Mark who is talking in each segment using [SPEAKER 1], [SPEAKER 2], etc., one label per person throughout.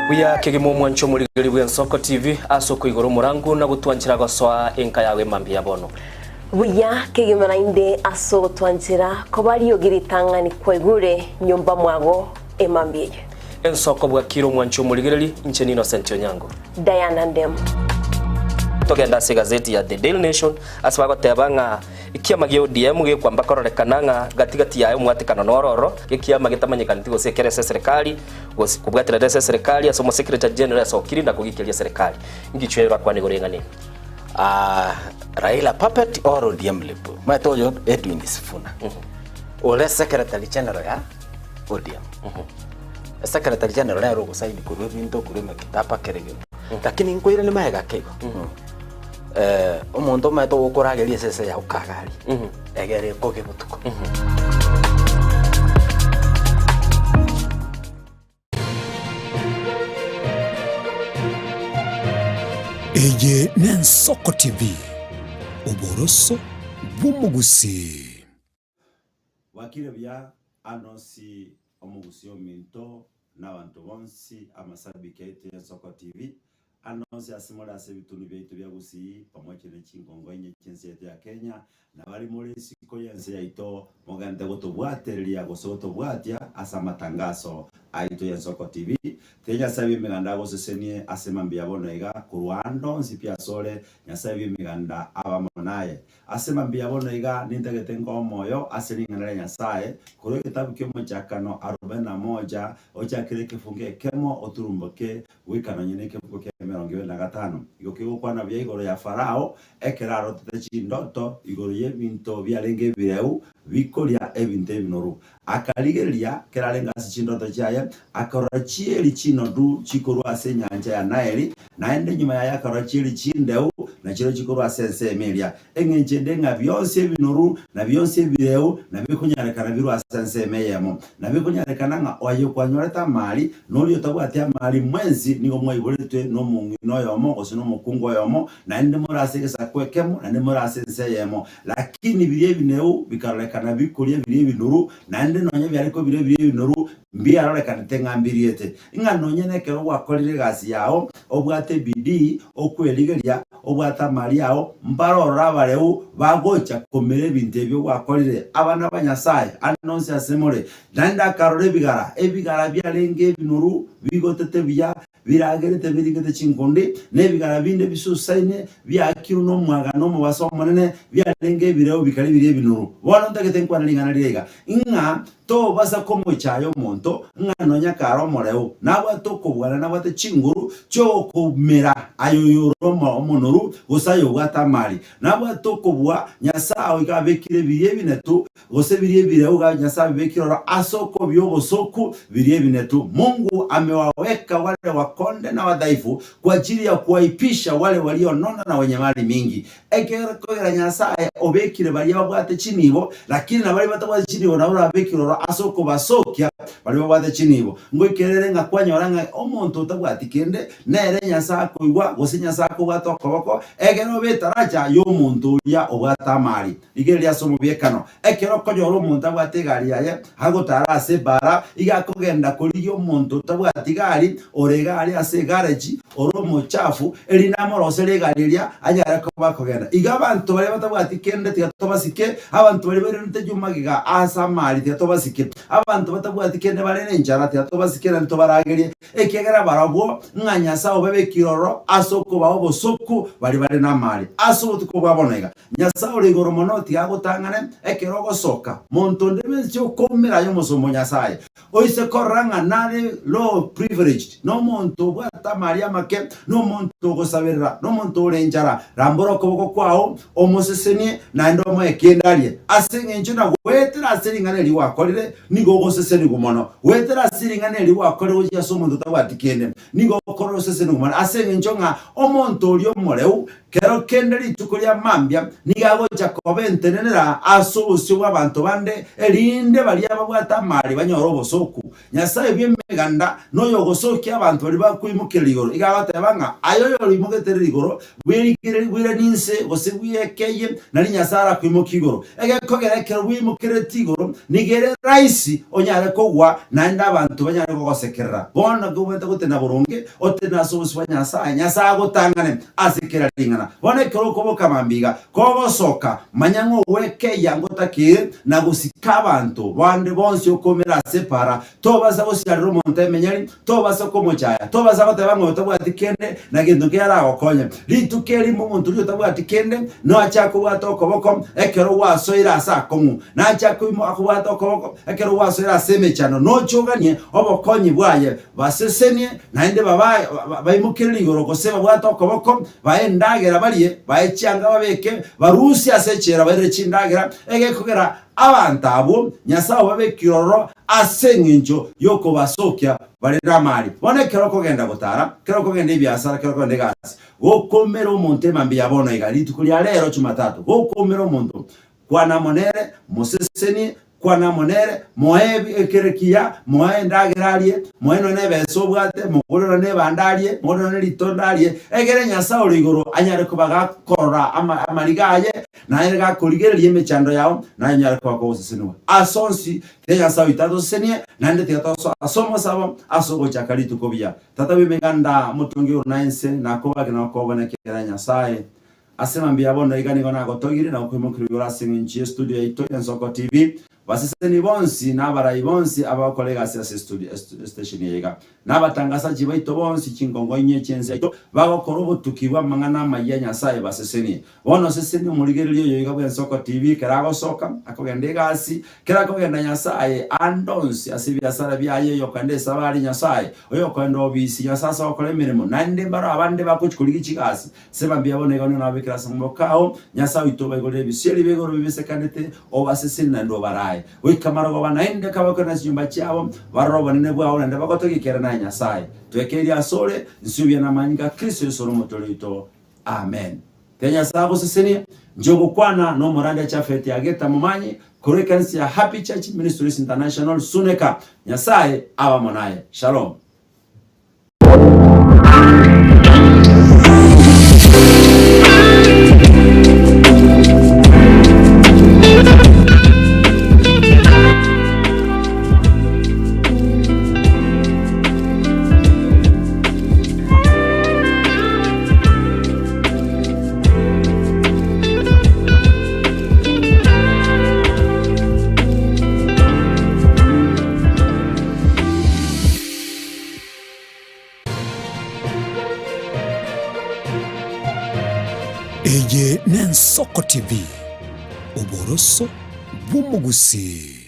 [SPEAKER 1] Buya kegima omwancho omorigeri bw'Ensoko TV ase okoigora omorangu na gotwanchera gosoa enka yago emambia ya bono.
[SPEAKER 2] Buya kegima naende ase ogotwanchera koba riogi ritang'ani kwaigure nyomba mwago emambia eye.
[SPEAKER 1] Ensoko bwakire omwancho omorigereri, inche n'Innocent Onyango.
[SPEAKER 2] Diana Ndemo.
[SPEAKER 1] Togende ase egazeti ya The Daily Nation ase bagoteba ng'a ekiama gia ODM gekwamba kororekana ng'a gati gati yaye omwatekano noro ororo, ekiama getamanyekaneti gose ekere ase eserekari gose kobwaterera ase eserekari ase omosecretary general asokiri na kogikeria eserekari. Ngichwe orakwane igoro y'eng'ana eye.
[SPEAKER 3] Ah, Raila puppet or ODM lip. Omanyete oyo Edwin Sifuna. Ore secretary general ya ODM. Secretary general nere ogosaini korwa ebinto korwa emekitaba kera egento. Lakini nkoiranie magega ake igo. Eh, omonto omanyete ogokorageria esese yago kagari. Egere ekoge botuko.
[SPEAKER 4] Eye n'Ensoko TV, oboroso bw'omogusii.
[SPEAKER 5] Bwakire buya ande onsi omogusii ominto na abanto bonsi amasabiki aito y'Ensoko TV, ande onsi ase more ase ebitunu biaito bia Gusii pamoja ne chingongo inye chi'ense yaito ya Kenya, na baria more isiko y'ense yaito mogente gotobwatereria gose gotobwatia ase amatangaso aito y'Ensoko TV. Tiga Nyasae bw'Emeganda agosesenie ase mambia bono iga korwa ande onsi pi asore, Nyasae bw'Emeganda abe amo naye. Ase mambia bono iga nintagete nkoe omoyo ase ring'ana ria Nyasae, korwa egetabu ki'Omochakano arobaini na moja, ochakere ekefungo ekemo oturumboke goika nonye nekefungo kia emerongo ebere na gatano. Igo kegokwana buya igoro ya Farao, ekero arotete chindoto igoro y'ebinto biarenge ebireu bikoria ebinto ebinoru. Akarigereria kerarenge ase chindoto chiaye, akarora chieri chinodu chikorwa ase enyancha ya Naeli, naende nyuma yaye akarora chieri chindeu, nachirochio chikorwa ase ensemo eria. Engencho ende ng'a bionsi ebinoru, na bionsi ebireu, nabikonyarekana birwe ase ensemo eyemo. Nabikonyarekana ng'a oyo kwanyorete amari, na oria otabwati amari, mwensi nigo mwaiboretwe nomong'ina oyomo, gose nomokungu oyomo, naende more ase egesaku ekemo, naende more ase ense eyemo. Lakini biria ebineu bikarorekana bikoria biria ebinoru, naende nonya biare kobiria biria ebinoru, mbiarorekanete ng'a mbiriete. Ng'a nonya nekero gwakorire egasi yao, obwate bidii, okwerigeria, obwate amari ao, mbare ororo abareu bagocha komera ebinto ebio gwakorire. Abana ba Nyasae, ande onsi ase more. Naende akarora ebigara, ebigara biarenge ebinoru, bigotete buya, Biragerete birigete chinkundi, na ebigara binde bisusaine, biaakirwe nomwaga na omobaso omonene, biarenge ebireu bikare biria ebinoru. Bono ntagete nkwane ring'ana riria iga, ng'a tobasa komochaya omonto, ng'a nonya kare omoreu, nabwate okobua na nabwate chinguru chi'ogokoumera aye oyore omonoru, gose aye obwate amari. Nabwate okobua, Nyasae iga abekire biria ebinetu, Gose biria ebireu ga Nyasae abibekire oro ase okobia obosoku, biria ebinetu. Mungu amewaweka wale wakonde na wadhaifu kwa ajili ya kuwaipisha wale walionona na wenye mali mingi. Ekero kogera Nyasae obekire baria babwate chinibo, lakini na baria batabwati chinibo nabo orabekire oro ase okobasokia baria babwate chinibo. Ngoikerere ng'a kwanyora ng'a omonto otabwati kende nere Nyasae akoigwa gose Nyasae akobwata okoboko, egere obe etaracha y'omonto oria obwate amari. Rigereria ase omobiekano, ekero okonyora omonto abwate egari yaye, agotara ase ebaara, iga akogenda korigia omonto otabwati gari, ore egari ase egareji, ore omochafu, erinde amorosere egari eria, anyare koba akogenda. Iga abanto baria batabwati kende tiga tobasike, abanto baria bairanete nyuma magega ase amari tiga tobasike, abanto batabwati kende bare nenchara tiga tobasike naende tobaragerie, ekiagera barabwo ng'a Nyasae obabekire ororo ase okobaa obosoku baria bare namari ase obotuko bwa bono iga. Nyasae ore igoro mono tiga agotang'ane ekero ogosoka. Monto onde bwensi okoumera aye omosomba o Nyasae, oise korora ng'a nare low privileged, nomonto obwate amari amake, nomonto ogosaberera, nomonto ore enchara, rambora okoboko kwao, omosesenie, naende omoe kende arie. Ase engencho na goetera ase ring'ana eri gwakorire, nigo ogosesenigwa mono. Goetera ase ring'ana eri gwakorire gochia ase omonto otabwati kende, nigo okorora osesenigwe mono. Ase engencho ng'a omonto oria omoreu. Kero kende rituko ria mambia nigo agocha koba entenenera ase obosio bw'abanto bande, erinde baria babwate amari banyore obosooku. Nyasae bw'Emeganda noyogosokia abanto baria bakoimokerera igoro. Igo agoteba ng'a aye oyorimogeterere igoro, bwerigererie bwiranie inse, gose bwekeyie, nario Nyasae arakoimokie igoro. Egekogera ekero bweimokereretie igoro, nigo ere rahisi onyare kogwa, naende abanto banyare kogosekerera. Bono kobwate gotenena boronge, otenene ase obosio bwa Nyasae, Nyasae agotang'ane ase kera ring'ana. Bono ekero okoboka mambia iga, kogosoka, manya ng'a ogwekeyia ngotakeire na gosika abanto bande bonsi okoumera ase epaara, tobasa gosiarera omonto emenyari, tobasa komochaya, tobasa goteba ng'a oyo tabwati kende, na gento nkeria aragokonye. Rituko erimo omonto oria otabwati kende noache akobwate okoboko ekero gwasoire ase akong'u, nache akobwate okoboko ekero gwasoire ase emechando, noche oganie obokonyi bwaye. Basesenie, naende baimokerere igoro gose babwate okoboko, bae endagera barie, bae chianga babeke, barusie ase echela bairere chindagera, egekogera abanto abwo Nyasae obabekire ororo ase engencho y'okobasokia bare namari. Bono ekero okogenda gotara, ekero okogenda ebiasara, ekero okogenda egasi, gokoumera omonto emambia ya bono iga, rituko ria rero Jumatatu, gokoumera omonto, kwana amo nere, mosesenie, Kwana amo nere, moe ekere kiya, moe endagera arie, moe nonya nebesa obwate, mogore nonya nebanda arie, mogore nonya neritonda arie, egere Nyasae ore igoro anyare koba gakorora amariga aye, naye gakorigereria emechando yao, naye onyare koba kogosesenigwa. Ase onsi, tiga Nyasae oito atosesenie, naende tiga tosoe ase omosabo ase ogochaka rituko buya. Tata bw'emeganda, omotongi igoro na ense, nakobake na gokobona ekiagera Nyasae Ase mambia bono iga nigo nagotogire na gokoimokerwa igoro ase engencho y'estudio yaito y'Ensoko TV, baseseni bonsi na abarai bonsi abagokora egasi ase estudio estation eye iga, na abatangasachi baito bonsi chingongo inye chi'ense yaito bagokora obotuki bw'amang'ana amayia a Nyasae basesenie. Bono sesenia omorigereria oyo iga bw'Ensoko TV ekero agosoka akogenda egasi, kera akogenda Nyasae ande onsi ase ebiasara biaye oyokogenda esabari Nyasae, oyokogenda obisi Nyasae ase ogokora emeremo, naende mbaro abande bagochi korigia chigasi Seba mbuya bono iga nababekere ase amaboko ao, Nyasae oito obaigorere ebisieri bia igoro bibisekanete, obasesenie naende obarae. Goika marogoba naende kabakorera chinyomba chiabo, barore obonene bwao naende bagotogie kera naye Nyasae. Twekeirie asore, nsiubia namanyinga a Kristo Yeso ore Omotoori oito. Amen. Tiga Nyasae agosesenie. Inche ogokwana nomorandia Japhet Ageta Momanyi korwa ekanisa ya Happy Church Ministries International Suneka. Nyasae abe amo naye. Shalom.
[SPEAKER 4] Eye n'Ensoko TV, oboroso bw'omogusii.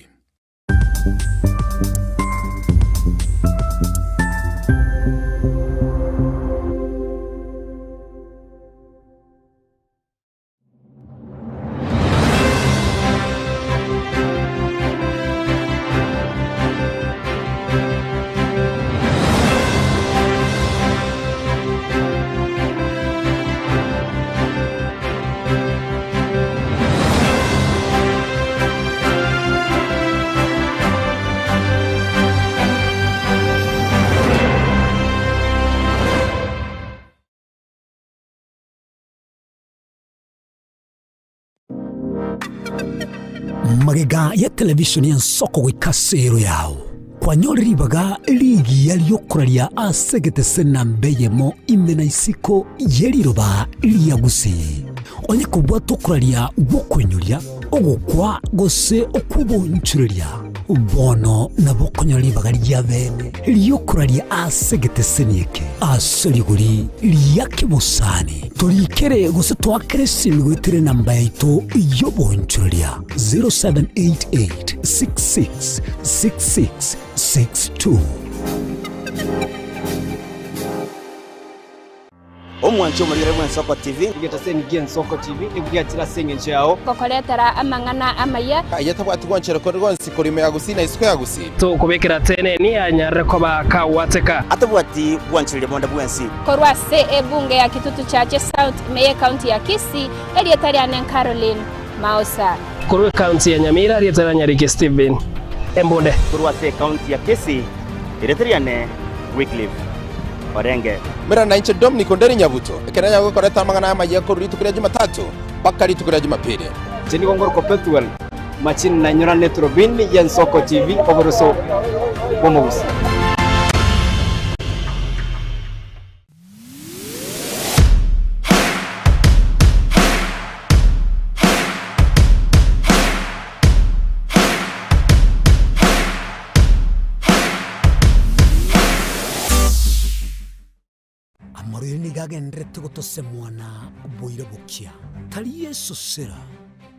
[SPEAKER 4] Magega ya televisheni y'ensoko goika ase ero yao, kwanyore ribaga rigiya riokoraria ase egetese namba eyemo ime na isiko ye riroba ria Gusii. Onye kobwate okoraria gw'okoinyoria, ogokwa gose okw'obonchoreria, bono nabo okonyora ribaga ria bene ri'okoraria ase egeteseni eke ase rigori ria kebosani. Torikere gose toakere esimi goetera enamba yaito y'obonchoreria 0788 66 66 62.
[SPEAKER 6] Omwanchi omorigere bw'Ensoko TV.
[SPEAKER 7] Egetaseni gi'Ensoko TV nigo giachire ase engencho yao.
[SPEAKER 8] Gokoretera amang'ana amaya.
[SPEAKER 9] Aye tabwati gwanchera konde gwonsi korwa ime ya Gusii na isiko ya Gusii.
[SPEAKER 10] Tokobekera teneni anyarire koba kagwateka.
[SPEAKER 6] Atabwati gwanchereria bonde bwensi.
[SPEAKER 8] Korwa ase ebunge ya Kitutu Chache South ime y'ecounty ya Kisii, erieta riane Caroline Mausa.
[SPEAKER 10] Korwa ecounty ya Nyamira, erieta ria Nyariki Stephen Embunde.
[SPEAKER 6] Korwa ase ecounty ya Kisii, erieta riane Wycliffe Orenge.
[SPEAKER 9] Mera nainche Dominic Onderi Nyabuto, ekero nyago gokoreta amang'ana amayia korwa rituko ria Jumatatu mpaka rituko ria Jumapili.
[SPEAKER 7] Inche nigo ngorokwa Pethuel Machini na nyorane eturubini y'Ensoko TV oboroso bw'omogusii.
[SPEAKER 4] Amarwaire nigo agendererete gotosemwa na boira bokia, tari esosera,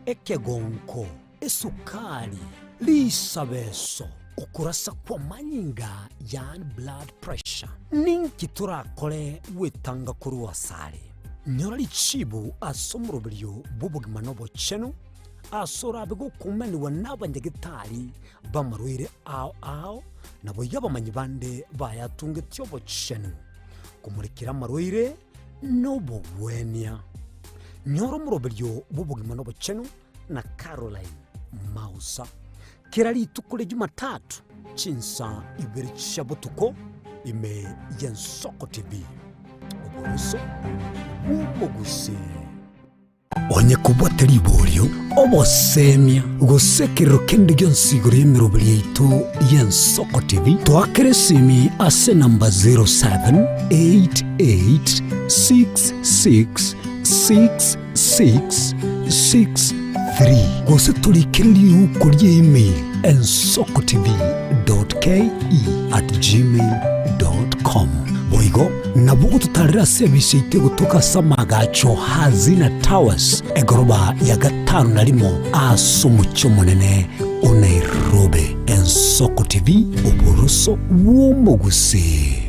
[SPEAKER 4] ekegonko, esukari, risabeso, okorasa kw'amanyinga, yaani blood pressure. Ninki torakore gwetanga korwa asare? Nyora richibu ase omoroberio bw'obogima na obochenu, ase orabe gokumanigwa n'abanyagetari b'amarwaire ao ao, naboigo abamanyi bande bayatungetie obochenu, komorekera amarwaire nobogwenia. Nyora omoroberio bw'obogima nobochenu na Caroline Mausa kera rituko ria Jumatatu chinsa ibere chia botuko ime y'Ensoko TV. Oboroso bw'omogusii. Onye kobwate riborio, obosemia, gose ekerero kende gionsi igoro y'emeroberi yaito y'Ensoko TV, toakere esimi ase enamba 0788666663 gose torikere riuko ria email ensokotv.ke@gmail.com. Boigo nabo ogototarera ase ebise yaito egotoka ase amaagacho Hazina Towers, egoroba ya gatano na rimo ase omochie omonene o Nairobi. Ensoko TV, oboroso bw'omogusii.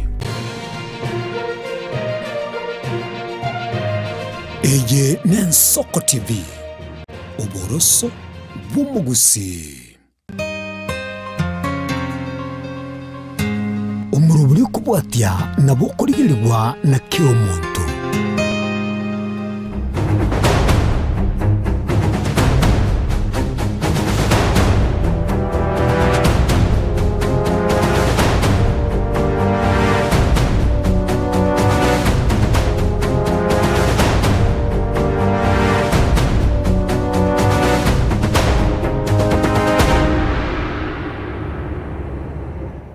[SPEAKER 4] Eye n'Ensoko TV, oboroso bw'omogusii. Omorobori okobwatia nabo okorigerigwa na kera omonto.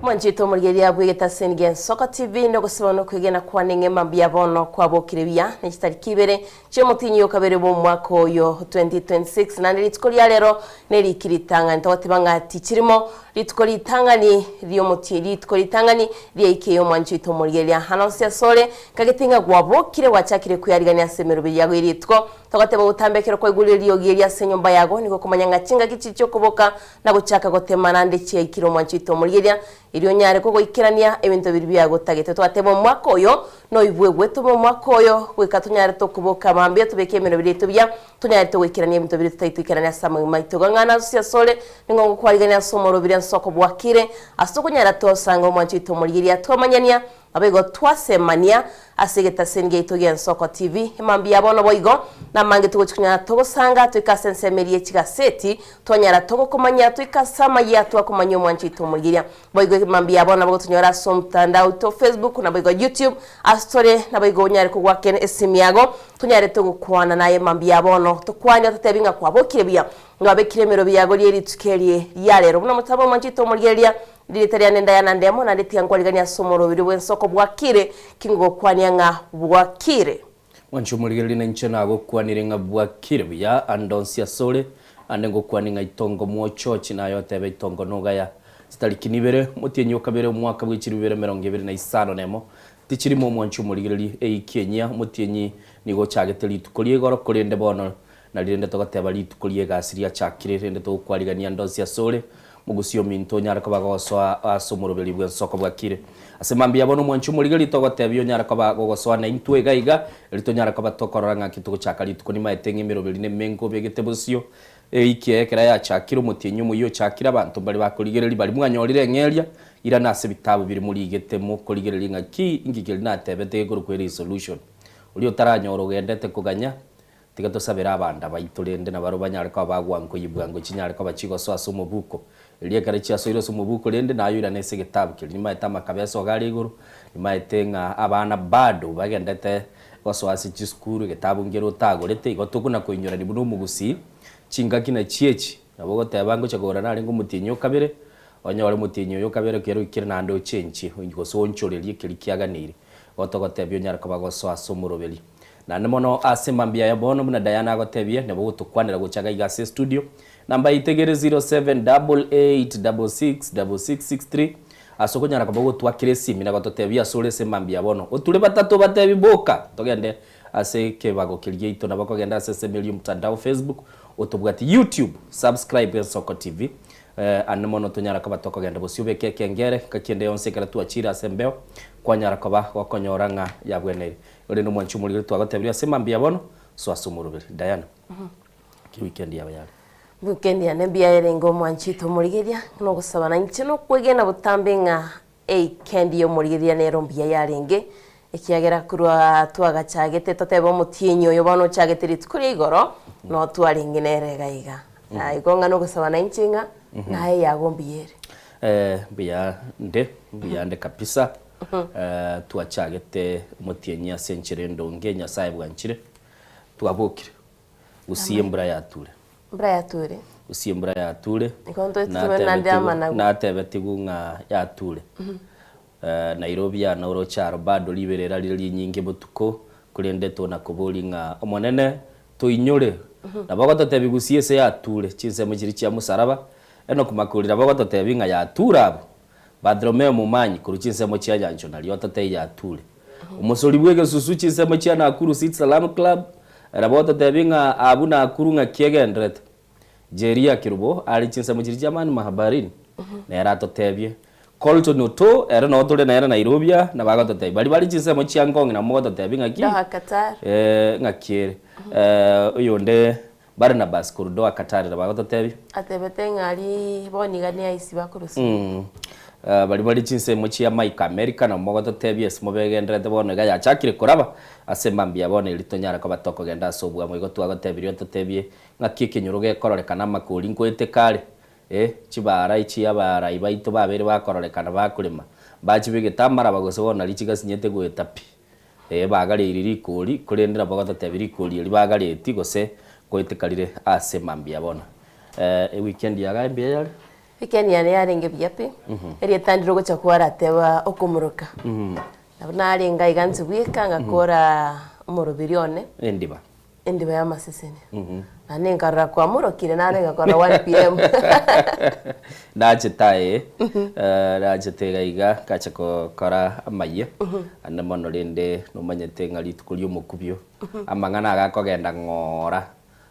[SPEAKER 2] Mwanchete omorigereria bw'egetaseni gia Ensoko TV nogosaba nokwegena kwane ng'ema mbuya bono kwabokire buya ne chitariki ibere chi'omotinyi o kabere bw'omwaka oyo 2026 naende rituko ria rero neriki ritang'ani togoteba ng'a tichirimo rituko ritang'ani riomotie rituko ritang'ani riaike omwanchi oito omorigereria hana onsi asore kagete ng'a gwabokire gwachakire kweyarigania ase emeroberi yago erituko Togoteba botambe ekero kwaigure eriogi eri ase enyomba yago, nigo okomanya ng'a chingaki chiria chi'okoboka na gochaka gotema naende chiaikire omwancho oito omorigeria, erio onyare kogoikerania ebinto biria biagotagete. Twateba omwaka oyo noibwegwe, tobe omwaka oyo goika tonyare tokoboka mambia tobeke emeroberi yaito buya, tonyare togoikerania ebinto biria totari toikerania ase amagima aito. Igo ng'a nasusie asore, nigo ngokwarigania ase omoroberi ase okobwakire, ase okonyara tosanga omwancho oito omorigeria twamanyania Naboigo twasemania ase egetaseni giaito gi'Ensoko TV. Emambia ya bono boigo namange togochia konyara togosanga toike ase ensemo eria ye chigaseti, twanyara togokomanya toike ase amayia twakomanya omwancho oito omorigeria. Boigo emambia ya bono nabo gotonyora ase omotandao oito Facebook naboigo YouTube ase tore naboigo onyare kogoakera esimi yago tonyare togokwana naye emambia ya bono tokwane ototebi ng'a kwabokire buya ng'a wabekire emerobi yago rie rituko eri ria rero. Buna motaba omwancho oito omorigereria Rieta riane ndayana ndemo, naende tiga nkwariganie ase omorobiri bw'ensoko bwakire, ki ngokwania ng'a bwakire.
[SPEAKER 1] Mwanche omorigereria na inche nagokwanire ng'a bwakire buya ande onsi asore, ande ngokwanie ng'a itongo mwochochi naye otebe itongo nogaya. Chitariki nibere, omotienyi o kabere omwaka bwe chilifu ibere emerongo ebere na isano nemo, tichirimo omwanche omorigereria eiki enyia, omotienyi nigo ochagete rituko ria igoro, korende bono nari rende togoteba rituko ri'egasi riachakire, rende togokwarigania ande onsi asore. Mogusie ominto onyare koba gosoa ase omoroberi bw'ensoko bwakire. Ase mambia bono omwanchi omorigereria togotebia onyare koba gogosoa naintwe iga iga, erio tonyare koba tokorora ng'aki togochaka rituko nimaete ng'a emeroberi nemengo obegete bosio. Eiki eye ekero yachakire omotienyi omoyia ochakire abanto mbare bakorigereria baria mwanyorire eng'eria, irana ase ebitabu biria morigete mokorigereria ng'aki inki keria natebete gekorokwa eresolution. Oria otaranyora ogendete koganya, Tiga tosabere abanda baito rende nabarabwo banyare koba bagwankoyia bwango chinyare koba chigosoa ase omobuko. Erio ekero chiasoire ase omobuko rende nayoirane ase egetabu keria. Nimaete amakabeso iga are igoro, nimaete ng'a abana bado bagendete gosoa ase chisukuru, egetabu nkere otagorete, igo tokona koinyorania buna omogusii, chingaki nachio echi, nabo ogoteba ngocha kogora narenge omotienyi o kabere, onyore omotienyi oyo o kabere ekero oikire naende ochenchie gose oonchorerie keria kiaganeire. Igo togotebia onyare koba gosoa ase omoroberi. Naende mono ase mambia aya bono buna Diana agotebie, nabo ogotokwanera gocha iga iga ase estudio. Namba yaito egere 0788666663 ase okonyara koba ogotwakera esimi na gototebia ase ore ase mambia aya bono. Oture batato obatebi boka togende ase ekebago keria giaito nabo okogenda ase ensemo eria omtandao Facebook otobwati YouTube subscribe Ensoko TV Ande mono tonyara koba tokogenda bosio obeke ekengere, ngaki ende yonsi ekero twachire ase embeo, kwanyara koba gokonyora ng'a yabweneire. Erinde omwanchi omorigeri twagotebirie ase mambia bono, soa ase omoroberi. Diana, ki weekend yao yare?
[SPEAKER 2] Weekend yane mbuya yarenge omwanchete omorigeria, nogosaba na inche nokwegena botambe ng'a Eikendi y'omorigereria nero mbuya yarenge, ekiagera korwa twagachagete totebe omotienyi oyo bono ochagete rituko ria igoro, noo twarenge nere iga iga. Na igo ng'a nogosaba nainche ng'a naye yago mbuya ere.
[SPEAKER 1] Eh, mbuya nde, mbuya nde kabisa. Eh, twachagete omotienyi ase enchera endonge, Nyasaye bwanchire, twabokire. Gusii embura yature.
[SPEAKER 2] Mbura yature.
[SPEAKER 1] Gusii embura yature.
[SPEAKER 2] Igo ntoete tobe naende amanagu.
[SPEAKER 1] Natebetigwe ng'a yature. Nairobi yana oroche aro bado riberera rire rinyinge botuko, korende tona koboria ng'a Omonene toinyore. Nabo ogototebia Gusii ase yature, chinsemo chiria chia mosaraba, Enock Makori nabo ogototebia ng'a yature abwo. Bartholomeo Momanyi korwa chinsemo chia Nyancho nario ototebia yature. Omosori bw'egesusu chinsemo chia Nakuru City Salaam Club, nabo ototebi ng'a abwo Nakuru ng'aki egenderete. Jeria Kerubo are chinsemo chiria chia Amani Mahabarini, nere atotebie. Colton Otoo ere noo tore nere Nairobi aa, nabo agototebia. Baria bare chinsemo chia Ngong nabo mogototebia ng'aki,
[SPEAKER 2] Doha Qatar.
[SPEAKER 1] ng'aki ere. Oyonde Barnabas korwa Doha Qatar nabo agototebia.
[SPEAKER 2] Atebete ng'a aria bono iga ne ice bakorusia.
[SPEAKER 1] Baria bare chinsemo chia Mike America nabo mogototebia ase mobegenderete bono iga yachakire koraba ase mambia bono erio tonyare koba tokogenda ase obwamo igo twagotebirie ototebie ng'aki ekenyoro gekororekana amakori nkoeteka are eh chibara echi abarai baito babeire bakororekana bakorema mbachibegete amaraba gose bono nario chigasinyete goeta pi eh bagareirie rikori korende nabo bagototebia rikori eri bagareti gose nkoeteka rire ase mambia bono eh eweekend yago mbuya yare?
[SPEAKER 2] Weekend yane yarenge buya pi, erieta ndire ogocha kwarateba okomoroka. Nabo narenge aiga inche bweka ngakora omoroberi one,
[SPEAKER 1] Endiba.
[SPEAKER 2] endiba ya amaseseni. Naende nkarora kwamorokire naende ngakora 1 pm.
[SPEAKER 1] Nachete aye, nachete iga iga ngacha gokora amayia, ande mono rende nomanyete ng'a rituko ria omokubio, amang'ana iga akogenda ng'ora.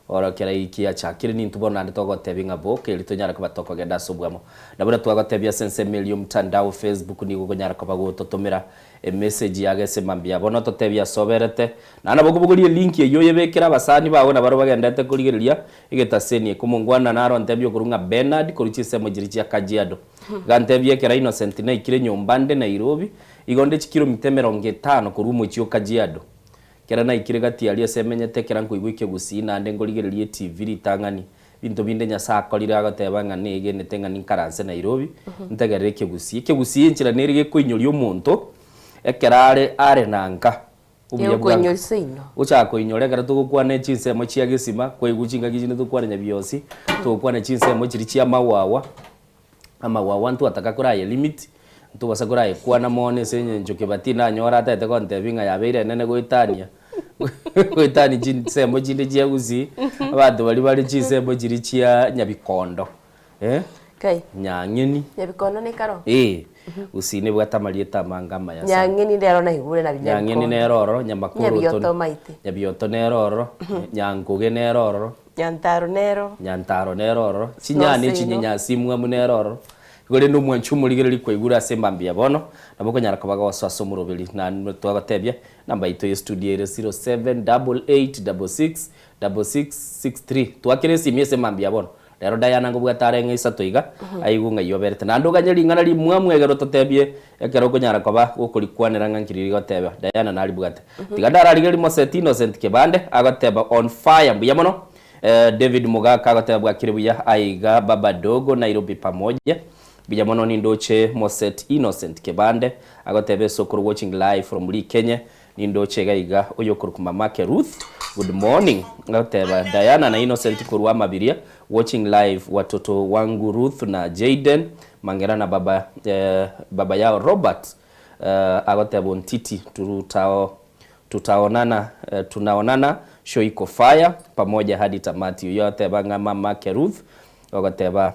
[SPEAKER 1] Oro kera eki achakire nintwe bono naende togotebia ng'a boka erio tonyare koba tokogenda ase obwamo. Na buna twagotebia ase ensemo eria omtandao Facebook nigo okonyara koba gototomera emessage yago ase mambia bono ototebie ase oberete. Naende nabo okobogoria elink eyio oyebekere abasani bago na barobwo bagendete korigereria egetaseni eke. Omongwana naro ontebie okorwa ng'a Bernard korwa chinsemo chiria chia Kajiado. Iga antebie ekero Innocent naikire nyomba nde Nairobi, igo nde chikilomita emerongo etano korwa omochie o Kajiado. Ekero naikire gati aria ase emenyete, ekero nkoigwa ekegusii naende nkorigereria etivi ritang'ani, ebinto binde Nyasae akorire agoteba ng'a negenete ng'a ninkaranse Nairobi, ntegerere ekegusii. Ekegusii enchera nere gekoinyoria omonto ekero are are na nka, obuya bwa nka.
[SPEAKER 2] Gekoinyoria seino.
[SPEAKER 1] Gochaka koinyora ekero togokwana chinsemo chia gesima, kwaigwa chingaki chinde tokwana nyabiosi, togokwana chinsemo chiria chia amawawa. Amagwagwa ntwataka koraye limit, ntobasa korayekwana mono ase eng'encho Kebati nanyore atagete gontebia ng'a yabeire enene goetania goetania chinsemo chinde chia Gusii, abanto baria bare chinsemo chiria chia Nyabikondo eh,
[SPEAKER 2] Kai.
[SPEAKER 1] Nyang'eni.
[SPEAKER 2] Nyabikondo ne karo?
[SPEAKER 1] Eh, Gusii nebwate amarieta amange amaya sana.
[SPEAKER 2] Nyang'eni ndero naigure na
[SPEAKER 1] Nyang'eni
[SPEAKER 2] Nyabikondo.
[SPEAKER 1] nere ororo, Nyamakoroto,
[SPEAKER 2] Nyabioto maite.
[SPEAKER 1] Nyabioto nere ororo, Nyangoge nere ororo.
[SPEAKER 2] Nyantaro nero.
[SPEAKER 1] Nyantaro nero ororo, chinyanya
[SPEAKER 2] Noseino.
[SPEAKER 1] echinyenyasimwa amo nero ororo. Igo rende omwanchi omorigereria kwaigure ase emambia bono, nabo okonyara koba gosoa ase omoroberi naende twagotebia, enamba yaito ya estudio ere 078866 6663. Twakera esimi ase emambia bono. Rero Diana ngobwate are ng'a isato iga, aigwe ng'ai oberete. Naende oganye ring'ana rimwamu ekero totebie ekero okonyara koba gokorikwanera ng'a nkiri rigoteba. Diana naribwate. Tiga ndararigererie Moseti Innocent Kebande agoteba on fire mbuya mono. David Mogaka agoteba bwakire buya aiga Baba Dogo Nairobi pamoja. Mbuya mono nindoche Moset Innocent Kebande agoteba esokoro watching live from Rikenye Nindoche iga iga oyokorokwa mamake Ruth good morning agoteba Diana na Innocent korwa Amabiria watching live watoto wangu Ruth na Jayden Mangera na baba eh, baba yao Robert eh, agoteba Ontiti tutao tutaonana eh, tunaonana show iko fire pamoja hadi tamati oyio agoteba ng'a mamake Ruth ogoteba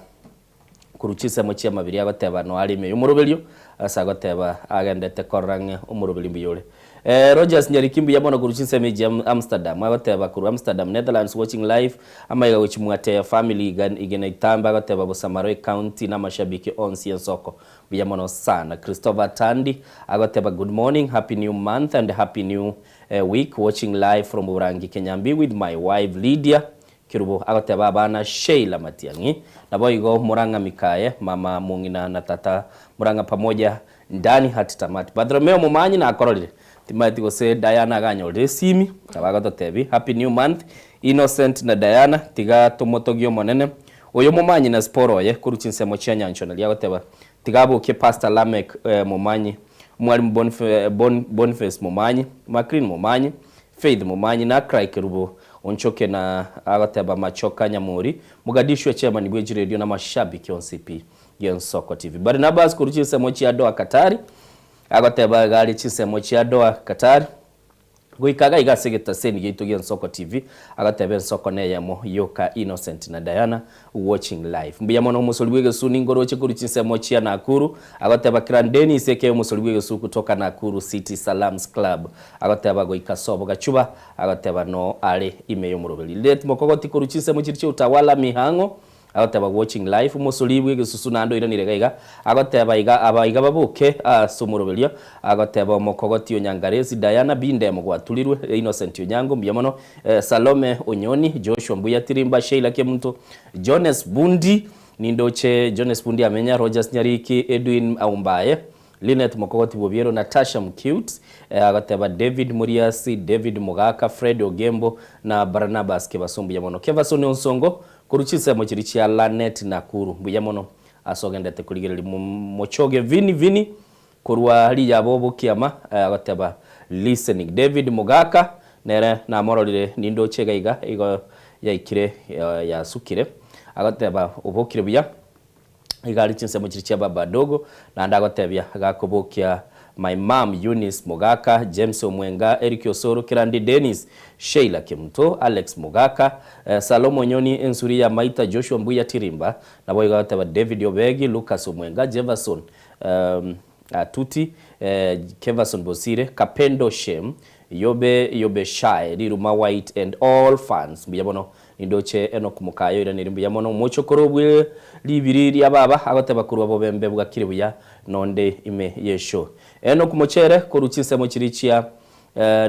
[SPEAKER 1] Korwa chinsemo chi'amabiri agoteba noare ime y'omoroberio, ase agoteba agendete korora ng'e omoroberio mbuya ore. Eh, Rogers Nyariki mbuya mono korwa chinsemo echi Am- Amsterdam, agoteba korwa Amsterdam, Netherlands watching live, amaiga gochia Mwateya family iga igena itambe agoteba Bosamaro ecounty na amashabiki onsi ensoko. Mbuya mono sana. Christopher Tandi agoteba good morning, happy new month and happy new eh, week watching live from Burangi Kenyambi with my wife Lydia Kerubo agoteba abana Sheila Matiang'i, naboigo Murang'a Mikaye, mama mong'ina na tata Murang'a pamoja Ndani hati tamati. Bartholomeo Momanyi nakororire, timaeti gose Diana aganyorire esimi, nabo agototebi Happy new month Innocent na Diana, tiga tomotogie Omonene oyo Momanyi na Siporo oye korwa chinsemo chia Nyanchwa naria agoteba tiga abokie Pastor Lameck Momanyi, Omwalimu Boniface Momanyi, Maclean Momanyi, Faith Momanyi na Cry Kerubo Onchoke na agoteba Machoka Nyamori, Mogadishu echairman bwe chiredio na amashabiki onsi pi y'Ensoko TV. Barnabas korwa chinsemo chia Doha Qatar agoteba iga are chinsemo chia Doha Qatar goika iga iga ase egetaseni giaito gi'Ensoko TV agoteba ensoko neyemo yoka Innocent na Diana Watching live. Mbuya mono omosori bw'egesu ningoroche korwa chinsemo chia Nakuru agoteba Clan Dennis aka omosori bw'egesu kutoka Nakuru City Salams Club agoteba goika sobo Gachuba agoteba no are ime y'omoroberi Late Mokogoti korwa chinsemo chiria chia Utawala Mihang'o agoteba watching live omosori bw'egesusu naende oiranire iga iga agoteba iga aba iga baboke ase omoroberio agoteba omokogoti Onyangaresi Diana Bindemo gwaturirwe Innocent Onyango mbuya mono Salome Onyoni, Joshua Mbuya Tirimba, Sheila Kemunto, Jones Bundi, nindoche Jones Bundi Amenya, Rogers Nyariki, Edwin Aumbaye, Linet Mokogoti Bobiero, Natasha Mcute, agoteba David Muriasi, David Mogaka, Fred Ogembo na Barnabas Kebaso mbuya mono. Kevason Onsongo korwa chinsemo chiria chia Lanet Nakuru mbuya mono ase ogendete korigereria Mochoge Vini Vini Korwa riyabo obokiama agoteba listening David Mogaka nere namororire nindoche iga iga igo yaikire yasukire agoteba obokire buya iga are chinsemo chiria chia baba dogo naende agotebia gakobokia my mum Eunice Mogaka James Omwenga Eric Osoro Kirandi Dennis Sheila Kemunto Alex Mogaka Salomo Nyoni Ensuri ya Maita Joshua Mbuya Tirimba naboigo agoteba David Obegi Lucas Omwenga Jefferson Atuti, Keverson Bosire, Kapendo Shem, Yobe Yobe Shy, Riruma White and all fans mbuya mono nindoche Enock Mukayo oiraneri mbuya mono omochokoro bwe ribiri ria baba agoteba korwa bobembe bwakire buya nonde ime ye show Enock Mochere korwa chinsemo chiria chia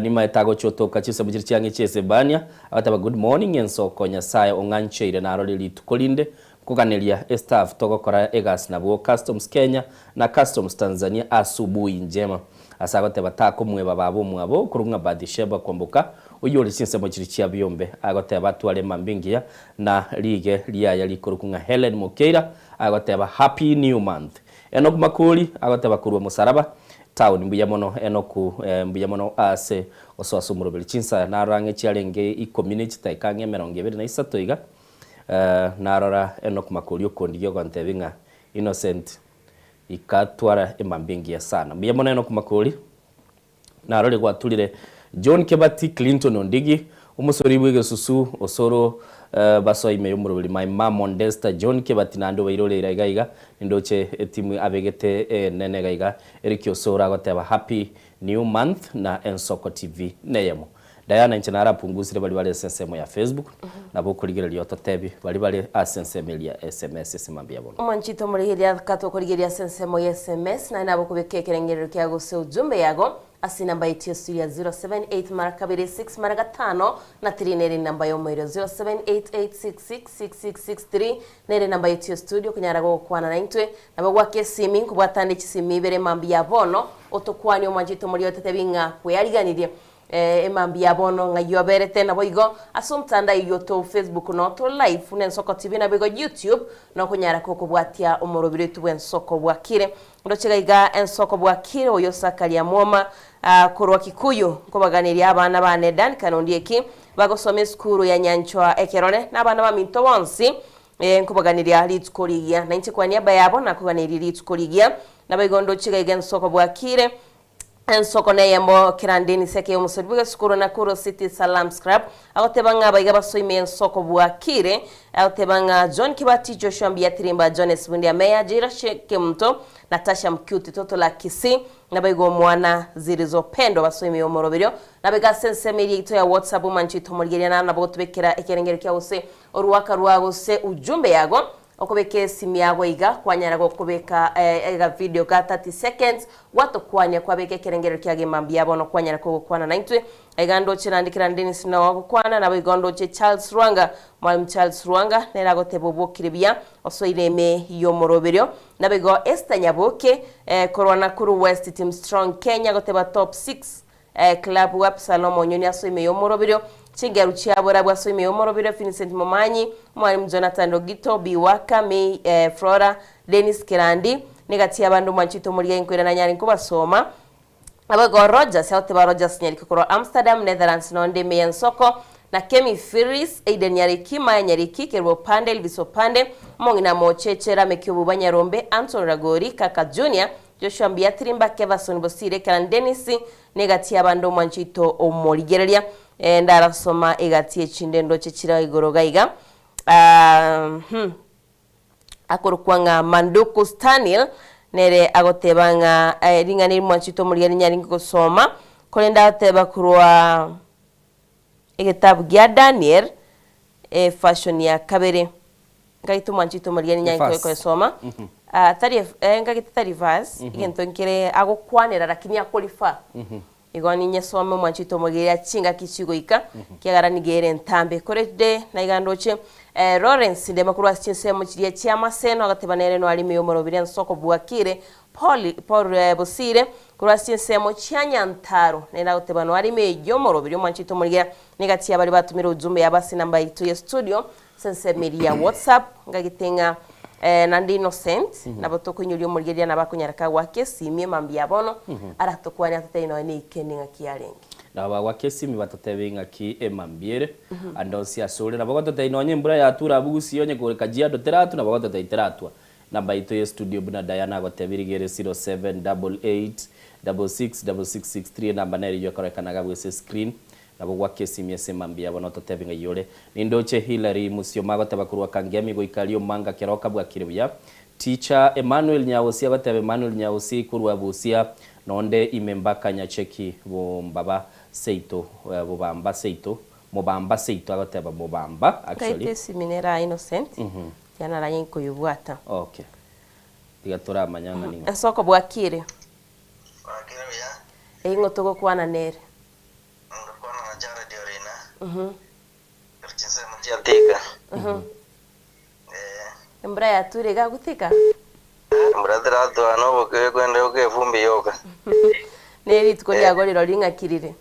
[SPEAKER 1] nimaete agochotoka chinsemo chiria chiang'e chia Esebania agoteba good morning ensoko Nyasaye ong'ancheire narore rituko rinde Nkoganeria estaff togokora egasi nabwo Customs Kenya na Customs Tanzania asubuhi njema. Ase agoteba takomweba baba omwabo korwa ng'a Bathsheba kwamboka oyio ore chinsemo chiria chia biombe agoteba atware emambia engiya na rige riaye rikorokwa ng'a Hellen Mokeira agoteba happy new month. Enock Makori agoteba korwa Musaraba town mbuya mono Enock mbuya mono ase gosoa ase omoroberi chinsa narora ang'e chiarenge ikomi ne chitaika ang'e emerongo ebere na isato iga. Narora Enock Makori okondigia ogontebia ng'a Innocent ikatwara emambia engiya sana. Mbuya mono Enock Makori, narore gwaturire John Kebati, Clinton Ondigi, omosori bw'egesusu osoro basoa ime y'omoroberi my mum Mondesta John Kebati naende obairorere iga iga nindoche etimu abegete enene iga iga Eric Osoro agoteba happy new month na Ensoko TV neyemo. Diana inche narapungusire baria bare ase ensemo ya Facebook, nabo okorigereria ototebi baria bare ase ensemo eria ya sms ase mambia bono.
[SPEAKER 2] Omonchito omorigereria katokorigereria ase ensemo ya sms naye nabo okobeka ekerengerero kiago gose ujumbe yago ase enamba yaito ya studio ya 078 mara kabere 6 mara gatano na 3 nere enamba ya omoerio 0788666663 nere enamba yaito ya studio okonyara gokwana naintwe nabo gwaka esimi nkobwatande chisimi ibere mambia ya bono otokwanie omwanchete omoria ototebi ng'a kweyariganirie Emambia ya bono ng'ai oberete naboigo ase omotandao oyio to Facebook no to live buna Ensoko TV naboigo YouTube nokonyara kokobwatia omorobiri oito bw'Ensoko Bwakire. Ndoche gaiga Ensoko Bwakire oyo Sakaria Mwoma korwa Kikuyu nkobaganeria abana bane Duncan Ondieki bagosoma esukuru ya Nyanchwa Ekerore na abana baminto bonsi nkobaganeria rituko rigiya nainche kwa niaba yabo nakoganeirie rituko rigiya naboigo ndoche gaiga Ensoko Bwakire Ensoko neyemo Kerandini Seke omosori bw'egesukuru Nakuru City Salams Club agoteba ng'a abaiga basoime ensoko bwakire agoteba ng'a John Kibati, Joshua Mbiatirimba, Jones Bundia Meya, Jairus Kemunto, Natasha Mcuti, Toto la Kisii naboigo omwana Zilizopendwa basoime omoroberio nabaiga ase ensemo eria yaito ya WhatsApp omanche oito omorigereria naro nabo gotobekera ekerengerio kia gose oruaka rwa gose ujumbe yago Okobeka esimi yago iga kwanyara gokobeka ega video ga 30 seconds gwatokwania kwabeka ekerengerero kiago emambia bono kwanyara kogokwana naintwe. Aiga ndoche naende kera Dennis Noah ogokwana naboigo ndoche Charles Rwanga Mwalimu Charles Rwanga nere agoteba obokire buya osoire ime yomoroberio naboigo Esther Nyaboke korwa Nakuru West Team Strong Kenya agoteba top 6 Club Absalom Onyoni ase ime y'omoroberio, chingeru chiabo Rabu ase ime y'omoroberio, Vincent Momanyi, Mwalimu Jonathan Rogito, Biwaka, May Flora, Dennis Kerandi, negati y'abande omwanchete omorigia inkoira nanyare nkobasoma. Naboigo Rogers agoteba Rogers Nyariki korwa Amsterdam, Netherlands nonde ime y'ensoko, na Kemi Phyllis, Aiden Nyariki, Maya Nyariki, Kerubo Opande, Elvis Opande, omong'ina Mocheche, Rameki Obuba Nyarombe, Anton Ragori, Kaka Junior, Joshua Mbiatirimba, Kevason Bosire, Keran Dennis, na egati y'abande omwancho oito omorigereria. Ndarasoma egati echinde ndoche chire igoro gaiga. Hmm. Akorokwa ng'a Manduku Stanil, nere agoteba ng'a ring'ana eri mwancho oito omorigereria nyarenge gosoma, korende agoteba korwa egetabu gia Daniel, efashoni ya kabere. Ngagete omwancho oito omorigereria nyarenge
[SPEAKER 1] Efasi.
[SPEAKER 2] koyesoma. Ah, tari ef- eh, ngagete tari verse, egento nkere agokwanera lakini akorifa. Igo ninyesome omwancho oito omorigereria chingaki chigoika, kiagera nigo ere entambe. Korende naiga ndoche Lawrence ndema korwa ase chinsemo chiria chi'amaseno agateba nere noarime y'omorobiri ensoko bwakire Paul, Paul eh, Bosire korwa ase chinsemo chia Nyantaro nere agoteba noarime y'omorobiri omwancho oito omorigereria negati y'abaria batomire ujumbe yabo ase enamba yaito ya studio Ase ensemo eria ya WhatsApp ngagete ng'a naende Innocent nabo tokoinyoria omorigereria nabo akonyara kagoaka esimi emambia ya bono aratokwane atotebie nonya na eikendi ng'aki yarenge.
[SPEAKER 1] Nabo bagoaka esimi batotebie ng'aki emambia ere ande onsi asore. Nabo ogototebia nonya embura yature abwo gusii onye kore Kajiado teratwa nabo ogototebia teratwa. Namba yaito ye studio buna Diana agotebirie iga ere 0788 66 66 63 enamba nere eyio ekororekana abwo ase escreen. Nabo gwaka esimi ase mambia yabo nototebie ng'ai ore. Nindoche Hillary Musioma agoteba korwa Kangemi goika Riomanga Keroka bwakire buya. Teacher Emmanuel Nyaosi agoteba Emmanuel Nyaosi korwa Busia nonde ime mbaka Nyacheki bombaba seito bobamba seito mobamba seito agoteba mobamba
[SPEAKER 2] Nkaete
[SPEAKER 1] actually.
[SPEAKER 2] esimi nere aa Innocent, tiga naraye nkoyobwata.
[SPEAKER 1] Okay. Tiga toramanya ng'a ning'o.
[SPEAKER 2] Ensoko bwakire? Ing'o togokwana nere?
[SPEAKER 11] Ngakwana na Jared Orina, korwa chinsemo chia Thika. Eh.
[SPEAKER 2] Embura yature iga agwo Thika?
[SPEAKER 11] Embura teratua noboke kwende oke efumbi yoka.
[SPEAKER 2] Ne rituko riago rirori ng'aki rire?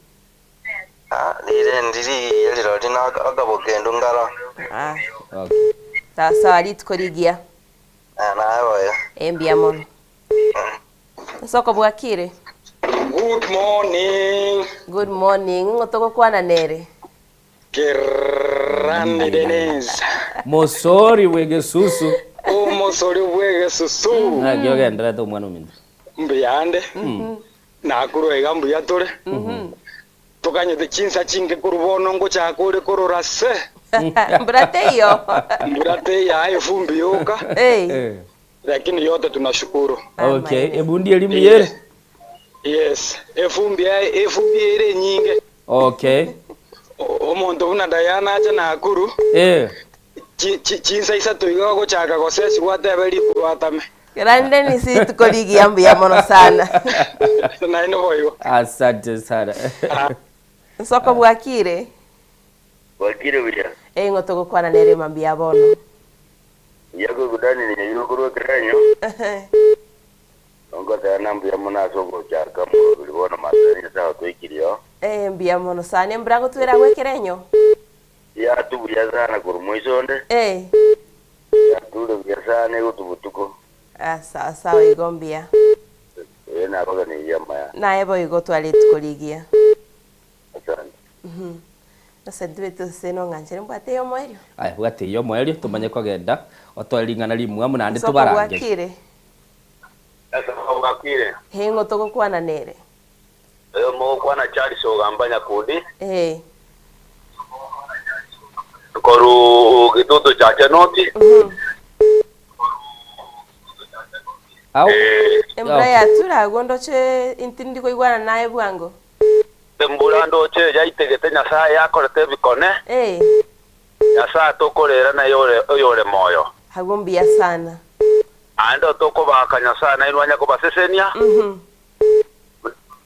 [SPEAKER 11] Ah, rire ndiri rirori na akabokendu ngaro.
[SPEAKER 2] Ah.
[SPEAKER 1] Okay.
[SPEAKER 2] Sawa sawa rituko rigiya.
[SPEAKER 11] Ah, naye boyo.
[SPEAKER 2] Eh, mbuya mono. Nsoko bwakire?
[SPEAKER 12] Good morning.
[SPEAKER 2] Good morning. Ng'o togokwana nere?
[SPEAKER 12] Kerandi Dennis.
[SPEAKER 1] Mosori bw'egesusu.
[SPEAKER 12] Omosori bw'egesusu.
[SPEAKER 1] Naki ogendererete omwana ominto?
[SPEAKER 12] Mbuyande. Nakorwa iga mbuya tore. Tokanyete chinsa chinke korwa bono ngochaka ore korora se.
[SPEAKER 2] Mbura teiyo.
[SPEAKER 12] Mbura teiyo aye efumbi yoka.
[SPEAKER 2] Hey.
[SPEAKER 12] Lakini yote tunashukuru.
[SPEAKER 1] Okay, ebundi eri mbuya ere?
[SPEAKER 12] Yes, efumbi aye efumbi ere enyinge.
[SPEAKER 1] Okay.
[SPEAKER 12] Omonto buna Diana ache Nakuru,
[SPEAKER 1] Eh.
[SPEAKER 12] chi, chi, chinsa isato iga ogochaka gosesigwa atebe rikuru atame.
[SPEAKER 2] Kerani Dennis rituko rigiya mbuya mono sana.
[SPEAKER 12] Naende boigo.
[SPEAKER 1] Asante sana.
[SPEAKER 2] Nsoko bwakire?
[SPEAKER 11] Bwakire buya.
[SPEAKER 2] Eh ng'o togokwana nere mambia bono.
[SPEAKER 11] Buya koigwa Daniel Nyairo korwa Ekerenyo. Ngoteba na mbuya mono ase ogochaka omoroberi bono Master Nyasae otoikirie oo.
[SPEAKER 2] Eh mbuya mono sana embura gotwera agwo Ekerenyo.
[SPEAKER 11] Yatu buya sana korwa moiso onde.
[SPEAKER 2] Eh.
[SPEAKER 11] Yature buya sana egotu botuko.
[SPEAKER 2] Ah sawa sawa igo mbuya.
[SPEAKER 11] Eh nabaganeirie amaya.
[SPEAKER 2] Naye boigo tware rituko rigiya.
[SPEAKER 11] Asante.
[SPEAKER 2] Gose ntube tose nong'anchere mbwate ey'omoerio.
[SPEAKER 1] Aye, bwate eyio omoerio, tomanye kogenda, otoe ring'ana rimwamu naende
[SPEAKER 2] Nsoko
[SPEAKER 1] tobarangerie.
[SPEAKER 2] bwakire.
[SPEAKER 13] Nsoko bwakire.
[SPEAKER 2] Ee, ng'o togokwana nere?
[SPEAKER 13] Oyo mogokwana Charles Ogamba Nyakundi.
[SPEAKER 2] Ee.
[SPEAKER 13] Koru Gitutu cha Chenoti.
[SPEAKER 1] Au.
[SPEAKER 2] Embura yature agwo ndoche inti ndi koigwana naye bwango.
[SPEAKER 13] Embura ndoche yaitegete Nyasae yakorete ebikone.
[SPEAKER 2] Ee.
[SPEAKER 13] Nyasae tokorera naye ore oyore moyo.
[SPEAKER 2] Agwo mbuya sana.
[SPEAKER 13] Naende otokobaka Nyasae nainwe anye kobasesenia,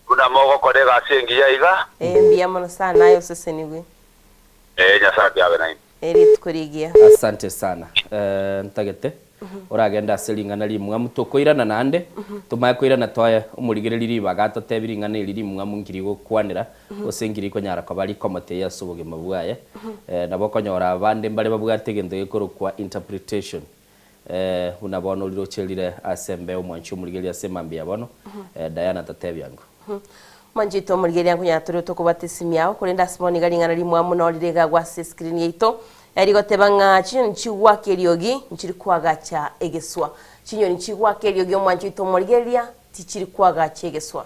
[SPEAKER 13] buna mogokora egasi engiya iga.
[SPEAKER 2] Ee mbuya mono sana aye osesenigwe.
[SPEAKER 13] Ee, Nyasae abe nainwe.
[SPEAKER 2] Ee rituko rigiya.
[SPEAKER 1] Asante sana. Eh, ntagete oragende ase ring'ana rimwamu tokoirana naende tomanye koirana toe omorigereria ribaga atotebi ring'ana eri rimwamu nkiri gokwanera gose nkiri konyara koba rikomoteia ase obogima bwaye. Eh, nabo okonyora abande mbare babwate egento gekorokwa interpretation eh, buna bono riroche rire ase embeo omwanchi omorigereria ase mambia bono eh, Diana totebi ango.
[SPEAKER 2] Mwanchete omorigereria nkonyara tore tokobwata esimi yao, korende ase bono iga ring'ana rimwamu nao rire iga agwo ase escreen yaito, rigoteba ng'a chinyoni chigwaka eriogi nchiri koagacha egeswa. Chinyoni chigwaka eriogi omwancho oito omorigereria tichiri koagacha egeswa.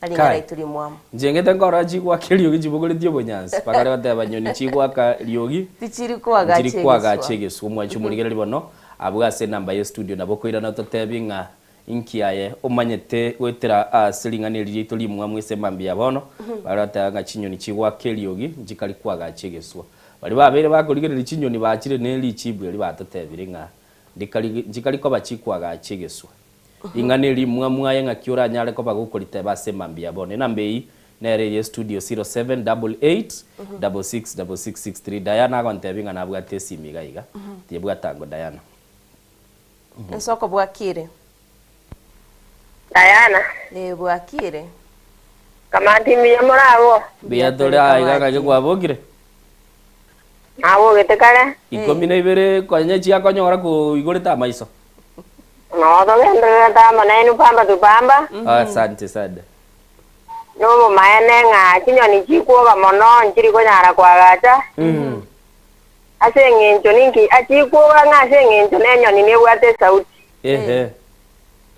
[SPEAKER 2] Na ring'ana
[SPEAKER 1] Kai.
[SPEAKER 2] raito rimwamu.
[SPEAKER 1] Inche ngete nkorora chigwaka eriogi chibogoretie obonyansi, bakare bateba nyoni chigwaka riogi
[SPEAKER 2] Tichiri koagacha
[SPEAKER 1] nchiri koagacha
[SPEAKER 2] egeswa.
[SPEAKER 1] egeswa. Omwancho omorigereria bono abwo ase enamba ye studio nabo okoirana ototebi ng'a Inki aye omanyete goetera ase ring'ana eri riaito rimwamu ase mambia ya bono? Baria bateba ng'a chinyoni chigwaka eriogi nchikari koagacha egeswa. Baria babeire bakorigereria chinyoni bachire ne richibu eri batotebire ng'a ndikari nchikari koba chikoagacha egeswa. Ring'ana eri rimwamu aye ng'aki oranyare koba gokoriteba ase mambia ya bono. Enamba eyio nere eye studio 0788 66 66 63 Diana agontebia ng'a nabwate esimi iga iga. Tiyebwata ango Diana.
[SPEAKER 2] Ensoko bwakire.
[SPEAKER 14] Diana.
[SPEAKER 2] Ee bwakire.
[SPEAKER 14] Kamati mbuya more abwo?
[SPEAKER 1] Mbuya tore aa iga ng'aki kwabokire?
[SPEAKER 14] Nabogete kare.
[SPEAKER 1] Ikomi na ibere konya chiakonyora koigorete amaiso.
[SPEAKER 14] Noo togendererete amo nainwe pamba tu pamba.
[SPEAKER 1] Asante sana.
[SPEAKER 14] Nobomaene ng'a chinyoni chikwoga mono nchiri konyara koagacha. Ase engencho ninki achikwoga ng'a ase engencho nenyoni nebwate esauti?
[SPEAKER 1] Ehe.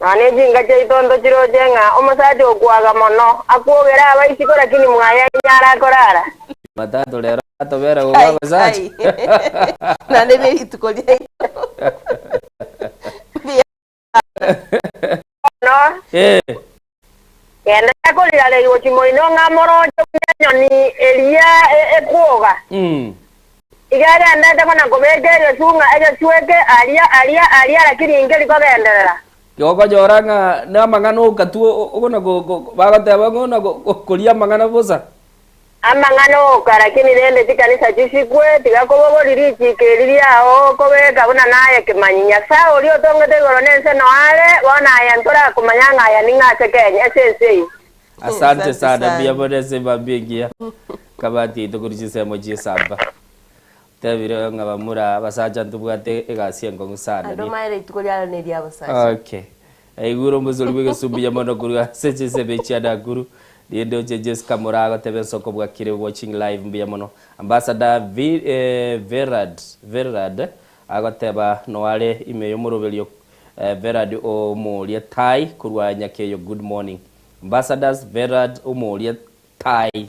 [SPEAKER 14] Nonya ne chinka chiaito ntochiroche ng'a omosacha okwaga mono akwogere abaisiko lakini mwaye anyare akorara.
[SPEAKER 1] Jumatatu rero atobera goka
[SPEAKER 2] Ai,
[SPEAKER 1] abasacha.
[SPEAKER 2] ai. Naende ne rituko riaito. Mbuya.
[SPEAKER 14] Bono,
[SPEAKER 1] Eh.
[SPEAKER 14] genda korirareria gochia moino ng'a moroche buna enyoni eria e- ekwoga. Iga agendete kona-kobeka egesu ng'a egesu eke aria, aria, aria, lakini nkeri kogenderera.
[SPEAKER 1] Gokonyora ng'a namang'ana oka tu okona ko- ko- bagoteba ng'a ona ko- ko- koria amang'ana bosa.
[SPEAKER 14] Amang'ana oka, lakini rende chikanisa chisikwe, tiga kobogori richiiko eri riao okobeka buna naye kemanyi. Nyasae oria otongete igoro na ense noo are, bono aye ntorakomanya ng'a aya ning'o ase Kenya, ase ense eye.
[SPEAKER 1] Asante sana mbuya mono ase emambia engiya kabati yaito korwa chinsemo chiesamba. Tebire ng'a bamura abasacha ntobwate egasi enkong'u sana.
[SPEAKER 2] Ande omaere rituko riaro neria abasacha.
[SPEAKER 1] Okay. Aigure omosori bw'egesu mbuya mono korwa ase chinsemo echi chia Nakuru. Rende oche Jessica Moraa agoteba ensoko bwakire watching live mbuya mono. Ambassador Vi, eh, Verad, Verad agoteba noare ime y'omoroberio eh, Verad omoria tai korwa Nyakeyo good morning. Ambassadors Verad omoria tai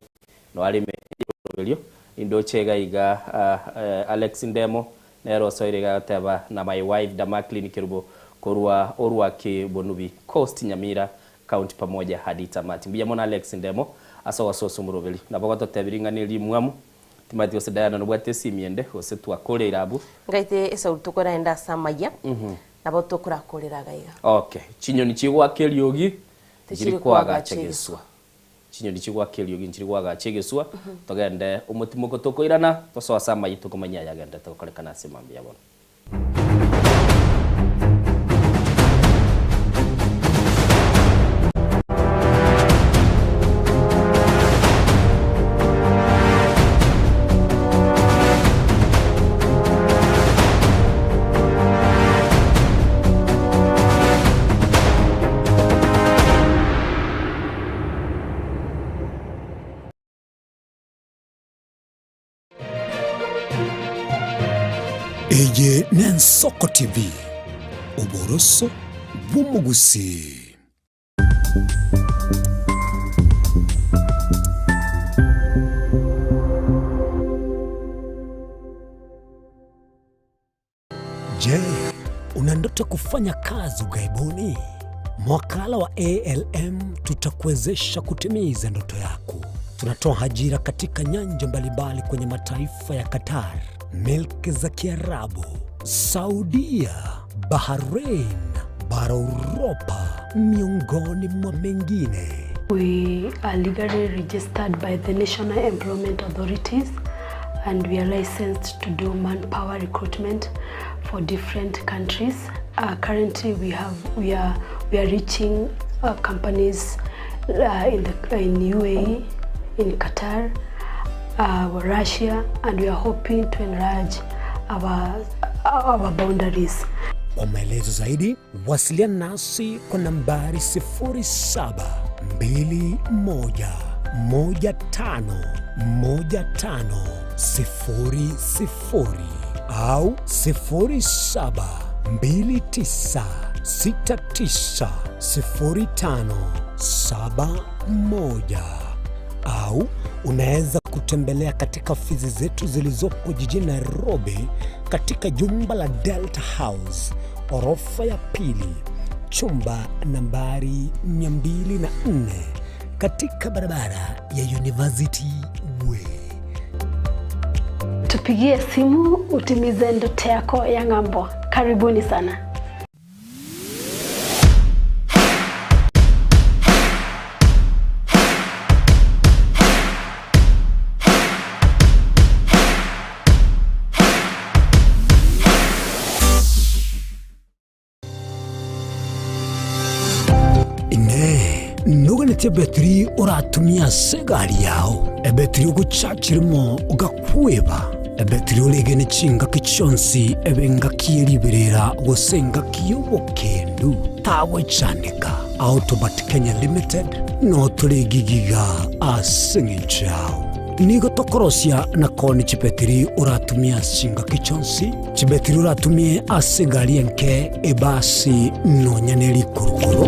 [SPEAKER 1] noare ime y'omoroberio. Indoche iga iga ah, Alex Ndemo Nere osoire iga agoteba, Na my wife Damaklin Kerubo korwa Orwaki Bonubi, Coast Nyamira County pamoja hadi tamati. Mbuya mono Alex Ndemo ase ogososa omoroberi. Nabo gototebi ring'ana eri rimwamu. Timanyeti gose Diana nobwate esimi ende gose twakoreire abwo.
[SPEAKER 2] Ngaite esauri tokoraenda ase amaya, nabo tokorakorera iga iga.
[SPEAKER 1] Okay, chinyoni chigoaka eriogi
[SPEAKER 2] Tichiri
[SPEAKER 1] nchiri
[SPEAKER 2] koagacha
[SPEAKER 1] koagacha
[SPEAKER 2] egeswa.
[SPEAKER 1] egeswa. Chinyoni chigoaka eriogi nchiri koagacha egeswa, togende omotimoko tokoirana, tosoe ase amayia tokomanya aya agenderete gokorekana ase mambia bono.
[SPEAKER 4] Eye n'Ensoko TV, oboroso bw'omogusii. Je, una ndoto kufanya kazi ughaibuni? Mwakala wa ALM tutakuwezesha kutimiza ndoto yako. Tunatoa ajira katika nyanja mbalimbali kwenye mataifa ya Qatar, milki za Kiarabu, Saudia, Bahrain, bara Uropa, miongoni mwa mengine.
[SPEAKER 15] We are legally registered by the National Employment Authorities and we are licensed to do manpower recruitment for different countries. Currently we have we are we are reaching companies in the in UAE, in Qatar, Russia, and we are hoping to enlarge our our boundaries.
[SPEAKER 4] Kwa maelezo zaidi wasiliana nasi kwa nambari 0721151500 au 0729690571 au unaweza kutembelea katika ofisi zetu zilizopo jijini Nairobi katika jumba la Delta House orofa ya pili chumba nambari 204 katika barabara ya University Way.
[SPEAKER 15] Tupigie simu utimize ndoto yako ya ng'ambo. Karibuni sana.
[SPEAKER 4] Inee! Noganetie ebetiri oratumie ase egari yao, ebetiri ogochachirimo ogakweba, ebetiri oregene chingaki chionsi ebe engaki ye riberera gose engaki y'obokendu? Tagwechandeka. Autobat Kenya Limited notore egigiga ase eng'encho yao. Nigo tokorosia na koonia chibetiri oratumie ase chingaki chionsi, chibetiri oratumie ase egari enke, ebasi, nonya ne rikurukuru.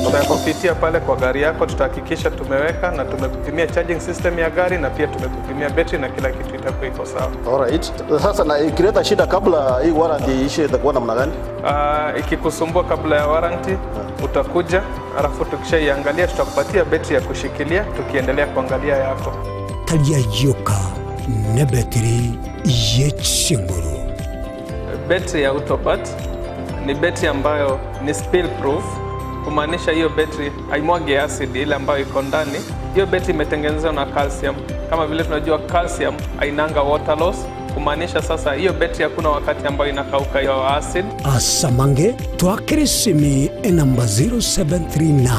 [SPEAKER 16] Tutakupitia pale kwa gari yako, tutahakikisha tumeweka na tumekupimia charging system ya gari na pia tumekupimia betri na kila kitu itakuwa iko sawa.
[SPEAKER 17] Alright. Sasa na ikileta shida kabla hii warranty iishe itakuwa namna gani?
[SPEAKER 16] Ikikusumbua kabla ya warranty utakuja, alafu tukishaiangalia tutakupatia betri ya kushikilia tukiendelea kuangalia yako.
[SPEAKER 4] Tari ayioka nebetiri ye chinguru.
[SPEAKER 16] Betri ya Autobat ni betri ambayo ni spill proof, kumaanisha hiyo betri haimwagi acid ile ambayo iko ndani. Hiyo betri imetengenezwa na calcium. Kama vile tunajua calcium hainanga water loss, kumaanisha sasa hiyo betri hakuna wakati ambayo inakauka hiyo acid.
[SPEAKER 4] Asamange twakere esimi enamba 0739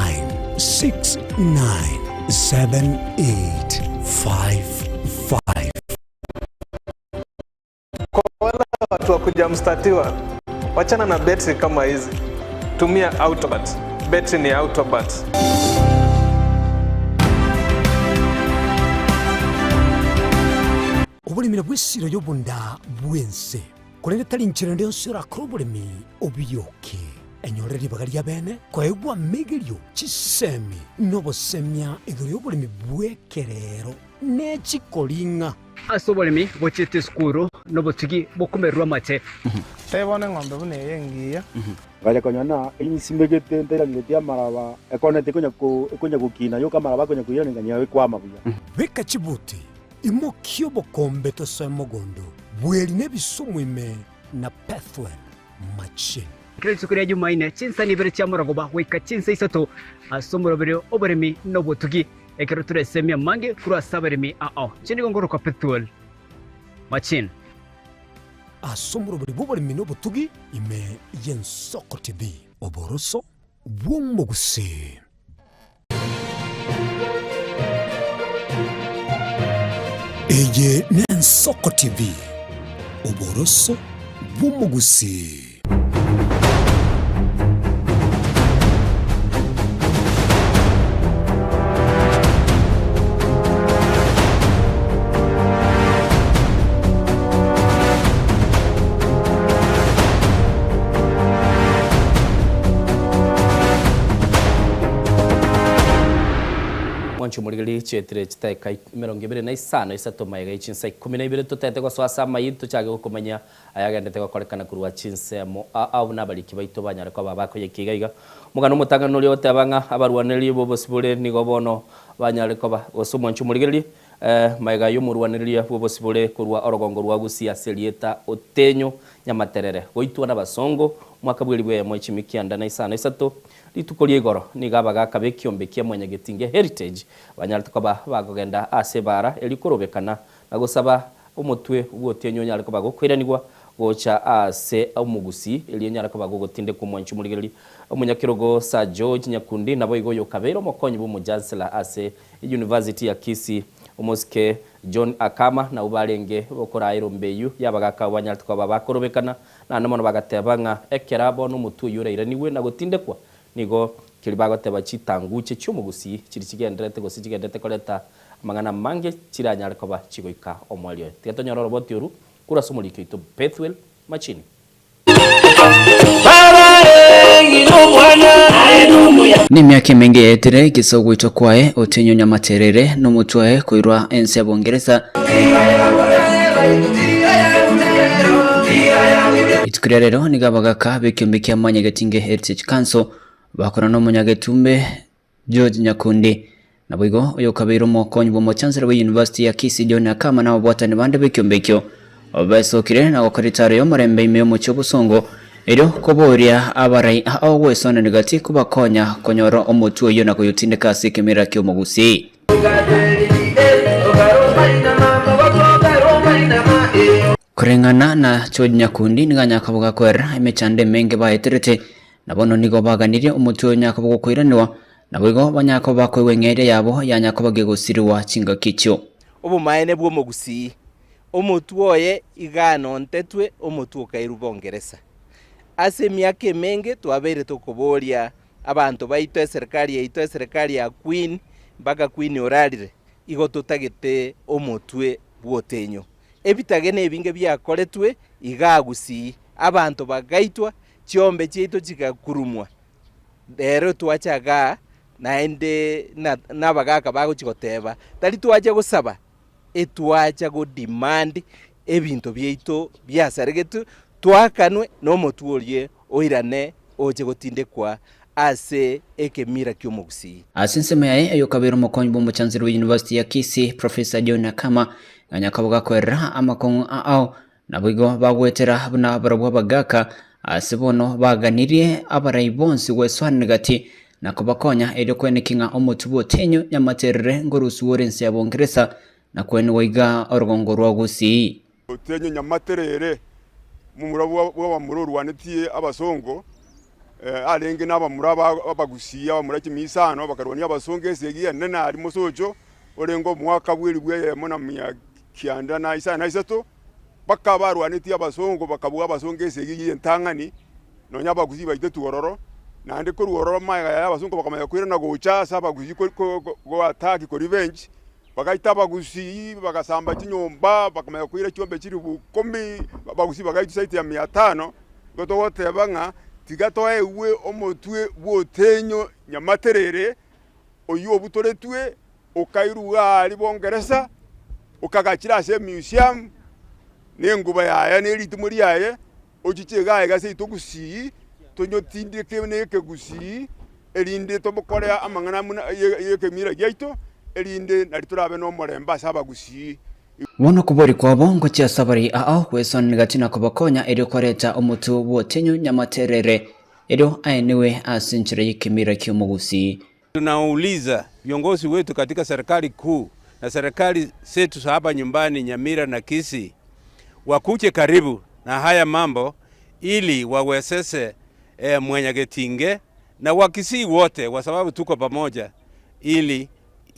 [SPEAKER 4] 697855.
[SPEAKER 16] Kwa wale watu wa kujamstatiwa, wachana na betri kama hizi, tumia Autobat. Betri ni Autobat.
[SPEAKER 4] Oboremi na bw'esiro y'obonda bw'ense, korende tari nchera ende yonsi orakore oboremi obiyoke. Enyore ribaga ri'abeene koegwa amegerio, chisemi, na obosemia igoro y'oboremi bw'ekerero ne chikoring'a.
[SPEAKER 7] Ase oboremi bochiete esukuru nobotugi bokomererwa amache.
[SPEAKER 18] Tebia bono eng'ombe buna eye engiya.
[SPEAKER 5] Ngacha konyora ng'a ensimegete ntairangeretie amaraba, ekoneti ekonya ko ekonya gokina yoka amaraba akonya koiranigania ekwama buya.
[SPEAKER 4] Beka chibuti, Imokia obokombe tosoe mogondo, bweri nebisumu ime na Pethuel machine.
[SPEAKER 7] Kera rituko ria Jumaine, chinsa ibere chia morogoba goika chinsa isato ase omoroberio oboremi na obotugi, ekero toresemie amange korwa ase abaremi ao. Inche nigo nkorokwa Pethuel Machine.
[SPEAKER 4] Ase omoroberio bw'oboremi na obotugi ime y'Ensoko TV. Oboroso bw'omogusii. Eye n'Ensoko TV, oboroso bw'omogusii.
[SPEAKER 1] Mwanche omorigererie chietire chidakika 25 isato magega ye chinsa 12 totete gosoa ase amayio tochake gokomanya ayagendete gokorekana korwa chinsemo ao buna abariki baito banyare koba abakoyeka iga iga. Omogano omotang'ani noria ogoteba ng'a abarwanereri b'obosibore nigo bono banyare koba gose omwanche omorigererie magega y'omorwanereria bw'obosibore korwa orogongo rwa Gusii ase erieta Otenyo Nyamaterere goitwa nabasongo omwaka bw'elibu eyemo echimi kianda na isano isato rituko ria igoro nigo abagaka b'ekiombe kia Mwanyagetinge Heritage banyarete koba bakogenda ase ebaara erio korobekana na gosaba Omotwe bw'otienyi onyare koba gokoiranigwa gocha aase omogusii, erio onyare koba gogotindekwa omwanchi omorigereria omonyakerogo Sir George Nyakundi, naboigo oyokabeire omokonyi bw'omochancellor ase University ya Kisii, omosike John Akama, nabwo barenge bokoraa erombe eyio y'abagaka abwo banyarete koba bakorobekana, naende mono bagateba ng'a ekera bono omotwe oyio orairanigwe na gotindekwa, nigo keria bagoteba chitanguche chi'omogusii chiri chigendererete gose chigendererete koreta Amang'ana amange chiranyare koba chigoika omoerio oye. Tiga tonyore oroboti oru korwa ase omoriki oito Bethuel Machini.
[SPEAKER 19] Nemiaka emenge yaetire gese ogoitwa kwaye Otienyo Nyamaterere nomotwe oye koirwa ense ya Bongeresa. Rituko ria rero nigo abagaka b'ekiombe kia Mwanyagetinge Heritage Council bakora nomonyagetumbe George Nyakundi. Naboigo oyokabeire omokonyi bw'omochancellor bwe University ya Kisii John Akama na ababwatani bande b'ekiombe ekio besokire na gokora etaro y'omorembe ime y'omochie o Bosongo erio koboria abarai ao gwesonania gati kobakonya konyora omotwe oyio na koyotindeka ase ekemira ki'omogusii. Koreng'ana na George Nyakundi nigo anyakaboga koerera emechando emenge baeterete Na bono nigo baganirie omotwe o Yakobo gokoiranigwa, naboigo banyakoba bakoigwa eng'eria yabo ya Yakobo gegosirigwa chingaki echio.
[SPEAKER 20] Obomaene bw'omogusii, Omotwe oye iga anontetwe omotwe okairwe Bongeresa. Ase emiaka emenge twabeire tokoboria abanto baito eserikari yaito eserikari ya Queen mpaka Queen orarire igo totagete omotwe bw'otenyo. Ebitage nebinge biakoretwe igaa Gusii, abanto bagaitwa Chiombe chiaito chigakurumwa, rero twacha igaa, naende nabagaaka bagochia goteba, tari twacha gosaba, etwacha go demand ebinto biaito biasaregetwe, twakanwe na omotwe oria oirane oche gotindekwa ase ekemira ki'omogusii.
[SPEAKER 19] Ase ensemo yaye oyokabeire omokonyi bw'omochanziri bwe University ya Kisii, Professor John Akama, ganyakaboga koerera amakong'u ao Naboigo bagwetera buna barabwo abagaaka, ase bono baganirie abarai bonsi gwesoanania gati, na kobakonya erio kweneki ng'a omotwe bw'otenyo nyamaterere ngorusigwe ore ense ya Bongeresa, na kwenigwa iga orogongo rwa Gusii.
[SPEAKER 21] Otenyo nyamaterere, momura bw'abamura orwanetie abasongo, arenge nabamura abagusii, abamura chimisano, bakarwania abasongo esegi enene aria mosocho, orenge omwaka bw'elifu eyemo na mia kianda na isano na isato, mpaka barwanetie abasongo bakabua abasongo esegi y'entang'ani, nonya abagusii baitetwe ororo, naende korwa ororo magega yaye abasongo bakamanya koirana gocha ase abagusii ko- ko- ko go attack ko revenge, bagaita abagusii bagasamba chinyomba, bakamanya koira chiombe chilifu ikomi, abagusii bagaitwa zaidi ya mia tano, igo togoteba ng'a tiga toegwe omotwe bw'otenyo nyamaterere, oyio obutoretwe okairwa aria bongeresa, okagachira ase emuseum, na enguba yaye na eritimo riaye, ochiche iga aiga seito gusii, tonyotindeke na ekegusii, erinde tobokore amang'ana buna ye ekemira giaito, erinde nario torabe na omorembe ase abagusii.
[SPEAKER 19] Bono okobori kwabo ngochia ase abare ao gwesonera gati na kobakonya erio koreta omotwe bw'otenyo nyamaterere, erio aenigwe ase enchera y'ekemira ki'omogusii.
[SPEAKER 3] Tunauliza viongozi wetu katika serikali kuu na serikali zetu za hapa nyumbani Nyamira na Kisii wakuje karibu na haya mambo ili wawezeshe eh, Mwanyagetinge na Wakisii wote kwa sababu tuko pamoja, ili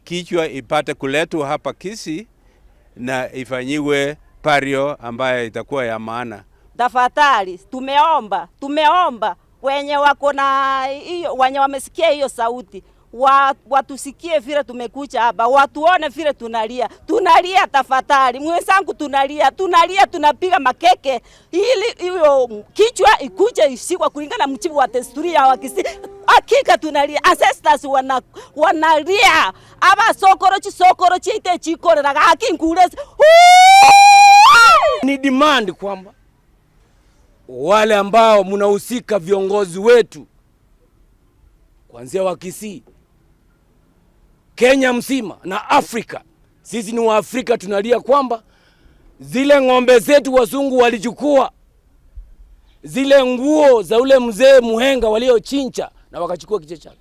[SPEAKER 3] kichwa ipate kuletwa hapa Kisii na ifanyiwe pario ambayo itakuwa ya maana.
[SPEAKER 22] Tafadhali tumeomba, tumeomba wenye wako na hiyo, wenye wamesikia hiyo sauti wa, watusikie vile tumekuja hapa, watuone vile tunalia, tunalia tafadhali, mwenzangu, tunalia, tunalia, tunapiga makeke ili hiyo kichwa ikuje ishikwa kulingana na mjibu wa desturi ya Wakisii. Hakika tunalia, ancestors wana wanalia aba sokoro chisokoro chiite chikorera gaki nguresi
[SPEAKER 23] Ni demand kwamba wale ambao mnahusika, viongozi wetu kuanzia wa Kisii, Kenya mzima na Afrika, sisi ni Waafrika, tunalia kwamba zile ng'ombe zetu wazungu walichukua, zile nguo za ule mzee Muhenga waliochinja na wakachukua kichwa chake,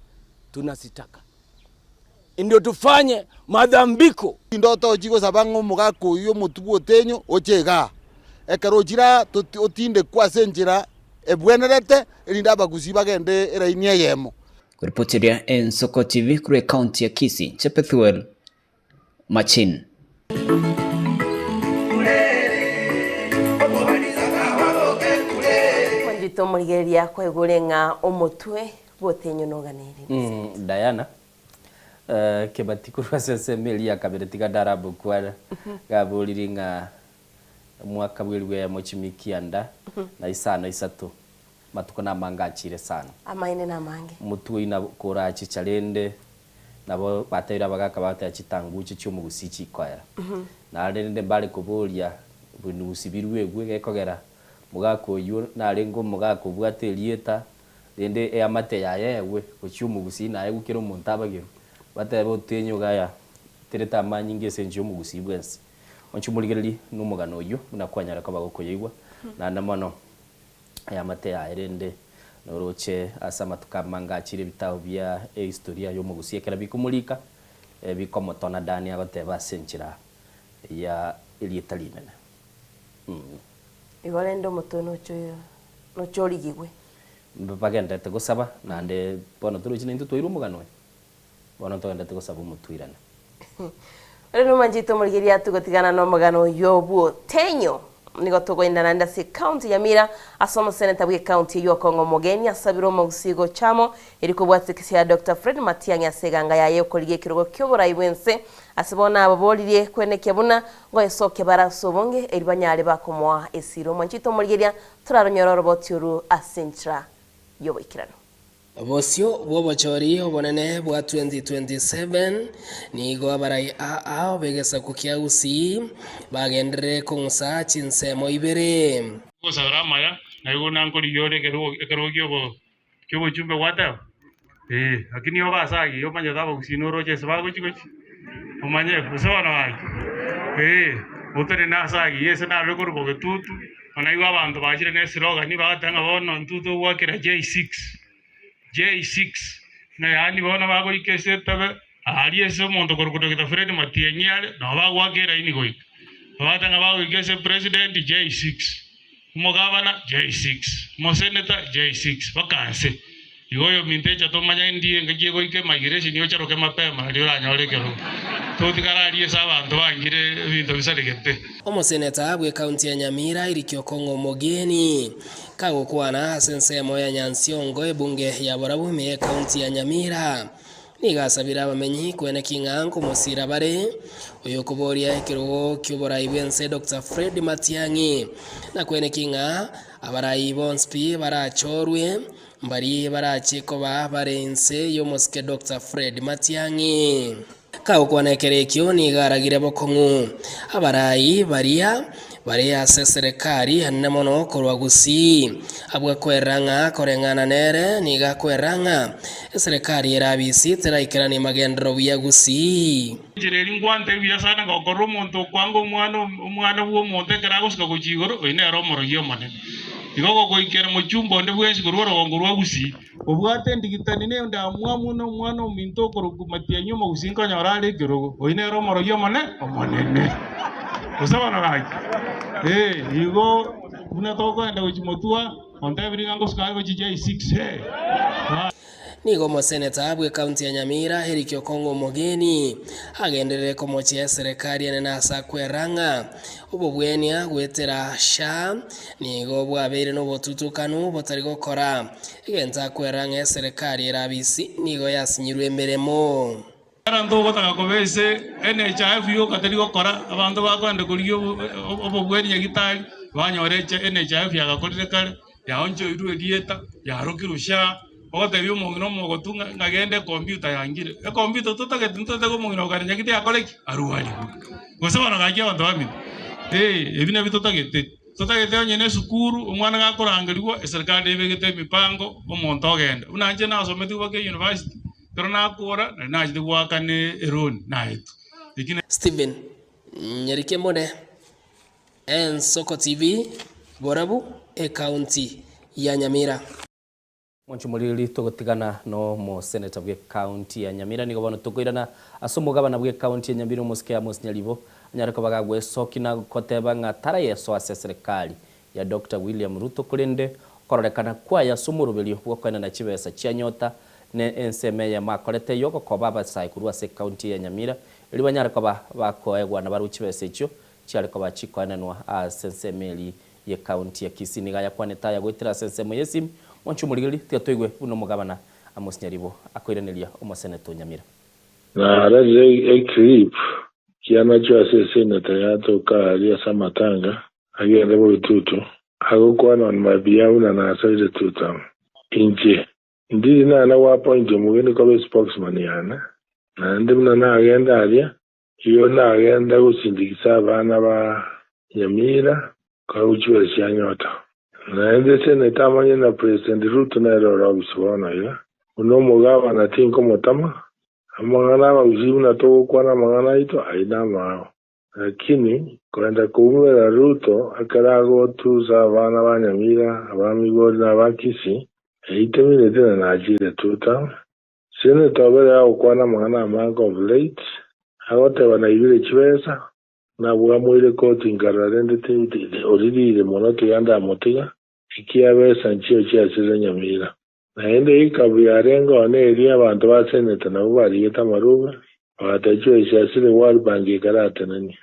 [SPEAKER 23] tunazitaka ndio tufanye madhambiko
[SPEAKER 24] ndoto chigosaba ng'a omogaka oywo omotubu otenyo oche igaa ekero ochire aa toti otindekwe ase enchera ebwenerete erinde abagusii bagende eraini eyemo.
[SPEAKER 19] Koripoteria Ensoko TV korwa ekaunti ya Kisii, Chepethuel Machin.
[SPEAKER 2] Mwanjito omorigereria kwaigure ng'a omotwe bw'otenyo noganeire.
[SPEAKER 1] Mm, Diana eh, kebati korwa ase ensemo eria ya kabere tiga ndarabokwana gaborire ng'a omwaka bwa elifu eyemo chimi kianda na isano isato matuko namange achire sana.
[SPEAKER 2] Amaene namange.
[SPEAKER 1] Omotwe oyio nabo korachicha rende nabo bateire abagaka bagoteeba chitanguche chi'omogusii chikoera. Naende rende mbare koboria binusi birwegwe gekogera mogaka oyio narenge omogaka obwate erieta rende eamate yaye egwe gochia omogusii naye kera omonto abagerwe batebe otenyo gaya terete amanyinga ase enchera y'omogusii bwensi. Onche omorigererie na omogano oyio buna kwanyara koba gokoyaigwa naende mono eamate yaye rende noroche ase amatuko amange achire ebitabu bia ehistoria y'omogusii ekero bikomorika bikomotona Dani agoteba ase enchera ya erieta rinene.
[SPEAKER 2] Igo rende omotwe noche noche origigwe.
[SPEAKER 1] Bagenderete gosaba, naende bono torochi naintwe twairwe omogano oyo? Bono togenderete gosaba omotwirane.
[SPEAKER 2] Ore nomanchete omorigereria togotigana nomogano oyo bw'otenyo. Nigo togoenda naende ase ecounty ya Nyamira ase omoseneta bw'ecounty eyio Okong'o Omogeni asabire omogusii gocha amo erio kobwatia ekesio ya Doctor Fred Matiang'i ase eganga yaye yokorigia ekerogo kioborai bwense ase bono ababoririe kwenekia buna ngoesokia bare ase obonge erio banyare bakomoa esiro. Omwanchete omorigereria toraronyore oroboti oru ase enchera y'oboikeranu.
[SPEAKER 10] Bosio bw'obochori obonene bwa 2027, nigo abarai aa b'egesaku kia Gusii bagenderere kong'usa chinsemo ibere.
[SPEAKER 25] Ogosabera amaya, na igo nankorigia ore ekerogo ekerogo kiobo kiobochumbe gwateba, ee, lakini obe ase ayio omanyete abagusii noroche ase bagochi gochi, omanye gose bono gaki, ee, otenene ase ayio ase narure korwa bogetutu, naigwe abanto bachire ne eslogan bagoteba ng'a bono intwe togwakera J6. J6, ng'a yaani bono bagoika ase etabe aaria ase omonto okorokwa Doctor Fred Matiang'i are, nabo bagoaka eraini goika. Babwate ng'a bagoika ase president, J6, omogavana, J6, omosenator, J6, baka nse. Igo oyominto echa tomanye ndi engaki egoika emigration ocharoke mapema nario oranyore ekerogo. Totigare aria ase abanto bangire ebinto bisaregete.
[SPEAKER 10] Omoseneta bw'ekaunti ya Nyamira Eric Okong'o Omogeni Kagokwana ase ensemo ya Nyansiongo ebunge ya Borabu ime y'ecounty ya Nyamira, nigo asabire abamenyi kweneki ng'a nkomosira bare oyokoboria ekerogo ki'oborai bw'ense Doctor Fred Matiang'i, na kweneki ng'a abarai bonsi pi barachorwe mbari barache koba bare inse y'omosike Doctor Fred Matiang'i. Kagokwana ekero ekio nigo aragire bokong'u abarai baria. Bare ase eserekari enene mono korwa Gusii. Abwo akwerera ng'a koreng'ana nere nigo akwerera ng'a eserekari ere abisi teraikeranie magenderero buya Gusii.
[SPEAKER 25] Enchera eria nkwante buya sana ngokorora omonto okwanga omwana omwana bw'omonto ekero agosuka gochia igoro, oyo nere omorogi omonene. Igo gogoikera mochumba onde bwensi korwa orogongo rwa Gusii. Obwate endigitani na endamwamu na omwana ominto okorokwa Matiang'i omogusii nkonyora are ekerogo, oyio nere omorogi omone omonene. Gose bono gaki? Ee, igo buna tokoenda gochia motwa, ontebirie ng'a ngosuka are gochia J6, ee.
[SPEAKER 10] Nigo omoseneta bw'ekaunti ya Nyamira Eric Okong'o Omogeni agenderere komochia eserekari enene ase akwerera ng'a obobwenia goetera SHA nigo bwabeire nobotutukanu botari gokora egento akwerera ng'a eserekari ere abisi nigo yasinyirwe emeremo.
[SPEAKER 25] Ekero ntogotaka koba ase NHIF yoka teri gokora, abanto bakoenda korigia obobweni nyagitari, banyora NHIF yagakorire kare, yaonchoirwe erieta, yarokirwe SHA, ogotebia omong'ina omogotu ng'a ng'a genda ekompiuta yangire. Ekompiuta totagete ntotagete omong'ina okare nyagitari akore ki? Arwarigwe. Gose bono gaki abanto bamino, eh, ebi nabio totagete. Totagete onye na esukuru, omwana gakorangerigwa, eserikari nebegete emipango, omonto ogenda. Buna inche nasometigwe mpaka eyunivasiti, Ekero nakora, nari nachete goakana eroni naetwe. Eki ne.
[SPEAKER 10] Stephen Nyarikemone, Ensoko TV, Borabu, Ekaunti ya Nyamira.
[SPEAKER 1] Mwanche omoriri togotigana nomoseneta bw'ecounty ya Nyamira nigo bono tokoirana ase omogabana bw'ecounty ya Nyamira omosike Amos Nyaribo anyare koba gagwesokia na goteba ng'a tarayesoa ase eserekari ya Doctor William Ruto korende okororekana kwaye ase omoroberio bw'okoenana chibesa chia nyota ne ensemo eyemo akorete y'ogokoba abasae korwa ase ecounty ya Nyamira erio banyare koba bakoegwa nabarabwo chibesa echio chiare koba chikoenanwa ase ensemo eria y'ecounty ya Kisii. Nigo ayakwanete aya goetera ase ensemo y'esimi. Mwanche omorigereria, tiga toigwe buna omogabana Amos Nyaribo akoiraneria omoseneta o Nyamira.
[SPEAKER 6] Nararire eclip kianachwe ase eseneta yatoka aaria ase amatanga agende boitutu agokwana on my behalf buna nasoire tutam. Inche ndiri nana goappoint omogeni koba espokesman yane naende buna nagenda aria igo nagenda gosindikisa abana ba Nyamira korwa chibesa chia nyota. Naende seneta amanye na President Ruto nere ore ofisi bono iga buna omogabana tinkomotama amang'ana abagusii buna togokwana amang'ana aito ayio namao. Lakini koenda koumera Ruto ekero agotusa abana ba Nyamira, aba Migori na aba Kisii, eitemineti na nachire tutam. Senator obere agokwana amang'ana amange of late, agoteba naibire chibesa, nabwamoire koti nkarora rende oririre mono tiga ndamotiga, ekiabesa nchio chiasirire Nyamira. Naende ekabu yarenge oo neria abanto ba Seneta nabwo barigete amarube, bagateba chibesa chiasirire World Bank ekaratenenia.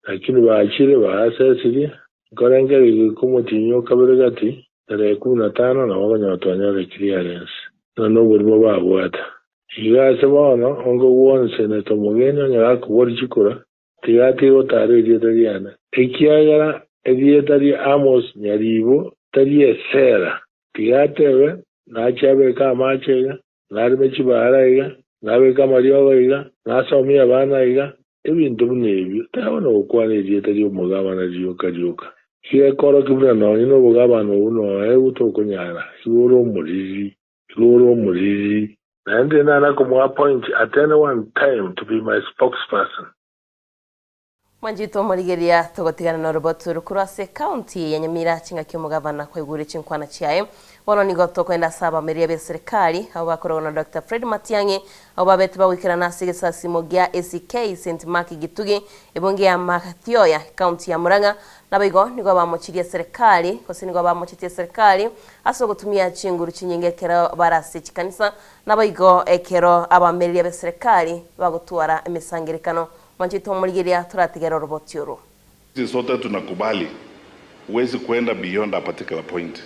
[SPEAKER 6] Lakini baachire baasesirie, nkorengereria goika omotienyi o kabere gati, tarehe ikomi na tano, nabo okonyora twanyorire clearance, ng'a noborimo babwate. Iga ase bono, onge gwonsi Seneta omogeni onye gakoboria chikura, tiga atige gotaara erieta riane, ekiagera erieta ria Amos Nyaribo tari esera. Tiga atebe, Nache abeke amache iga, nareme chibaara iga, nabeke amariogo iga, nasomie abana iga, ebinto buna ebio, taba nogokwana erieta ri'omogabana rioka rioka. Igekorokia buna nonye nobogabana obwo noegwe tokonyara, igo ore omoriri, igo ore omoriri. Naende nana komoappoint at any one time to be my spokesperson.
[SPEAKER 2] Mwanchete omorigereria togotigana norobotu rokoro ase ecounty ya Nyamira chingaki omogavana kwaigure chinkwana chiaye. Bono nigo tokoenda ase abamereria beserikari abwo bakorogwa na Doctor Fred Matiang'i abwo babete bagoikerana ase egesasimo gia ACK St Mark Gitugi ebunge ya Mathioya ecounty ya Murang'a Naboigo nigo bamochirie eserekari, gose nigo bamochetie eserekari ase ogotumia chinguru chinyinge ekero bare ase chikanisa, naboigo ekero abamereria b'eserekari bagotwara emesangerekano. Mwanchete omorigereria toratigere oroboti oro.
[SPEAKER 8] Sisi sote tunakubali huwezi kuenda beyond a particular point.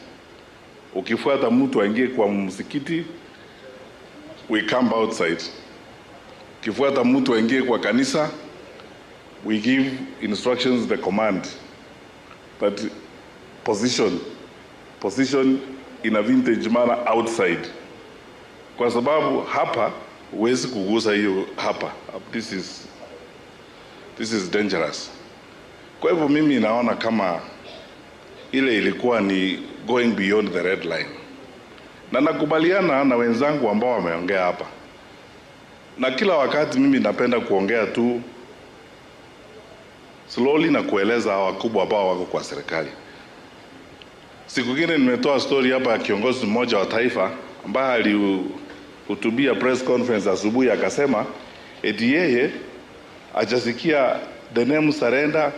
[SPEAKER 8] Ukifuata mtu aingie kwa msikiti, we camp outside. Ukifuata mtu aingie kwa kanisa, we give instructions the command that position position in a vintage manner outside, kwa sababu hapa huwezi kugusa hiyo hapa. This is, this is dangerous. Kwa hivyo mimi naona kama ile ilikuwa ni going beyond the red line, na nakubaliana na wenzangu ambao wameongea hapa, na kila wakati mimi napenda kuongea tu slowly na kueleza hawa wakubwa ambao wako kwa serikali. Siku ingine nimetoa story hapa ya kiongozi mmoja wa taifa ambaye alihutubia press conference asubuhi akasema eti yeye hajasikia the name surrender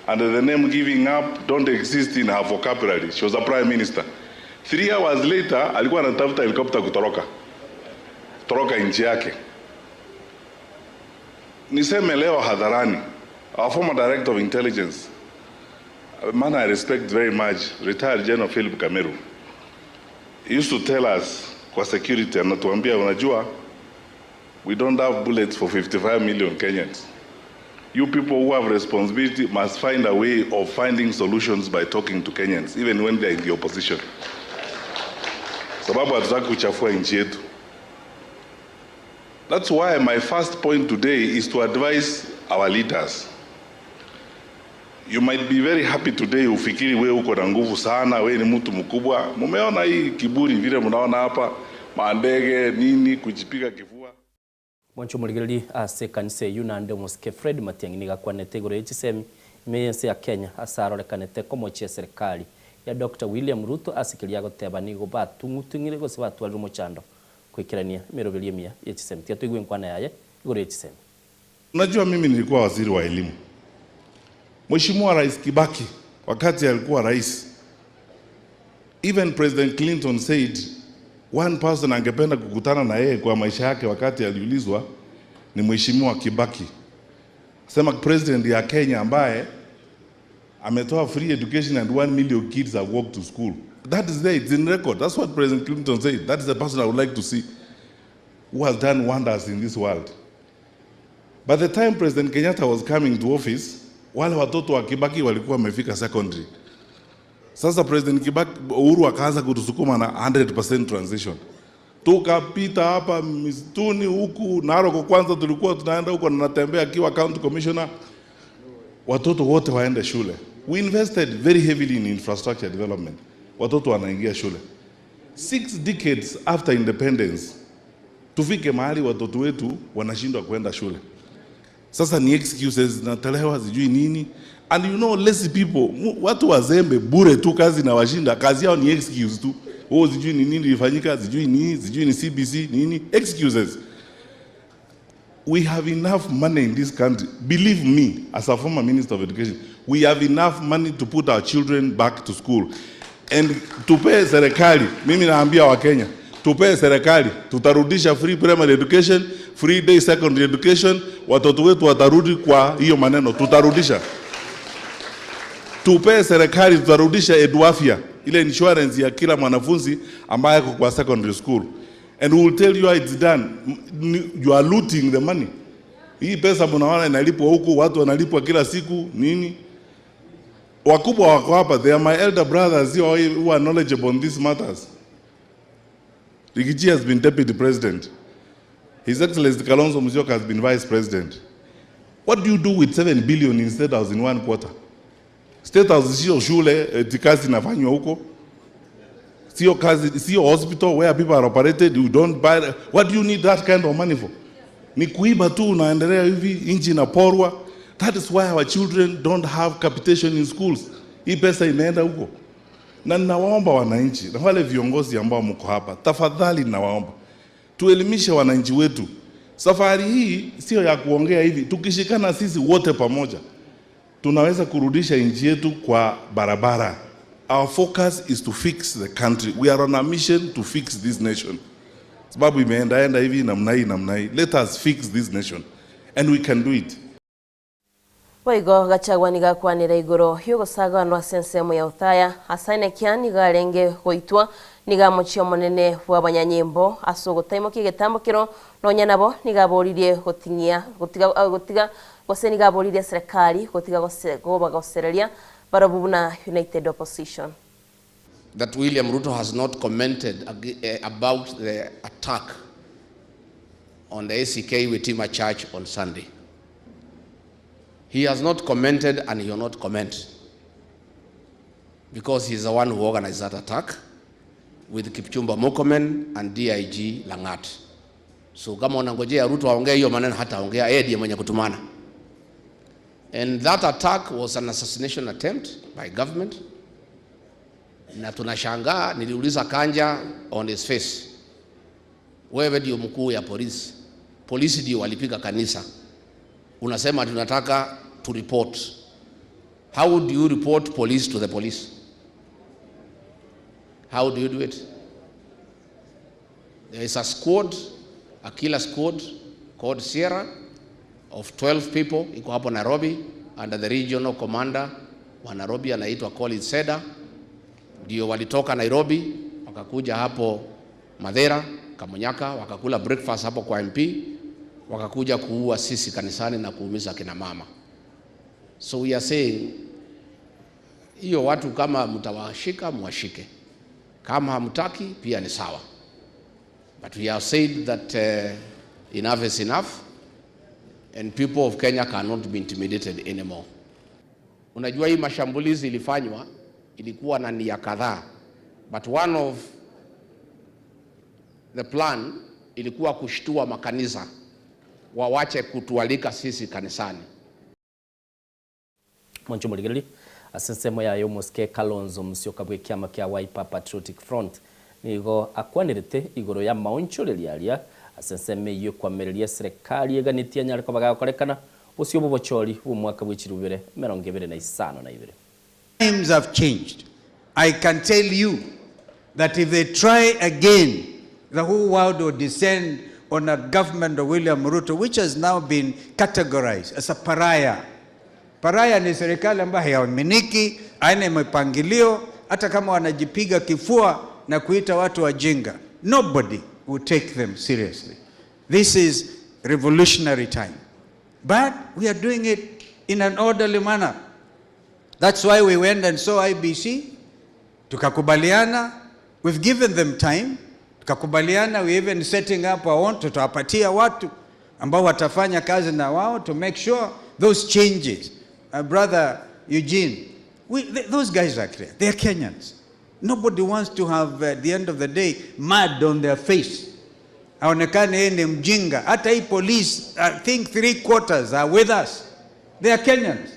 [SPEAKER 8] and the name giving up don't exist in her vocabulary. She was a prime minister. 3 hours later alikuwa anatafuta helicopter kutoroka toroka nchi yake. Niseme leo hadharani, our former director of intelligence, a man I respect very much, retired General Philip Kameru, he used to tell us kwa security, anatuambia unajua, we don't have bullets for 55 million Kenyans. You people who have responsibility must find a way of finding solutions by talking to Kenyans, even when they're in the opposition. Sababu hatutaki kuchafua nchi yetu. That's why my first point today is to advise our leaders. You might be very happy today, ufikiri we uko na nguvu sana, we ni mtu mkubwa. Mumeona hii kiburi vile mnaona hapa, mandege nini, kujipiga kifua.
[SPEAKER 1] Mwancho murigereri ase ekanisa eywo naende omosike Fred Matiang'i nigo akwanete igoro ya chisemi ime y'ense ya Kenya ase arorekanete komochia eserikali ya Dr. William Ruto ase keria agoteba nigo batung'utung'ire gose batwarire omochando koikerania emeroberio emiya ya chisemi. Tiga toigwe enkwana yaye igoro ya chisemi.
[SPEAKER 8] Unajua, mimi nilikuwa waziri wa elimu. Mheshimiwa Rais Kibaki wakati alikuwa rais, even President Clinton said one person angependa kukutana na yeye kwa maisha yake wakati aliulizwa ni Mheshimiwa Kibaki. Sema president ya Kenya ambaye ametoa free education and 1 million kids have walked to school. That is there, it's in record. That's what President Clinton said. That is the person I would like to see who has done wonders in this world. By the time President Kenyatta was coming to office, wale watoto wa Kibaki walikuwa wamefika secondary. Sasa President Kibaki Uhuru akaanza kutusukuma na 100% transition. Tukapita hapa misituni huku Narok, kwanza tulikuwa tunaenda huko na natembea akiwa county commissioner, watoto wote waende shule. We invested very heavily in infrastructure development. Watoto wanaingia shule. 6 decades after independence, tufike mahali watoto wetu wanashindwa kwenda shule. Sasa ni excuses zinatolewa sijui nini. And you know lazy people, watu wazembe bure tu kazi na washinda, kazi yao ni excuse tu. Oh, sijui ni nini ilifanyika, sijui nini, sijui ni CBC nini, excuses. We have enough money in this country. Believe me, as a former minister of education, we have enough money to put our children back to school. And tupee serikali, mimi naambia Wakenya, tupee serikali, tutarudisha free primary education, free day secondary education, watoto wetu watarudi kwa hiyo maneno, tutarudisha. Tupee serikali, tutarudisha EduAfya, ile insurance ya kila mwanafunzi ambaye ako kwa secondary school. And we will tell you how it's done. You are looting the money. Hii pesa mnaona inalipwa huku, watu wanalipwa kila siku nini? Wakubwa wako hapa, they are my elder brothers who are knowledgeable on these matters. Riggy G has been deputy president. His Excellency Kalonzo Musyoka has been vice president. What do you do with 7 billion in State House in one quarter? State House sio shule eti kazi inafanywa huko. Sio kazi, sio hospital where people are operated, you don't buy. What do you need that kind of money for? Ni kuiba tu unaendelea hivi, nchi inaporwa. That is why our children don't have capitation in schools. Hii pesa imeenda huko. Na ninawaomba wananchi na wale viongozi ambao mko hapa, tafadhali ninawaomba tuelimishe wananchi wetu. Safari hii sio ya kuongea hivi, tukishikana sisi wote pamoja tunaweza kurudisha nchi yetu kwa barabara. Our focus is to fix the country. We are on a mission to fix this nation. Sababu imeendaenda hivi namna hii namna hii. Let us fix this nation and we can do it.
[SPEAKER 2] Boigo Gachagua nigakwanira igoro yogosaganwa ase ensemo ya Othaya asaine nigarenge goitwa nigamochia omonene bwa abanyanyimbo ase ogotaimokia egetambo nonya nabo nigaboririe goting'ia gotiga gotiga gose nigaboririe serikali gotiga gose goba gosereria barabwo buna United Opposition.
[SPEAKER 9] That William Ruto has not commented about the attack on the ACK Witima Church on Sunday. He has not commented and he will not comment because he is the one who organized that attack with Kipchumba Murkomen and DIG Langat. So kama unangojea Ruto aongee hiyo maneno, hataongea, yeye ndiye mwenye kutumana. And that attack was an assassination attempt by government. Na tunashangaa, niliuliza Kanja on his face, wewe ndio mkuu ya polisi, polisi ndio walipiga kanisa, unasema tunataka to report. How do you report police to the police? How do you do it? There is a squad, a killer squad called Sierra of 12 people iko hapo Nairobi under the regional commander wa Nairobi anaitwa Collins Seda. Ndio walitoka Nairobi wakakuja hapo Madhera Kamunyaka, wakakula breakfast hapo kwa MP, wakakuja kuua sisi kanisani na kuumiza kina mama. So we are saying hiyo watu kama mtawashika mwashike, kama hamtaki pia ni sawa, but we have said that uh, enough is enough and people of Kenya cannot be intimidated anymore. Unajua hii mashambulizi ilifanywa ilikuwa na nia kadhaa, but one of the plan ilikuwa kushtua makanisa wawache kutualika sisi kanisani.
[SPEAKER 1] Mwancho morigereri ase ensemo yaye omosike Kalonzo Musyoka bwa ekiama kia Wiper Patriotic Front nigo akwanerete igoro ya amaonchoreria aria ase ensemo eyio ekwamereria eserekari eganetie anyare koba gagokorekana bosio obobochori bwa omwaka bwa echirubere emerongo ebere na isano na ibere.
[SPEAKER 11] Times have changed. I can tell you that if they try again, the whole world will descend on a government of William Ruto, which has now been categorized as a pariah. Pariah ni serikali ambayo haiaminiki, haina mipangilio, hata kama wanajipiga kifua na kuita watu wajinga. Nobody will take them seriously. This is revolutionary time. But we are doing it in an orderly manner. That's why we went and saw IEBC, tukakubaliana, we've given them time, tukakubaliana, we even setting up our own, tutawapatia watu ambao watafanya kazi na wao to make sure those changes. Uh, brother Eugene, we, th those guys are clear. They are Kenyans. Nobody wants to have, at the end of the day, mud on their face. Aonekane yeye ni mjinga. Hata hii police, I think 3/4 are with us. They are Kenyans.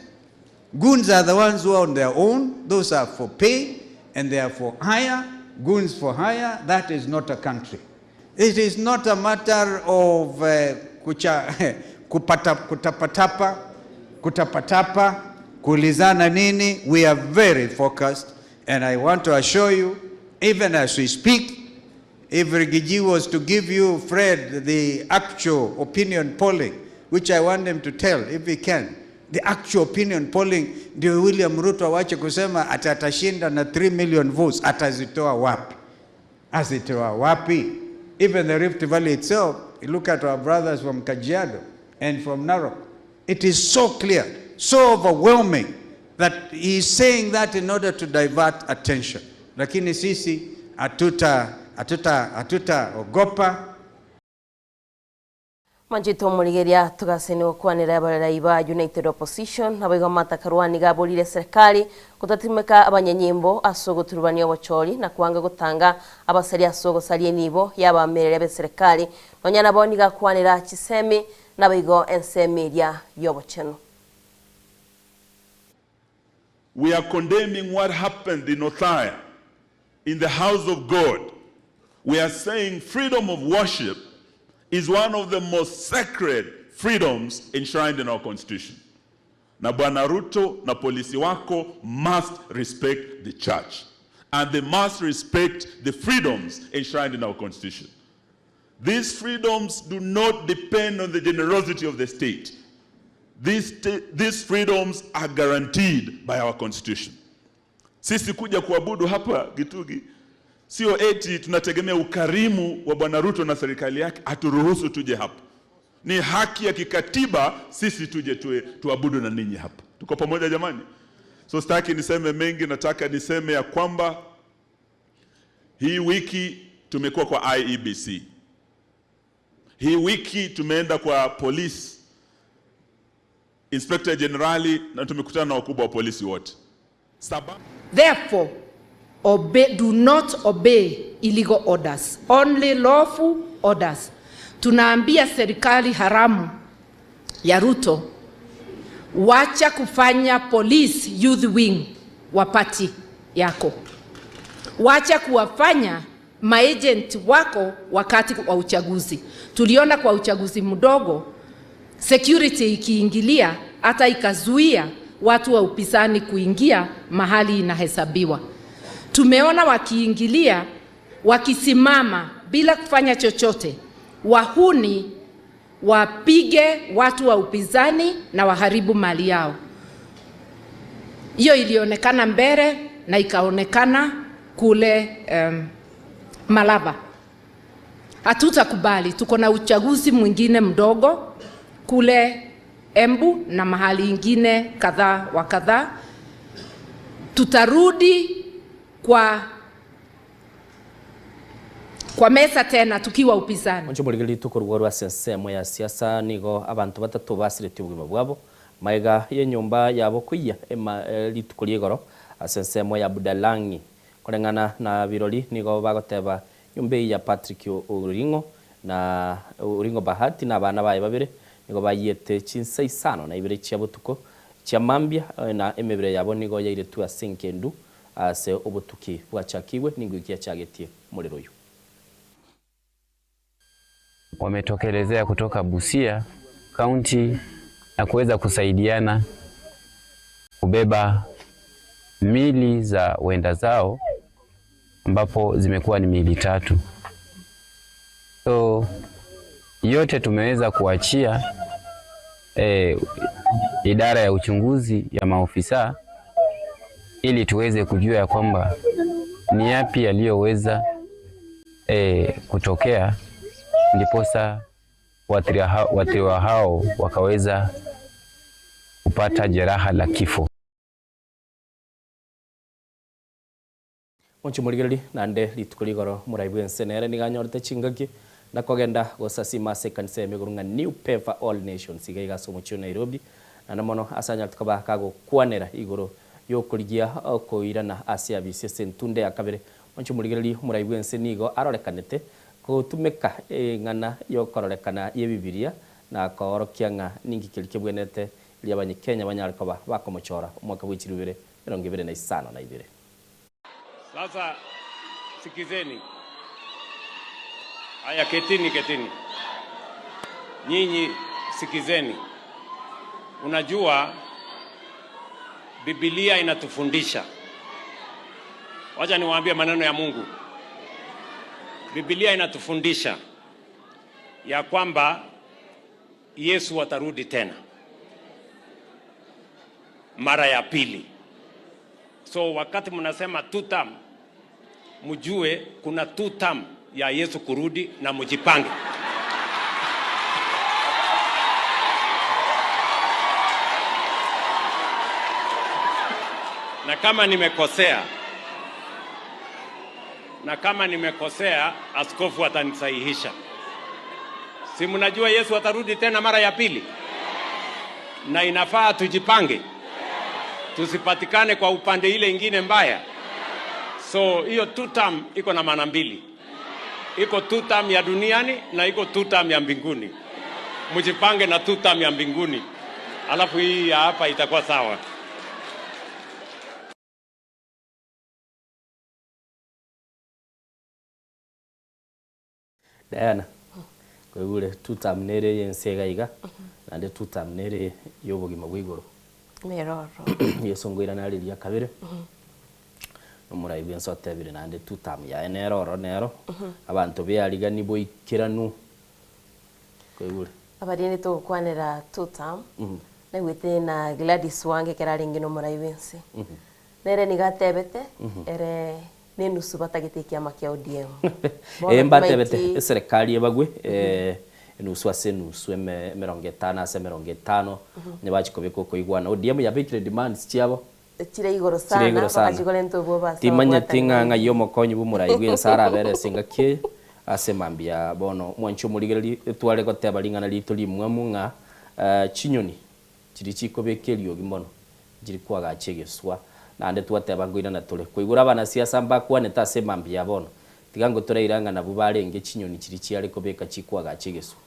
[SPEAKER 11] Goons are the ones who are on their own. Those are for pay and they are for hire. Goons for hire. That is not a country. It is not a matter of uh, kucha, kupata, kutapatapa, kutapatapa, kuulizana nini. We are very focused and I want to assure you, even as we speak, if Riggy G was to give you, Fred, the actual opinion polling, which I want him to tell if he can, the actual opinion polling, ndio William Ruto awache kusema ati atashinda na 3 million votes, atazitoa wapi? Azitoa wapi? Even the Rift Valley itself, you look at our brothers from Kajiado and from Narok, it is so clear, so overwhelming that he is saying that in order to divert attention. Lakini sisi hatuta hatuta hatutaogopa.
[SPEAKER 2] Manchete omorigeria togaseni gokwanera abarai ba United Opposition naboigo Martha Karua nigo aborire serikali gotatimeka abanyanyimbo ase ogoturubania obochori na kwanga gotanga abasari ase ogosaria enibo yabamereri abe serikali nonya nabo nigo akwanera chisemi naboigo ensemo eria ya obochenu.
[SPEAKER 8] We are condemning what happened in Othaya, in the house of God. We are saying freedom of worship is one of the most sacred freedoms enshrined in our constitution. Na Bwana Ruto na polisi wako must respect the church. And they must respect the freedoms enshrined in our constitution. These freedoms do not depend on the generosity of the state. These freedoms are guaranteed by our constitution. Sisi kuja kuabudu hapa Gitugi sio eti tunategemea ukarimu wa Bwana Ruto na serikali yake aturuhusu tuje hapa. Ni haki ya kikatiba sisi tuje tuwe, tuabudu na ninyi hapa. Tuko pamoja jamani? So sitaki niseme mengi, nataka niseme ya kwamba hii wiki tumekuwa kwa IEBC. Hii wiki tumeenda kwa police. Inspector Jenerali na tumekutana na wakubwa wa polisi wote. Sababu
[SPEAKER 12] Therefore, obey, do not obey illegal orders, only lawful orders. Tunaambia serikali haramu ya Ruto, wacha kufanya police youth wing wa party yako, wacha kuwafanya maagent wako wakati wa uchaguzi. Tuliona kwa uchaguzi mdogo security ikiingilia hata ikazuia watu wa upinzani kuingia mahali inahesabiwa. Tumeona wakiingilia wakisimama bila kufanya chochote, wahuni wapige watu wa upinzani na waharibu mali yao. Hiyo ilionekana mbele na ikaonekana kule um, Malava. Hatutakubali, tuko na uchaguzi mwingine mdogo kule Embu na mahali ingine kadhaa wa kadhaa. Tutarudi kwa, kwa meza tena tukiwa upinzani.
[SPEAKER 1] Monche morigeri rituko rwa ensemo ya siasa nigo abanto batato basiretie obogima bwabo maiga ya enyomba yabo koiyia ema rituko ria igoro ase ensemo ya Budalangi koreng'ana na birori nigo bagoteba nyomba eyio ya Patrick Oringo na Oringo Bahati na abana baye babere nigo baiyete chinsa isano na ibere chia botuko chia mambia na emebere yabo nigo yairetwe ase enkendu ase obotuki bwachakigwe nigo ekiachagetie omorero oyio.
[SPEAKER 13] Wametokelezea kutoka Busia kaunti na kuweza kusaidiana kubeba mili za wenda zao ambapo zimekuwa ni mili tatu. So yote tumeweza kuachia idara ya uchunguzi ya maofisa ili tuweze kujua ya kwamba ni yapi yaliyoweza kutokea ndiposa waathiriwa hao wakaweza kupata jeraha la kifo.
[SPEAKER 1] Monche morigereri naende rituko rigoro morai bwense nere nigo anyorete chingaki na kogenda gosasima ase ekanisa ya emegoro ng'a New Peva All Nations iga iga ase omochie o Nairobi naende mono ase anyarete koba kagokwanera igoro yokorigia okoirana ase abisi ase entunde ya kabere. Monche morigereri omorai bwense nigo arorekanete gotumeka eng'ana yokororekana y'ebibiria na koorokia ng'a ninki keria kebwenerete riria abanyekenya banyare koba bakomochora omwaka bwe chilifu ibere emerongo ebere na isano na ibere.
[SPEAKER 3] Sasa sikizeni. Haya, ketini, ketini. Nyinyi sikizeni. Unajua Biblia inatufundisha. Wacha niwaambie maneno ya Mungu. Biblia inatufundisha ya kwamba Yesu atarudi tena mara ya pili. So wakati mnasema two term, mjue kuna two term ya Yesu kurudi na mjipange. Na kama nimekosea, na kama nimekosea, askofu atanisahihisha. Si mnajua Yesu atarudi tena mara ya pili? Na inafaa tujipange, tusipatikane kwa upande ile ingine mbaya. So hiyo two term iko na maana mbili, iko two term ya duniani na iko two term ya mbinguni. Mjipange na two term ya mbinguni, alafu hii ya hapa itakuwa sawa.
[SPEAKER 1] Diana, kwaigure two term nere yense iga iga, naende two term nere ya obogima bwa igoro.
[SPEAKER 2] Meroro.
[SPEAKER 1] Yeso ngoirana riria kabere, omorai bwense otebire naende two term yaye nero oro nero, abanto bearigani boikeranu. Kwaigure.
[SPEAKER 2] Abarinde togokwanera two term, naigwete na Gladys Wanga ekero arenge na omorai bwense. Nere nigo atebete, ere nenusu batagete ekiama kia ODM. Bono
[SPEAKER 1] Eh, mbatebete
[SPEAKER 2] timaiti
[SPEAKER 1] eserekari ebagwe enusu ase enusu emerongo etano ase emerongo etano onye bachia kobeka okoigwana. ODM yabekire demands chiabo
[SPEAKER 2] Chire igoro
[SPEAKER 1] chire
[SPEAKER 2] sana,
[SPEAKER 1] igoro sana.
[SPEAKER 2] bakachigorenta obwo base
[SPEAKER 1] Timanyeti
[SPEAKER 2] babwatani
[SPEAKER 1] ng'a ng'ai omokonyi bwa omorai bwa ense arabere ase engaki eye ase mambia bono mwanche omorigereri etware goteba ring'ana rito rimwamu ng'a chinyoni Chiri chikobeka eriogi mono, nchiri koagacha egeswa. Naende twateba nkoirana tore. Koigure abanasiasa mbakwanete ase emambia ya bono, tiga ngotoraire ng'a nabwo barenge chinyoni chiria chiare kobeka chikoagacha egeswa.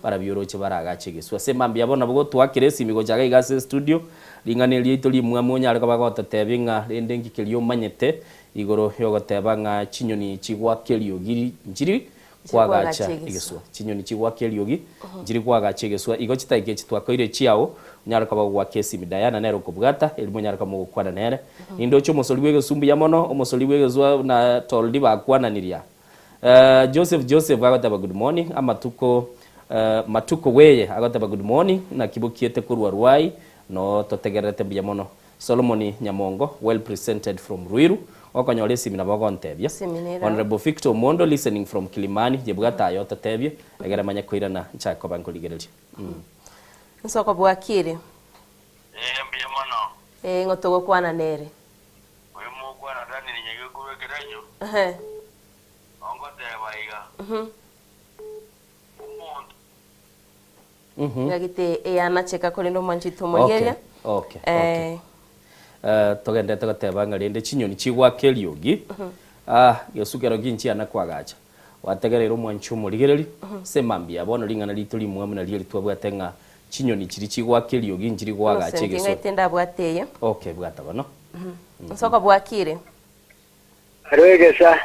[SPEAKER 1] Barabio oroche baragache egeswa. Ase emambia ya bono nabo gotwakera esimi gocha iga iga ase estudio, ring'ana eri riaito rimwamu onyare koba gototebia ng'a rende nki keria omanyete igoro yogoteba ng'a chinyoni chigoaka eriogi nchiri Kwagacha egeswa. Chinyoni chigwaka eriogi, nchiri kwagacha egeswa. Igo chitaika echi twakoire echiao, onyare koba ogwaka esimi. Diana nere okobwata, erimo onyare koba mogokwana nere. Nindoche omosori bw'egeswa mbuya mono, omosori bw'egeswa na Toldi bakwananirie aa. Joseph Joseph agoteba good morning, amatuko matuko weye agoteba good morning, naki bokiete korwa Ruai, no totegererete mbuya mono. Solomon Nyamongo well presented from Ruiru, gokonyora esimi nabo ogontebia.
[SPEAKER 2] Esimi nere oo.
[SPEAKER 1] Honourable Victor Omondo listening from Kilimani, yebwate aye ototebie, egere manye koirana nchake koba nkorigereria. Mm.
[SPEAKER 2] Nsoko bwakire.
[SPEAKER 14] Ee, mbuya mono.
[SPEAKER 2] Ee, ng'o togokwana nere?
[SPEAKER 14] Oyo mokwana Daniel Nyagio korwa ekerenyo,
[SPEAKER 2] Ehe.
[SPEAKER 14] ongoteba iga,
[SPEAKER 2] Mhm.
[SPEAKER 14] Omonto.
[SPEAKER 2] Ng'agete eyanacheka korende omwanchete omorigereria.
[SPEAKER 1] Okay, okay, okay. Eh, togenderete goteba ng'a rende chinyoni chigwaka eriogi, ah, gesukero ginchiana kwagacha. Gwategereire omwanchi omorigereri, ase mambia bono ring'ana rito rimwamu nario eri twabwate ng'a chinyoni chiria chigwaka eriogi nchiri goagacha
[SPEAKER 2] Innocent
[SPEAKER 1] egeswe.
[SPEAKER 2] ng'aete ndabwate eye.
[SPEAKER 1] Okay, bwata bono.
[SPEAKER 2] Nsoko bwakire.
[SPEAKER 15] Aro egesa.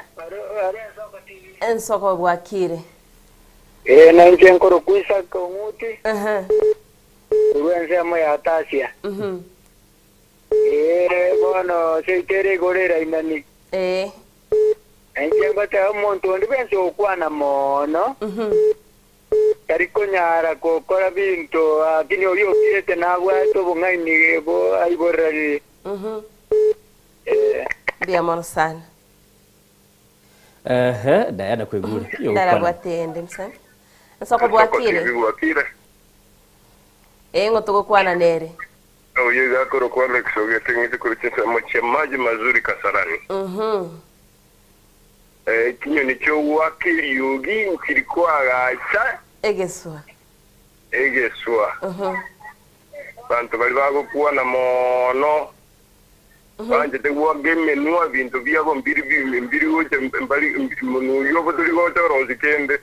[SPEAKER 2] Ensoko bwakire.
[SPEAKER 15] Ee, nainche nkorokwa Isaka Ong'uti, korwa ensemo ya Tasia. Ee, bono seito ere igoro erainani. Nainche ngoteba omonto onde bwensi ogokwana mono, tari konyara gokora binto, lakini oria okirete nabwate obong'aini bo aiboreranirie. Eh.
[SPEAKER 2] Mbuya mono sana.
[SPEAKER 1] Ehe, Diana kwegure. Yo gokwana.
[SPEAKER 2] Ndarabwate ende msa. Nsoko bwakire.
[SPEAKER 16] TV bwakire.
[SPEAKER 2] Eh ng'o togokwana nere.
[SPEAKER 16] Oyo iga akorokwa Alex ogete ng'ete korwa chinsemo chia Maji Mazuri Kasarani.
[SPEAKER 2] Mhm.
[SPEAKER 16] Eh, chinyoni chi'ogoaka eriogi nchiri koagacha
[SPEAKER 2] Egeswa.
[SPEAKER 16] egeswa.
[SPEAKER 2] Mhm.
[SPEAKER 16] Banto baria bagokwana mono Banchete goaka emenwa, ebinto biabo mbiri mbiri gocha mbari monwa oyio obo tori gocha orosie kende.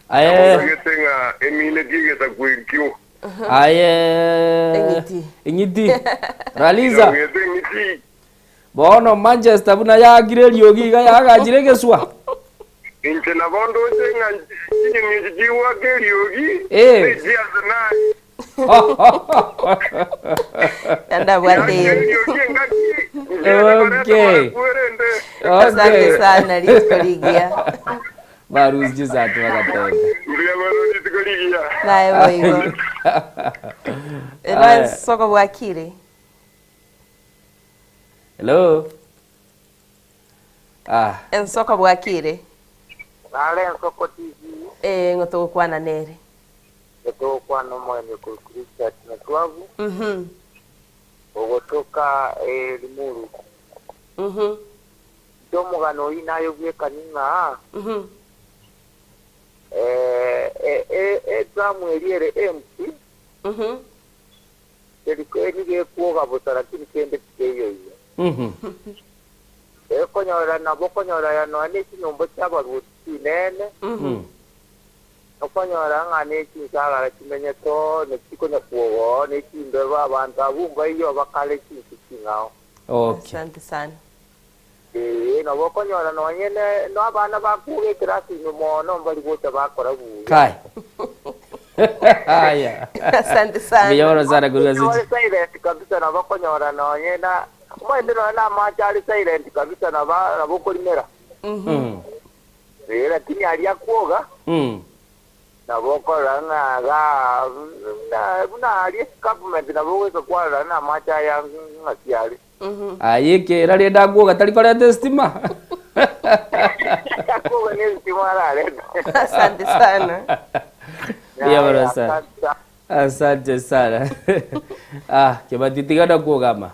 [SPEAKER 1] Aye.
[SPEAKER 16] Nabo ng'a emineti egesaku ekio.
[SPEAKER 1] Aye. Eng'iti. Raliza.
[SPEAKER 16] Ng'ete eng'iti.
[SPEAKER 1] Bono Manchester buna yaakire eriogi iga yagachire egeswa.
[SPEAKER 16] Inche nabo ndoche ng'a chinyoni echi chigoaka eriogi
[SPEAKER 1] Eh.
[SPEAKER 16] nechia Arsenal.
[SPEAKER 2] Ndabwate
[SPEAKER 16] Yaakire eriogi engaki
[SPEAKER 1] Okay.
[SPEAKER 2] Asante sana rituko rigiya.
[SPEAKER 1] Barusi chisati bagatenga.
[SPEAKER 16] Mbuya mono rituko rigiya.
[SPEAKER 2] Naye boigo.
[SPEAKER 1] Aya.
[SPEAKER 2] Soko bwakire.
[SPEAKER 1] Hello. Ah.
[SPEAKER 2] Ensoko bwakire.
[SPEAKER 15] Nare Ensoko TV.
[SPEAKER 2] Eh, ng'o togokwana nere.
[SPEAKER 15] Togokwana omogeni okorwa Richard Nyatwabu.
[SPEAKER 2] Mhm.
[SPEAKER 15] Ogotoka eh, Limuru.
[SPEAKER 2] Mhm.
[SPEAKER 15] Inche omogano oyio naye obwekani ng'a
[SPEAKER 2] Mhm.
[SPEAKER 15] eh, eh, eh, etramu eria ere empty
[SPEAKER 2] Mhm.
[SPEAKER 15] Teri nigo ekwoga bosa lakini kende tikeiyo ime. Ekonyora nabo okonyora ya nonya ne chinyomba chi'abaruoti chinene, okonyora ng'a ne chinsagara chimenyete oo, ne chikonya kwoga oo, ne chimbeba, abanto abwo mbaiyo bakare chinse ching'ao.
[SPEAKER 2] Asante sana.
[SPEAKER 15] Ee, nabo okonyora nonye ne abana bakwoga ekerasi ime mono mbari gocha bakora buya.
[SPEAKER 1] Kai. Haya.
[SPEAKER 2] Asante sana.
[SPEAKER 1] Mbuya mono sana korwa ase
[SPEAKER 15] Ore silent kabisa nabo okonyora nonye na omanyete nonye na amache are silent kabisa nabo nabo okorimera. Ee, lakini aria akwoga nabo okorora ng'a igaa buna buna aria government nabo ogoika kwarora ng'a amache aya ng'aki are.
[SPEAKER 1] Aye ekera rende akwoga tari koreta estima.
[SPEAKER 15] Akwoga ne estima ararete.
[SPEAKER 2] Asante sana.
[SPEAKER 1] Mbuya mono sana. Asante sana. Ah, Kebati tiga na kwogama.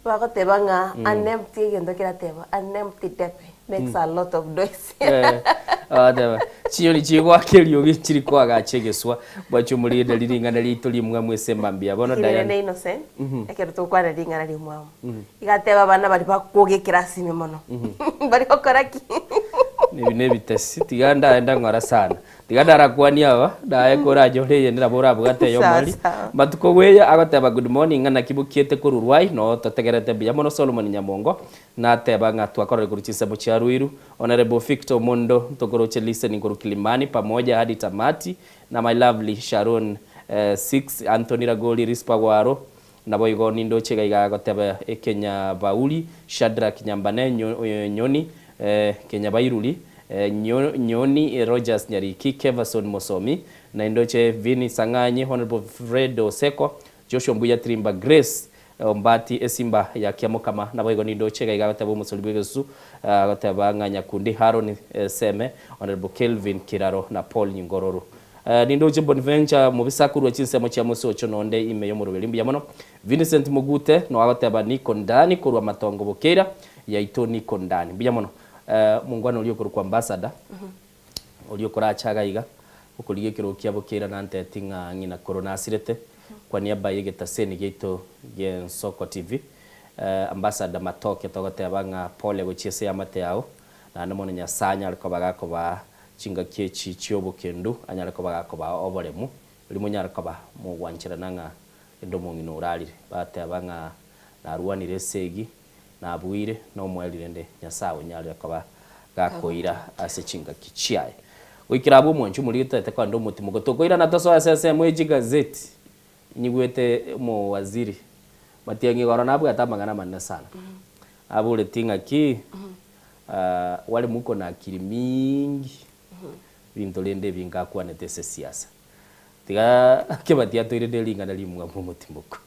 [SPEAKER 2] Bagoteba ng'a
[SPEAKER 1] Mm.
[SPEAKER 2] an empty egento kerateba an empty depe. Makes a lot of noise.
[SPEAKER 1] Eh, agateba chinyoni chigoaka eriogi chiri koagacha egeswa bwacha omorende ring'ana riaito rimwamu ase emambia bono
[SPEAKER 2] Lakini
[SPEAKER 1] Diana.
[SPEAKER 2] rende Innocent,
[SPEAKER 1] Mhm.
[SPEAKER 2] ekero togokwana ring'ana rimwamu,
[SPEAKER 1] Mhm.
[SPEAKER 2] iga ateba abana baria bakwoga ekerasi ime mono.
[SPEAKER 1] Mhm.
[SPEAKER 2] Bari gokora ki?
[SPEAKER 1] Ebi nebitesi tiga ndaenda ng'ora sana Tiga ndarakwanie aba, naye koranyore eyende nabo orabwate
[SPEAKER 2] Sawa,
[SPEAKER 1] ey'omori.
[SPEAKER 2] sawa.
[SPEAKER 1] Matuko bweya agoteba good morning ng'a naki bokiete korwa Ruai, noo totegerete mbuya mono Solomon Nyamongo, nateba ng'a twakorire korwa chinsemo chia Ruiru. Honourable Victor Omondo ntokoroche listening korwa Kilimani pamoja hadi tamati, na my lovely Sharon 6 Anthony Ragoli Risper Gwaro, Naboigo nindoche iga iga agoteba ekenyabauri, Shadrack Nyambane Nyoni, Kenyabairuri, Nyoni Rogers Nyariki, Keverson Mosomi, naindoche Vinny Sang'anyi, Honourable Fred Oseko, Joshua Mbuya Tirimba, Grace Ombati Esimba ya Kiamokama, naboigo nindoche iga iga agoteba omosori bw'egesusu, agoteba ng'a Nyakundi Haron Seme, Honourable Kelvin Kiraro na Paul Nyingororo. Nindoche Bonventure mobisa korwa chinsemo chia mosocho nonde ime y'omoroberi mbuya mono. Vincent Mogute no agoteba niko ndani korwa matongo bokeira yaito niko ndani mbuya mono. Omongwana oria okorokwa Ambassador oria okorache iga iga okorigia ekerogo kia bokeira nanteti ng'a ng'ina koro nasirete kwa niaba y'egetaseni giaito gi'Ensoko TV. Ambassador Matoke togoteba ng'a pole gochia ase eamate yao naende mono Nyasae anyare koba gakobaa Chingaki echi chi'obokendu anyare koba gakobaa oboremu, riria monyare koba mogwancherana ng'a inde omong'ina orarire. Bateba ng'a narwanire esegi, nabuire, nomoerio rende Nyasae onyarire koba gakoira ase chingaki chiaye. Goikera abwo omwancho omorige toete kogenda omotimoko tokoirana tosoe ase ensemo ye chigazeti. Nyigwete omowaziri Matiang'i igoro nabwate amang'ana amanene sana. Aboreti ng'aki Wale muko na akili mingi, binto rende ebi ngakwanete ase esiasa. Tiga Kebati atoire ne ring'ana rimwamu omotimoko.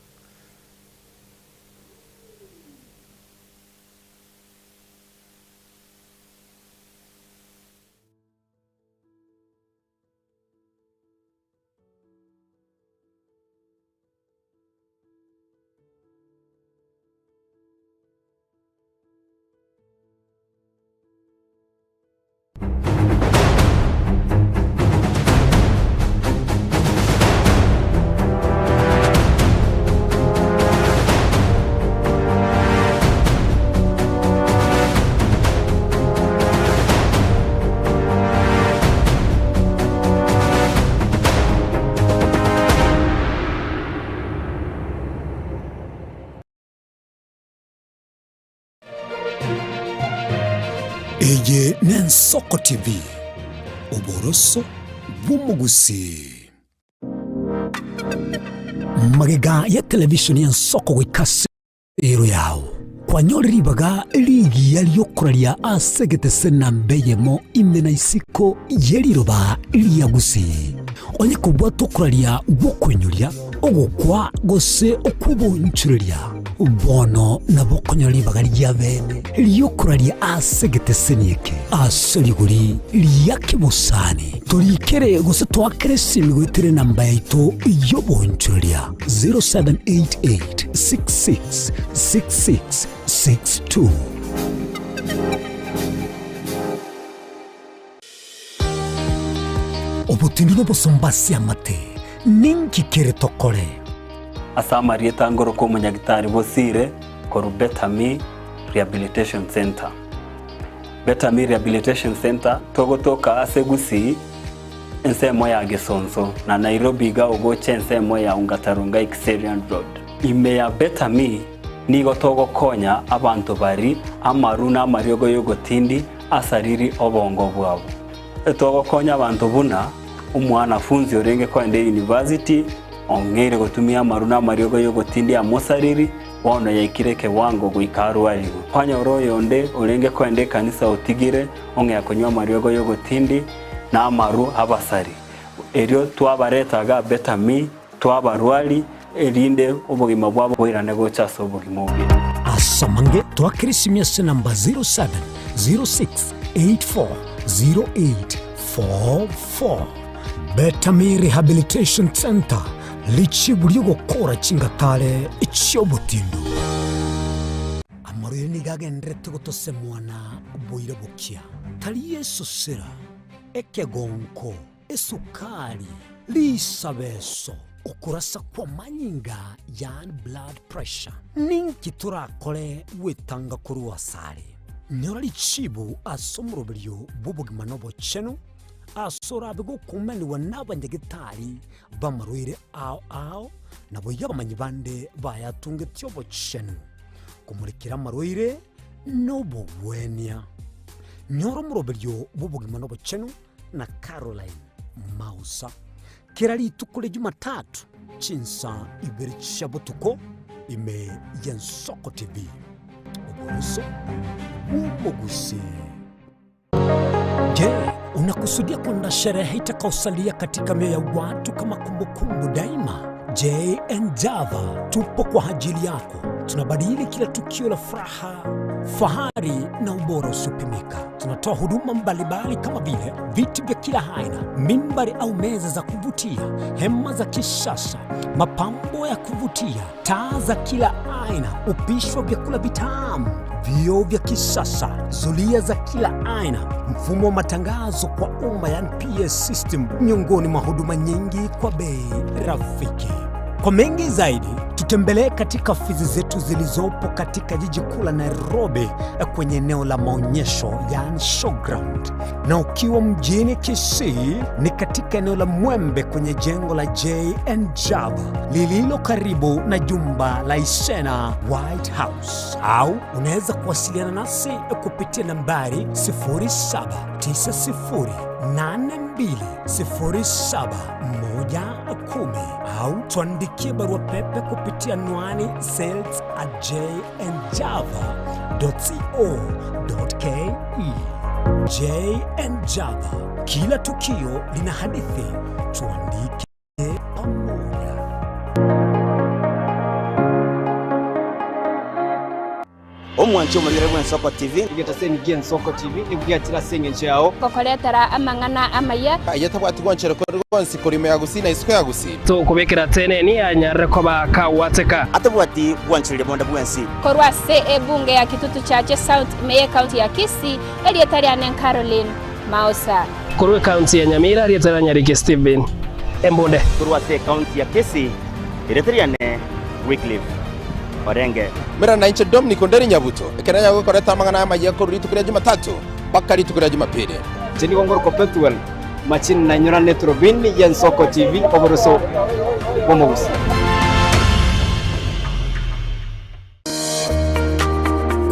[SPEAKER 4] Eye n'Ensoko TV, oboroso bw'omogusii. Magega ya television y'Ensoko goika ase ero yao, kwanyorire ribaga rigiya ri'okoraria ase egetese namba eyemo ime na isiko ye riroba ria Gusii. Onye kobwata okoraria gw'okoinyoria, ogokwa, gose okw'obonchoreria, bono nabo okonyora ribaga ria bene ri'okoraria ase egeteseni eke ase rigori ria kebosani. Torikere gose toakere esimi goetera enamba yaito y'obonchoreria 0788 66 66 62. Obotindi nobosomba ase amate, ninki kere tokore?
[SPEAKER 5] Ase amarieta ngoroka omonyagitari Bosire korwa Better Me Rehabilitation Centre. Better Me Rehabilitation Centre togotoka ase Gusii ensemo ya Gesonso na Nairobi iga ogocha ensemo ya Ongata Rongai Kiserian Road. Ime ya Better Me nigo togokonya abanto bari amaru na amariogo yogotindi asariri obongo bwabo. Togokonya abanto buna omwanafunzi orenge kogenda eyunivasiti ong'eire gotumia amaru na amariogo y'ogotindia amosariri, bono yaikire ekewango goika arwarigwe. Kwanyora oyonde orenge kogenda ekanisa otigire ong'ea konywa amariogo y'ogotindi na amaru abasari. Erio twabareta iga Betami, twabarwari, erinde obogima bwabo boirane gocha ase obogima obuya.
[SPEAKER 4] Ase amange twakera esimi ase enamba 0706840844. Betami Rehabilitation Centre, richibu ri'ogokora chingatare chi'obotindu. Amarwaire nigo agendererete gotosemwa na boira bokia. Tari esosera, ekegonko, esukari, risabeso, okorasa kw'amanyinga yaani blood pressure. Ninki torakore gwetanga korwa asare? Nyora richibu ase omoroberio bw'obogima na obochenu, ase orabe gokumanigwa nabanyagetari b'amarwaire ao ao, naboigo abamanyi bande bayatungetie obochenu, komorekera amarwaire na obogwenia. Nyora omoroberio bw'obogima na obochenu na Caroline Mausa. Kera rituko ria Jumatatu chinsa ibere chia botuko ime y'Ensoko TV. Oboroso bw'omogusii. Je, unakusudia kwenda sherehe itakaosalia katika mioyo ya watu kama kumbukumbu daima? JN Java tupo kwa ajili yako. Tunabadili kila tukio la furaha, fahari na ubora usiopimika. Tunatoa huduma mbalimbali kama vile viti vya kila aina, mimbari au meza za kuvutia, hema za kisasa, mapambo ya kuvutia, taa za kila aina, upishi wa vyakula vitamu, vioo vya kisasa, zulia za kila aina, mfumo wa matangazo kwa umma yani PS system, miongoni mwa huduma nyingi kwa bei rafiki. Kwa mengi zaidi, tutembelee katika ofisi zetu zilizopo katika jiji kuu la Nairobi kwenye eneo la maonyesho yani showground, na ukiwa mjini Kisii ni katika eneo la Mwembe kwenye jengo la JN Java lililo karibu na jumba la Isena White House, au unaweza kuwasiliana nasi kupitia nambari 0790820710 au tuandikie barua pepe kupitia anwani sales at jnjava.co.ke. JN Java, kila tukio lina hadithi, tuandike pamoja.
[SPEAKER 7] Omwanche omorigere bw'Ensoko TV.
[SPEAKER 17] Egetaseni gi'Ensoko TV nigo giachire ase engencho yao.
[SPEAKER 18] Gokoretera amang'ana amaya.
[SPEAKER 20] Aye tabwati gwanchera kore gwonsi korwa ime ya Gusii na isiko ya Gusii.
[SPEAKER 10] Tokobekera teneni anyarire koba kagwateka.
[SPEAKER 7] Atabwati gwanchereria bonde bwensi.
[SPEAKER 18] Korwa ase ebunge ya Kitutu Chache South ime y'ecounty ya Kisii, erieta riane Caroline Maosa.
[SPEAKER 10] Korwa ecounty ya Nyamira, erieta ria Nyariki Stephen Embunde.
[SPEAKER 7] Korwa ase ecounty ya Kisii, erieta riane Wycliffe Orenge.
[SPEAKER 20] Mera nainche Dominic Onderi Nyabuto, ekero yagokoreta amang'ana amayia korwa rituko ria Jumatatu mpaka rituko ria Jumapili.
[SPEAKER 17] Inche nigo ngorokwa Pethuel Machini nainyorane eturubini y'Ensoko TV oboroso bw'omogusii.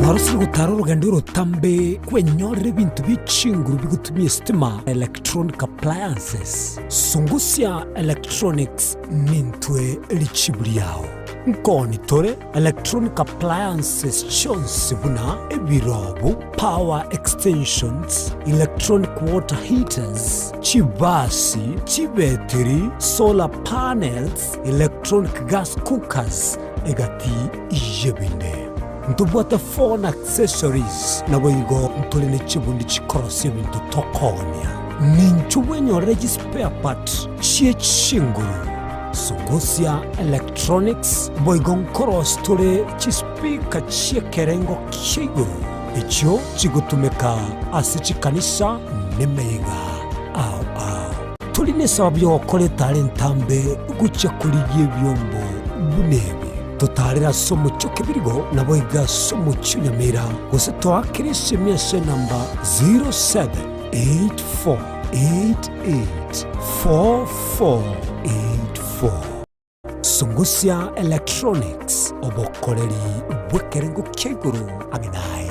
[SPEAKER 4] Kwarosire gotara orogendo orotambe kwenyorera ebinto bie chinguru bigotumia esitima, electronic appliances. Sungusia Electronics nintwe richibu riao. Nkoni tore electronic appliances chionsi buna ebirobu, power extensions, electronic water heaters, chibasi, chibetiri, solar panels, electronic gas cookers, egati y'ebinde. Ntobwate phone accessories, naboigo ntore ne chibundi chikorosia ebinto tokoonia. Ninchu bwenyorere chispare part chie chinguru, Sungusia Electronics, boigo nkorosia tore chispeaker chi'ekerengo kia igoro, echio chigotumeka ase chikanisa nemeiga ao ao. Tori nesababu y'ogokora etara entambe gochia korigia ebiombo buna ebi. Totaarere ase omochie o Kebirigo, naboigo ase omochie o Nyamira, gose toakere esemi ase enamba 0784884484. Sungusia Electronics, obokoreri bw'ekerengo kia igoro ang'e naye.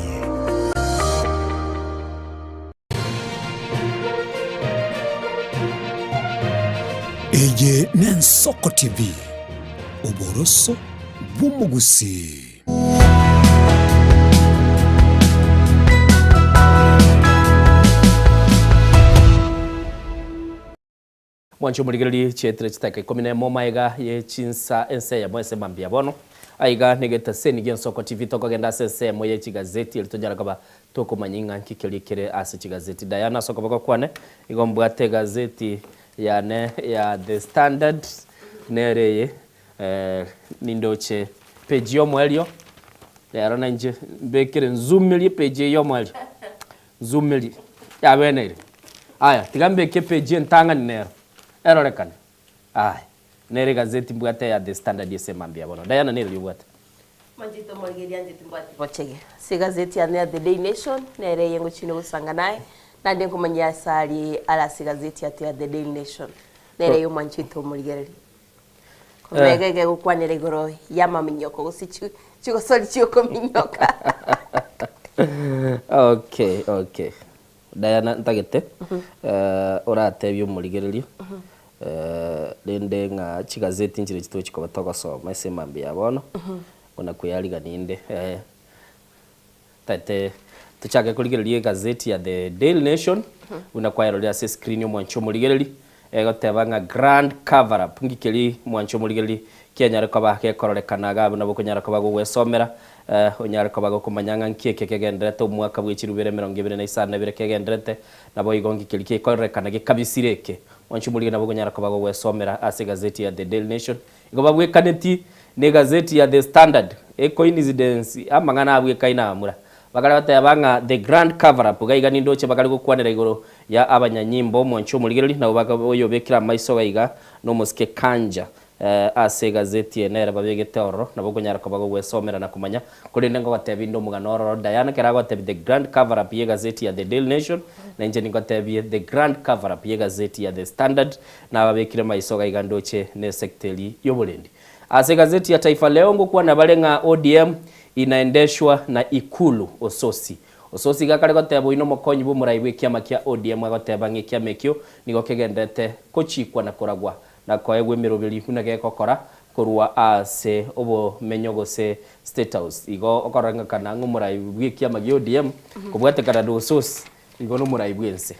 [SPEAKER 4] Eye n'Ensoko TV, oboroso bw'omogusii.
[SPEAKER 1] Mwanche omorigererie chietire chitaka ikomi nemo maega ye chinsa ense eyemo ase mambia bono. Aiga negetaseni gi'Ensoko TV tokogenda ase ensemo ye chigazeti eri tonyare koba tokomanya ing'a nki keria kere ase chigazeti. Diana ase okoboko kwane igo mbwate egazeti yane ya The Standard nere eye eh, nindoche page y'omoerio. Rero nainche mbekere nzumerie epage eye omoerio, nzumerie, yabeneire. Aya, tiga mbeke epage entang'ani nero, erorekane. Aya, nere egazeti mbwate ya The Standard ase emambia bono. Diana nere obwate.
[SPEAKER 2] Manchete omorigereria anchete mbwate bochege. Ase egazeti yane ya The Daily Nation, nere eye ngochia gosanga naye, naende nkomanyia ase aria are ase egazeti yato ya The Daily Nation. Nere eye omwanchete omorigereria. Korwa iga iga egokwanera igoro y'amaminyoko gose chi- chigosori chi'okominyoka.
[SPEAKER 1] Okay, okay. Diana ntagete eh, oratebie omorigereria eh, rende ng'a chigazeti nchire chitochi koba togosoma ase emambia ya bono, buna kweyarigania inde eh. Ntagete tochake korigereria egazeti ya The Daily Nation, buna kwayerorire ase escreen omwanche omorigereri, egoteba ng'a Grand Cover Up, nki keria mwanche omorigereri kianyare koba gekororekana iga abwo nabo okonyara koba gogwesomera, onyare koba gokomanya ng'a nki eke kegendererete omwaka bwe chirubere 2052 kegendererete, naboigo nki keria gekororekana gekabisire eke. Mwanche omorigereri nabo okonyara koba gogwesomera ase egazeti ya The Daily Nation. Igo babwekaneti negazeti ya The Standard, ecoincidence amang'ana abwekaine amura. Bakare bateba ng'a the grand cover up gaiga nindoche bakare gokwanera igoro ya abanyanyimbo omonche omorigereri nabo baka oyobekire amaiso gaiga nomosike Kanja ase egazeti eye nere babegete ororo nabo okonyara koba gogwesomera na komanya korende ngogotebi inde omogano ororo Diana ekero agotebi the grand cover up yegazeti ya The Daily Nation nainche ningotebie the grand cover up yegazeti ya The Standard Nababekire maiso gaiga ndoche nesecteri y'oborendi. Ase egazeti ya Taifa Leo ngokwana bare ng'a ODM inaendeshwa na Ikulu Osotsi. Osotsi iga akare goteba oyio nomokonyi bw'omorai bw'ekiama kia ODM agoteba ng'a ekiama ekio nigo kegenderete kochikwa na koragwa na koegwa emeroberi buna gegokora korwa ase obomenyo gose State House. Igo okorora ng'a kana ng'a omorai bw'ekiama gia ODM kobwatekana na Osotsi Igo nomorai bw'ense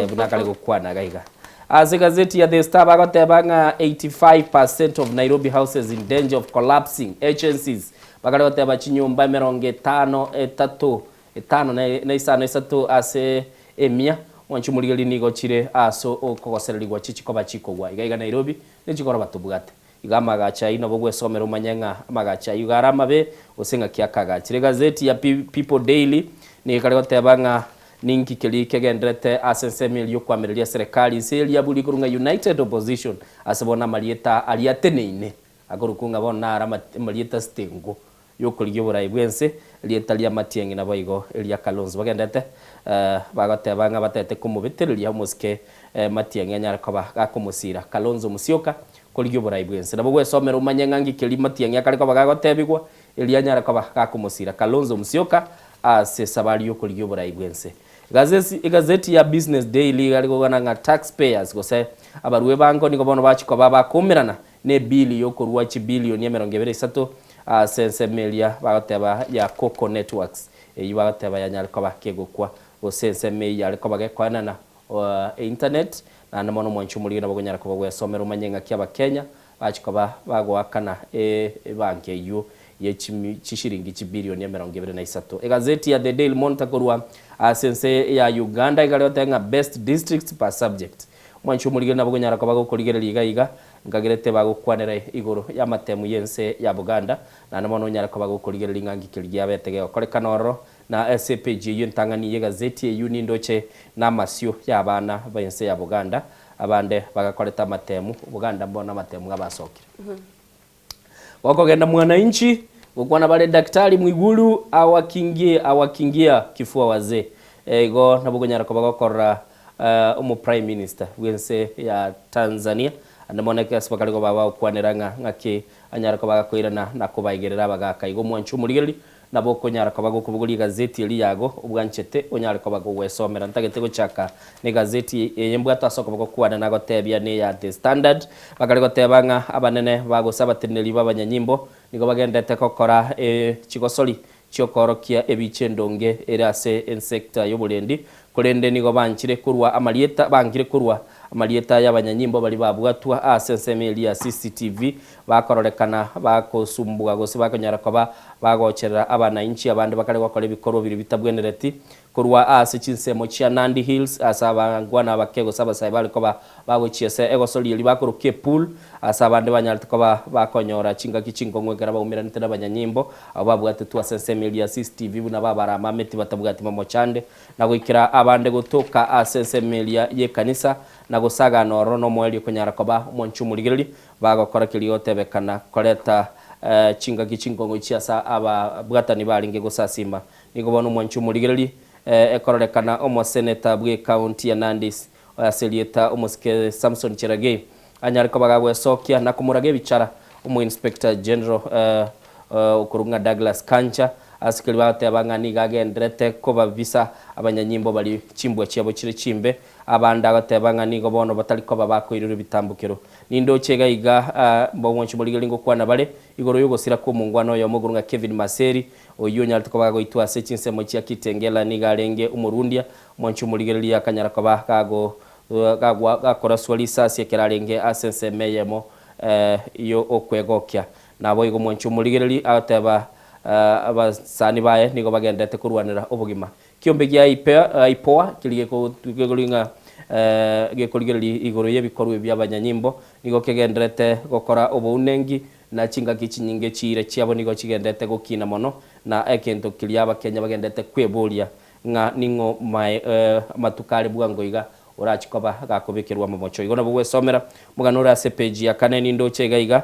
[SPEAKER 1] buna akare gokwana iga iga. Ase egazeti ya The Star bagoteba ng'a 85 per cent of Nairobi houses in danger of collapsing, agencies bakare goteba chinyomba emerongo etano etato etano na isano isato ase emia mwanche omorigereria nigo chire ase okogosererigwa chichikoba chikogwa iga iga Nairobi nechikoroba tobwate. Iga amagacho ayio nabo ogwesomera omanye ng'a amagacho ayio iga are amabe, gose ng'aki akagachire. Egazeti ya People Daily nigo ekare goteba ng'a ninki keria kegenderete ase ensemo eria y'okoamereria eserekari inse eria buri korwa ng'a United Opposition ase bono amarieta aria ateneine akorokwa ng'a bono naro amarieta sitengo y'okorigia oborai bw'ense, erieta ria Matiang'i naboigo eria Kalonzo. Bagendete bagoteba ng'a batete komobetereria omosike Matiang'i anyare koba gakomosira Kalonzo Musyoka korigia oborai bw'ense. Nabo gwesomera omanye ng'a ngiki eria Matiang'i akare koba gagotebigwa erio anyare koba gakomosira Kalonzo Musyoka ase esabari y'okorigia oborai bw'ense. Egazeti ya Business Daily iga rigokwana ng'a taxpayers gose abarua ebango nigo bono bachia koba bakoumerana Nebili y'okorua chibilioni 23 ase ensemo eria bagoteba ya Coco Networks, eyio bagoteba yanyare koba kegokwa, gose ensemo eyio yare koba gekoenana einternet, naende mono omwanchi omorige nabo okonyara koba gwesomera omanye ng'aki abakenya bachi koba bagoakana ebanki eyio ye chishiringi chibilioni 23. Egazeti ya The Daily Monitor korwa ase ense ya Uganda igare goteba ng'a best districts per subject. Omwanchi omorigeri nabo okonyara koba gokorigereria iga iga, nkagerete bagokwanera igoro y'amatemu y'ense ya Buganda, naende bono onyare koba gokorigereria ng'a nki keria giabete gegokorekana ororo, na ase epeji eyio entang'ani y'egazeti eyio nindoche namasio y'abana b'ense ya Buganda, abande bagakorete amatemu, Buganda mbono amatemu abasokire. Gokogenda mwananchi, gokwana bare Daktari Mwigulu awakingie awakingia kifua wazee. Igo nabo okonyara koba gokorora omo prime minister bw'ense ya Tanzania ande mono ekero bakare koba bagokwanera ng'a ng'aki anyare koba agakoirana na kobaigerera abagaka. Igo omwanchi omorigereria Nabo okonyara koba gokobogoria egazeti eria yago obwanchete, onyare koba kogwesomera. Ntagete gochaka negazeti eye mbwate ase okoboko kwane nagotebia neya The Standard. Bakare goteba ng'a abanene ba gose abateneneri b'abanyanyimbo nigo bagendete gokora chigosori chiokoorokia ebicha endonge ere ase ensector y'oborendi, korende nigo banchire korwa amarieta bangire korwa amarieta y'abanyanyimbo baria babwatwa ase ensemo eria ya CCTV Bakororekana bagosumbua gose bakonyara koba bagocherera abanainchi abande bakare gokora ebikorwa biria bitabwenereti. Korwa ase chinsemo chia Nandi Hills, ase abangwana abake gose abasae bare koba bagochiesa egosori eria bakorokia epool, ase abande banyarete koba bakonyora chingaki chinkong'u ekero baumeranete nabanyanyimbo, abwo babwatetwe ase ensemo eria ya CCTV buna babaramameti batabwati mamochande, na goikera abande gotoka ase ensemo eria y'ekanisa, na gosagana ororo nomoerio konyara koba omonche omorigereria, bagokora keria gotebekana koreta chingaki chinkong'u chi'ase ababwatani barenge gosasima. Nigo bono omwanchi omorigereria, ekororekana omoseneta bw'ecounty ya Nandi ase erieta omosike Samson Cherargei anyare koba gagwesokia na komoraga ebichara omo-inspector general okorwa ng'a Douglas Kanja ase keria bagoteba ng'a nigo agenderete kobabisa abanyanyimbo baria chimbwa chiabo chire chimbe abande agoteba ng'a nigo bono batari koba bakoirerwa ebitambokero. Nindoche iga iga omwanchi omorigereria ngokwana bare igoro y'ogosira kw'omongwana oyomo okorwa ng'a Kevin Maseri Oyio onyarete koba gagoitwa ase chinsemo chia Kitengela nigo arenge omorundia, omwanchi omorigereria akanyara koba gago gagwa gakoraswa risasi ekero arenge ase ensemo eyemo y'okwegokia. Naboigo omwanchi omorigereria agoteba abasani baye nigo bagenderete korwanera obogima. Kiombe gia IPOA keria gekori ng'a gekorigereria igoro y'ebikorwa ebi bi'abanyanyimbo nigo kegenderete gokora obounengi Na chingaki chinyinge chiira chiabo nigo chigendete gokina mono, na egento keria Abakenya bagendete kweboria, ng'a ning'o mae amatuko are bwango iga orachie koba gakobekerwa amamocho. Igo nabo gwesomera omogano ore ase epeji ya kane nindoche iga iga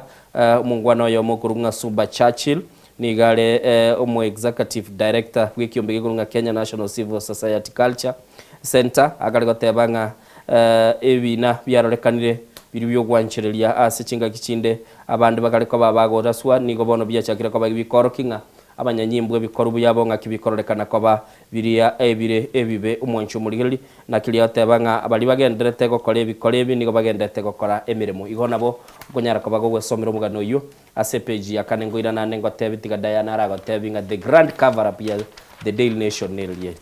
[SPEAKER 1] omongwana oyomo okorwa ng'a Suba Churchill nigo are omo executive director bw'ekiombe gekorwa ng'a Kenya National Civil Society Culture Centre akare goteba ng'a Ebina biarorekanire biria bi'ogwanchereria ase chingaki chinde, abande bakare koba bagoraswa, nigo bono biachakire koba bikorokia ng'a abanyanyimbwa ebikoru biabo ng'aki bikororekana koba biria ebire ebibe. Omwanchi omorigereria naki riria oteba ng'a baria bagendererete gokora ebikora ebi nigo bagendererete gokora emeremo. Igo nabo okonyara koba gogwesomera omogano oyio ase epeji ya kane ngoirana ande ngotebi tiga Diana aragotebi ng'a the grand cover up ya The Daily Nation neriria.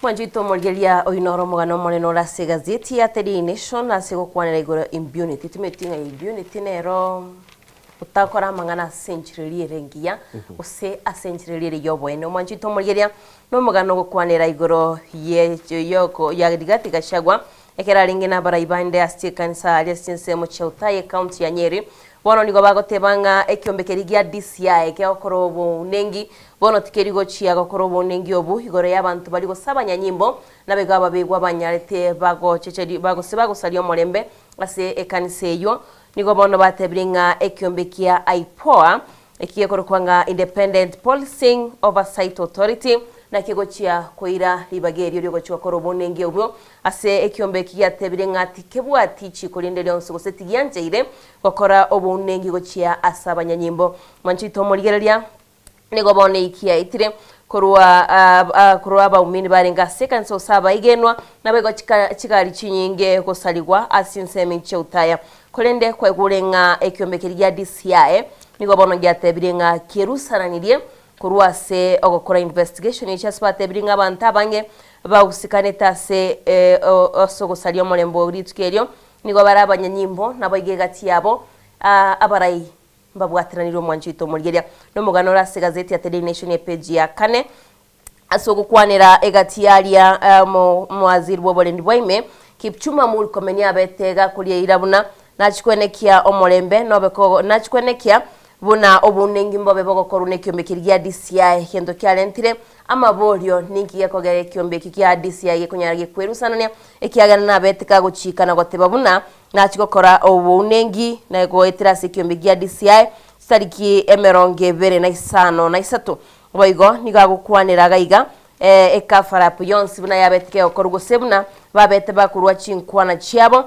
[SPEAKER 2] Mwanchete omorigereria oyio noro omogano omonene ore ase egazeti ya The Daily Nation ase gokwanera igoro ya impunity. Timanyeti ng'a impunity nero otakora amang'ana ase enchera eria ere engiya gose ase enchera eria ere y'oboene. Omwanchete omorigereria nomogano ogokwanera igoro ye yoko ya Rigathi Gachagua ekero arenge nabarai bande ase chikanisa aria ase chinsemo chia Othaya ecounty ya Nyeri. Bono nigo bagoteba ng'a ekiombe keria gia DCI kegokora obounengi Bono tikeri gochia gokora obounengi obo igoro y'abanto baria gose abanyanyimbo, nabego ababegwa banyarete bagochecheria gose bagosaria omorembe ase ekanisa eyio. Nigo bono batebire ng'a ekiombe kia IPOA, eki gekorokwa ng'a Independent Policing Oversight Authority, nakio gochia koira ribaga erio riogochia gokora obounengi obwo ase ekiombe eki giatebire ng'a tikebwati chiko rinde rionsi gose tigiancheire gokora obounengi gochia ase abanyanyimbo. Mwanchete omorigereria. Nigo bono eiki yaetire korwa korwa abaumini barenge ase ekanisa gose abaigenwa, naboigo chika chigari chinyinge gosarigwa ase chinsemo echi chia Utaya. Korende kwaigure ng'a ekiombe keria gia DCI nigo bono giatebirie ng'a kierusananirie korwa ase ogokora investigation echi ase batebirie ng'a abanto abange bahusikanete ase ase ogosaria omorembe o rituko erio nigo bare abanyanyimbo naboigo egati yabo abarai Mbabwateranire omwancho oito omorigereria nomogano ore ase egazeti ya The Daily Nation epeji ya kane ase ogokwanera egati yaria omowaziri bw'oborendi bwa ime Kipchumba Murkomen abete gakoria eira buna nachikwenekia omorembe nobe kogo nachikwenekia buna obounengi mbobe bogokorwa nekiombe keria gia DCI gento kiarentire amaborio ninki gekogera ekiombe eki kia DCI gekonyara gekwerusanania ekiagera nabete kagochika na goteba buna Nachie gokora obounengi na goetera ase ekiombe gia DCI chitariki emerongo ebere na isano na isato. Boigo nigo agokwanera iga iga ekafarapu yonsi buna yabete kegokorwa gose buna babete bakorwa chinkwana chiabo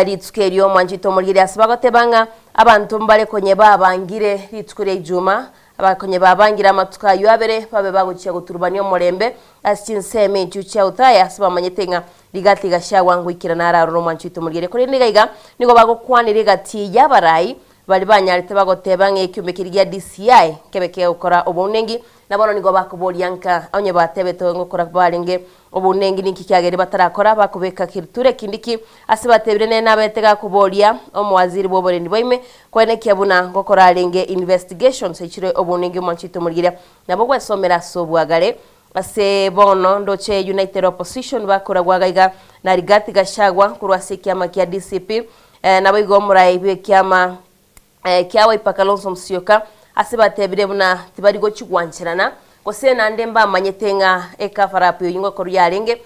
[SPEAKER 2] rituko erio omwanchete omorigereria ase bagoteba ng'a abanto mbare konye babangire rituko ria ijuma Abakonye babangire amatuko ayio abere babe bagochia goturubania omorembe ase chinsemo echio chia Uthaya, ase bamanyete ng'a rigati gachagua ngoikera naro aroro omwancho oito omorigereria. Korende iga iga nigo bagokwanera egati y'abarai baria banyarete bagoteba ng'a ekiombe keria gia DCI kebe kegokora obounengi, na bono nigo bakoboria nka onye batebete ngokora barenge Obounengi ninki kiagerire batarakora bakobeka kerutura ekindiki ase batebire nere nabete gakoboria omowaziri bw'oborendi bwaime koenekia buna ngokora arenge investigations echire obounengi omwanchete omorigeria nabo gwesomera ase obwagare. Ase bono ndoche United Opposition bakoragwa gaiga na Rigathi Gachagua korwa ase ekiama kia DCP, naboigo omorai bw'ekiama kia Wiper Kalonzo Musyoka ase batebire buna tibari gochi gwancherana gose naende mbamanyete ng'a ekafarapu eyio ngokorwa yarenge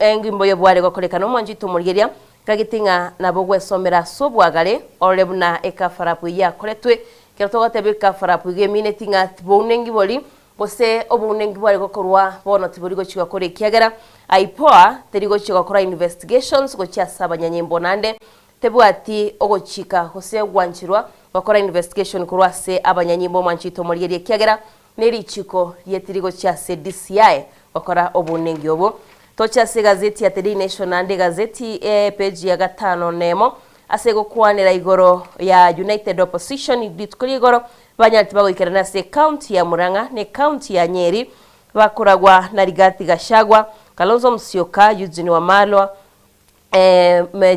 [SPEAKER 2] engimbo oyo bware gokorekana omwanchete omorigeria kagete ng'a nabo gwesomera ase obwagare orore buna ekafarapu eyio yakoretwe ekero togoteba ekafarapu iga emineti ng'a bounengi bori Gose obounenki bware gokorwa bono tibori gochia gokora ekiagera IPOA teri gochia gokora investigations gochia ase abanyanyimbo naende tebwati ogochika gose gwancherwa gokora investigation korwa ase abanyanyimbo omwanchete omorigereria ekiagera nerichiko rietiri gochia ase DCI gokora obounenki obo. Toche ase egazeti ya The Daily Nation naende egazeti epage ya gatano nemo ase egokwanera igoro ya United Opposition rituko ria igoro Banyareti bagoikerana ase ecounty ya Murang'a na ecounty ya Nyeri bakoragwa na Rigathi Gachagua, Kalonzo Musyoka, Eugene Wamalwa,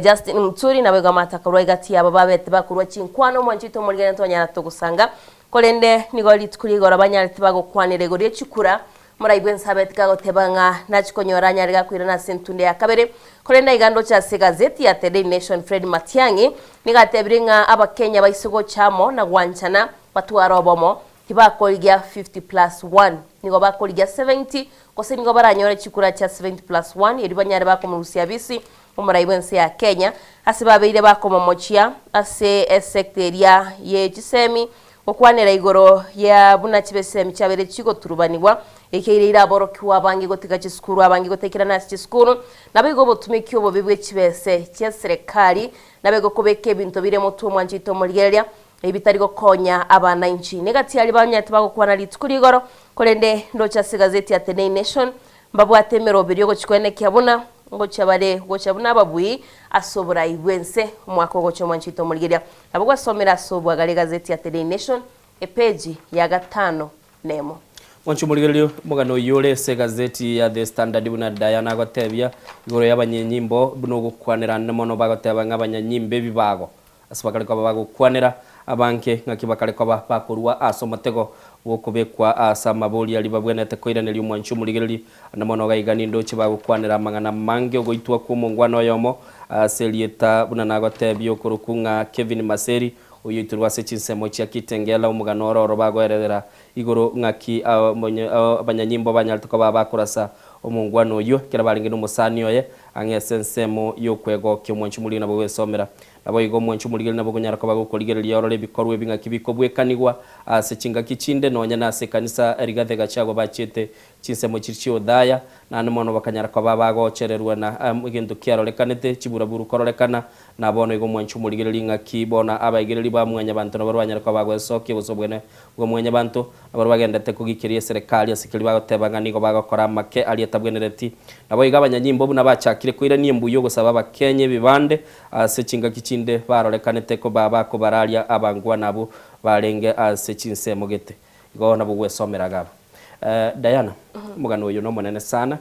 [SPEAKER 2] Justin Muturi naboigo amato akarwa egati yabo babete bakorwa chinkwano omwancho oito omorigani ntwanyara togosanga korende nigo rituko ria igoro banyareti bagokwanera igoro ye chikura Morai bw'ensabe tikagoteba ng'a nachie konyora anyare gakoirana ase entunde ya kabere, korende aiga ndoche ase egazeti ya The Daily Nation Fred Matiang'i nigo atebire ng'a Abakenya baise gocha amo na gwanchana batware obomo, tibakorigia 50 plus one, nigo bakorigia 70 gose nigo baranyore chikura chia 70 plus one erio banyare bakomorusia abisi omorai bw'ense ya Kenya ase babeire bakomomochia ase esecta eria ye chisemi Gokwanera igoro ya buna chibesemi chiabeire chigoturubanigwa, ekeire aborokigwa abange gotiga chisukuru, abange gotekerana ase chisukuru, naboigo obotumeki obobe bwe chibese chia serekari, naboigo kobeka ebinto bire motwe omwanchete omorigereria, ebi bitari gokonya abanainchi. Negati aria banyarete bagokwana rituko rigoro, korende ndoche ase egazeti ya The Daily Nation, Mbabwate emeroberio y'ogochia koenekia buna ngochia bare gocha buna ababui ase oborai bw'ense omwaka ogocha omwanchete omorigeria. Nabo gwasomire ase obwagare egazeti ya The Daily Nation epeji ya gatano nemo.
[SPEAKER 1] Mwanche omorigererio, omogano oyio ore ase egazeti ya The Standard buna Diana agotebia igoro y'abanyenyimbo buna ogokwanera mono bagoteba ng'a abanyanyimbo ebibago Ase bakare koba bagokwanera abange, ng'aki bakare koba bakorua ase omotego bw'okobekwa ase amabori aria babwenerete koiraneria omwanchi omorigereria. Na mono gaiga nindoche bagokwanera amang'ana amange ogoitwa kw'omongwana oyomo ase erieta buna nagotebia okorokwa ng'a Kevin Maseri, oyoitorwe ase chinsemo chia Kitengela, omogano oro oro bagoererera igoro ng'aki abanyanyimbo banyarete koba bakorasa omongwana oyio ekero barenge nomosani oye ang'e ase ensemo y'okwegokia omwanchi omorigereria nabo gwesomera. Naboigo omwancho omorigereria nabo okonyara koba gokorigereria orore ebikorwa ebi ng'aki bikobwekanigwa ase chingaki chinde, nonya nase ekanisa Rigathi Gachagua bachiete chinsemo chiria chi'Othaya, naende mono bakanyara koba bagochererwa na egento kiarorekanete, chiburaburu kororekana, na bono igo omwancho omorigereria ng'aki bono abaegereri ba mwanyabanto nabarabwo banyare koba bagwesokia gose obwene bwa mwanyabanto, nabarabwo bagendete kogikeria eserekari ase keria bagoteba ng'a nigo bagokora amake aria atabwenereti. Naboigo abanyanyimbo buna bachakire koirania embuya ogosaba abakenya ebibande Ase chingaki chinde barorekanete koba bakobararia abangwana abwo barenge ase chinsemo gete. Igo nabwo gwesomera iga aba. Diana, omogano oyo nomonene sana,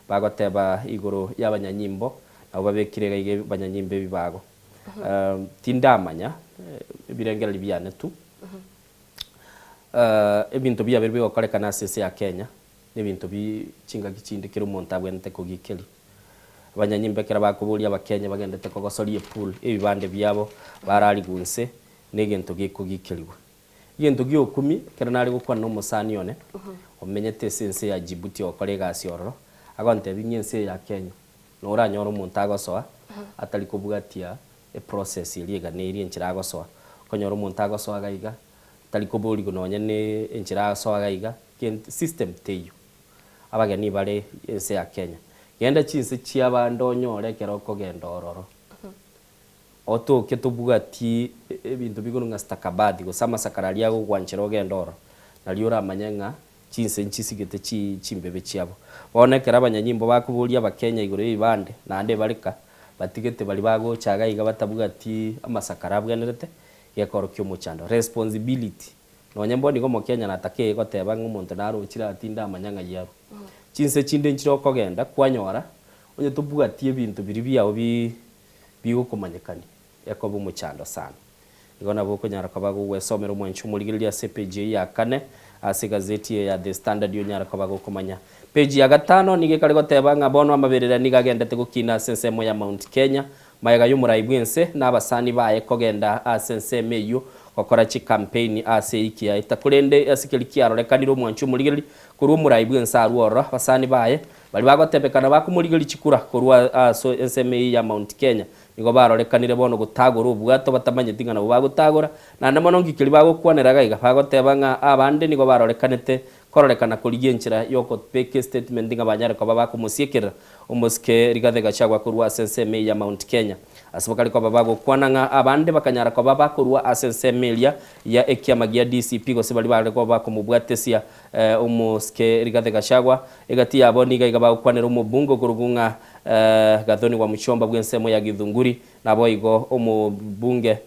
[SPEAKER 1] bagoteba igoro y'abanyanyimbo, nabo babekire iga iga abanyanyimbo ebibago. Tindamanya ebirengererio biane tu. Ebinto biabeire bigokorekana ase ense ya Kenya, nebinto bi chingaki chinde kera omonto abwenerete kogikeria. Abanyanyimbo ekero bakoboria Abakenya bagendete kogosoria epool ebibande biabo bararigwe inse negento gekogikerigwa. Egento giokumia ekero nare gokwana na omosani one omenyete ase ense ya Djibouti ogokora egasi ororo, agontebia ng'a ense eye ya Kenya noranyore omonto agosoa atari kobwatia eprocess eria eganeirie enchera agosoa. Okonyora omonto agosoa iga iga tari koborigwa nonya ne enchera agosoa iga iga, kent system teiyo. Abageni bare ense ya Kenya. Genda chinse chi'abande onyore ekero okogenda ororo. Otoke tobwati ebinto bigoro ng'a stakabadhi gose amasakara aria agogwanchera ogende ororo. Nario oramanye ng'a chinse nchisigete chimbebe chiabo. Bono ekero abanyanyimbo bakoboria abakenya igoro y'ebibande naende ebareka, batigete baria bagocha iga iga batabwati amasakara abwenerete, gekorokia omochando. Responsibility. Nonye mbono igo omokenya natakeiye goteba ng'a omonto narochire atinde amanya ng'ai arwe. Chinse chinde nchire okogenda kwanyora onye tobwati ebinto biria biao bi bigokomanyekania ekoba omochando sana. Igo nabo okonyara koba gogwesomera omwanchi omorigereria ase epage eyio ya kane. Ase egazeti eye ya The Standard onyare koba gokomanya. Page ya gatano nigo ekare goteba ng'a bono amaberera nigo agendete gokina ase ensemo ya Mount Kenya, magega y'omorai bw'ense na abasani baye kogenda ase ensemo eyio gokora chikampeini ase eiki yaeta. Korende ase keria kiarorekanire omwanchi omorigereria korwa omorai bw'ense arwe ororo, abasani baye baria bagotebekana bakomorigeria chikura korwa ase ensemo eyio ya Mount Kenya Nigo barorekanire bono gotagora obwato batamanyeti ng'a nabwo bagotagora, naende mono nki keria bagokwanera iga iga, bagoteba ng'a abande nigo barorekanete kororekana korigia enchera y'okobeka estatement ng'a banyare koba bakomosiekerera omosike Rigathi Gachagua korwa ase ensemo eye ya Mount Kenya. Ase bakare koba bagokwana ng'a abande bakanyara koba bakorwa ase ensemo eria ya ekiama gia DCP gose baria bare koba bakomobwatesia omosike Rigathi Gachagua, egati yabo nigo iga bagokwanera omobunge okorokwa ng'a Gathoni wa Muchomba bw'ensemo ya Githunguri, naboigo omobunge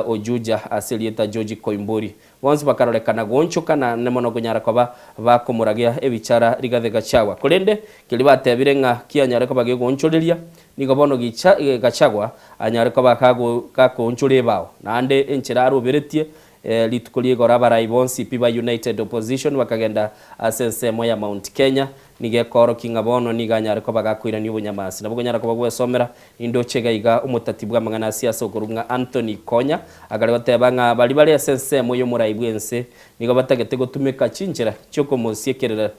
[SPEAKER 1] o Juja ase erieta George Koimburi. Bonsi bakarorekana goonchoka naende mono konyara koba bakomoragia ebichara Rigathi Gachagua. Korende keria batebire ng'a kianyare koba gegoonchoreria, nigo bono gicha Gachagua anyare koba gakoonchora ebao. Naende enchera aroberetie Rituko ri'igoro abarai bonsi pi ba United Opposition bakagenda ase ensemo ya Mount Kenya. Nigo ekoorokia ng'a bono nigo anyare koba gakoirania obonyamasi. Nabo konyara koba gwesomera nindoche iga iga omotati bw'amang'ana a siasa okorwa ng'a Anthony Konya akare goteba ng'a baria bare ase ensemo y'omorai bw'ense nigo batagete gotumeka chinchera chi'okomosiekerera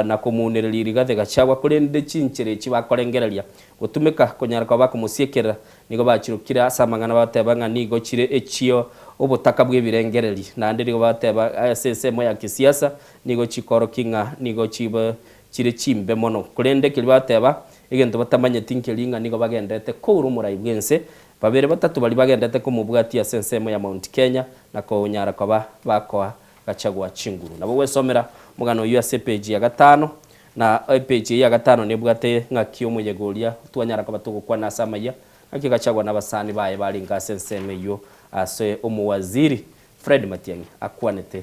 [SPEAKER 1] na komounereria Rigathi Gachagua korende chinchera echi bakorengereria gotumeka konyara koba bakomosiekerera Nigo bachirokire ase amang'ana bateba ng'a nigo chire echio obotaka bw'ebirengereri, naende nigo bateba ase ensemo ya kisiasa nigo chikorokia ng'a nigo chibe chire chimbe mono. Korende keria bateba, egento batamanyeti nkeria ng'a nigo bagenderete koura omorai bw'ense, babere batato baria bagenderete komobwatia ase ensemo ya Mount Kenya na konyara koba bakoa Gachagua chinguru. Nabo gwesomera omogano oyio ase epeji ya gatano. Na epeji eye ya gatano nebwate ng'aki omoyega oria twanyara koba togokwana ase amayia, ng'aki Gachagua na abasani baye barenge ase ensemo eyio ase omowaziri Fred Matiang'i akwanete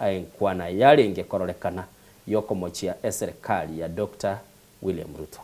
[SPEAKER 1] enkwana yarenge kororekana yokomochia eserekari ya Doctor William Ruto.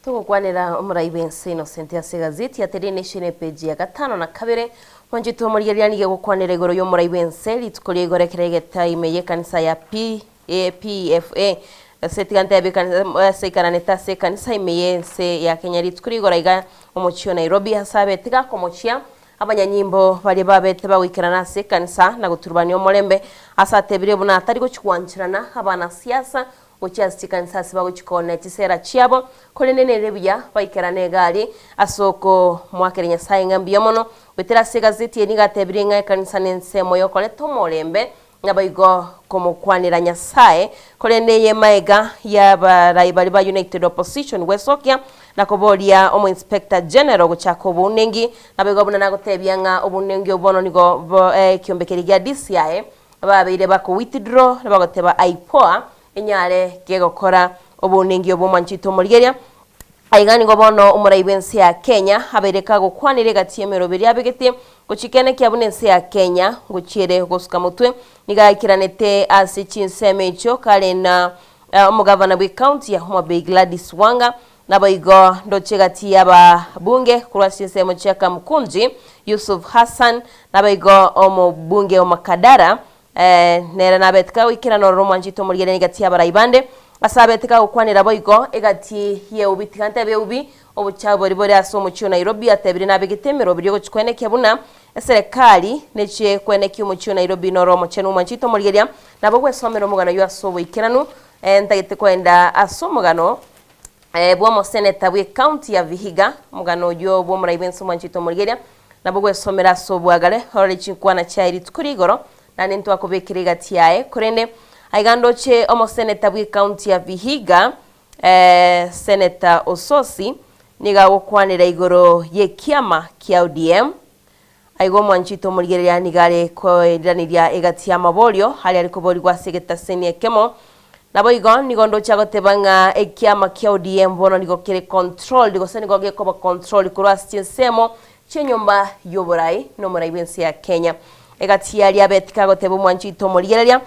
[SPEAKER 2] Togokwanera omorai bw'ense Innocent ase egazeti ya Daily Nation epeji ya gatano na kabere. Mwanchete omorigereria nigo egokwanera igoro y'omorai bw'ense rituko ria igoro ekero egeta ime y'ekanisa ya PFA ase tiga ntebe ekanisa ase ikaranete ase ekanisa ime y'ense ya Kenya rituko ria igoro iga omochie o Nairobi ase abete gakomochia abanyanyimbo baria babete bagoikerana ase ekanisa na goturubania omorembe ase atebire buna atari gochia gwancherana abanasiasa Gochia ase chikanisa ase bagochikoonera chisera chiabo, korende nere buya baikerane egari ase okomoakera Nyasae ng'a mbuya mono. Goetera ase egazeti eye nigo atebirie ng'a ekanisa nensemo y'okoreta omorembe, naboigo komokwanera Nyasae, korende eye maega y'abarai baria ba United Opposition gwesokia na koboria omo-inspector general gochaka obounengi, naboigo buna nagotebia ng'a obounengi obo bono nigo bo ekiombe keria gia DCI Ababeire bako withdraw nabagoteba aipoa enyare kegokora obonengi obo omwanchete omorigeria. Aiga nigo bono omorai bwense ya Kenya abeire kagokwanera egati yemeroberi abegete gochikene kia buna ense ya Kenya ngochiere gosuka motwe. Nigo aikeranete ase chinsemo echio kare na omogavana bwe county ya Homa Bay Gladys Wanga Naboigo ndoche egati y'ababunge korwa ase chinsemo chia Kamukunji, Yusuf Hassan, naboigo omobunge o Makadara, nere nabete kagoikerana ororo omwanchete omorigereria egati y'abarai bande. Ase abete kagokwanera boigo egati y'eubi, tiga ntebe eubi, obochafu boria bore ase omochie o Nairobi, atebire nabegete emeroberi ogochia koenekia buna eserekari nechie koenekia omochie o Nairobi noro omochenu omwanchete omorigereria. Nabo gwesomera omogano oyio ase oboikeranu, ntagete koenda ase omogano bw'omoseneta bw'ecounty ya Vihiga, omogano oyio bw'omorai bw'ense omwanchete omorigeria, nabo gwesomera ase obwagare, orore chinkwana chiaye rituko ria igoro, naende ntwakobekera egati yaye. Korende aiga ndoche omoseneta bw'ecounty ya Vihiga, Senator Osotsi, nigo agokwanera igoro y'ekiama kia ODM. Aiga omwanchete omorigereria nigo are koiraneria egati y'amaborio aria are koborigwa ase egetaseni ekemo. Naboigo nigo ndoche agoteba ng'a ekiama kia ODM bono nigo kere controlled gose nigo gekoba controlled korwa ase chinsemo chi'enyomba y'oborai na omorai bw'ense ya Kenya. Egati y'aria abete kagoteba omwanchete omorigereria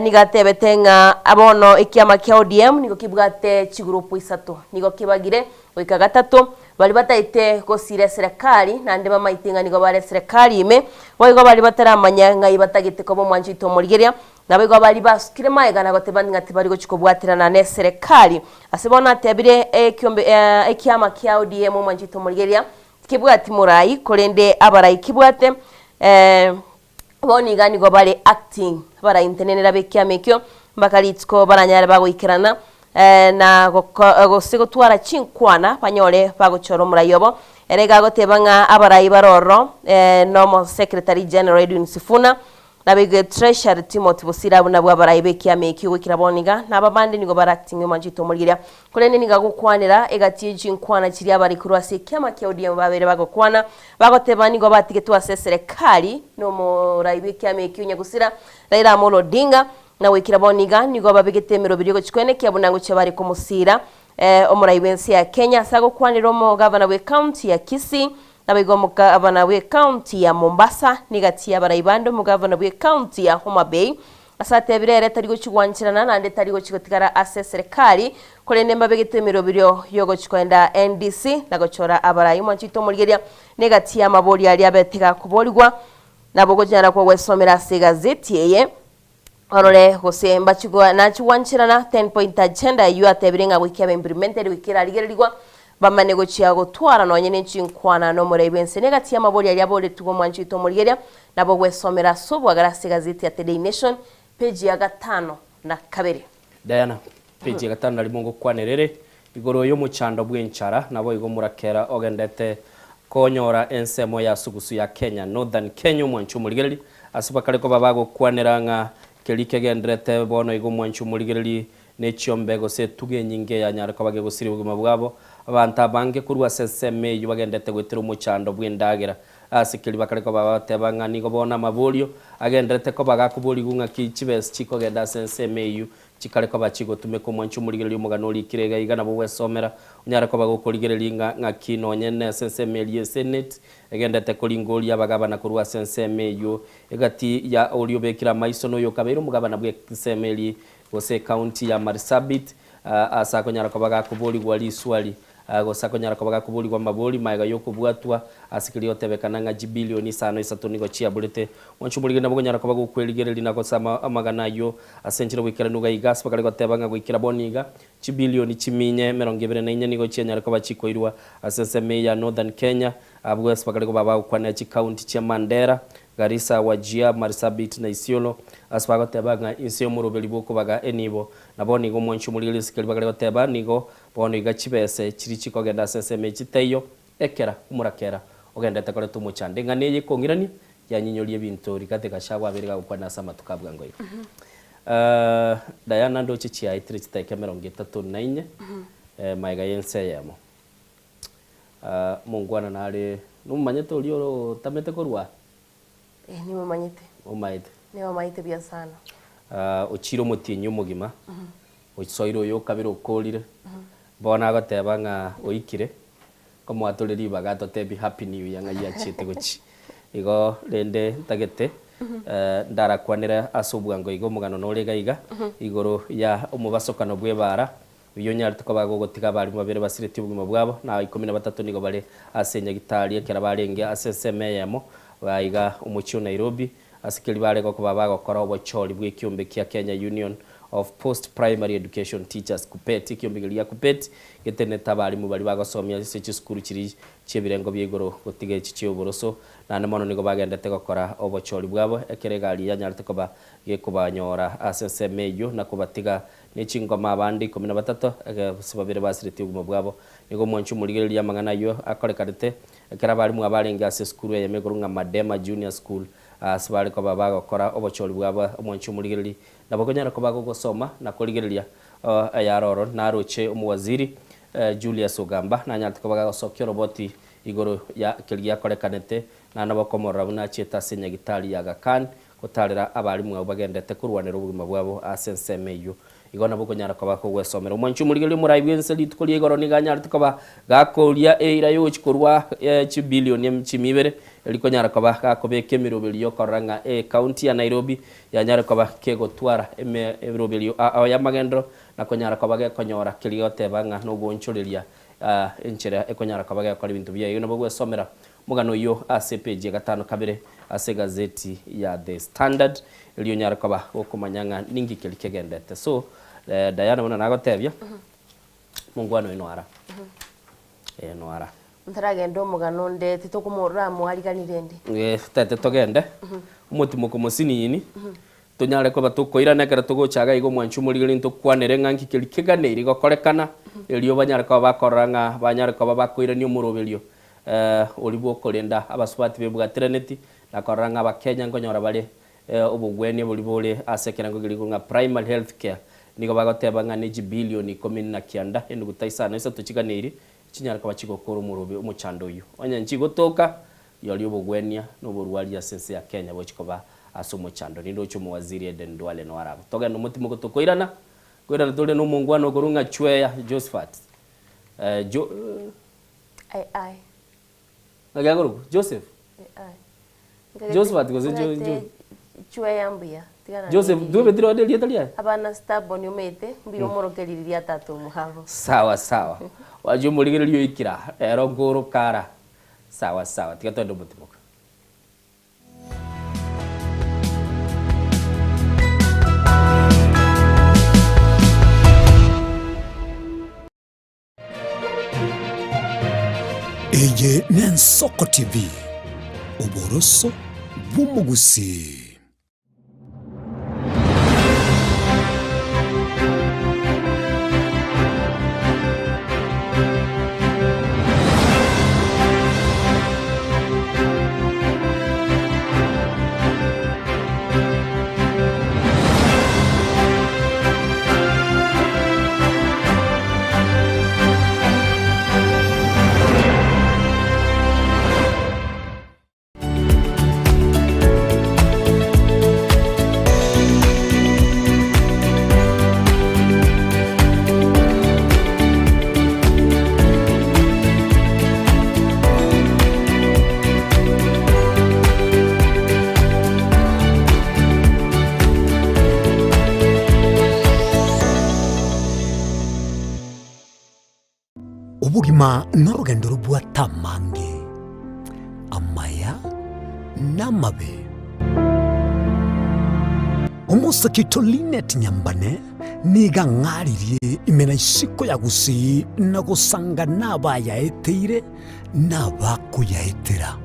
[SPEAKER 2] nigo atebete ng'a bono ekiama kia ODM nigo kebwate chigroup isato, nigo kebagire goika gatato, Baria bataete gosiira eserekari, naende bamaete ng'a nigo bare eserekari ime, boigo baria bataramanya ng'ai batagete koba omwancho oito omorigeria. Naboigo baria basukire magega na goteba ng'a tibari gochia kobwaterana neserekari. Ase bono atebire ekiombe ekiama kia ODM omwanchete omorigereria tikebwati morai korende abarai kebwate bono iga nigo bare acting abarai ntenenera bekiama ekio mpaka rituko baranyare bagoikerana na gose gotwara chinkwana banyore bagochora omorai obo. Ere iga agoteba ng'a abarai bare ororo nomo secretary general Edwin Sifuna Naboigo Treasury Timothy Bosire abwo nabwo abarai b'ekiama ekio goikera bono iga, na aba bande nigo bare acting omanchete omorigereria. Korende nigo agokwanera egati ye chinkwana chiria abare korwa ase ekiama kia ODM babeire bagokwana, bagoteba nigo batigetwe ase eserekari nomorai bw'ekiama ekio Nyagusira Raila Amolo Odinga, na goikera bono iga nigo babegete emeroberio gochia koenekia buna ngochia bare komosira omorai bw'ense ya Kenya ase agokwanera omogavana bw'ecounty ya Kisii Naboigo omogavana bw'ecounty ya Mombasa, negati y'abarai bande omogavana bw'ecounty ya Homa Bay, ase atebire ere tari gochia gwancherana naende tari gochia gotigara ase eserekari, korende mbabegete emeroberio y'ogochia koenda NDC na gochora abarai. Omwanchete omorigereria negati y'amabori aria abete gakoborigwa, nabo ogochia kogwesomera ase egazeti eye. Orore gose mbachigwa nachigwancherana ten point agenda eyio atebire ng'a goika ebe implemented goika erarigererigwa bamane gochia gotwara nonye ne chinkwana nomorei bwense. Negati y'amabori aria aboretigwe omwanchi oito omorigeria nabo ogwesomera ase obwagare ase egazeti ya Today Nation page ya gatano na kabere.
[SPEAKER 1] Diana, page ya gatano na rimo ngokwanera ere igoro y'omochando bw'enchara, naboigo omorakera ogendete konyora ensemo ya sugusu ya Kenya, Northern Kenya, omwanchi omorigereri, ase bakare koba bagokwanera ng'a keria kegenderete bono iga omwanchi omorigereri ne chiombe gose etugo enyinge yanyare koba gegosiria obogima bwabo. Abanto abange korwa ase ensemo eyio bagendete goetera omochando bw'endagera ase keria bakare koba bagoteba ng'a nigo bono amaborio agenderete koba gakoborigwa ng'aki chibesa chikogenda ase ensemo eyio Chikare koba chigotumeka omwancho omorigereria omogano orikire iga iga nabo gwesomera, onyare koba gokorigereria ng'a ng'aki nonye nese ensemo eria eseneti egendete koringoria abagabana korwa ase ensemo eyio egati ya oria obekire amaiso na oyokabeire omogabana bw'ensemo eria gose ecounty ya Marsabit ase akonyara koba gakoborigwa riswari Gose akonyara koba gakoborigwa amabori magega y'okobwatwa ase keria gotebekana ng'a chibilioni isano isato nigo chiaborete. Mwanche omorigeri nabo okonyara koba gokwerigereria na gosama amagana ayio ase enchera goikeranu iga iga ase bakare goteba ng'a goikera bono iga chibilioni chiminye emerongo ebere na inye nigo chianyare koba chikoirwa ase ensemo eye ya Northern Kenya abwo ase bakare koba bagokwanera chikaunti chia Mandera, Garissa, Wajir, Marsabit na Isiolo ase bagoteba ng'a inse y'omoroberi bw'okobaga enibo. Na bono igo omwanche omorigeri ase keria bakare goteba nigo Bono iga chibese chiria chikogenda ase ensemo echi taiyo, ekera omorakera ogenderete koreta omochando. Eng'ana eye ekong'irania, yanyinyoria ebinto Rigathi Gachagua abeire gagokwana ase amatuko a bwango iga. Diana ndoche chiaetire chidakika emerongo etato na inye, magega y'ense eyemo. Omongwana nare, nomomanyete oria otamete korwa aa?
[SPEAKER 2] Eh, nimomanyete.
[SPEAKER 1] Omaete?
[SPEAKER 2] Nimomanyete buya sana.
[SPEAKER 1] Ochire omotienyi omogima, Osoire oyo okabere okorire, bono agoteba ng'a oikire, nkomwatore ribaga atotebie happy new year ng'ai achiete gochia. Igo rende ntagete ndarakwanere ase obwango iga omogano nore iga iga, igoro ya omobasokano bw'ebaara, oyio onyarete koba gogotiga abarimu babere basiretie obogima bwabo, na ikomi na batato nigo bare ase enyagitari ekero barenge ase ensemo eyemo iga omochie o Nairobi, Ase keria bare gokoba bagokora obochori bw'ekiombe kia Kenya Union of Post Primary Education Teachers, KUPPET, ekiombe keria gia KUPPET getenenete abarimu baria bagosomia ase chisukuru chiria chi'ebirengo bia igoro gotiga echi chi'oboroso. Naende mono nigo bagendete gokora obochori bwabo ekero egari yanyarete koba gekobanyora ase ensemo eyio na kobatiga ne chingoma abande ikomi na batato ase babere basiretie obogima bwabo. Nigo omwanchi omorigereria amang'ana ayio akorekanete Ekero abarimu abarenge ase esukuru eyemo ekorwa ng'a Madema Junior School ase bare koba bagokora obochori bwabo omwanchi omorigereri nabo okonyara koba gogosoma na korigereria ayare oro naroche omowaziri Julius Ogamba nanyarete koba gagosokia oroboti igoro ya keria giakorekanete na nabo okomorora buna achiete ase enyagitari ya Aga Khan gotarera abarimu abwo bagendete korwanera obogima bwabo ase ensemo eyio. Igo nabo okonyara koba kogwesomera. Omwanchi omorigereria omorai bw'ense rituko ria igoro nigo anyarete koba gakoria eira y'ogochia korwa chibilioni chimia ibere, erio konyara koba gakobeka emeroberio y'okorora ng'a ecounty ya Nairobi yanyare koba kegotwara emeroberio ao y'amagenderero na konyara koba gekonyora keria gegoteba ng'a nogoonchoreria enchera ekonyara koba gegokora ebinto biaye. Igo nabo ogwesomera. Omogano oyio ase epeji ya gatano kabere ase egazeti ya The Standard, erio onyare koba gokomanya ng'a ninki keria kegendete. So, Diana buna nagotebia, omongwana oyo noara. Eh, noara.
[SPEAKER 2] Ntaragenda omogano onde titokomorora moarigani rende.
[SPEAKER 1] Eh, tete togende, omotimoko mosinini, Tonyare koba tokoirana ekero togocha iga iga omwanchi omorigereria ntokwanere ng'a nki keria keganeiri gokorekana, erio banyare koba bakorora ng'a banyare koba bakoirania omoroberio oria bw'okorenda abasubati bebwatiraneti, na korora ng'a abakenya nkonyora bare obogwenia boria bore ase ekerengo keria ng'a primary health care. Nigo bagoteba ng'a ne chibilioni ikomi na kianda enuguta isano isato chiganeiri chinyare koba chigokora omorobe omochando oyio. Onye nchigotoka, Rirorio obogwenia na oborwari ase ense ya Kenya bochia koba ase omochando. Nindoche omowaziri Eden Duale noyo arabwo. Togende omotimoke tokoirana, koirana tore na omongwana okorwa ng'a Chweya Josephat. Eh, Jo,
[SPEAKER 2] Ai ai.
[SPEAKER 1] Ng'aki akorokwa? Joseph?
[SPEAKER 2] Ai. Nkagete-
[SPEAKER 1] Josephat gose Jo-
[SPEAKER 2] nkagete
[SPEAKER 1] Jo-
[SPEAKER 2] Chweya mbuya. Tigana
[SPEAKER 1] Joseph,
[SPEAKER 2] neriria.
[SPEAKER 1] twebetire onde erieta riaye?
[SPEAKER 2] Abana stubborn omanyete, mbuya omoroke riria tata omwabo.
[SPEAKER 1] Sawa sawa. Wachia omorigereria oikire aa, ero nkoroka ara. Sawa sawa, tiga twende omotimoka.
[SPEAKER 4] Eye n'Ensoko TV, oboroso bw'omogusii. Obogima norogendo robwate amange, amaya na amabe. Omosake oito Linet Nyambane nigo ang'aririe ime na isiko ya Gusii na gosanga nabayaeteire na abakoyaetera.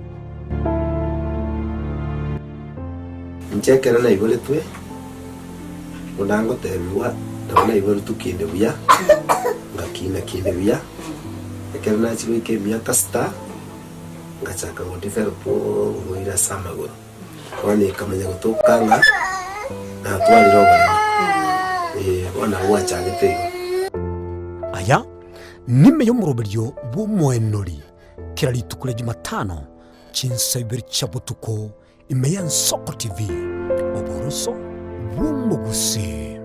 [SPEAKER 19] Inche ekero naiboretwe, buna ngotebigwa, nabo naiboretwe kinde buya, ngakina kinde buya, ekero nachia goika emiaka sita, ngachaka go develop oborwaire ase amagoro. Bono ekamanya gotoka ng'a natwarire oboremo, eh, bono nabo gwachagete igo.
[SPEAKER 4] Aya nime y'omoroberio bw'omoenori kera rituko ria Jumatano chinsa ibere chia botuko Ime y'Ensoko TV, oboroso bw'omogusii.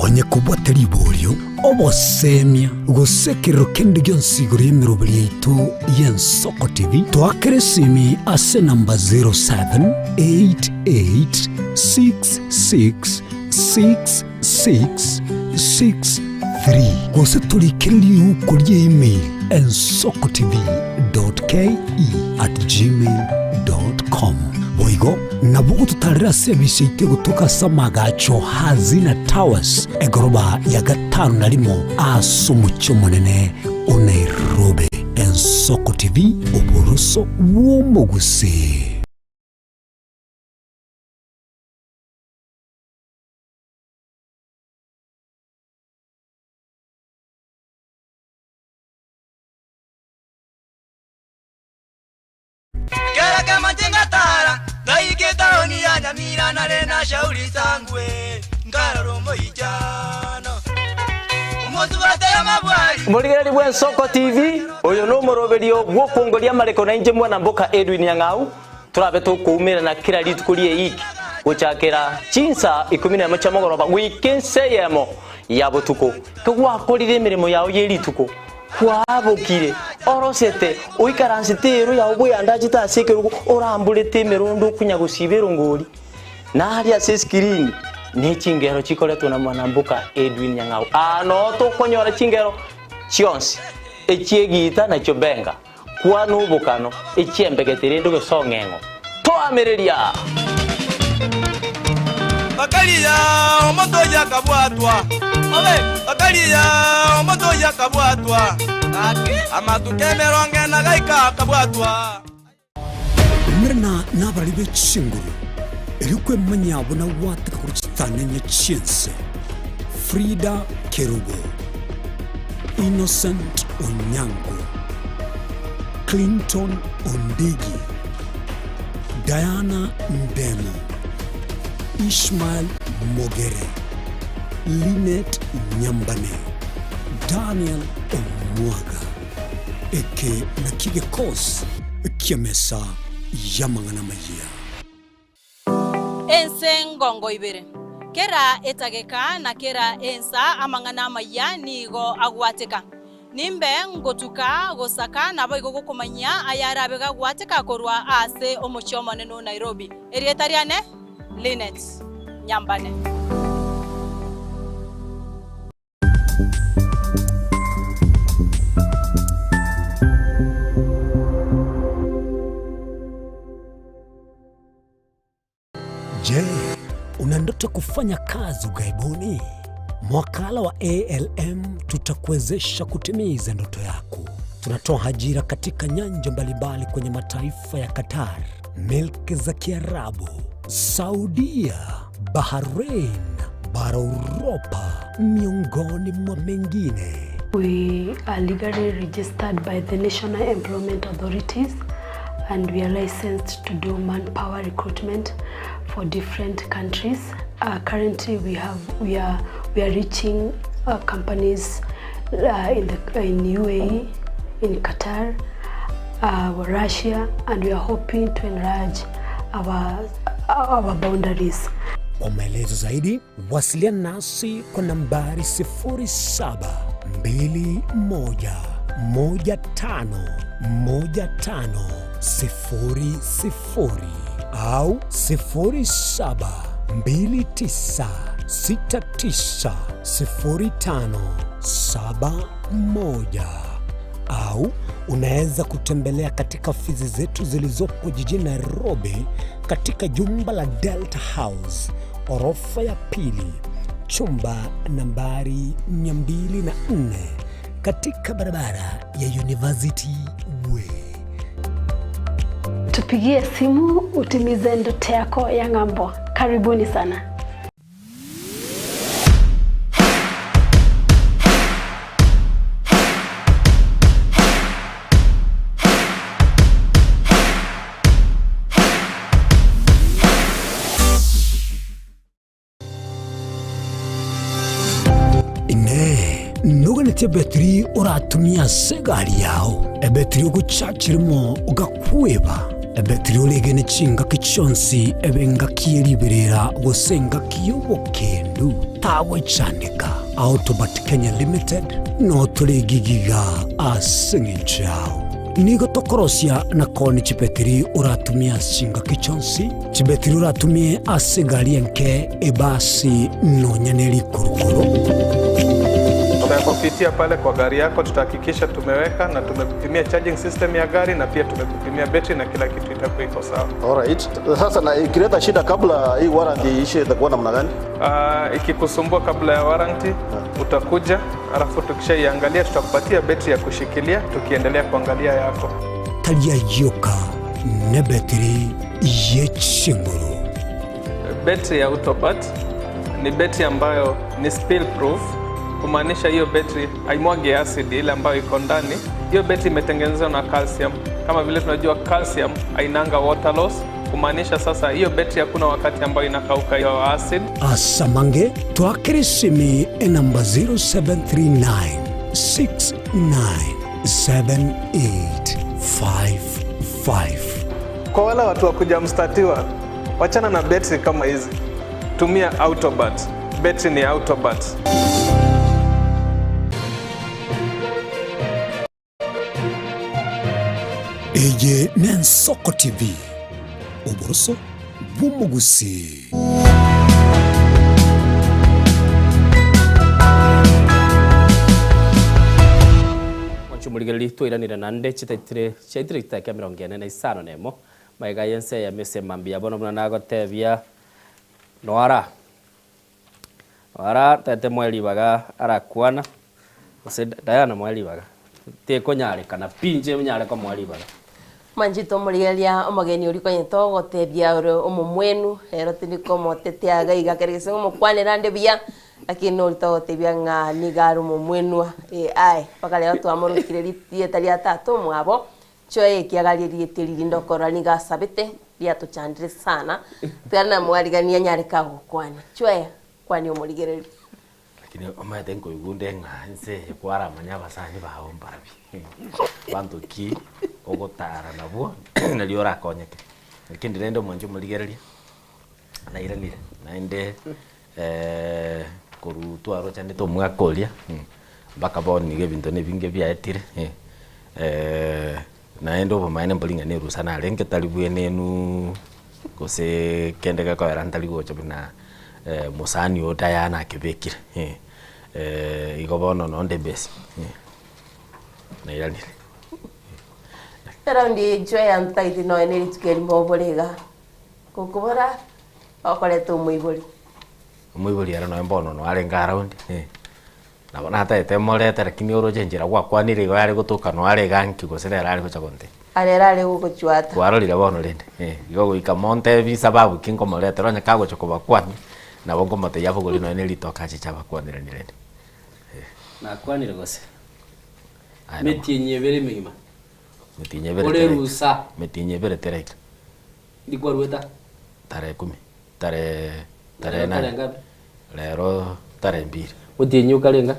[SPEAKER 4] Onye kobwate riborio, obosemia, gose ekerero kende gionsi igoro y'emeroberi yaito y'Ensoko TV, toakere esimi ase enamba 0788666663 gose torikere riuko ria email ensokotv.ke@gmail.com. Boigo nabo ogototarera ase ebisi yaito egotoka ase amagacho Hazina Towers egoroba ya gatano na rimo ase omochie omonene o Nairobi. Ensoko TV, oboroso bw'omogusii.
[SPEAKER 21] Kera kemache ngatara ngaika etaoni ya Nyamira nare na Shauri Sangwe nkarora omoichano omosubate amabwari.
[SPEAKER 22] Omorigereria bw'Ensoko TV, oyo nomoroberio bw'okongoria amareko na inche mwana mboka Edwin Nyang'au, Torabe tokoumerana kera rituko ri'eiki, gochakera chinsa ikomi nemo chia mogoroba goika ensa eyemo ya botuko. Kegwakorire emeremo yao ye rituko, kwabokire, orosete, oikaransete eero yao bweandachete ase ekerogo, oramborete emerondo okonya gosiba erongori, na aria ase esikirini ne chingero chikoretwe na mwanamboka Edwin Nyang'au. Aa noo tokonyora chingero. Chionsi, echi'egiita na chiobenga, kwana obokano, echi'embegete rende ogesong'eng'o. Toamereria!
[SPEAKER 21] Bakaria omonto oyio akabwatwa, bakaria omonto oyio akabwatwa, amatuko emerongo ena gaika akabwatwa.
[SPEAKER 4] Umerana nabarari be chinguru, erio kwemanyia buna gwateka korwa chitanenye chi'ense. Frida Kerubo, Innocent Onyango, Clinton Ondigi, Diana Ndemo, Ishmael Mogere, Linet Nyambane, Daniel Omwaga. Eke nakio gekosi ki'emesa y'amang'ana amayia.
[SPEAKER 6] Ense ngongo ibere, kera etageka na kera ensa amang'ana amayia nigo agwateka. Nimbe ngotuka gosaka naboigo gokomanyia ayarabe gagwateka korwa ase omochie omonene o Nairobi. Erieta riane Linet Nyambane.
[SPEAKER 4] Je, una ndoto ya kufanya kazi ughaibuni? Mwakala wa ALM tutakuwezesha kutimiza ndoto yako. Tunatoa ajira katika nyanja mbalimbali kwenye mataifa ya Qatar, milki za Kiarabu, Saudia, Bahrain, bara Uropa, miongoni mwa mengine.
[SPEAKER 9] We are legally registered by the National Employment Authorities and we are licensed to do manpower recruitment for different countries. Uh, currently we have we are we are reaching uh, companies uh, in the in UAE, in Qatar, uh, Russia and we are hoping to enlarge our, our boundaries.
[SPEAKER 4] Kwa maelezo zaidi wasiliana nasi kwa nambari 0721151500 au 0729690571 au unaweza kutembelea katika ofisi zetu zilizopo jijini Nairobi katika jumba la Delta House orofa ya pili chumba nambari 204 katika barabara ya University Way.
[SPEAKER 9] Tupigie simu utimize ndoto yako ya ng'ambo. Karibuni sana.
[SPEAKER 4] Inee! Noganetie ebetiri oratumie ase egari yao, ebetiri ogochachirimo ogakweba, ebetiri oregene chingaki chionsi ebe engaki ye riberera gose engaki y'obokendu? Tagwechandeka. Autobat Kenya Limited notore gigiga ase eng'encho yao. Nigo tokorosia na koonia chibetiri oratumie ase chingaki chionsi, chibetiri oratumie ase egari enke, ebasi, nonya ne rikurukuru.
[SPEAKER 23] Tutakupitia pale kwa gari yako, tutahakikisha tumeweka na tumekupimia charging system ya gari na pia tumekupimia betri na kila kitu itakuwa iko sawa.
[SPEAKER 24] Alright. Sasa na ikileta shida kabla hii warranty iishe itakuwa namna gani?
[SPEAKER 23] Uh, ikikusumbua kabla ya warranty utakuja, alafu tukishaiangalia tutakupatia betri ya kushikilia tukiendelea kuangalia yako.
[SPEAKER 4] Taria yoka nebetiri ye chinguru.
[SPEAKER 23] Betri ya Autobat ni betri ambayo ni spill proof, kumaanisha hiyo betri haimwagi acid ile ambayo iko ndani. Hiyo betri imetengenezwa na calcium. Kama vile tunajua calcium hainanga water loss, kumaanisha sasa hiyo betri hakuna wakati ambayo inakauka hiyo acid.
[SPEAKER 4] Asamange twakere esimi enamba 0739 697855.
[SPEAKER 23] Kwa wale watu wa kuja mstatiwa, wachana na betri kama hizi, tumia Autobat. Betri ni Autobat.
[SPEAKER 4] Eye n'Ensoko TV, oboroso bw'omogusii.
[SPEAKER 1] Omwancho omorigereria, twairanire naende chitaitire chiaitire chidakika emerongo ene na isano na emo, magega y'ense eyemo ase mambia bono buna nagotebia Noara, Noara ntagete moe ribaga arakwana, gose Diana moe ribaga, tekonyarekana pi inche nyare komoa ribaga.
[SPEAKER 2] Mwanchete omorigereria omogeni oria konya togotebia ore omomwenu, ero tindi komotetea iga iga kere gese ng'omokwanera ande buya, lakini nori togotebia ng'a nigo are omomwenwa eh aye, mpaka rero twamorokire rieta ria tata omwabo, Chioe ekiagera rieta eri rinde okorora nigo asabete, riatochandire sana, tware namwariganie anyare kagokwania. Chwea, kwania omorigereria.
[SPEAKER 8] Lakini omanyete nkoigwa onde ng'a ense eye kwaramanya abasani bao mbarabwo, abanto ki ogotara nabwo nario orakonyeke. Lakini rende omwanche omorigereria, nairanire naende korwa twarochanete omwaka oria, mpaka bono nigo ebinto na ebinge biaetire, naende obomaene mbori ng'a nerusa narenge tari bwenenu gose kende gekoera ntari gocha buna mosani oo Diana akebekire, igo bono nonde base, nairanire.
[SPEAKER 2] Eraundi eye inchwe yantagete nonya ne rituko erimo obore iga, gokobora okoreta omoibori.
[SPEAKER 8] Omoibori ere nonya bono no arenge around, nabo natagete morete lakini oroche enchera gwakwanire igo yare gotoka no are iga nki gose nere are gocha gontebia.
[SPEAKER 2] Are ere are gogochwata.
[SPEAKER 8] Kwarorire bono rende, igo goika montebi sababu ki nkomoretera onye kagocha kobakwania, nabo nkomotebia abogori nonya ne ritoke achiche abakwaneranie rende.
[SPEAKER 1] Nakwanire gose?
[SPEAKER 8] Aye nabo.
[SPEAKER 1] Metienyi ebere emegima.
[SPEAKER 8] Metienyi ebere
[SPEAKER 1] Ore
[SPEAKER 8] teraika.
[SPEAKER 1] rusa.
[SPEAKER 8] Metienyi ebere teraika.
[SPEAKER 1] Ndi kwarueta?
[SPEAKER 8] Tarehe kumi. Tarehe tarehe
[SPEAKER 1] Rero
[SPEAKER 8] nane.
[SPEAKER 1] tarehe ngapi?
[SPEAKER 8] Rero tarehe mbili.
[SPEAKER 1] Otienyi okarenga?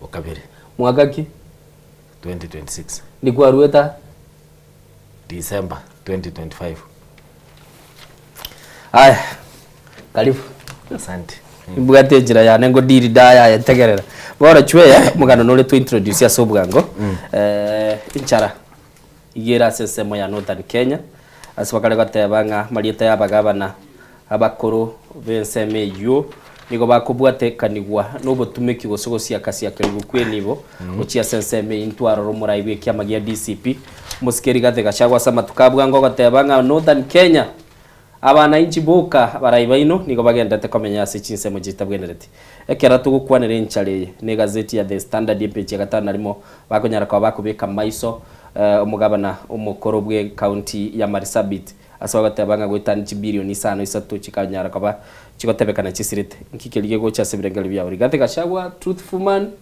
[SPEAKER 8] Okabere.
[SPEAKER 1] Mwaka ki?
[SPEAKER 8] 2026.
[SPEAKER 1] Ndi kwarueta?
[SPEAKER 8] December 2025.
[SPEAKER 1] Aya, karibu.
[SPEAKER 8] Asante.
[SPEAKER 1] Mbwate enchera yane ngodiri daya etegerera. Bono chweya omogano nore twa introduce ase obwango. Eh, enchara iga ere ase ensemo ya Northern Kenya ase bakare goteba ng'a amarieta ya abagabana abakoro b'ensemo eyio nigo bakobwatekanigwa nobotumeki gose gosiakasiakerigwa kw'enibo gochia ase ensemo eyio ntwarora omorai bw'ekiama gia DCP Omosike Rigathi Gachagua ase amatuko a bwango ogoteba ng'a Northern Kenya Abanainchi boka abarai baino nigo bagenderete komenya ase chinsemo chitabwenereti. Ekero togokwanera enchara eye, na egazeti ya The Standard epeji ya gatano na rimo bakonyara koba bakobeka maiso omogabana omokoro bwe county ya Marsabit ase bagoteba ng'a goetania chibilioni isano isato chikanyara koba chigotebekana chisirete. Nki keria gegocha ase ebirengererio biabo? Rigathi Gachagua, Truthful man?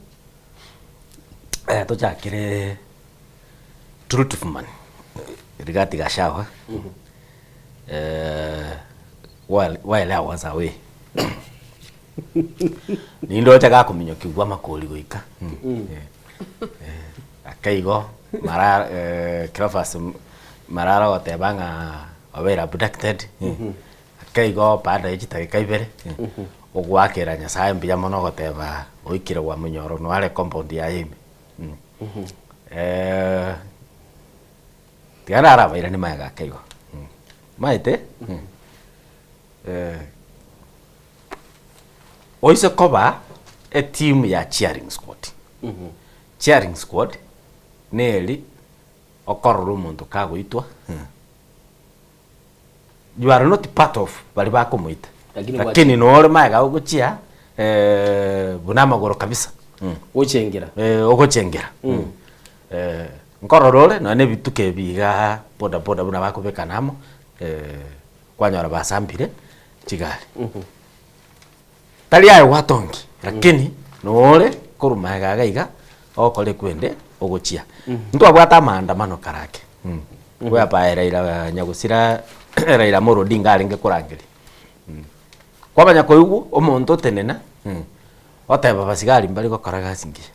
[SPEAKER 8] Tochakere Truthful man, Rigathi Gachagua. While I was away nindoche gakominyokigwa amakori goika ake igo mara Cleophas Malala ogoteba ng'a obeire abducted ake igo baada ya chidakika ibere ogwakera Nyasaye mbuya mono ogoteba oikire kwamonyora noare compound yaye ime. Tiga narabairanie magega ake igo. Omanyete, oise koba etimu ya cheering squad, cheering squad neri okorora omonto kagoitwa, you are not part of baria bakomoita,
[SPEAKER 1] Lakini
[SPEAKER 8] lakini nore magega ogochia buna amagoro kabisa.
[SPEAKER 1] Gochengera.
[SPEAKER 8] Ogochengera. Nkorora ore nonya na ebituko ebi igaa boda boda buna bakobekana amo, kwanyora basambire chigari. Tari aye gwatongi, lakini nore korwa magega iga iga, ogokora ekwende ogochia. Ntwabwate amaandamano kare ake, whereby Raila nyagosira Raila Amolo Odinga arenge korangeria. Kwamanya koigwa omonto otenena, oteba abasigari mbari gokora gasi ngiya.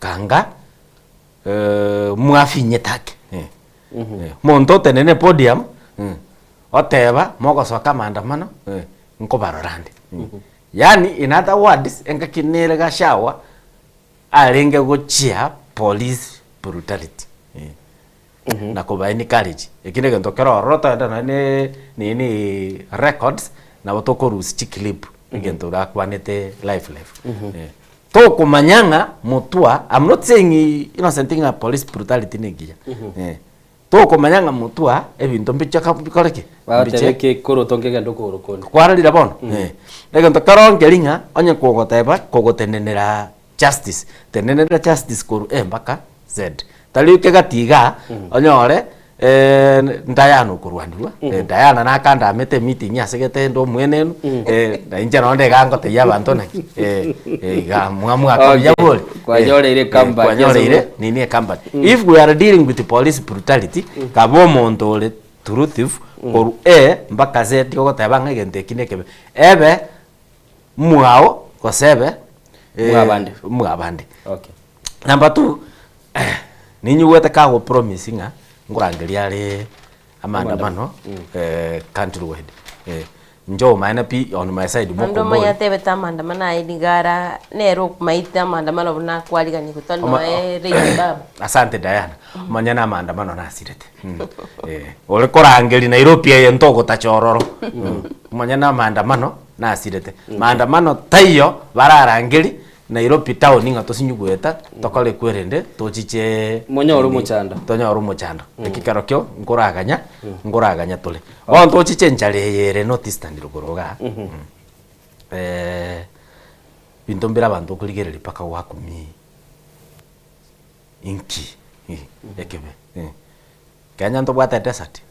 [SPEAKER 8] Kanga mwafinyete ake. Omonto otenene podium oteba mogosoka amaandamano nkobarora nde. Yaani in other words engaki nere Gachagua arenge gochia police brutality na koba encourage. Eki negento kere ororo toende nonye ne nini records nabo tokorusia chiclip egento orakwanete live live. Tokomanya ng'a motwa, I'm not saying innocent ng'a police brutality nengiya. Eh. Tokomanya ng'a motwa ebinto mbiche bikore ki?
[SPEAKER 1] Bagoteba ekekoroto nkegende okogoro konde.
[SPEAKER 8] Kwarorire bono? Eh. Egento kero nkeri ng'a onye kogoteba kogotenenera justice, tenenera justice korwa A mpaka Z. Tari oike gati igaa, onyore Diana okorwanigwa, Diana nakandamete emeeting asegete inde omwenenu, na inche nonye iga ngotebia abanto naki, iga mwamwaka buya
[SPEAKER 1] Okay.
[SPEAKER 8] bori.
[SPEAKER 1] Kwanyoreire comeback
[SPEAKER 8] Kwanyoreire
[SPEAKER 1] ase
[SPEAKER 8] nini ecomeback. If we are dealing with police brutality, kabe omonto ore truthful korwa A mpaka Z ogoteba ng'a egento eki nekebe, ebe mwao gose ebe
[SPEAKER 1] Mwabande.
[SPEAKER 8] mwabande.
[SPEAKER 1] Okay.
[SPEAKER 8] Number two, ninyigwete kago promise ng'a nkorangeria are amaandamano country wide. Inche omaene pi on my side
[SPEAKER 2] Naende
[SPEAKER 8] mokombori.
[SPEAKER 2] omanye atebete amaandamano aye nigo ara nere omaete amaandamano buna akwariganigwe tari
[SPEAKER 8] Oma-
[SPEAKER 2] noe Raila baba.
[SPEAKER 8] Asante Diana, omanye na amaandamano nasirete. Ore korangeria Nairobi eye ntogotacha ororo. Omanye na amaandamano nasirete. Maandamano taiyo bararangerie Nairobi town ng'a tosinye goeta tokore kwerende tochiche
[SPEAKER 1] Monyore omochando.
[SPEAKER 8] tonyore omochando. Eki kero kio nkoraganya nkoraganya tore. Bono tochiche enchara eye ere North Eastern rogoro igaa binto mbire abanto okorigereria mpaka gwakumia inki ekebe. Kenya ntobwate desert?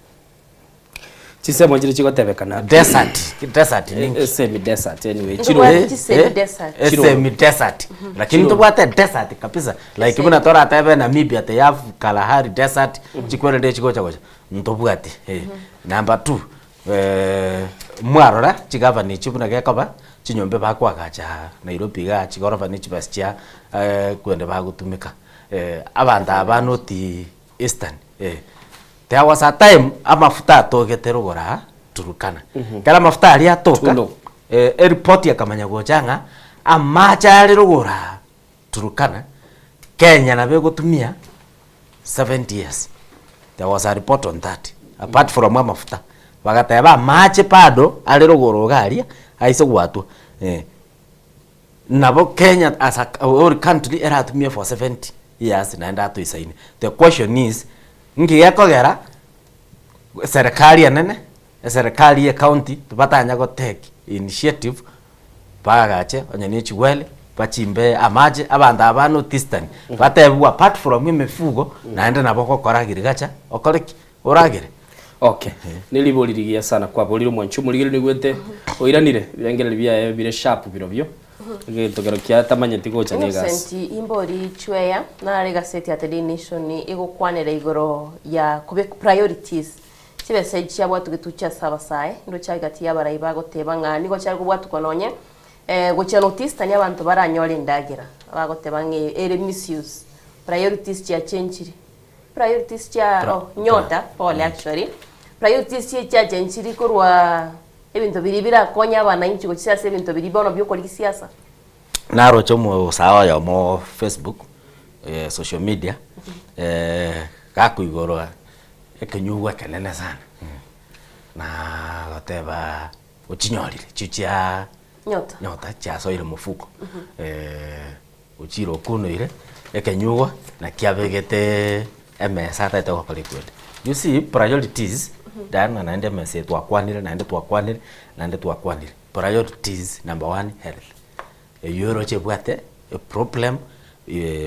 [SPEAKER 1] Chinsemo nchire chigotebekana.
[SPEAKER 8] Desert, desert ninki?
[SPEAKER 1] Eh, semi desert anyway.
[SPEAKER 2] Ntobwate chisemi desert.
[SPEAKER 8] Eh, semi desert. Lakini ntobwate desert kabisa. Like buna toratebe Namibia they have Kalahari desert, chikwerende chigocha gocha. Ntobwati. Eh. Number two, eh, mwarora chigavana echio buna gekoba, chinyomba bakoagacha Nairobi igaa chigorofa ne chibesa chia eh, kwende bagotumeka. Eh, abanto aba noti Eastern, eh. There was a time amafuta atogete rogoro aa Turukana. Ekero amafuta aria atoka, eh, eripoti ekamanya gocha ng'a amache are rogoro aa Turukana, Kenya nabo egotumia 70 years. There was a report on that, apart from amafuta. Bagateba amache bado are rogoro iga aria, aise goatwa eh. Nabo Kenya as a whole country eratumie for 70 years naende atoisaine. The question is, nki gekogera serikali enene, eserikali ye county tibatanya go take initiative baagache onye ne chiwell, bachimbe amache, abanto aba ba North Eastern batebiwe apart from emifugo naende nabo ogokora agriculture okore ki? Oragere.
[SPEAKER 1] Okay. Neribori rigiya sana kwaborire omwanchi omorigereria oigwete oiranire ebirengererio biaye bire sharp birobio egento kero kia tamanyeti gocha na egasi.
[SPEAKER 2] Innocent imbori chweya nare egaseti ya The Daily Nation egokwanera igoro ya kobeka priorities chibesa echi chiabwatugete gochia ase abasae ndoche egati ya abarai bagoteba ng'a nigo chiare kobwatukwa nonye gochia North Eastern abanto baranyore endagera bagoteba ng'a ere misuse priorities chiachenchire. Priorities chia
[SPEAKER 8] Pra-
[SPEAKER 2] oh, nyota pole actually priorities chie chiachenchiri korwa ebinto biria birakonye abananchi gochia ase ebinto biria bono biokorigia siasa.
[SPEAKER 8] Naroche omosae oyomo Facebook, eh, social media, eh, gakoigorwa ekenyugwa ekenene sana, na goteba ochinyorire chio chia
[SPEAKER 2] Nyota.
[SPEAKER 8] nyota chiasoire mofuko, eh, Ochire okunoire ekenyugwa naki abegete emesa atagete gokora ekwende. You see priorities Diana naende emesa eye twakwanire naende twakwanire naende twakwanire. Priorities number one health. Eywo oroche ebwate eproblem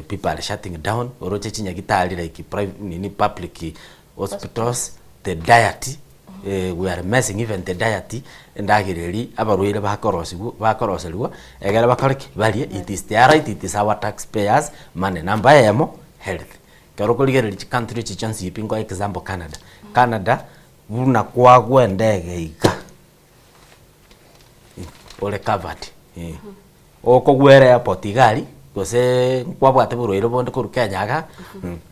[SPEAKER 8] people are shutting down oroche chinyagitari like priv nini public hospitals the diet we are messing even the diet, endagera eria abarwaire bakorosiwu bakoroserigwa egere bakore ki? Barie, it is their right, it is our tax payers money. Namba eyemo, health. Ekero okorigereria chicountry echi chionsi pi nkoe example Canada, Canada buna kwagwa endege iga, ore covered eh. Okogwera airport iga aria, gose nkwabwate borwaire bonde korwa Kenya igaa,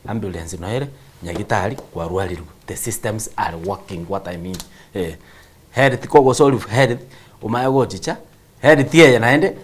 [SPEAKER 8] ambulance noyo ere, nyagitari kwarwarirwe, the systems are working what I mean eh. Health kogosolve health, omanye gochicha, health eye naende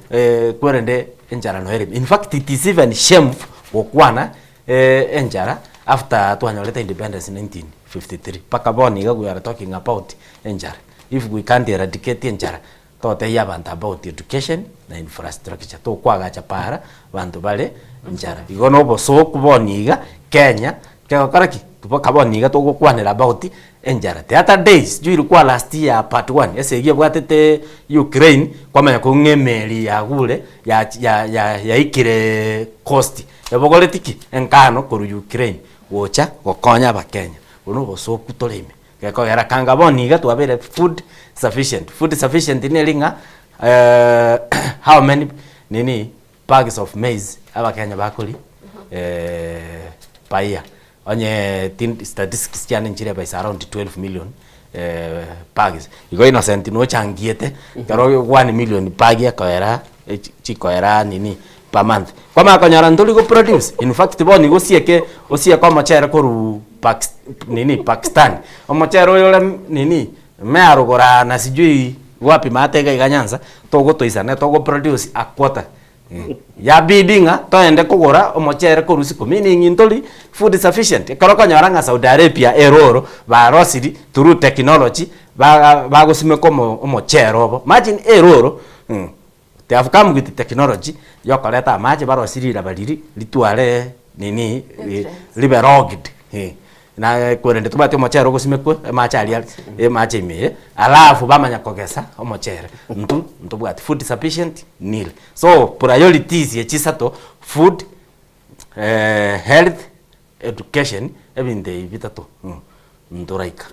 [SPEAKER 8] kwerende enchara noyo ere ime. In fact it is even shameful gokwana enchara after twanyorete independence 1953, mpaka bono iga we are talking about enchara, if we can't eradicate enchara. Totebie abanto about education na infrastructure, tokoagacha para abanto bare nchara. Igo na obosoku bono iga Kenya, kegokora ki? Mpaka bono iga togokwanera about enchara. The other day sijui ilikuwa last year part one, esegi ebwatete Ukraine, kwamanya kong'u ng'a emeri yagure yachi ya ya yaikire coast, ebogoreti ki? Engano korwa Ukraine gocha gokonya abakenya. Obo na obosoku tore ime. Gekogera kanga bono iga twabeire food sufficient. Food sufficient neri ng'a how many nini bags of maize abakenya bakoria per year. Onye tindi statistics chiane nchire by around 12 million bags. Igo Innocent nochangiete ekero one million bag ekoera chikoera nini per month. Kwamanya konyora ntori go produce, in fact bono igo osieke osieke omochere korwa Pakis nini Pakistan, omochere oyo ore nini mearogora na sijui wapi maate iga iga Nyanza, togotoisana togo produce a quarter yabidi ng'a toende kogora omochere korwa isiko meaning ntori food sufficient. Ekero okonyora ng'a Saudi Arabia ere oro barosiri through technology baga bagosimeka omo omochere obo, imagine ere oro. They have come with technology yokoreta amache barosie riraba riria ritware nini ribe logged eh. Na korende tobwati omochere ogosimekwa amache aria amache ime eh, alafu bamanya kogesa omochere intwe ntobwati food sufficient nil. So priorities echi isato food, health, education ebinto ebi bitato ntoraika.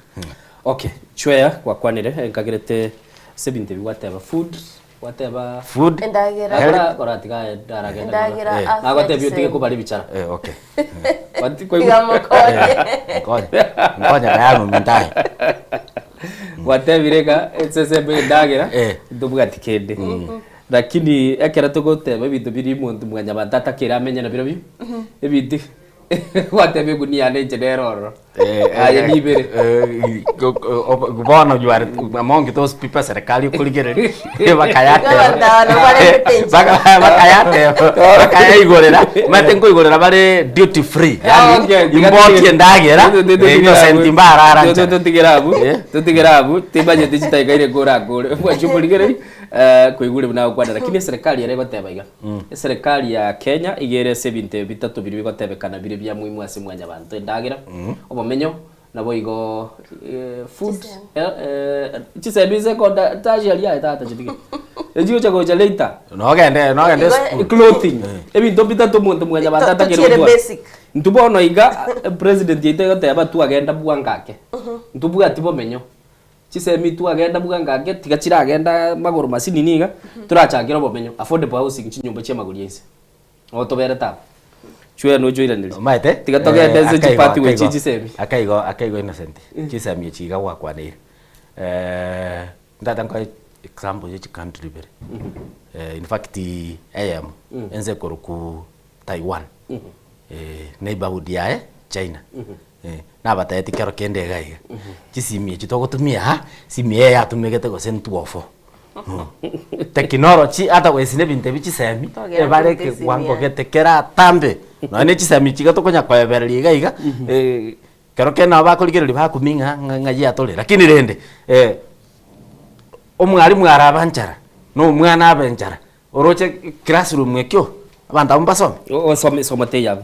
[SPEAKER 1] Okay, chweya gwakwanire nkagerete ase ebinto ebi gwateba food gwateba
[SPEAKER 8] Food,
[SPEAKER 2] Endagera.
[SPEAKER 1] Akora koratiga aye ndaragenda
[SPEAKER 2] Endagera,
[SPEAKER 1] ng'ora.
[SPEAKER 2] afya,
[SPEAKER 1] Nagotebia otige
[SPEAKER 2] chisemi.
[SPEAKER 1] kobara ebichara.
[SPEAKER 8] Eh, okay.
[SPEAKER 1] Wati- kwa-
[SPEAKER 2] Iga mokonye.
[SPEAKER 8] Nkonye. Nkonye kaya nominto aye.
[SPEAKER 1] Gwatebire ng'a esese ebe endagera
[SPEAKER 8] Eh.
[SPEAKER 1] ntobwati kende. Lakini ekero togoteba ebinto biria omonto mwanyabanto atakere amenye nabirobio, ebinto Gwateba egunia yane inche nere ororo. Aye nibere.
[SPEAKER 8] Bono you are among those people serikali okorigereria bakayateba
[SPEAKER 2] Abatano barentete inchara.
[SPEAKER 8] bakayateba bakayaigorera omanyete nkoigorera bare duty free yaani
[SPEAKER 1] Okay, tiga
[SPEAKER 8] import
[SPEAKER 1] tutige-
[SPEAKER 8] endagera innocent mbarara nchara.
[SPEAKER 1] Tutigere abwo, tutigere abwo, timanyeti chidakika ire korakore. Mwanche omorigereria, eh, koigure buna agokwana lakini eserikali ere egoteba iga. Eserekari ya Kenya iga ere ase ebinto ebi bitato biria bigotebekana bire bia muhimu ase mwanyabanto, endagera, obomenyo, naboigo food, chisemi sekonda tertiary aye tata chitige, echigocha gocha later.
[SPEAKER 8] Nogende nogende esukuru.
[SPEAKER 1] Clothing, ebinto bitato omonto mwanyabanto atagere
[SPEAKER 2] Tochiere
[SPEAKER 1] gotwara.
[SPEAKER 2] basic.
[SPEAKER 1] Intwe bono iga, president yaito egoteba twagenda bwango ake, ntobwati bomenyo. Chisemi twagenda bwango ake tiga chiragenda magoro masinini iga, torachakere obomenyo, affordable housing chinyomba chia amagori a inse. Nabo toberete abwo. Chwe noche oiranerie.
[SPEAKER 8] Omanyete,
[SPEAKER 1] Tiga togende
[SPEAKER 8] eh,
[SPEAKER 1] ase
[SPEAKER 8] akaigo-
[SPEAKER 1] chiparty
[SPEAKER 8] akaigo-
[SPEAKER 1] gochia chisemi.
[SPEAKER 8] Akaigo akaigo Innocent, chisemi echi iga gwakwaneire. Ntata nkoe example ya chicountry ibere. In fact eyemo, ense ekorokwa Taiwan, neighbourhood yaye China. Nabatebetie kero kende iga iga, chisimi echi togotumia aa, simi eye yatumegete gose ntwofo. Technology ata gose na ebinto ebi chisemi,
[SPEAKER 2] Twagera
[SPEAKER 8] ebare
[SPEAKER 2] koreta esimi
[SPEAKER 8] ekewango
[SPEAKER 2] yaye.
[SPEAKER 8] gete keratambe, nonye na chisemi echi iga tokonya koebereria iga iga, kero kende nabo bakorigereria bakumia ng'a ng'a ng'ai atore. Lakini rende, omwalimu araba nchara, na omwana abe nchara, Oroche classroom ekio abanto abwo mbasome?
[SPEAKER 1] Osome somo teiyo abwo.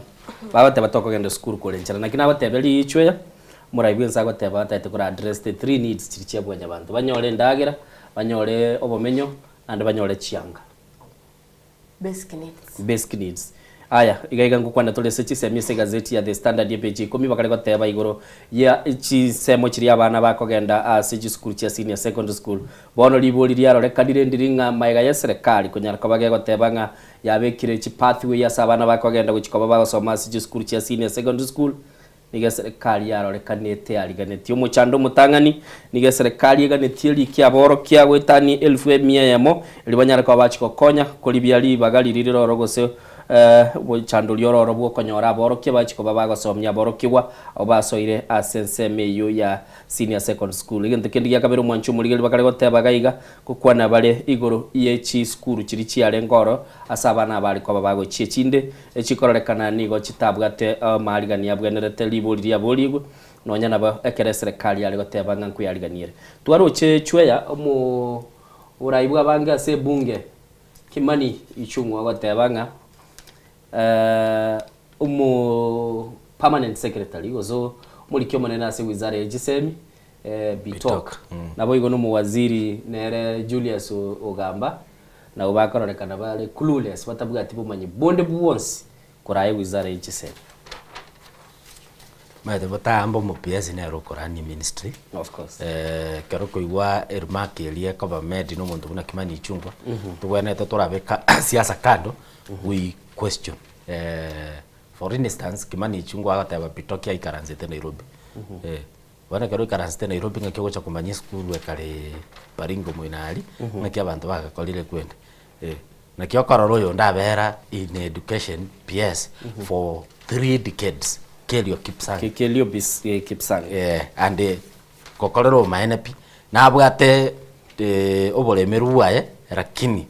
[SPEAKER 1] Bagoteba tokogenda esukuru kore nchera. Naki nagotebia riichwe eye, omorai bwense agoteba atagete kora address the three needs chiria chia bwanyabanto. Banyore endagera, banyore obomenyo, naende banyore chianga.
[SPEAKER 2] Basic needs.
[SPEAKER 1] Basic needs. Aya, iga iga ngokwana tore ase chisemi ase egazeti ya The Standard epeji ya ikomi bakare goteba igoro ya chinsemo chiria abana bakogenda ase chisukuru chia senior secondary school. Bono ribori riarorekanire ndiri ng'a magega y'eserekari konyara koba gegoteba ng'a yabekire chipathway ase abana bakogenda gochia koba bagosoma ase chisukuru chia senior secondary school, Nigo eserekari yarorekanete yariganetie omochando omotang'ani, nigo eserekari eganetie rikia aborokia goetania elfu emia eyemo, erio banyare koba bachia gokonya koribia ribaga riria riroro gose omochando oria ororo bw'okonyora aborokia bachia koba bagosomia aborokigwa abwo basoire ase ensemo eyio ya senior secondary school. Egento kende gia kabere omwanchi omorigereria bakare goteba iga iga, ngokwana bare igoro ye chisukuru chiria chiarenge oro ase abana abare koba bagochia echinde Echikororekana nigo chitabwate amaarigania abwenerete ribori riaborigwe, nonya nabo ekero eserekari yare goteba ng'a nkoyariganiere. Twaroche chweya omo Oborai bw'abange ase ebunge, Kimani Ichung'wa ogoteba ng'a omo permanent secretary gose omoriki omonene ase wizara ya chisemi Bitok, naboigo na omowaziri nere Julius Ogamba nabwo bakororekana bare clueless batabwati bomanyi bonde bwonsi koraa ewizara ye chisemi.
[SPEAKER 8] Omanyete botambe omo PS nere okorania eministry.
[SPEAKER 1] Of course.
[SPEAKER 8] Ekero okoigwa eremark eria ekoba made na omonto buna Kimani Ichung'wa, tobwenerete torabeka siasa kando, we question. For instance, Kimani Ichung'wa agoteba Bitoki aikaransete Nairobi. Bono ekero oikaransete Nairobi ng'aki ogocha komanya esukuru ekare Baringo moino aria, ng'aki abanto bagakorire kwende. Naki okorora oyonde abera in education PS for 3 decades Kelio Kipsang.
[SPEAKER 1] Kelio Kipsang.
[SPEAKER 8] And gokorera obomaene pi, nabwate oboremeru bwaye lakini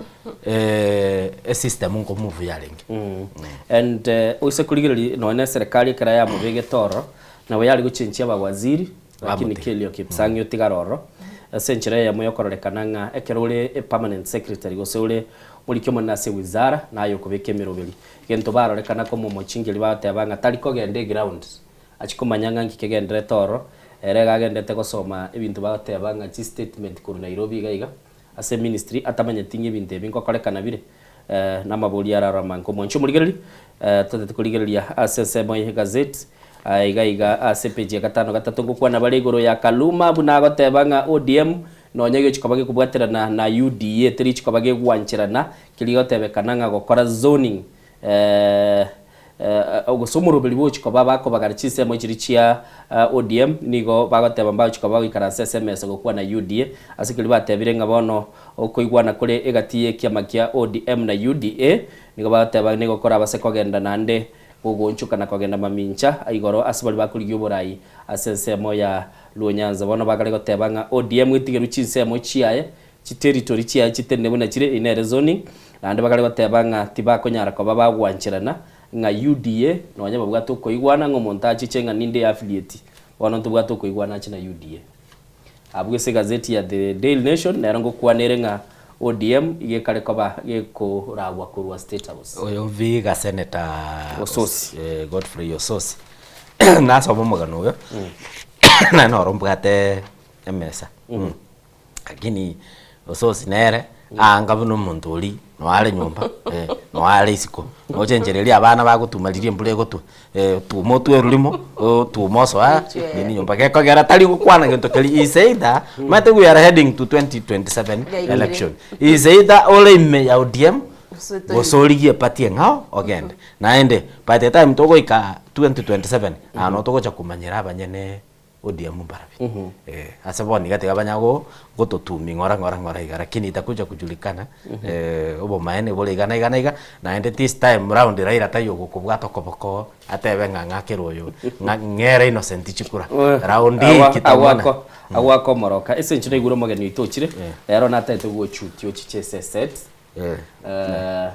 [SPEAKER 8] esystem nkomove yarenge.
[SPEAKER 1] And oise korigereria nonya na eserekari ekero yamobegete ororo, nabo yare gochenchia abawaziri, lakini Kelio Kipsang otigare ororo, ase enchera eyemo yokororekana ng'a ekero ore e permanent secretary gose ore omoriki omonene ase ewizara, naye okobeka emeroberi. Egento barorekana komomochingeria bagoteba ng'a tari kogenda eground, achie komanya ng'a nki kegenderete ororo, ere iga agendete gosoma ebinto bagoteba ng'a chistatement korwa Nairobi iga iga, ase eministry atamanyeti ng'a ebinto ebi ngokorekana bire, namaborio araro amange. Omwanchi omorigereria, totete korigereria ase ensemo ye egazeti, iga iga ase epeji ya gatano gatato ngokwana bare igoro ya Kaluma buna agoteba ng'a ODM nonya gechi koba gekobwaterana na UDA terichi koba gegwancherana keria gotebekana ng'a gokora zoning gose omoroberi bwochi koba bakobagara chinsemo chiria chia ODM nigo bagoteba mbagochi koba bagoikaransa ase emesa gokwana UDA ase keria batebire ng'a bono okoigwana kore egati y'ekiama kia ODM na UDA nigo bagoteba nigo korabase kogenda naende gogoonchoka na kogenda mamincha igoro ase baria bakorigia oborai ase ensemo ya Luo Nyanza. Bono bakare goteba ng'a ODM etigerwe chinsemo chiaye Chiterritori chiaye chitenene buna chire inere zoning, naende bakare goteba ng'a tibakonyara koba bagwancherana ng'a UDA nonya babwate okoigwana ng'a omonto achiche ng'a ninde affiliate bono ntobwate okoigwana ache na UDA. Abwo ase egazeti ya The Daily Nation nero ngokwana ere ng'a ODM iga ekare koba gekoragwa korwa State House.
[SPEAKER 8] Oyo Vihiga Senator
[SPEAKER 1] Osotsi.
[SPEAKER 8] Godfrey Osotsi nasoma omogano oyo naende noro mbwate emesa. Lakini Osotsi nere aanga buna omonto oria noe are nyomba noe are isiko, nochenchereria abana bagotuma riria embura egotwa, tuma otwe orurimo, otuma osoa nini nyomba, gekogera tari gokwana gento keria is either omanyete we are heading to 2027 election, is either ore ime ya ODM gose origie eparty eng'ao ogende. Naende by the time togoika 2027 aa noo togocha komanyera abanyene ODM mbarabi eh, ase bono iga tiga banya go gototumia ng'ora ng'ora ng'ora iga lakini itakuja kujulikana obomaene bore iga na iga na iga naende this time round Raila taiyo ogokobwata okoboko atebe ng'a ng'akere oyo ng'a ng'ere Innocent chikura round hii kitamona.
[SPEAKER 1] Agwako agwaka omoroka ase inche naigure omogeni oito ochire rero natagete gochutia ochiche ase eset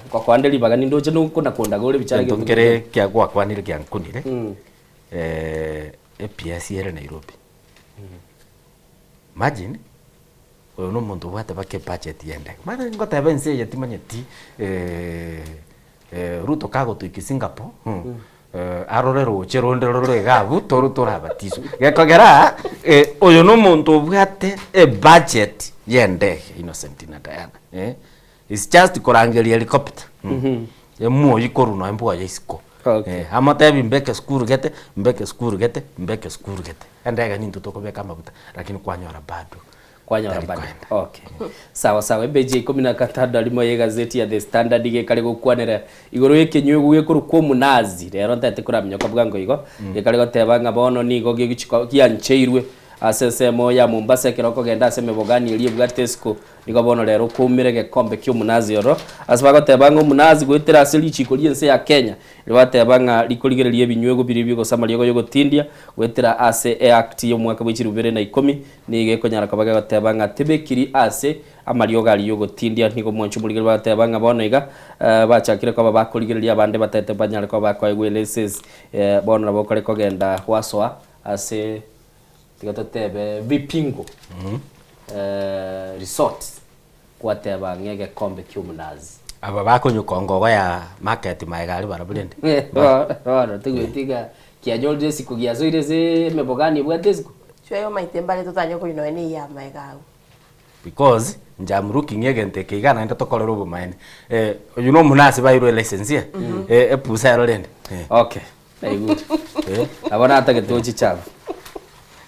[SPEAKER 1] ngokoa nde ribaga nindoche nokona kondaga ore bichara
[SPEAKER 8] Egento nkere kiagwakwanire giankunire. Epiasi ere Nairobi. Imagine, oyo na omonto obwate mpaka ebudget ya endege. Omanyete ngoteba ense eye timanyeti Ruto kagotoika Singapore, arore roche ronde rore iga abwo toro torabatiswe. Gekogera oyo na omonto obwate ebudget ya endege Innocent na Diana eh, it's just korangeria helicopter emoyi korwa nonye mbwoye isiko. Amotebi mbeke esukuru gete, mbeke esukuru gete, mbeke esukuru gete, endege nintwe tokobeka amaguta lakini kwanyora bado
[SPEAKER 1] Kwanyora
[SPEAKER 8] tari
[SPEAKER 1] bado.
[SPEAKER 8] koenda.
[SPEAKER 1] Okay. Sawa sawa, epeji ya ikomi na gatano rimo ya egazeti ya The Standard iga ekare gokwanera igoro y'ekenyuegu gekorokwa omunazi. Rero ntagete koraminyoka bwango igo, gekare goteba ng'a bono nigo gegochi ko giancheirwe ase ensemo ya Mombasa ekero okogenda ase emebogani eria ebwate esiko Nigo bono rero okoumera egekombe ki'omunazi oro, ase bagoteba ng'a omunazi goetera ase richiiko ri'ense ya Kenya, riria bateba ng'a rikorigereria ebinywego biria gose amariogo y'ogotindia goetera ase eact y'omwaka bwe chilifu bibere na ikomi, nigo ekonyara koba gegoteba ng'a tebekiri ase amariogo aria y'ogotindia. Nigo omwancho omorigereria bagoteba ng'a bono iga bachakire koba bakorigereria abande batete banyare koba bakoegwa elicense, bono nabo okore kogenda gwasoa ase Tiga totebe vipingo resort. Gwateba ng'a egekombe ki'omonazi.
[SPEAKER 8] Aba bakonywa kongogo ya market maega aria barabwo rende.
[SPEAKER 1] Bono toigweti ng'a kianyorire esiko giasoire ase emebogani ebwate esiko.
[SPEAKER 2] Chweya omaete mbare totanye konywa nonya na eye amaega agwo.
[SPEAKER 8] Because inche am looking egento eke iga naende tokorere obomaene. Eh, oyio na omonasi bairwe elicense eh, eh, epusa ero rende. Eh.
[SPEAKER 1] Okay, naigure. Nabo natagete ochiche abwo.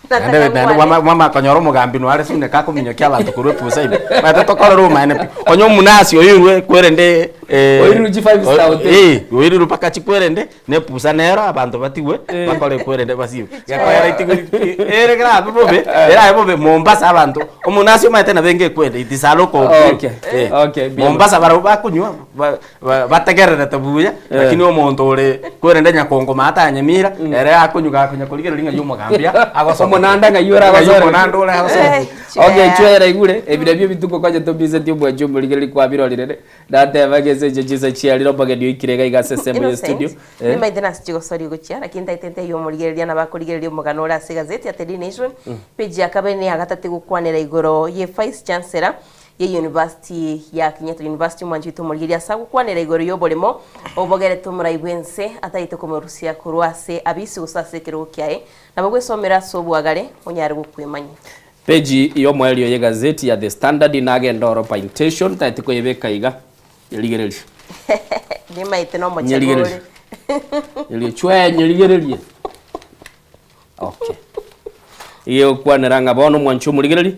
[SPEAKER 8] Naende naende mwama mwama konyora omogambi noare suneka akominyokia abanto korwa epusa ime. Omanyete tokorere obomaene pi. Onye omunasi oirwe kwerende eh,
[SPEAKER 1] Oirwe chi five star hotel.
[SPEAKER 8] Eh, oirwe mpaka chikwerende na epusa nero abanto batigwe bakore ekwerende basibe. Gekoera itigwe ere kerabe bobe, erabe bobe Mombasa abanto, omonasi omanyete nabo enga ekwende it is a local brew.
[SPEAKER 1] Okay,
[SPEAKER 8] Eh,
[SPEAKER 1] okay, buya.
[SPEAKER 8] Mombasa barabwo bakonywa ba- ba- bategererete buya, lakini omonto ore kwerende nyakongo maate aya Nyamira, ere akonywa gakonya korigereria ng'ai omogambi agosoka.
[SPEAKER 1] Omonanda ng'ai ore
[SPEAKER 8] Ng'ai
[SPEAKER 1] agosore.
[SPEAKER 8] omonanda ore agosoka.
[SPEAKER 1] Okay, chwera igure, ebi nabio ebituko konya tobisetie omwanchi omorigereria kwabirorire, Nateba ng'a ase inche chinsa chiarire omogeni oikire iga iga ase ensemo ye studio.
[SPEAKER 2] Innocent, nimaete nase chigosori gochia, lakini ntaete ntebie omorigereria nabo akorigereria omogano ore ase egazeti ya The Daily Nation, page ya kabere na ya gatato egokwanera igoro ye Vice Chancellor ye University ya Kenyatta University omwanchi oito omorigereria ase agokwanera igoro y'oboremo obogerete omorai bw'ense atagete komorusia korwa ase abisi gose ase ekerogo kiaye nabo gwesomera ase obwagare onyare gokwemanyia.
[SPEAKER 1] Peji y'omoerio y'egazeti ya The Standard nagende oro paintation taeti koyebeka iga nyerigererie.
[SPEAKER 2] Nimaete nomochenu
[SPEAKER 1] Nyerigererie.
[SPEAKER 2] ore.
[SPEAKER 1] Nyerie chwee nyerigererie. Okay. Iga egokwanera ng'a bono omwanchi omorigereri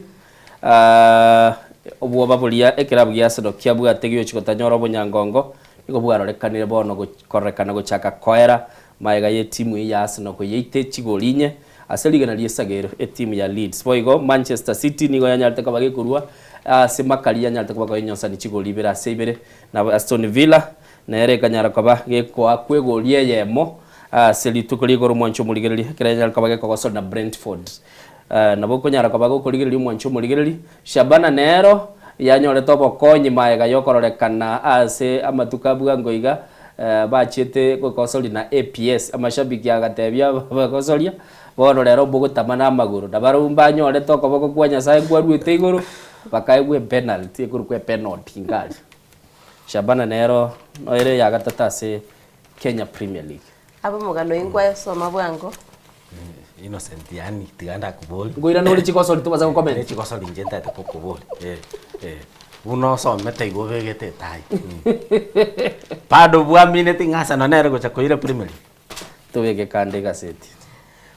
[SPEAKER 1] ah, obwoba boria ekerabu gia Arsenal kiabwate giochi gotanyora obonyangongo nigo bwarorekanire bono goch kororekana gochaka koera Magega y'etimu eye ya Arsenal koyeita chigori inye ase rigena ri'esagero etimu ya Leeds. Boigo Manchester City nigo yanyarete koba gekorua ase makari yanyarete koba koyenyonsani chigori ibere ase ibere na Aston Villa nere ekanyara koba gekoa kwegori eyemo ase rituko rigoro omwancho omorigereria ekero yanyare koba gekogosora na Brentford. Nabo okonyara koba gokorigereria omwancho omorigereria Shabana nero yanyorete obokonyi magega y'okororekana ase amatuko a bwango iga bachiete gokosoria na APS. Amashabiki agatebia abagosoria, Bono rero mbogotama namagoro. Na barabwo mbanyorete okoboko kwa Nyasae nkwaruete igoro, bakaegwa epenalty, ekorokwa epenalty iga aria. Shabana nero noere eya gatato ase Kenya Premier League.
[SPEAKER 2] Abe omogano oyo nkwayosoma bwango.
[SPEAKER 8] Innocent yaani tiga ndakobori.
[SPEAKER 1] Nkoirana ore chigosori tobasa gocomment.
[SPEAKER 8] Ne chigosori inche ntagete kokobori eh eh buna osomete igo obegete etai bado bwamineti ng'a Arsenal nere gocha koira Premier League.
[SPEAKER 1] Tobeke kando egaseti.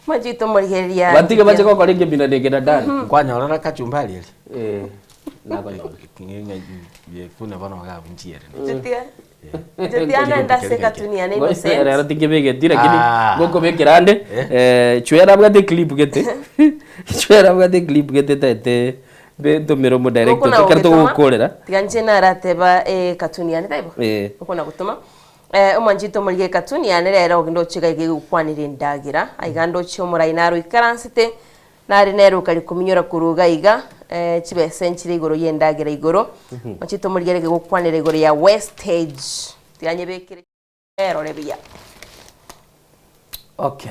[SPEAKER 2] Mwanchete omorigereria.
[SPEAKER 1] Batige bache gokora ekebina na ekena dani.
[SPEAKER 8] Nkwanyorera kachumbari eria?
[SPEAKER 1] Eh nakonyora.
[SPEAKER 8] Yekune bono iga abwo nchiere.
[SPEAKER 2] Nchetia. Nchetia naende ase ekatuni yane Innocent.
[SPEAKER 1] Rero tinkebegeti lakini
[SPEAKER 8] Ah.
[SPEAKER 1] ngokobekera ande eh, chwera abwate clip gete chwera abwate clip gete taete mbe ntomere omodirector
[SPEAKER 2] Gokona
[SPEAKER 1] ekero
[SPEAKER 2] gogetoma,
[SPEAKER 1] togokorera
[SPEAKER 2] Tiga inche narateba ekatuni yane taibo?
[SPEAKER 1] Eh.
[SPEAKER 2] Okona gotoma. Eh, omwanchete omorige ekatuni yane rero ndoche iga iga egokwanera endagera. Aiga ndoche omorai naro oikaransete Nare nere okarikominyora korwa iga iga, eh, chibesa enchire igoro y'endagera igoro. Ochete omorigereke gokwanera igoro ya wastage. Tiga nyebekere erore buya.
[SPEAKER 1] Okay.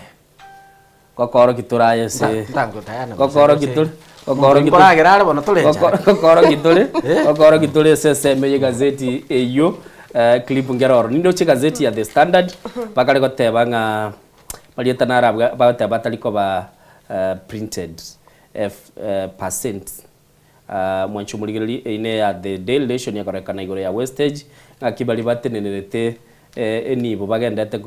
[SPEAKER 1] Gokoroki tore aye ase
[SPEAKER 8] Ntango tayana
[SPEAKER 1] gokoroki tore gokoroki tore
[SPEAKER 8] Nkoragera are bono tore enchara.
[SPEAKER 1] gokoroki tore gokoroki tore ase ensemo ye gazeti eywo eh, clip nkere oro. Nindoche egazeti ya The Standard bakare goteba ng'a Marieta naro abwo bagoteba batari koba printed percent. Mwanche omorigereria eyio neya The Daily Nation ekorekana igoro ya wastage ng'aki baria batenenerete enibo bagendete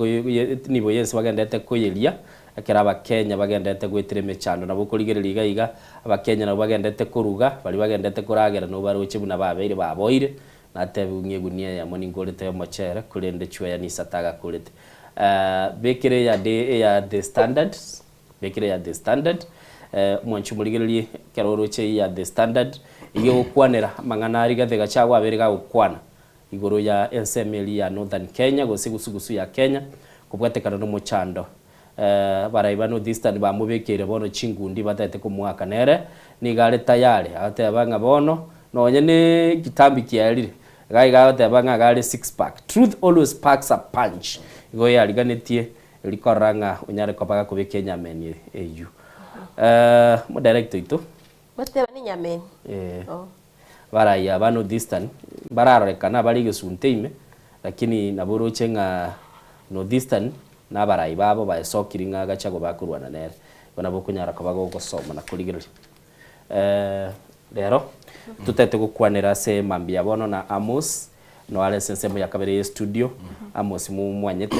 [SPEAKER 1] enibo yense bagendete koyeria ekero abakenya bagendete goetera emechando. Nabo okorigereria iga iga abakenya nabo bagendete koruga baria bagendete koragera nabo baroche buna babeire baboire Natebiwe ng'a egunia eyemo ninkorete y'omochere, korende chweya nisato agakorete. Bekera eya de eya The Standard, bekera eya The Standard, omwanchi omorigererie ekero oroche eyio ya The Standard, eyio egokwanera amang'ana aria Rigathi Gachagua abeire gagokwana igoro ya ensemo eria ya Northern Kenya gose gusugusu ya Kenya kobwatekana nomochando Abarai ba North Eastern bamobekeire bono chingundi batagete komoaka nere nigo are tayari agoteba ng'a bono nonye ne kitambi kiarire iga iga agoteba ng'a iga are six pack. Truth always packs a punch. Igo yariganetie erio korora ng'a onyare koba gakobeka enyameni eyio. Omodirector oito.
[SPEAKER 2] Goteba nenyameni.
[SPEAKER 1] Eh.
[SPEAKER 2] Oh.
[SPEAKER 1] Abarai aba North Eastern mbararorekana bare egesunte ime, lakini nabo oroche ng'a North Eastern na abarai babo baesokiri ng'a Gachagua bakorwana nere. Igo nabo okonyara koba gogosoma na korigereria. Rero totete gokwanera ase mambia bono na Amos, noare ase ensemo ya kabere ye studio, Amos momwanyete,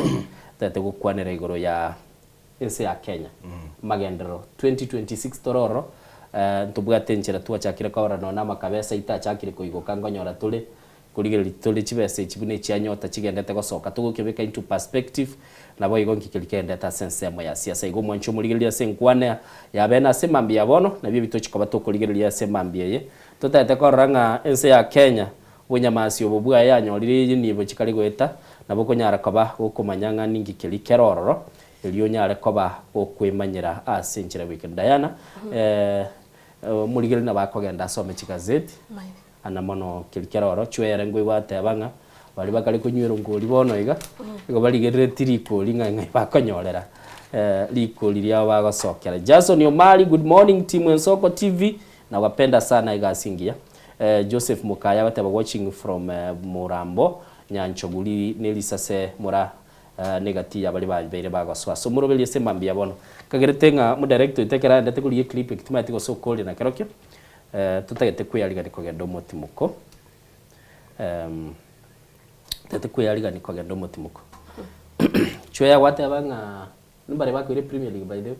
[SPEAKER 1] totete gokwanera igoro ya ense ya Kenya, amagenderero 2026 tore ororo, ntobwate enchera twachakire korora nonya na amakabesa aito achakire koigoka nkonyora tore korigereria tore chibesa echi buna echia nyota chigendete gosoka togokebeka into perspective naboigo nki keria kegendete ase ensemo ya siasa. Igo omwanchi omorigereria ase enkwana ya bene ase mambia ya bono nabio ebi tochikoba tokorigereria ase mambia eye. Totagete korora ng'a ense ya Kenya Obonyamasi obo bwaye yanyorire eye nibo chikare goeta, nabo okonyara koba gokomanya ng'a ninki keria kere ororo, erio onyare koba gokwemanyera ase enchera goika. Diana, eh, omorigereria nabo akogenda asome chigazeti, ana mono keria kere ororo, chwere nkoigwa ateba ng'a baria bakare konywera onkori bono iga, igo barigereretie rikori ng'a ng'ai bakonyorera rikori riabo bagosokera. Jason Omari, good morning team Ensoko TV, nawapenda sana egasi engiya. Joseph Mokaya agateba watching from Murambo, Nyanchoguri ne risase mora negati ya baria babeire bagosoa ase omoroberi ase mambia bono. Nkagerete ng'a omodirector oito ekero aendete korigia eclip eki timanyeti gose okoria na kerokio totagete kweyarigani kogenda omotimoko totagete kweyarigani kogenda omotimoko. Chweya gwateba ng'a mbare bakoira epremier league by the way.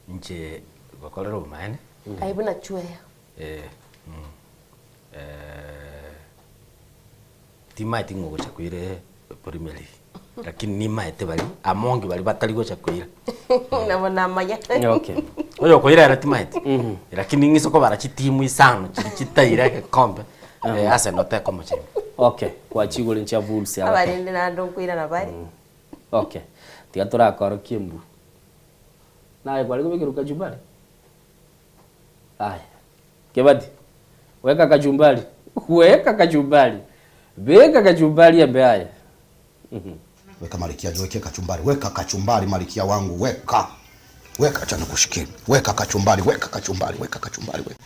[SPEAKER 8] Inche gokorera obomaene.
[SPEAKER 2] Aye buna chweya.
[SPEAKER 8] Eh, mm, eh, timaeti ng'a ogocha koira Premier League, lakini nimaete baria amonge baria batari gocha koira.
[SPEAKER 2] Nabo namanya.
[SPEAKER 1] Okay.
[SPEAKER 8] Oyo okoira ere timaeti, lakini ng'ise kobara chitimu isano chiria chitaira egekombe, eh, Arsenal tekomochenda.
[SPEAKER 1] Okay, gwachigure nchia Wolves agoteba.
[SPEAKER 2] Abarende naende nkoirana bare.
[SPEAKER 1] Okay, tiga torakorokie mbu. Naye kware kobekerwa kachumbari? Aya, Kebati, weka kachumbari, weka kachumbari, beka kachumbari embe aye.
[SPEAKER 3] Weka Malikia, jiwekee kachumbari, weka kachumbari Malikia wangu, weka weka, acha nikushikie, weka kachumbari, weka kachumbari, weka kachumbari, weka,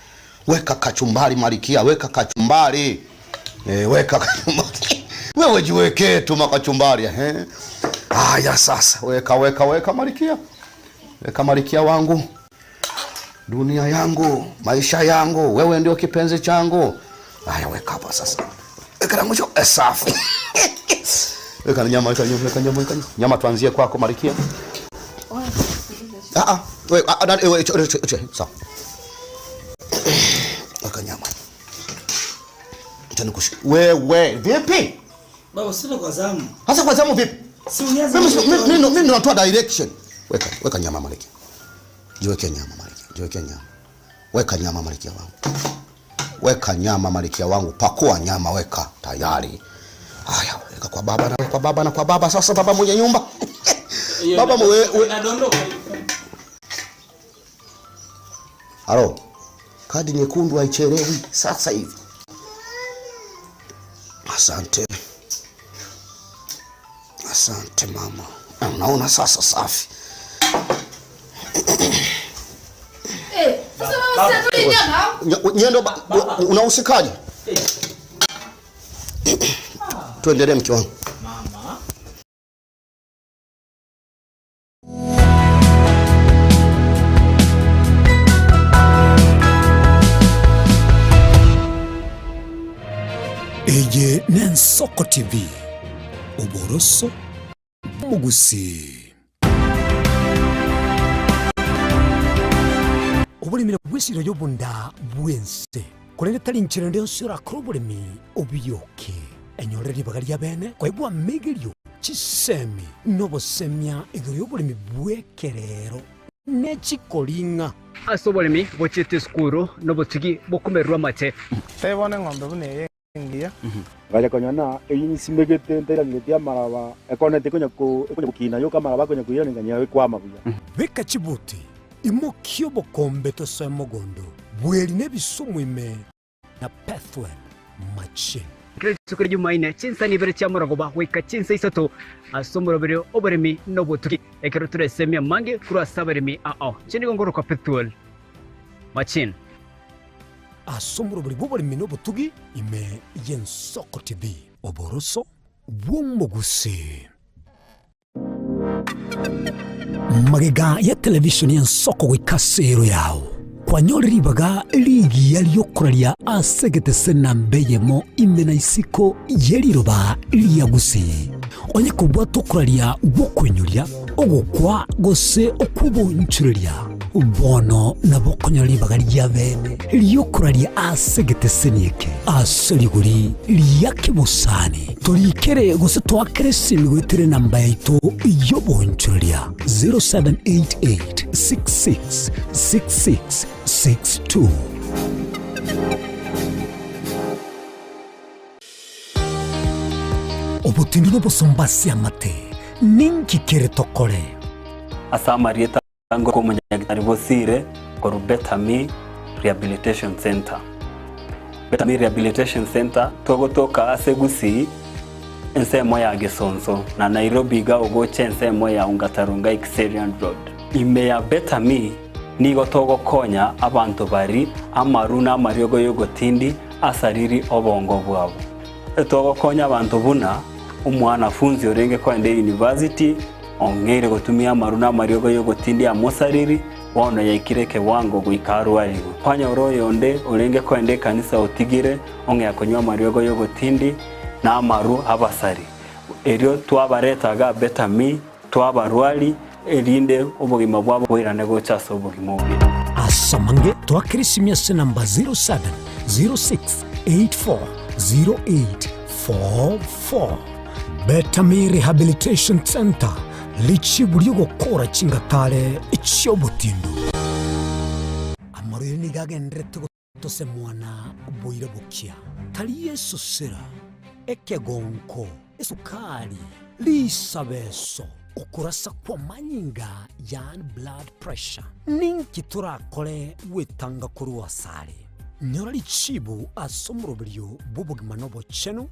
[SPEAKER 3] weka kachumbari Malikia, weka kachumbari eh, weka kachumbari wewe jiwekee tu makachumbari eh. Haya sasa, weka weka weka Malikia, weka Malikia wangu, dunia yangu, maisha yangu, wewe ndio kipenzi changu. Haya, weka hapa sasa, weka na mwisho eh, safi weka nyama, weka nyama, weka nyama, weka nyama. Nyama tuanzie kwako Malikia. Ah ah, we ah, ah, we, sawa. Weka nyama. Acha nikushike. Wewe vipi?
[SPEAKER 10] Baba, sina kwa zamu.
[SPEAKER 3] Sasa kwa zamu vipi?
[SPEAKER 10] Si unianze.
[SPEAKER 3] Mimi mimi mimi mimi natoa direction. Weka weka nyama Malkia. Jiweke nyama Malkia. Jiweke nyama. Weka nyama Malkia wangu. Weka nyama Malkia wangu. Pakua nyama weka tayari. Haya, weka kwa baba na kwa baba na kwa baba. Sasa baba mwenye nyumba. Baba mwe we,
[SPEAKER 10] Inadondoka.
[SPEAKER 3] Halo. Kadi nyekundu haichelewi sasa hivi. Asante. Asante mama. Unaona sasa safi.
[SPEAKER 11] Eh, sasa baba sasa tulinyama.
[SPEAKER 3] Nyendo unahusikaje? Tuendelee mke wangu.
[SPEAKER 10] Mama.
[SPEAKER 4] Eye n'Ensoko TV, oboroso bw'omogusii. Oboremi nabwo bw'esiro y'obonda bw'ense, korende tari nchera ende yonsi orakore oboremi obiyoke. Enyore ribaga ria bene koegwa amegerio, chisemi, na obosemia igoro y'oboremi bw'ekerero ne chikoring'a.
[SPEAKER 17] Ase oboremi bochiete esukuru nobotugi bokomererwa amate.
[SPEAKER 12] Tebia bono eng'ombe buna eye engiya.
[SPEAKER 13] Ngacha konyora na eyio nsimegete ntairaneretie amaraba, ekoneti ekonya ko ekonya gokina yoka amaraba akonya koirana ng'a ekwama buya.
[SPEAKER 4] Beka chibuti, imokia obokombe tosoe mogondo, bweri nebisumu ime na Bethuel Machine.
[SPEAKER 17] Kera rituko ria Jumaine, chinsa ibere chia morogoba goika chinsa isato ase omoroberio oboremi na obotugi, ekero toresemie amange korwa ase abaremi ao. Inche nigo ngorokwa Bethuel Machine.
[SPEAKER 4] ase omorobori bw'oboremi na obotugi ime y'Ensoko TV, oboroso bw'omogusii. Magega ya televisheni y'ensoko goika ase ero yao, kwanyore ribaga rigiya ri'okoraria ase egetese namba eyemo ime na isiko ye riroba ria Gusii. Onye kobwate okoraria gw'okoinyoria, ogokwa gose okw'obonchoreria, bono nabo okonyora ribaga ria bene ri'okoraria ase egeteseni eke ase rigori ria kebosani. Torikere gose toakere esimi goetera enamba yaito y'obonchoreria 0788 66 66 62. Obotindu nobosomba ase amate, ninki kere tokore?
[SPEAKER 5] Ase amarieta ango omonyagitari Bosire korwa Betami Rehabilitation Centre. Betami Rehabilitation Centre togotoka ase Gusii ensemo ya Gesonso na Nairobi iga ogocha ensemo ya Ongata Rongai Kiserian Road. Ime ya Betami nigo togokonya abanto bari amaru na amariogo yogotindi asariri obongo bwabo. Togokonya abanto buna omwanafunzi orenge koenda eyunivasiti ong'eire gotumia amaru na amariogo y'ogotindia amosariri, bono yaikire ekewango goika arwarigwe. Kwanyora oyonde orenge koenda ekanisa otigire ong'ea konywa amariogo y'ogotindi na amaru abasari. Erio twabareta iga Betami, twabarwari, erinde obogima bwabo boirane gocha ase obogima obuya.
[SPEAKER 4] Ase amange twakera esimi ase namba 0706840844. Betami Rehabilitation Centre, richibu ri'ogokora chingatare chi'obotindu. Amarwaire nigo agendererete gotosemwa na boira bokia, tari esosera, ekegonko, esukari, risabeso, okorasa kw'amanyinga yaani blood pressure. Ninki torakore gwetanga korwa asare? Nyora richibu ase omoroberio bw'obogima na obochenu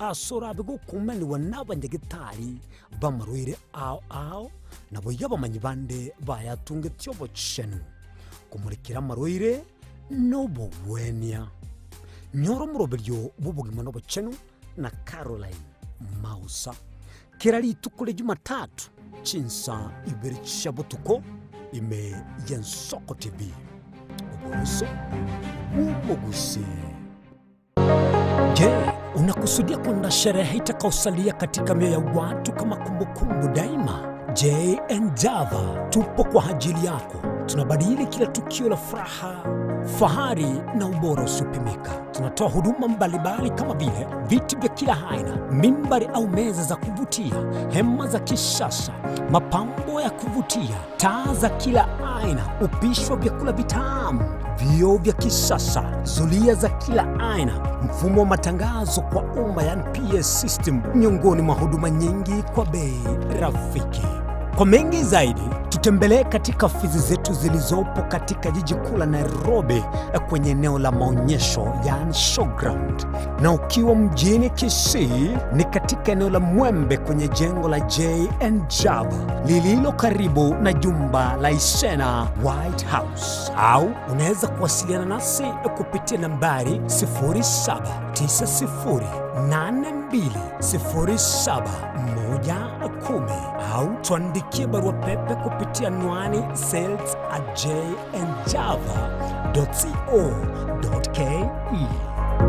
[SPEAKER 4] ase orabe gokumanigwa nabanyagetari b'amarwaire ao ao, naboigo abamanyi bande bayatungetie obochenu, komorekera amarwaire nobogwenia. Nyora omoroberio bw'obogima na obochenu na Caroline Mausa kera rituko ria Jumatatu chinsa ibere chia botuko ime y'Ensoko TV. Oboroso bw'omogusii. Je, unakusudia kwenda sherehe itakaosalia katika mioyo ya watu kama kumbukumbu daima? JN Java tupo kwa ajili yako. Tunabadili kila tukio la furaha, fahari na ubora usiopimika. Tunatoa huduma mbalimbali kama vile viti vya kila aina, mimbari au meza za kuvutia, hema za kisasa, mapambo ya kuvutia, taa za kila aina, upishi wa vyakula vitamu, vioo vya kisasa, zulia za kila aina, mfumo wa matangazo kwa umma, yani PA system, miongoni mwa huduma nyingi kwa bei rafiki. Kwa mengi zaidi, tutembelee katika ofisi zetu zilizopo katika jiji kuu la Nairobi kwenye eneo la maonyesho yani showground, na ukiwa mjini Kisii ni katika eneo la Mwembe kwenye jengo la JN Java lililo karibu na jumba la Isena White House, au unaweza kuwasiliana nasi kupitia nambari 0790820710 au tuandikie barua pepe kupitia anwani sales at jnjava.co.ke.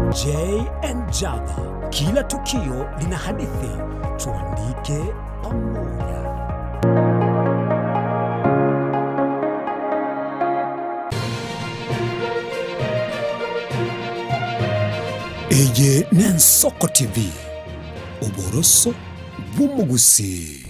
[SPEAKER 4] JN Java, kila tukio lina hadithi, tuandike pamoja. Eye n'Ensoko TV, oboroso bw'omogusii.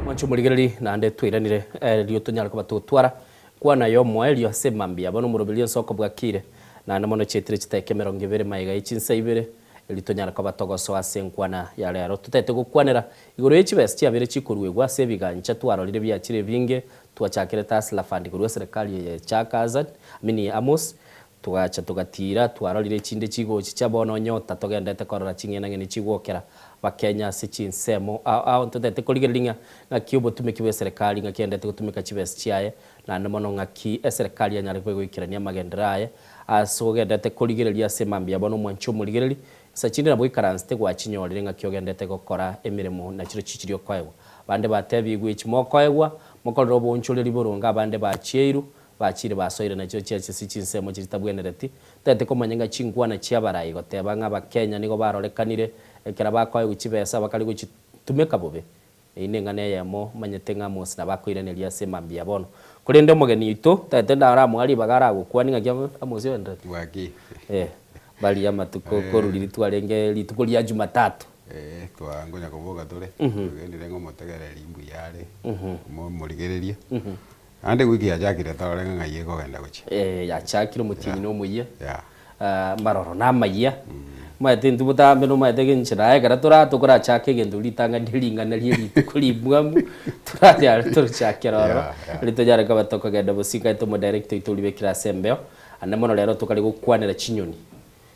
[SPEAKER 1] Mwanche omorigereri naende twairanire erio tonyare koba togotwara kwana y'omoerio ase mambia. Bono omoroberio onsi okobwakire naende mono chietire chitaika emerongo ebere magega ye chinsa ibere. Erio tonyare koba togosoa ase enkwana ya rero. Totete gokwanera igoro ye chibesa chiabeire chikoruegwa ase ebigancha twarorire biachire ebinge, twachakire Hustler Fund korwa eserekari eye Chaka Hazard, I mean Amos, togacha togatiira twarorire echinde chigochicha bono nyota togendete korora ching'enang'eni chigwokera Abakenya ase chinsemo ao ao. Ntotete korigereria ng'a ng'aki obotumeki bw'eserekari ng'aki egendete gotumeka chibesa chiaye naende mono ng'aki eserekari yanyare koba egoikerania amagenderero aye Ase ogenderete korigereria ase mambia bono omwanche omorigereri, insa chinde nabo oikaransete gwachinyorire ng'aki ogenderete gokora emeremo na chiro chichiria okoegwa. Abande batebigwe echi mokoegwa, mokorere oboonchoreri boronge abande bachieirwe, bachiire basoire na chiro chiache ase chinsemo chitabwenereti. Totagete komanya ng'a chinkwana chi'abarai goteba ng'a abakenya nigo barorekanire ekero bakoegwa chibesa bakare gochitumeka bobe. Eyio neng'ana eyemo manyete ng'a Amos nabo akoiraneria ase mambia bono. Korende omogeni oito, tagete ndaramoa ribaga aragokwanie ng'aki Amos oenderete?
[SPEAKER 14] Bwaki.
[SPEAKER 1] Eh, baria amatuko korwa riria twarenge rituko ria Jumatatu.
[SPEAKER 14] Eh, twangonya koboka tore, togendire ng'a omotegereri mbuya are, omorigereria. Naende ewiki yachakire torore ng'a ng'ai ekogenda gochia.
[SPEAKER 1] Eh, yachakire omotienyi na omoyia. Yeah. Ah, maroro na amayia. Omanyete intwe botambe nomanyete inche naye ekero tora tokorachake egento ritang'ani ring'ana rie rituko rimwamu, toranyare torichakera ororo,
[SPEAKER 14] Yeah, yeah.
[SPEAKER 1] eri tonyare koba tokogenda bosio nkaete omodirector oito oribekire ase embeo, ande mono rero tokare gokwanera chinyoni,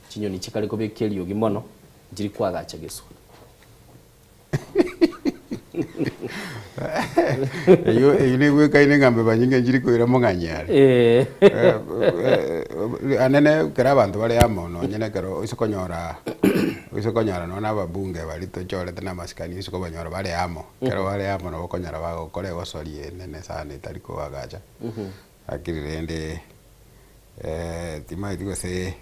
[SPEAKER 1] chinyoni chikare kobeka eriogi mono, nchiri koagacha geswa.
[SPEAKER 14] Eyio eyio negwekaine ng'a mbeba nyinge nchiri koira mong'anyi are.
[SPEAKER 1] Eh.
[SPEAKER 14] Anene ekero abanto bare amo nonye na ekero oise konyora oise konyora nonye na ababunge baria tochorete na amasikani oise kobanyora bare amo, ekero bare amo nabo okonyora bagokora egosori enene sana etari koagacha. Lakini rende timanyeti gose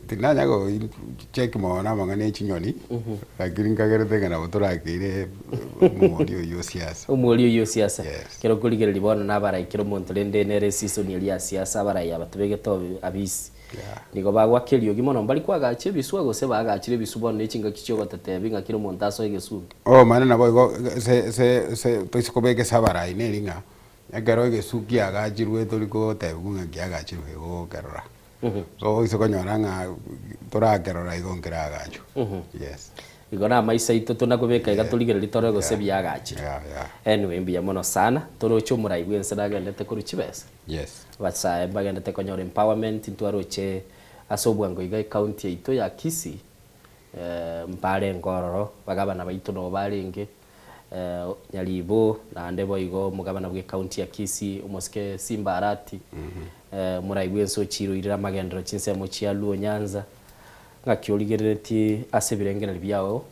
[SPEAKER 14] tinanya go check mono amang'ana ya chinyoni, lakini nkagerete ng'a nabo torakeire omwori oyio o siasa.
[SPEAKER 1] Omwori oyio o siasa. Ekero okorigereria bono nabarai kera omonto rende nere eseason eria ya siasa abarai aba tobegete abisi. Nigo bagoaka eriogi mono mbari koagacha ebiswa gose baagachire ebiswa bono ne chingaki chiogotetebia ng'a kera omonto asoe egesuri.
[SPEAKER 14] Oh mani naboigo ase ase ase toise kobeka ase abarai neri ng'a Ekero egesu kiagachirwe tori gotebigwa ng'a kiagachirwe igo okerora. So oise konyora ng'a torakerora igo nkeragachwe. Yes.
[SPEAKER 1] Igo na amaiso aito tonakobeka iga torigererie torore gose biagachirwe. Anyway mbuya mono sana. Toroche omorai bwense nagendete korwa chibesa.
[SPEAKER 14] Yes.
[SPEAKER 1] Abasae mbagendete konyora empowerment ntwaroche ase obwango iga ecounty yaito ya Kisii mbarenge ororo, bagabana baito nabo barenge. Nyaribo, naende boigo omogabana bw'ecounty ya Kisii, omosike Simba Arati, omorai bw'ense ochiroirire amagenderero chinsemo chia Luo Nyanza, ng'aki origereretie ase ebirengererio biao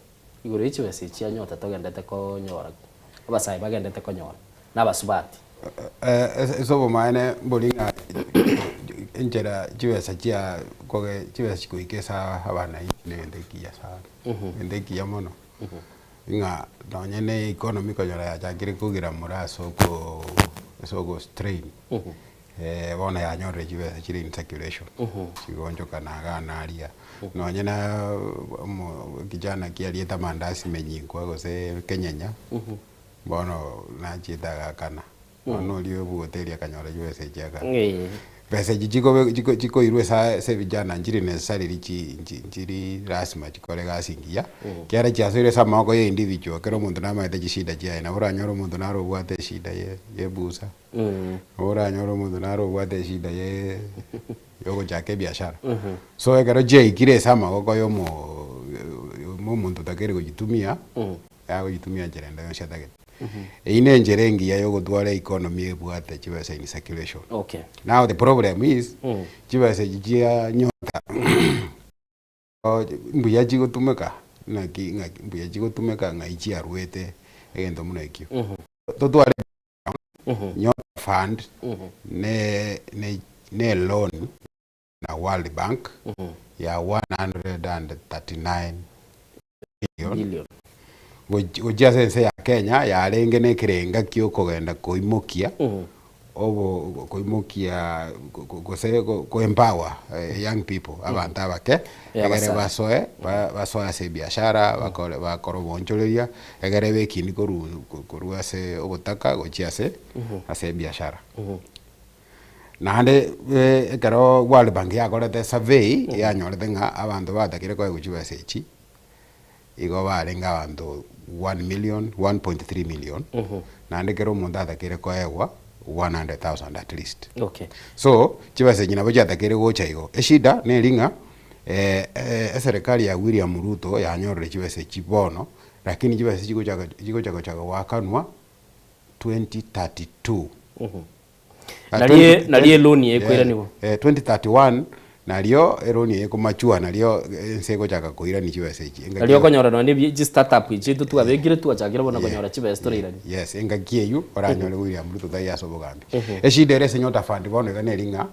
[SPEAKER 1] igoro ye chibesa echi chianyota togendete konyora, abasae bagendete konyora, na abasubati.
[SPEAKER 14] Ase obomaene mbori ng'a enchera chibesa chia koge chibesa chikoika ase abananchi negento ekiya sana, egento ekiya mono. Ng'a nonye na economy konyora yachakire kogiramora ase oko ase ogo strain, bono yanyorire chibesa chire in circulation, chigoonchokana igaa na aria. Nonye na omo kijana kiariete amandasi menyinkwa gose kenyenya, bono nachiete agakana. Bono oria obogoteria akanyora chibesa echi aka. Besa echi chikobe chiko chikoirwa ase ase ebijana nchiri necessarily chi nchi nchiri lasima chikore egasi engiya, ekiagera chiasoire ase amaboko ya individual ekero omonto namanyete chishida chiaye. Nabo oranyore omonto naro obwate eshida ye ya ebusa, nabo oranyore omonto naro obwate eshida ye ya ogochaka ebiashara. So ekero chiaikire ase amaboko ya omo omonto otakeire gochitumia, yagochitumia nchera ende yonsi atagete. Eyio ne enchera engiya ya ogotwara economy ebwate chibesa in circulation.
[SPEAKER 1] Okay.
[SPEAKER 14] Now the problem is, chibesa echi chia nyota mbuya chigotumeka naki ng'aki mbuya chigotumeka ng'ai chiarwete egento buna ekio. Totware Nyota fund ne ne ne loan na World Bank ya 139 billion gochia ase ense ya Kenya yarenge na ekerenga kia okogenda koimokia obo koimokia gose ko empower young people abanto abake egere basoe basoe ase ebiashara bakore bakore oboonchoreria egere bekini korwa korwa ase obotaka gochia ase ase ebiashara. Naende ekero World Bank yakorete esurvey, yanyorete ng'a abanto batakire koegwa chibesa echi, igo barenge abanto one million, one point three million, naende kera omonto atakeire koegwa 100,000 at least.
[SPEAKER 1] Okay.
[SPEAKER 14] So, chibesa echi nabo chiatakeire gocha igo. Eshida neri ng'a eserekari ya William Ruto yanyorire chibesa echi bono, lakini chibesa chigochaka chigocha gochaka goakanwa 2032.
[SPEAKER 1] Narie narie eloni ekoiraniwa.
[SPEAKER 14] 2031 nario eloni eye ekomachua nario ense egochaka koirania chibesa echi. Engaki
[SPEAKER 1] Nario okonyora nonye ebi chistartup echi intwe twabekire twachakire bono konyora chibesa torairanie.
[SPEAKER 14] Yes, engaki eywo oranyore William Ruto taiyo ase obogambi. Eshida ere ase Nyota Fund bono iga neri ng'a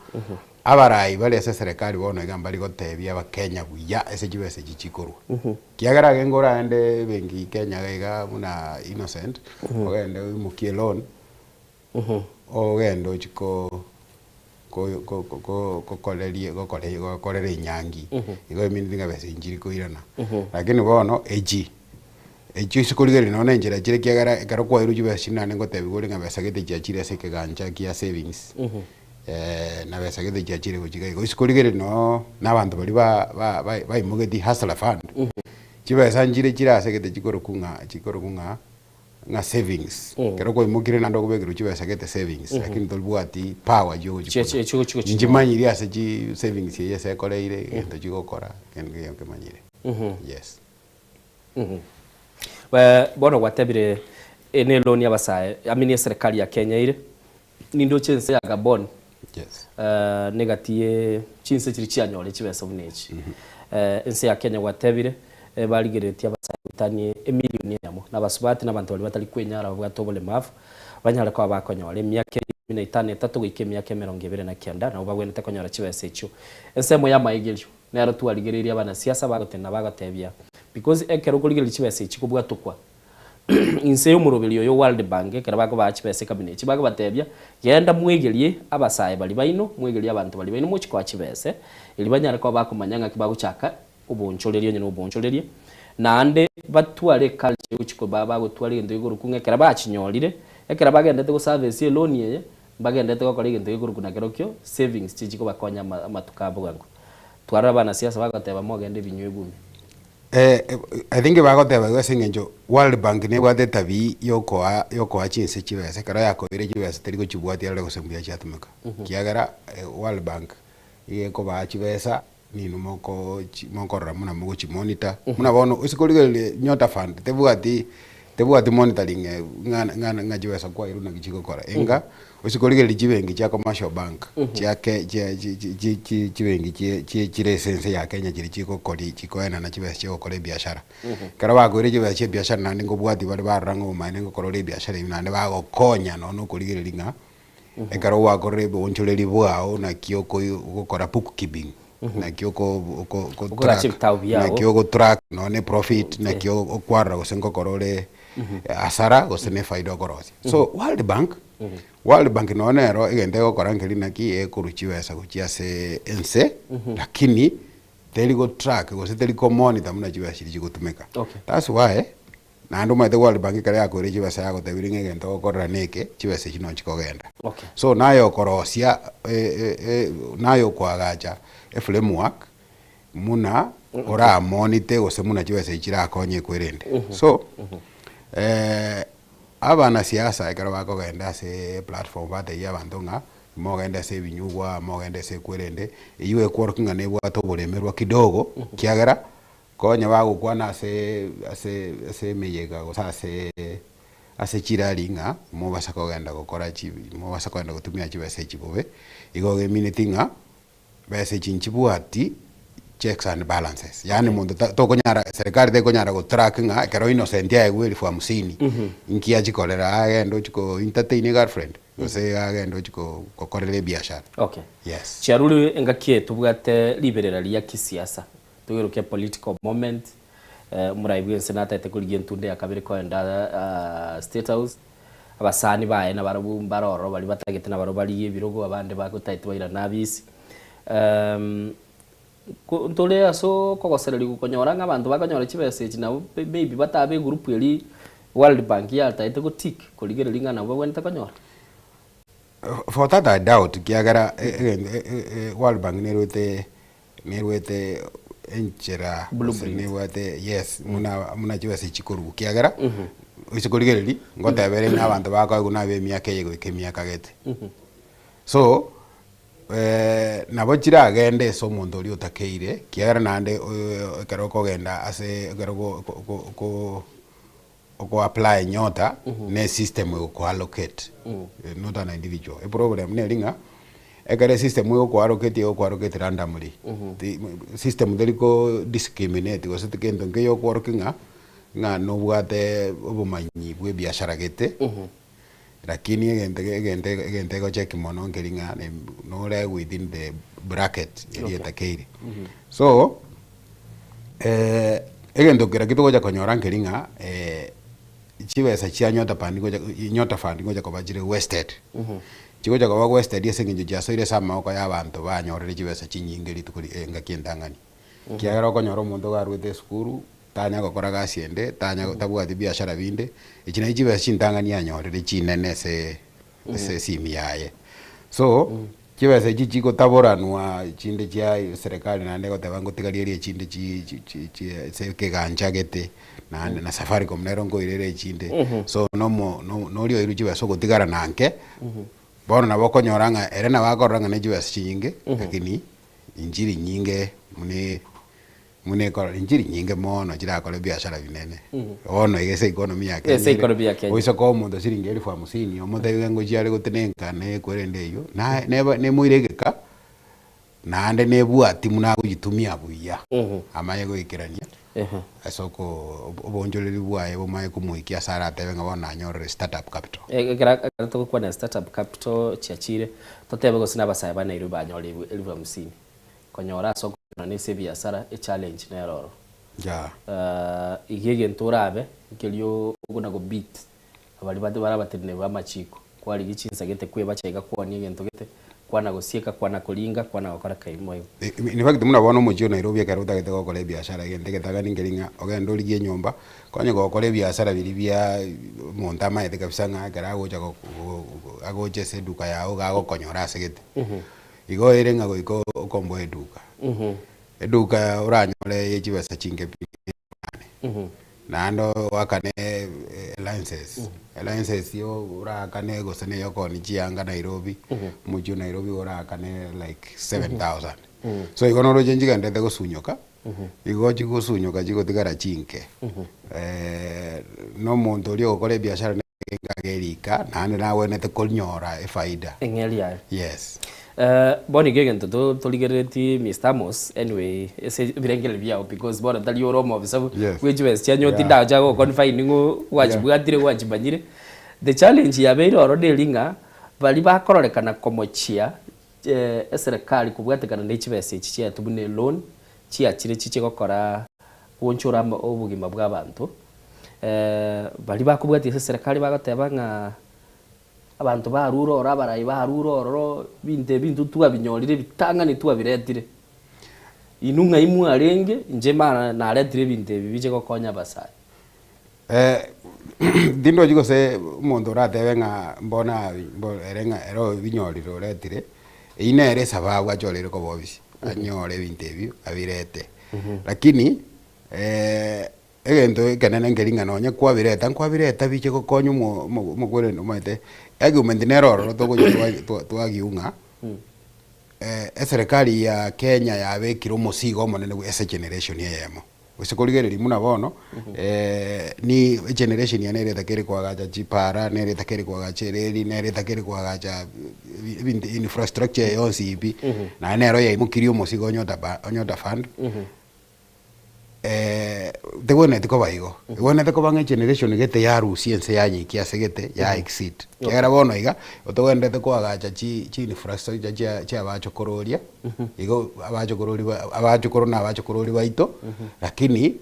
[SPEAKER 14] abarai bare ase eserekari bono iga mbari gotebia abakenya buya ase chibesa echi chikorwa. Kiagera agenge oraende ebenki Kenya iga iga buna Innocent, ogende oimokie eloan, Ogende ochie ko ko ko ko gokorerie gokore gokorera enyangi, igo emineti ng'a besa inchiri koirana. Lakini bono echi, echio ase korigereria nonya na enchera chire ekiagera ekero kwairwe chibesa chiria naende ngotebiwa ore ng'a besa gete chiachire ase ekegancha kia savings, na besa gete chiachire gochia iga igo. Ase korigereria noo na abanto baria ba ba ba baimogetie hustler fund, chibesa nchire chire ase gete chikorokwa ng'a chikorokwa ng'a ng'a savings, ekero kwaimokire naende okobekerwa chibesa gete savings, lakini toribwati power
[SPEAKER 1] Chie- chie-
[SPEAKER 14] chiogochikuna.
[SPEAKER 1] chiogochikuna.
[SPEAKER 14] Nchimanyiri ase chi savings eyio ase ekoreire, egento chigokora, egento nkeiyo nkemanyire. Yes.
[SPEAKER 1] Eh, bono gwatebire eye ne loan y'abasae, I mean eserekari ya Kenya ere, nindoche ense ya Gabon,
[SPEAKER 14] Yes.
[SPEAKER 1] eh, negati ye chinse chiria chianyore chibesa buna echi. Eh, ense ya Kenya gwatebire, eh, barigereretie abasae goetania emilioni eyemo, na abasubati na abanto baria batari kwenyara babwate oboremavu, banyare koba bakonyora emiaka ikomi na etano etato goika emiaka emerongo ebere na kenda, nabo bagwenerete konyora chibesa echio. Ensemo y'amaegerio, nero twarigereirie abanasiasa bagotenena bagotebia, because ekero okorigereria chibesa echi kobwatokwa inse y'omoroberi oyo World Bank ekero bakobaa chibesa ekamina echi bakobatebia, genda mwegerie abasae baria baino, mwegerie abanto baria baino mochie koa chibese, erio banyare koba bakomanya ng'aki bagochaka obonchoreria onye nobonchoreria, naende batware eculture yogochia koba bagotwara egento gekorokwa ng'a ekero bachinyorire, ekero bagendete goservice eloan eye, mbagendete gokora egento gekorokwa nakerokio savings chichi kobakonya ama amatuko abo bwango. Twarora abanasiasa bagoteba mogende ebinywa ebume.
[SPEAKER 14] I think bagoteba igo ase eng'encho World Bank nebwate etabi yokoa yokoa chinse chibesa, ekero yakoire chibesa teri gochibwatia arore gose mbuya chiatumeka. Ekiagera World Bank nigo ekobaa chibesa ninwe mokochi mokorora buna mogochi monitor, buna bono ase korigereria Nyota Fund tebwati tebwati monitoring ng'a ng'a ng'a chibesa kwairwe naki chigokora, enga ase korigereria chibenki chia commercial bank chia ke chia chi chi chi chi chibenki chie chie chire ase ense ya Kenya chiria chigokori chikoenana chibesa chia gokora ebiashara. Ekero bakoire chibesa chia ebiashara naende nkobwatia bare barora ng'a obomaene ngokora ore ebiashara eywo naende bagokonya nonye na okorigereria ng'a Ekero gwakorire oboonchoreria bwao naki okoi ogokora bookkeeping, naki oko oko oko
[SPEAKER 1] Okogacha
[SPEAKER 14] track,
[SPEAKER 1] ebitabu biao.
[SPEAKER 14] naki ogo track nonye ne profit, naki okwarora gose ngokora ore hasara gose ne efaida okorosia. So World Bank, World Bank nonye nero egento egokora nkeri naki ekorwa chibesa gochia ase ense, lakini teri go track gose teri ko monitor buna chibesa chiria chigotumeka.
[SPEAKER 1] Okay.
[SPEAKER 14] That's why. Naende omanyete World Bank ekero yakoire chibesa yagotebirie ng'a egento ogokorera neke, chibesa echio noo chikogenda.
[SPEAKER 1] Okay.
[SPEAKER 14] So naye okorosia naye okoagacha eframework muna oramonite gose muna chibesa echi chirakonye ekwerende. So abanasiasa ekero bakogenda ase eplatform batebia abanto ng'a mogende ase ebinyugwa, mogende ase ekwerende, eywo ekworokia ng'a nebwate oboremerwa kidogo, kiagera Konya bagokwana ase ase ase emeyega gose ase ase chirally ng'a mobasa kogenda gokora chi mobasa kogenda gotumia chibesa echi bobe, igo gemineti ng'a besa echi nchibwati checks and balances yaani monto ta tokonyara serikali tekonyara go track ng'a ekero Innocent aegwe elfu hamsini nki achikorera agende ochia ko entertain egirlfriend gose agende ochia ko gokorera ebiashara.
[SPEAKER 1] Okay.
[SPEAKER 14] Yes.
[SPEAKER 1] Chiarure engaki eye tobwate riberera ria kisiasa. Togerokia political moment, omorai bwense natagete korigia entunda ya kabere koenda state house, abasani baye nabarobwo mbare ororo baria batagete nabarobwo barigie ebirogo abande bagotagete bairane abisi. Ko ntore ase okogosereria konyora ng'a abanto bakonyora chibesa echi nabo maybe batabe egroup eria World Bank yatagete go tick korigereria ng'a nabo babwenerete konyora.
[SPEAKER 14] For that I doubt ekiagera World Bank nerwete nerwete enchera gose nebwate yes buna buna chibesa echi chikorwa ekiagera oise korigereria ngoteba ere ng'a abanto bakoegwa nabe emiaka eye goika emiaka gete. So nabo chiragende ase omonto oria otakeire ekiagera naende ekero okogenda ase ekero go go go oko apply nyota ne system egoko allocate not an individual. Eproblem neri ng'a ekero esystem egoko allocate egoko allocate randomly ti system teri ko discriminate gose gento nkeiyo okworokia ng'a ng'a nobwate obomanyi bwa ebiashara gete lakini egento egento egento egocheck mono nkeri ng'a nore within the bracket eria etakeire. So Egento kera ketogocha konyora nkeri ng'a chibesa chia Nyota Fund ngocha Nyota Fund ngocha koba chire wasted. Chigocha koba wasted ase eng'encho chiasoire ase amaboko ya abanto banyorire chibesa chinyinge rituko ri engaki entang'ani. Ekiagera okonyora omonto iga arwete esukuru, tanya gokora gasi ende, tanya tabwati biashara binde, echi nachi chibesa chintang'ani anyorire chinene ase ase esimi yaye. So, Chibesa echi chigotaboranwa chinde chia serikali naende egoteba ngotigaria eria echinde chi chi chi chi ase ekegancha gete naende na Safaricom nero nkoirere echinde so nomo no noria oirwe chibesa ogotigara na nke, bono nabo okonyora ng'a ere nabo akorora ng'a ne chibesa chinyinge lakini inchiri nyinge muna Buna ekoro inchiri nyinge mono chirakore ebiashara binene. Bono iga ase economy ya Kenya
[SPEAKER 1] Ase
[SPEAKER 14] ere,
[SPEAKER 1] economy ya Kenya.
[SPEAKER 14] oise koa omonto siringi elfu hamsini omotebi ng'a ngochia are gotenenka na ekwerende eyio, naye neba nemoire egeka, naende nebwati buna agoyitumia buya, amanye goikerania ase oko oboonchoreri bwaye bomanye komoikia ase aratebe ng'a bono nanyorire startup capital.
[SPEAKER 1] Ekero ekero togokwana startup capital chiachire, totebe gose na abasae ba Nairobi banyore elfu hamsini. Konyora ase okoirana ase ebiasara echallenge nero oro.
[SPEAKER 14] Yeah.
[SPEAKER 1] Iga egento orabe nkerio okona go beat baria bate barabateneneri ba amachiko kwarigia chinsa gete kwebacha iga kwonia egento gete kwana gosieka kwana koringa kwana gokora kaimo igo.
[SPEAKER 14] In fact buna bono omochie o Nairobi ekero otagete gokora ebiashara egento egetang'ani nkeri ng'a ogende origie enyomba konya gokora ebiasara biria bia omonto amaete kabisa ng'a ekero agocha go agocha ase eduka yago iga agokonyora ase gete. Igo ere ng'a goika okomboe eduka. Eduka oranyore ye chibesa chinke pi nane. Naende oakane license, license yo oraakane gose na eyokoonia chianga Nairobi, omochie o Nairobi oraakane like 7000. So igo noroche nchigenderete gosunyoka, igo chigosunyoka chigotigara chinke. Na omonto oria ogokora ebiashara Engaga erika, naende nagwenerete konyora efaida.
[SPEAKER 1] Eng'eria yaye.
[SPEAKER 14] Yes.
[SPEAKER 1] Eh, bono iga egento to- torigereretie Mister Amos, anyway, ase ebirengererio biago because bono tari ore omobisa bwe
[SPEAKER 14] Yes.
[SPEAKER 1] bwe chibesa chia nyoti
[SPEAKER 14] Yeah.
[SPEAKER 1] ndacha goconfine ng'o gwachibwatire gwachimanyire. The challenge yabeire ororo neri ng'a, baria bakororekana komochia eserekari kobwatekana ne chibesa echi chiaetwe buna eloan, chiachire chiche gokora goonchora ama obogima bwa abanto. Baria bakobwatia ase eserekari bagoteba ng'a abanto barure ororo abarai barure ororo, ebinto ebi intwe twabinyorire ebitang'ani twabiretire. Inwe ng'ai mwarenge, inche mara naretire ebinto ebi biche gokonya abasae.
[SPEAKER 14] Tindochi gose omonto oratebe ng'a mbono ere ng'a ere obinyorire oretire, eyio nere esababu achoreire koba obisi, anyore ebinto ebio abirete. Lakini egento ekenene nkeri ng'a nonye kwabireta nkwabireta biche gokonya omo omo omokwerende omanyete, argument nere ororo togocha twa twa argue ng'a eserekari ya Kenya yabekire omosigo omonene ase egeneration eyemo. Gose korigereria buna bono, ni egeneration eye nere etakere koagacha chipara, nere etakere koagacha ereri, nere etakere koagacha ebinto infrastructure eye yonsi pi, naende nero yaimokirie omosigo o Nyota ba o Nyota Fund, tebwenereti koba igo. Ebwenerete koba ng'a egeneration gete yarusia ense yanyeikia ase gete, ya exceed. Ekiagera bono iga, otogwenerete koagacha chi chi infrastructure chia chia abachokororia. Igo abachokorori ba abachokoro na abachokorori baito, lakini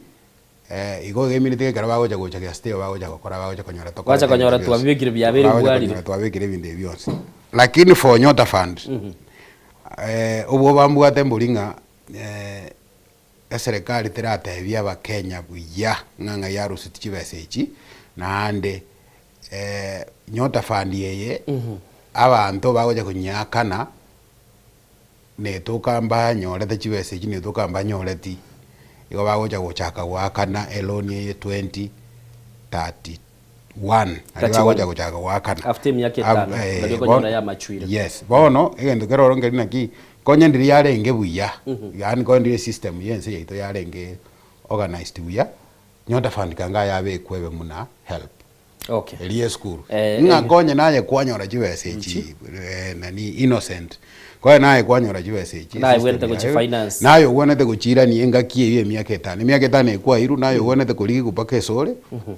[SPEAKER 14] igo iga emineti ekero bagocha gocha geste eyo bagocha gokora bagocha konyora tokorete
[SPEAKER 1] Bagocha konyora
[SPEAKER 14] ebinto bionsi.
[SPEAKER 1] twabibekire biabeire
[SPEAKER 14] Bagocha
[SPEAKER 1] bwarire.
[SPEAKER 14] konyora twabekire ebinto ebi bionsi. Lakini for Nyota Fund, obwoba mbwate mbori ng'a eserekari teratebia abakenya buya ng'a ng'ai yaruseti chibesa echi, naende Nyota Fund eye. Abanto bagocha konyiakana, netoka mbanyorete chibesa echi netoka mbanyoreti, igo bagocha gochaka goakana eloan eye 2031, nario bagocha gochaka goakana.
[SPEAKER 1] After emiaka etano, nario okonyora yamachuire.
[SPEAKER 14] Yes, bono egento kere ororo nkeri naki, konya ndiri yarenge buya, yaani konya ndiri esystem ya ense yaito yarenge organised buya, Nyota Fund kanga yabekwa ebe muna help.
[SPEAKER 1] Okay.
[SPEAKER 14] Eria esukuru.
[SPEAKER 1] Eh,
[SPEAKER 14] Ng'a
[SPEAKER 1] eh.
[SPEAKER 14] konye naye kwanyora chibesa echi eh, nani innocent. Konye naye kwanyora chibesa echi.
[SPEAKER 1] Naye
[SPEAKER 14] system
[SPEAKER 1] obwenerete gochi
[SPEAKER 14] yaye,
[SPEAKER 1] finance.
[SPEAKER 14] Naye obwenerete gochiirania engaki eyio emiaka etano. Emiaka etano ekwairwe naye obwenerete korigigwa mpaka esore,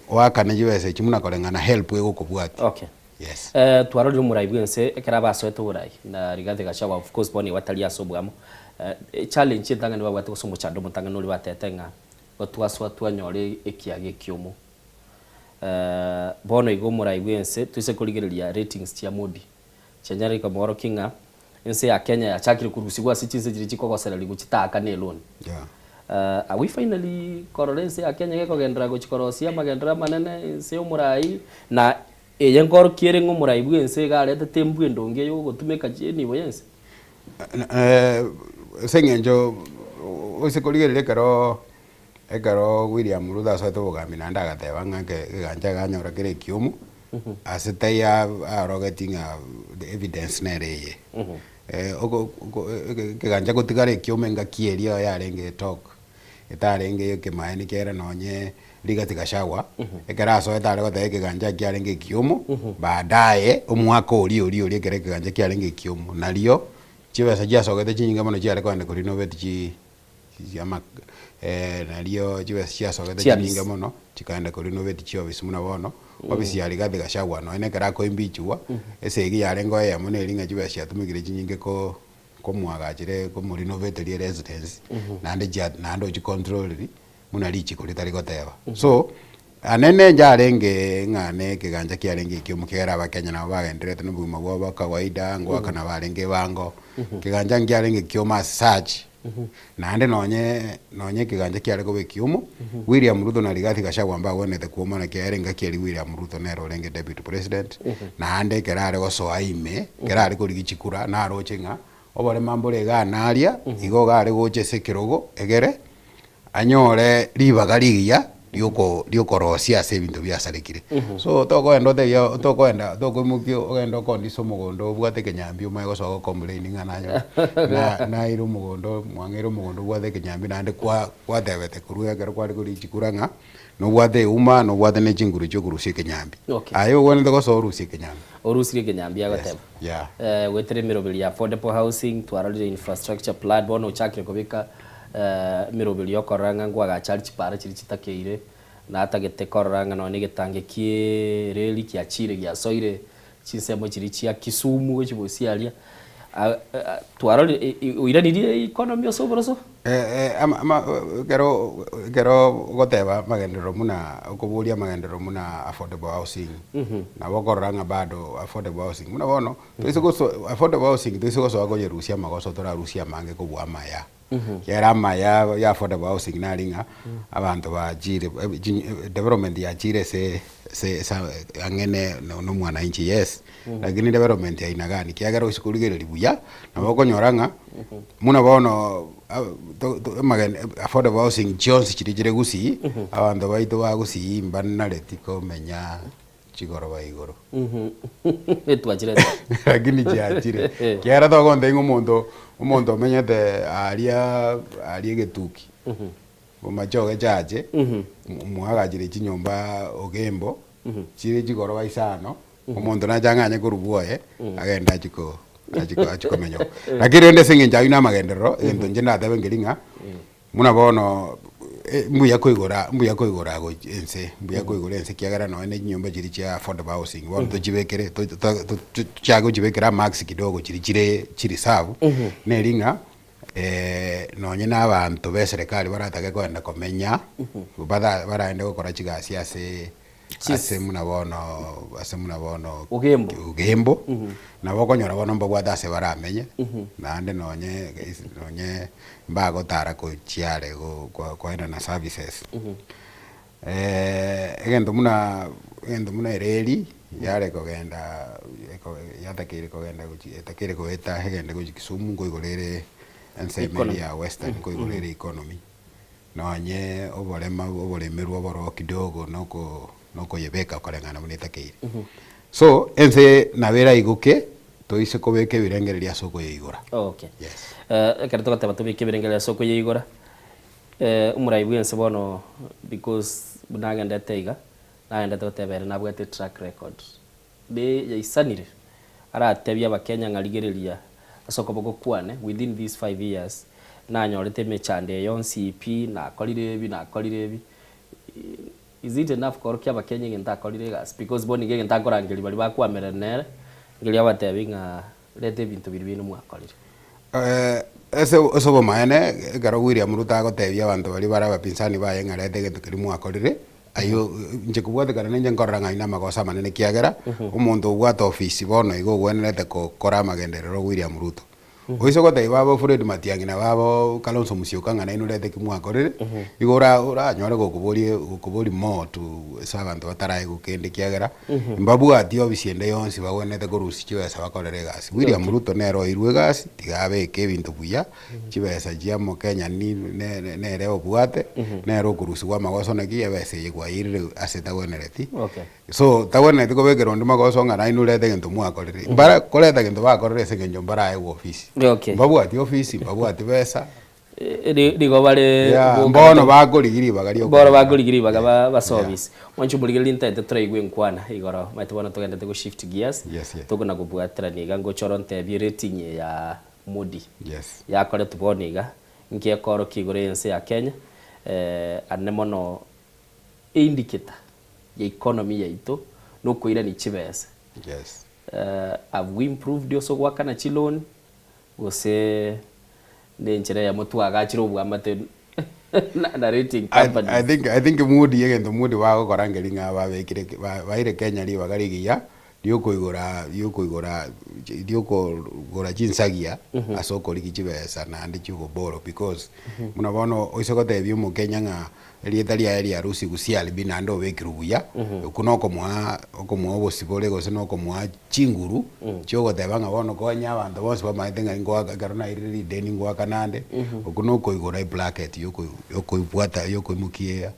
[SPEAKER 14] oakane chibesa echi muna koreng'ana help egokobwatia.
[SPEAKER 1] Okay.
[SPEAKER 14] Yes.
[SPEAKER 1] Eh, twarorire omorai bwense ekero abasoete oborai na Rigathi Gachagua of course bono igo atari ase obwamo. Eh, challenge entang'ani babwate gose omochando omotang'ani oria batete ng'a gotwasoa twanyora ekiaga ekiomo. Bono igo omorai bw'ense toise korigereria ratings chia Modi chianyarire komoorokia ng'a ense ya Kenya yachakire korusigwa ase chinse chiria chikogosererigwa chitaakane eloan. Are we finally korora ense ya Kenya gekogenderera gochia korosia amagenderero amanene ense ya omorai na eye nkorokia ere ng'a omorai bw'ense iga aretete embwa endonge yogotumeka enibo y'ense?
[SPEAKER 14] Ase eng'encho ase korigereria ekero Ekero William Ruto asoete obogambi naende agateba ng'a ekegancha eganyora kere ekiomo, ase tai aorogeti ng'a the evidence nere eye. Ekegancha gotigara ekiomo engaki eria yarenge etalk, etarenge ya ekemaene ekiagera nonye Rigathi Gachagua, ekero asoete are goteba ekegancha ekiarenge ekiomo, baadaye omwaka oria oria oria ekero ekegancha kiarenge ekiomo, nario chibesa chiasogete chinyinge mono chiare kogenda korenovate chi. Nario chibesa chiasogete chinyinge mono, chikaenda korenovate chiofisi buna bono, ofisi ya Rigathi Gachagua nonya ekero akoimbichigwa, esegi yarenge eyemo neri ng'a chibesa chiatumekire chinyinge ko komoagachera komorenovateria eresidence, naende chia naende ochicontroliri buna richiko ritari goteba. So, anene inche arenge ng'a na ekegancha kiarenge ekiomo kegere abakenya nabo bagendererete na obogima bwabo bwa kawaida, ngoakana barenge ebango, ekegancha nkiarenge ekiomo as such. Naende nonye nonye ekegancha kiare koba ekiomo, William Ruto na Rigathi Gachagua mbagwenerete kuomana ekiagera engaki eria William Ruto nere orenge Deputy President, naende ekero are gosoa ime, ekero are korigia chikura, naroche ng'a oborema mbore igaa naria, igo iga are gocha ase ekerogo egere anyore ribaga rigiya rioko riokorosia ase ebinto biasarekire. So tokoenda otebia tokoenda tokoimokia ogende okondise omogondo obwate ekenyambi omanye gosoa gocomplain ng'a nanyo na naire omogondo mwang'eire omogondo obwate ekenyambi naende kwa kwatebete korwa ekero kware koria chikura ng'a nobwate euma nobwate ne chinguru chia okorusia ekenyambi.
[SPEAKER 1] Okay.
[SPEAKER 14] Aye ogwenerete gosoa orusie ekenyambi.
[SPEAKER 1] Orusirie ekenyambi agoteba.
[SPEAKER 14] Yeah.
[SPEAKER 1] Goetera emeroberi ya affordable housing, twarorire infrastructure plan, bono ochakire kobeka Emeroberio y'okorora ng'a nkoagacha aria chipaara chiria chitakeire, na atagete korora ng'a nonya egetange ki'ereri kiachiire giasoire chinsemo chiria chia Kisumu gochia bosia aria. Twarorire oiranirie economy ase oboroso?
[SPEAKER 14] Ekero ekero ogoteba amagenderero buna okoboria amagenderero buna affordable housing, nabo okorora ng'a bado affordable housing buna bono. Toise goso affordable housing toise gosoa koyerusia amagoso torarusie amange kobua amaya. Ekiagera amaya ya affordable housing nari ng'a abanto bachire development yachire ase ase ase ang'e ne na omwananchi yes, lakini development ya aina gani ekiagera oise korigereria buya, nabo okonyora ng'a buna bono to to amagena affordable housing chionsi chiria chire gusii, abanto baito ba gusii mbanareti komenya. chigoroba igoro.
[SPEAKER 1] Etwachirete.
[SPEAKER 14] Lakini chiachire. Kiagera togontebia ng'a omonto, omonto omenyete aria aria egetuki, bomachoge chache, mwagachire chinyomba ogembo, chire chigoroba isano, omonto nache ang'anye korwa bwoye, agende achie ko achie ko achie komenya oo. Lakini rende ase eng'encho aywo na amagenderero, egento inche ndatebe nkeri ng'a. Buna bono, mbuya koigora, mbuya koigora goch ense, mbuya koigora ense ekiagera nonye na chinyomba chiria chia affordable housing bono tochibekere to to to tochake gochibekera amarks kidogo chiria chire chireserve, neri ng'a nonye na abanto ba eserekari baratake kogenda komenya, bata baraende gokora chigasi ase ase buna bono ase buna bono
[SPEAKER 1] Ogembo.
[SPEAKER 14] Ogembo, nabo okonyora bono mbabwate ase baramenye, naende nonye nonye mbagotara kochia are go ko koenana services. Egento buna egento buna ereri. Yare kogenda yatakeire kogenda gochi etakeire goeta egende gochi Kisumu nkoigoro ere ensemo eria ya Western nkoigoro ere economy. Nonye oborema oboremerwa oboro kidogo noko nokoyebeka koreng'ana buna etakeire. So ense nabo eraigoke toise kobeka ebirengererio ase okoyeigora.
[SPEAKER 1] Okay. Yes. Ekero togoteba tobeke ebirengererio ase okoyeigora, omorai bwense bono because buna agendete iga, Nagendete goteba ere nabwate track record ne yaisanire aratebie abakenya ng'a rigereria ase okoboko kwane within these 5 years nanyorete emechando eye yonsi pi nakorire ebi nakorire ebi is it enough koorokia abakenya egento akorire egasi because bono nigo egento akorangeria baria bakwamerera nere ngeria abatebi ng'a reta ebinto biria bino mwakorire.
[SPEAKER 14] Ase ase obomaene ekero William Ruto agotebia abanto baria bare abapinzani baye ng'a reta egento keria mwakorire Ayio inche kobwatekana ninche nkorora ng'a ayio namagoso amanene ekiagera, omonto obwate ofisi bono igo ogwenerete gokora amagenderero William Ruto. Oise gotebia babo Fred Matiang'i na babo Kalonzo Musyoka ng'a nainwe reta eki mwakorire, igo ora oranyore gokoboria gokoboria more to ase abanto bataraigwa kende ekiagera, mbabwati ofisi ende yonsi bagwenerete korusia chibesa bakorere egasi. William Ruto nere oirwe egasi, tiga abeke ebinto buya. Chibesa chia Omokenya nere obwate, nere okorusigwa amagoso naki ebesa eye kwayeirire ase tagwenereti. So tagwenereti kobekera onde magoso ng'a nainwe reta egento mwakorire. Mbara koreta egento bakorire ase eng'encho mbaraegwe ofisi. Mbabwati ofisi, mbabwati besa.
[SPEAKER 1] Nigo bare
[SPEAKER 14] Yeah, mbono bakorigia ribaga ria
[SPEAKER 1] Bono bakorigia ribaga basoe ofisi. Mwanche omorigereria ntaete toraigwe enkwana igoro omanyete bono togendete go shift gears, tokona kobwaterania iga ngocha oro ntebie rating eye ya Moody
[SPEAKER 14] Yes.
[SPEAKER 1] yakoretwe bono iga, inki ekoorokia igoro y'ense ya Kenya, ane mono eindicator ya economy yaito nokoirania chibesa.
[SPEAKER 14] Yes.
[SPEAKER 1] Have we improved ase ogoakana chiloan gose nenchera eyemo twagachire obwamate na rating
[SPEAKER 14] I,
[SPEAKER 1] companies?
[SPEAKER 14] I think, I think Moody egento Moody bagokora nkeri ng'a babekire baire Kenya ribaga rigiya riokoigora riokoigora riokogora chinsagia ase okorigia chibesa naende chiogoborrow because buna bono oise gotebia omokenya ng'a erieta riaye ria Lucy Gusialibi naende obekirwe buya, okwo na okomoa okomoa obosibore gose na okomoa chinguru chiogoteba ng'a bono konya abanto bonsi bamaete ng'a ingoaka ekero nairire rideni ngoaka nande, okwo na okoigora ebracket yoko yokoibwata yokoimokia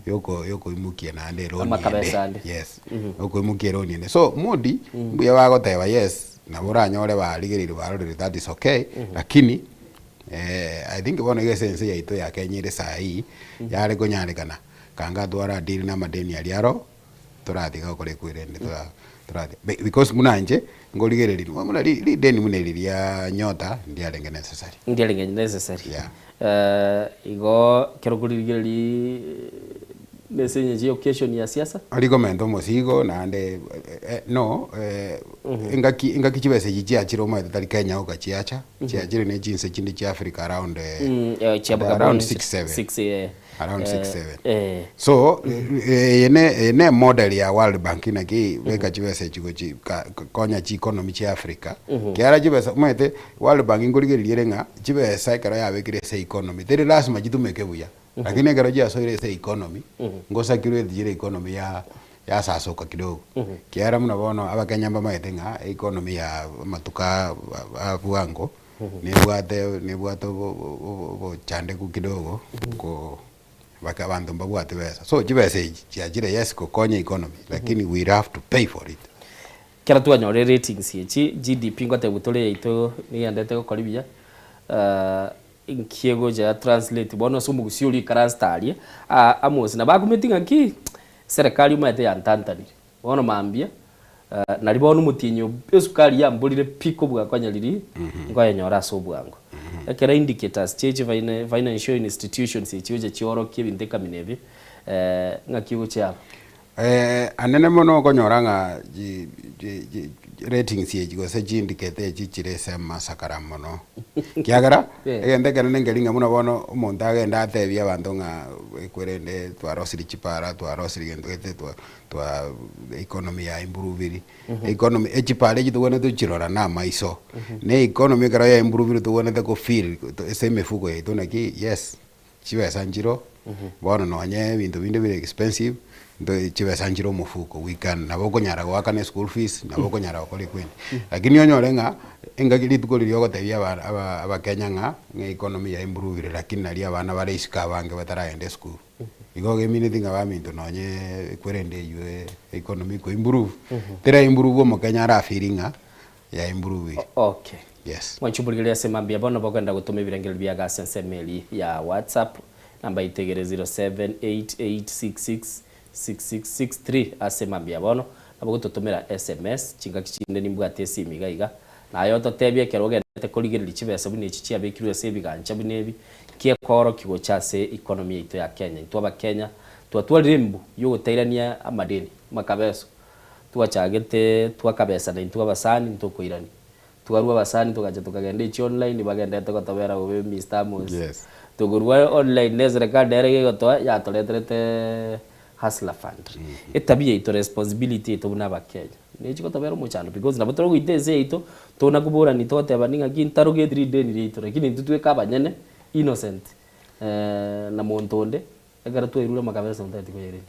[SPEAKER 14] yoko yokoimokia naende eloni ende
[SPEAKER 1] Amakabesa ande.
[SPEAKER 14] yes. Okoimokia eroni ende. So Moody mbuya bagoteba yes nabo oranyore barigereire barorire that is okay lakini I think bono iga ase ense yaito ya Kenya ere saii yare konyarekana kanga twara deal na amadeni aria aro toratiga gokora ekwerende tora torati because buna inche nkorigereria buna rideni buna eri ria nyota ndiarenge necessary.
[SPEAKER 1] Ndiarenge necessary.
[SPEAKER 14] Yeah.
[SPEAKER 1] Igo ekero okorigereria nese engencho ya occasion ya siasa.
[SPEAKER 14] Rikomenta omosigo naende no engaki engaki chibesa echi chiachire omanyete tari Kenya oka chiacha, chiachire ne chinse chinde chia Africa around around six seven, around six seven. So eye ne eye ne emodel ya World Bank naki beka chibesa echi gochi konya chieconomy chia Africa, kiagera chibesa omanyete World Bank nkorigereria ere ng'a chibesa ekero yabekire ase economy teri lasima chitumeke buya. Lakini ekero chiasoire ase economy, ngosakirwe chire economy ya yasasoka kidogo. Kiagera buna bono abakenya mbamaete ng'a economy ya amatuko aa a bwango, nebwate nebwate obochandeku kidogo ko baka abanto mbabwati besa. So chibesa echi chiachire yes gokonya economy, lakini we have to pay for it.
[SPEAKER 1] Ekero twanyorire ratings echi, GDP ngotebiwa tore yaito nigendete gokora buya, Inki egocha ya translate bono ase omogusii oria oikaransete aria aa Amos nabo akumeti ng'aki serikali omanyete yantantanire bono mambia nari bono omotienyi o esukari yamborire pi kobua konya riria nkoyenyora ase obwango. Ekero indicators chia echi financial institutions echi gocha chiorokie ebinto ekamina ebi ng'aki ogochia aba.
[SPEAKER 14] Anene mono okonyora ng'a ratings echi gose chi indicator echi chire ase amasakara mono, ekiagera egento ekenene nkeri ng'a buna bono omonto agende atebie abanto ng'a ekwerende twarosirie chipara, twarosirie gento gete twa twa economy ya improviri, economy echipara echi tobwenerete tochirora na amaiso, na economy ekero ya improvire tobwenerete ko feel ase emefuko yaito naki yes. Chibesa nchiro, bono nonye ebinto binde bire expensive, Nto chibesa nchire omofuko, we can nabo okonyara goakana eschool fees, nabo okonyara gokora equini. Lakini onyore ng'a engaki rituko riria ogotebia aba aba abakenya ng'a ng'a economy ya improvire lakini naria abana bare isiko abange bataragenda esukuru. Igo gemineti ng'a baminto nonye ekwerende eywo economy ko improve, tera improve omokenya ara feel ng'a ya improvire.
[SPEAKER 1] Okay.
[SPEAKER 14] Yes.
[SPEAKER 1] Mwanche omorigereria ase mambia bono bogenda gotoma ebirengererio bia gasi ensemo eri ya WhatsApp namba yaito egere 0788666663 ase mambia bono nabo gototomera sms chingaki chinde nimbwate esimi iga iga naye ototebie ekero ogendete korigereria chibesa buna echi chiabekirwe ase ebigancha buna ebi ki ekoorokia gocha ase economy yaito ya Kenya intwe abakenya twatwarire embu yogotairania amadeni makabeso twachagete twakabesana intwe abasani ntokoirania Twarua abasani togacha tokagenda echi online bagenderete gotobera bobe Mister Amos.
[SPEAKER 14] Yes.
[SPEAKER 1] Tokorua online ne eserekari nere iga egotoa yatoreterete Hustler Fund. Etabia yaito responsibility yaito buna abakenya nechi gotobera omochando because nabo tore goita ense yaito tona koborani togotebani ng'aki ntarogeti rideni riaito lakini intwe tweka abanyene innocent na monto onde Ekero twairure amakabesa ntagete koyerenia.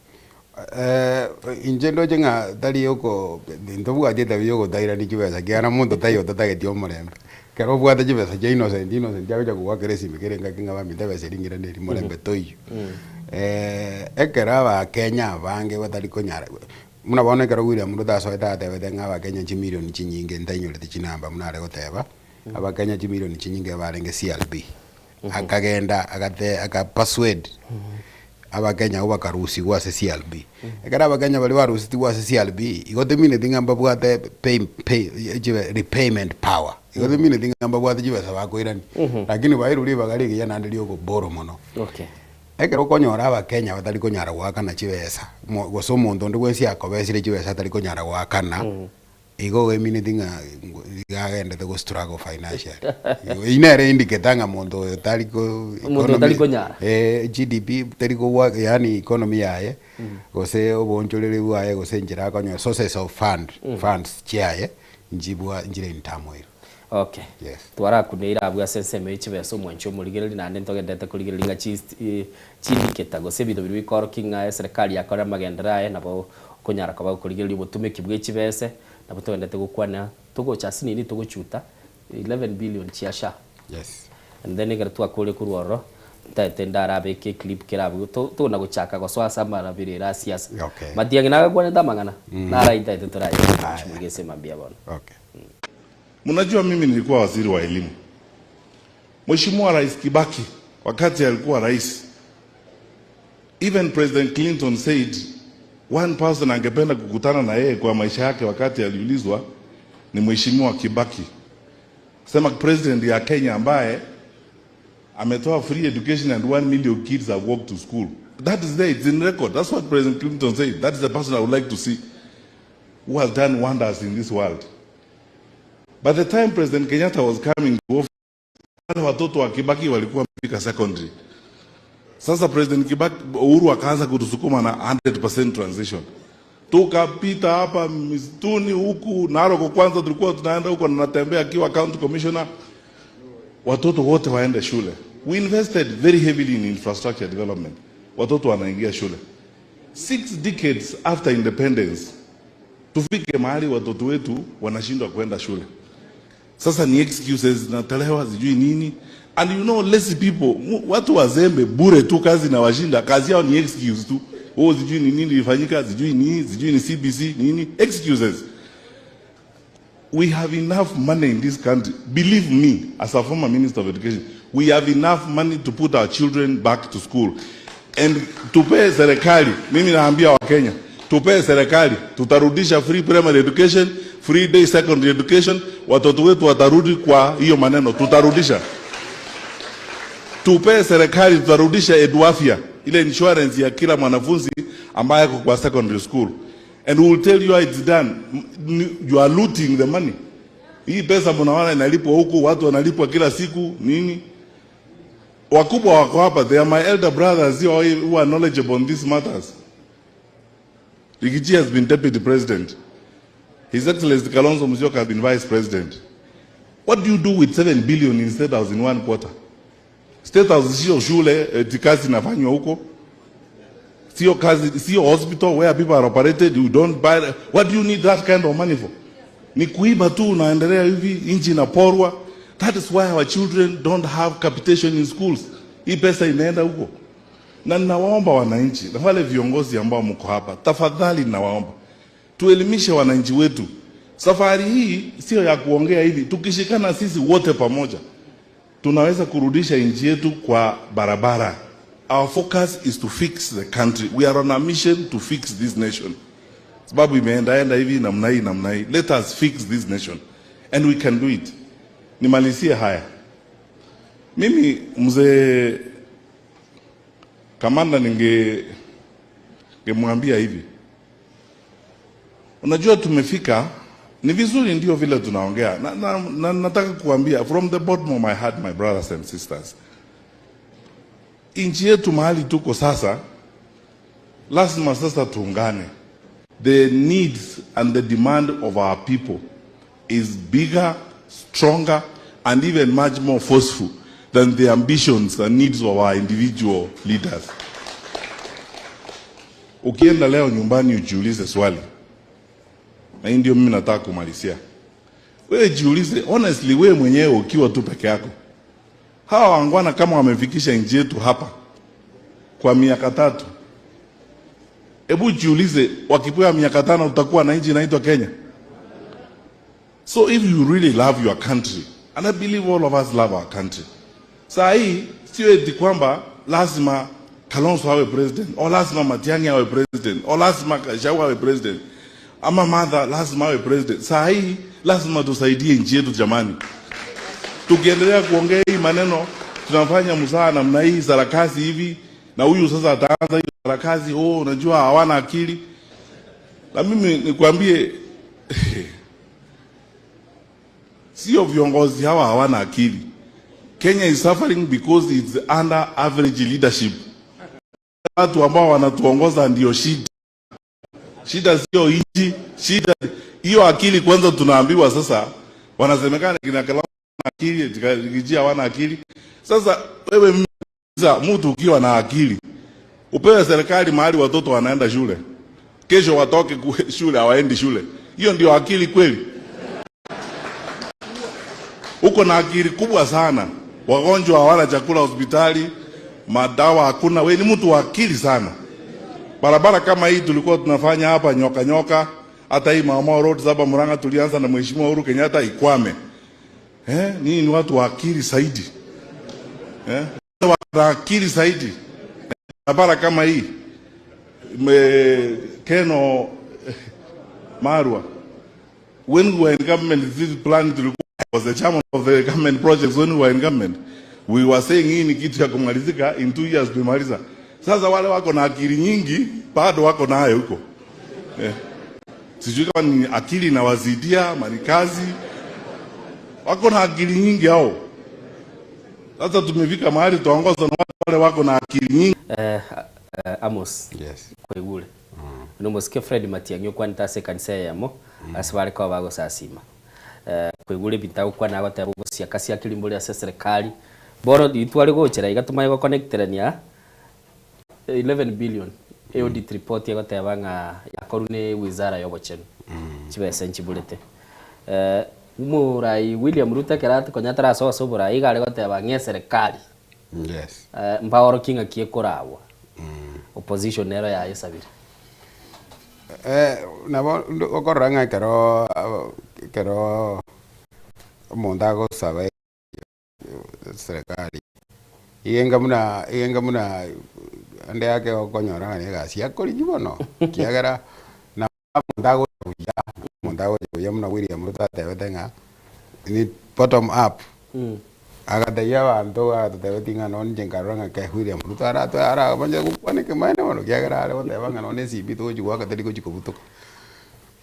[SPEAKER 14] Inche ndoche ng'a tari oko ntobwati etabia ya ogotairania chibesa ekiagera monto taiyo otatageti omorembe. Ekero obwate chibesa chia innocent, innocent agocha kogoakera esimi kera engaki ng'a baminte ebesa eria ng'irane eria morembe toiyo. Ekero abakenya abange batari konyara buna bono ekero William Ruto asoete atebete ng'a abakenya chimilioni chinyinge ntainyoreti chinamba buna are goteba, abakenya chimilioni chinyinge barenge CRB. Akagenda agate aka persuade abakenya abwo bakarusigwa ase CRB. Ekero abakenya baria barusetigwe ase CRB, igo temineti ng'a mbabwate pay pay chibe repayment power. Igo temineti ng'a mbabwate chibesa bakoirania, lakini bairwe ribaga rigiya naende ria okoborrow mono.
[SPEAKER 1] Okay.
[SPEAKER 14] Ekero okonyora abakenya batari konyara goakana chibesa, mo gose omonto onde bwensi akobesire chibesa atari konyara goakana, Igo oemineti ng'a iga agendete go struggle financially. Eyio nere indicator ng'a monto oyo tari ko
[SPEAKER 1] Omonto otari konyara.
[SPEAKER 14] Eh, GDP teri kogwa yaani economy yaye, gose oboonchoreri bwaye gose enchera akonyora sources of fund, funds chiaye, nchibwa nchire in turmoil.
[SPEAKER 1] Okay.
[SPEAKER 14] Yes.
[SPEAKER 1] Twarakuneire abwo ase ensemo ye chibesa omwanchi omorigereria naende ntogenderete korigereria ng'a chi chiindicator gose ebinto biria bikoorokia ng'a eserekari yakorire amagenderero aye nabo okonyara koba gokorigereria obotumeki bwe chibese nabo togenderete gokwana togocha ase nini togochuta 11 billion chia SHA.
[SPEAKER 14] Yes.
[SPEAKER 1] And then ekero twakorire korwa ororo ntaete ndarabeke eclip kera abwo to tona gochaka gosoa ase amarabire a siasa.
[SPEAKER 14] Okay.
[SPEAKER 1] Matiang'i nagakwanete amang'ana naro aitaete toraye chimurigese mambia bono.
[SPEAKER 14] Okay.
[SPEAKER 7] Mnajua mimi nilikuwa waziri wa elimu. Mheshimiwa Rais Kibaki wakati alikuwa rais, even President Clinton said one person angependa kukutana na yeye kwa maisha yake wakati aliulizwa ni Mheshimiwa Kibaki. Sema president ya Kenya ambaye ametoa free education and 1 million kids have walked to school. That is there, it's in record. That's what President Clinton said. That is the person I would like to see who has done wonders in this world. By the time President Kenyatta was coming to office, wale watoto wa Kibaki walikuwa wamefika secondary. Sasa President Kibaki Uhuru akaanza kutusukuma na 100% transition. Tukapita hapa misituni huku Narok, kwanza tulikuwa tunaenda huko na natembea akiwa county commissioner, watoto wote waende shule. We invested very heavily in infrastructure development. Watoto wanaingia shule. Six decades after independence, tufike mahali watoto wetu wanashindwa kwenda shule. Sasa ni excuses zinatolewa sijui nini. And you know lazy people, watu wazembe bure tu kazi na washinda, kazi yao ni excuse tu. Oh, sijui ni nini ilifanyika, sijui nini, sijui ni CBC nini, excuses. We have enough money in this country. Believe me, as a former minister of education, we have enough money to put our children back to school. And tupee serikali, mimi naambia Wakenya, tupee serikali, tutarudisha free primary education, free day secondary education, watoto wetu watarudi kwa hiyo maneno, tutarudisha. Tupee serikali, tutarudisha Eduafya, ile insurance ya kila mwanafunzi ambaye ako kwa secondary school. And we will tell you how it's done. You are looting the money. Hii pesa mnaona inalipwa huku, watu wanalipwa kila siku nini? Wakubwa wako hapa, they are my elder brothers who are, who are knowledgeable on these matters. Riggy G has been deputy president. His Excellency Kalonzo Musyoka has been vice president. What do you do with 7 billion in State House in one quarter? State House sio shule, eti kazi inafanywa huko. Sio kazi, sio hospital where people are operated, you don't buy. What do you need that kind of money for? Ni kuiba tu, unaendelea hivi, nchi inaporwa. That is why our children don't have capitation in schools. Hii pesa inaenda huko. Na ninawaomba wananchi na wale viongozi ambao mko hapa, tafadhali ninawaomba tuelimishe wananchi wetu. Safari hii sio ya kuongea hivi, tukishikana sisi wote pamoja tunaweza kurudisha nchi yetu kwa barabara. Our focus is to fix the country. We are on a mission to fix this nation. Sababu imeendaenda hivi namna hii namna hii. Let us fix this nation and we can do it. Nimalizie haya. Mimi mzee Kamanda ninge ningemwambia hivi. Unajua tumefika ni vizuri ndio vile tunaongea na, na, na, nataka kuambia from the bottom of my heart my brothers and sisters, nchi yetu mahali tuko sasa, lazima sasa tuungane. The needs and the demand of our people is bigger, stronger and even much more forceful than the ambitions and needs of our individual leaders. Ukienda leo nyumbani ujiulize swali, na hii ndio mimi nataka kumalizia. Wewe jiulize honestly, wewe mwenyewe ukiwa tu peke yako, hawa wangwana kama wamefikisha nchi yetu hapa kwa miaka tatu, hebu jiulize, wakipewa miaka tano utakuwa na nchi inaitwa Kenya? So if you really love your country, and I believe all of us love our country, saa hii sio eti kwamba lazima Kalonzo awe president or lazima Matiang'i awe president or lazima Gachagua awe president ama Martha lazima awe president. Saa hii lazima tusaidie nchi yetu jamani. Tukiendelea kuongea hii maneno tunafanya mzaha namna hii sarakasi hivi, na huyu sasa ataanza hiyo sarakasi, oh, unajua hawana akili. Na mimi nikwambie sio viongozi hawa hawana akili. Kenya is suffering because it's under average leadership. Watu ambao wanatuongoza ndio shida. Shida sio nchi, shida hiyo akili kwanza. Tunaambiwa sasa, wanasemekana kina Kalonzo akili, kijia hawana akili. Sasa wewe mtu ukiwa na akili upewe serikali mahali watoto wanaenda shule, kesho watoke shule hawaendi shule, hiyo ndio akili kweli? Uko na akili kubwa sana. Wagonjwa hawana chakula hospitali, madawa hakuna. We ni mtu wa akili sana. Barabara kama hii tulikuwa tunafanya hapa nyoka nyoka, hata hii Mau Mau Road hapa Murang'a tulianza na Mheshimiwa Uhuru Kenyatta ikwame. Eh, ninyi ni watu wa akili zaidi. Eh, wa akili zaidi. Barabara kama hii me, Keno Marwa, when we were in government, this plan tulikuwa was the chairman of the government projects when we were in government. We were saying hii ni kitu ya kumalizika in 2 years tumemaliza. Sasa wale wako na akili nyingi bado wako nayo huko. Eh. Sijui kama ni akili inawazidia ama ni kazi. Wako na akili nyingi hao. Sasa tumefika mahali tuongoza na watu wale wako na akili nyingi.
[SPEAKER 1] Amos.
[SPEAKER 14] Yes.
[SPEAKER 1] Kwaigure. Nomosike Fred Matiang'i okwanete ase ekanisa eyemo ase bare koba bagosasima. Kwaigure ebinto agokwana agoteba obosiaka sia kirimbori ase eserikali bono intware gochera iga tomanye goconnecterania 11 billion audit report egoteba ng'a yakorwa na wizara ya obochenu chibesa nchiburete. Omorai William Ruto ekero atokonya atarasoa ase oborai iga are goteba ng'a eserikali mbaorokie ng'aki ekoragwa opposition nero yaesabire.
[SPEAKER 14] Nabo okorora ng'a ekero ekero omonto agosaba serikali igenga buna igenga buna ande yake okonyora ng'a na egasi akorigia bono kiagera na omonto agocha buya omonto agocha buya buna William Ruto atebete ng'a ni bottom up. Agatebia abanto agatotebeti ng'a nonye inche nkarora ng'a kei William Ruto aratwe arabanje gokwana ekemanyererio bono kiagera are goteba ng'a nonye esimbi togochi goaka teri gochi kobutoka.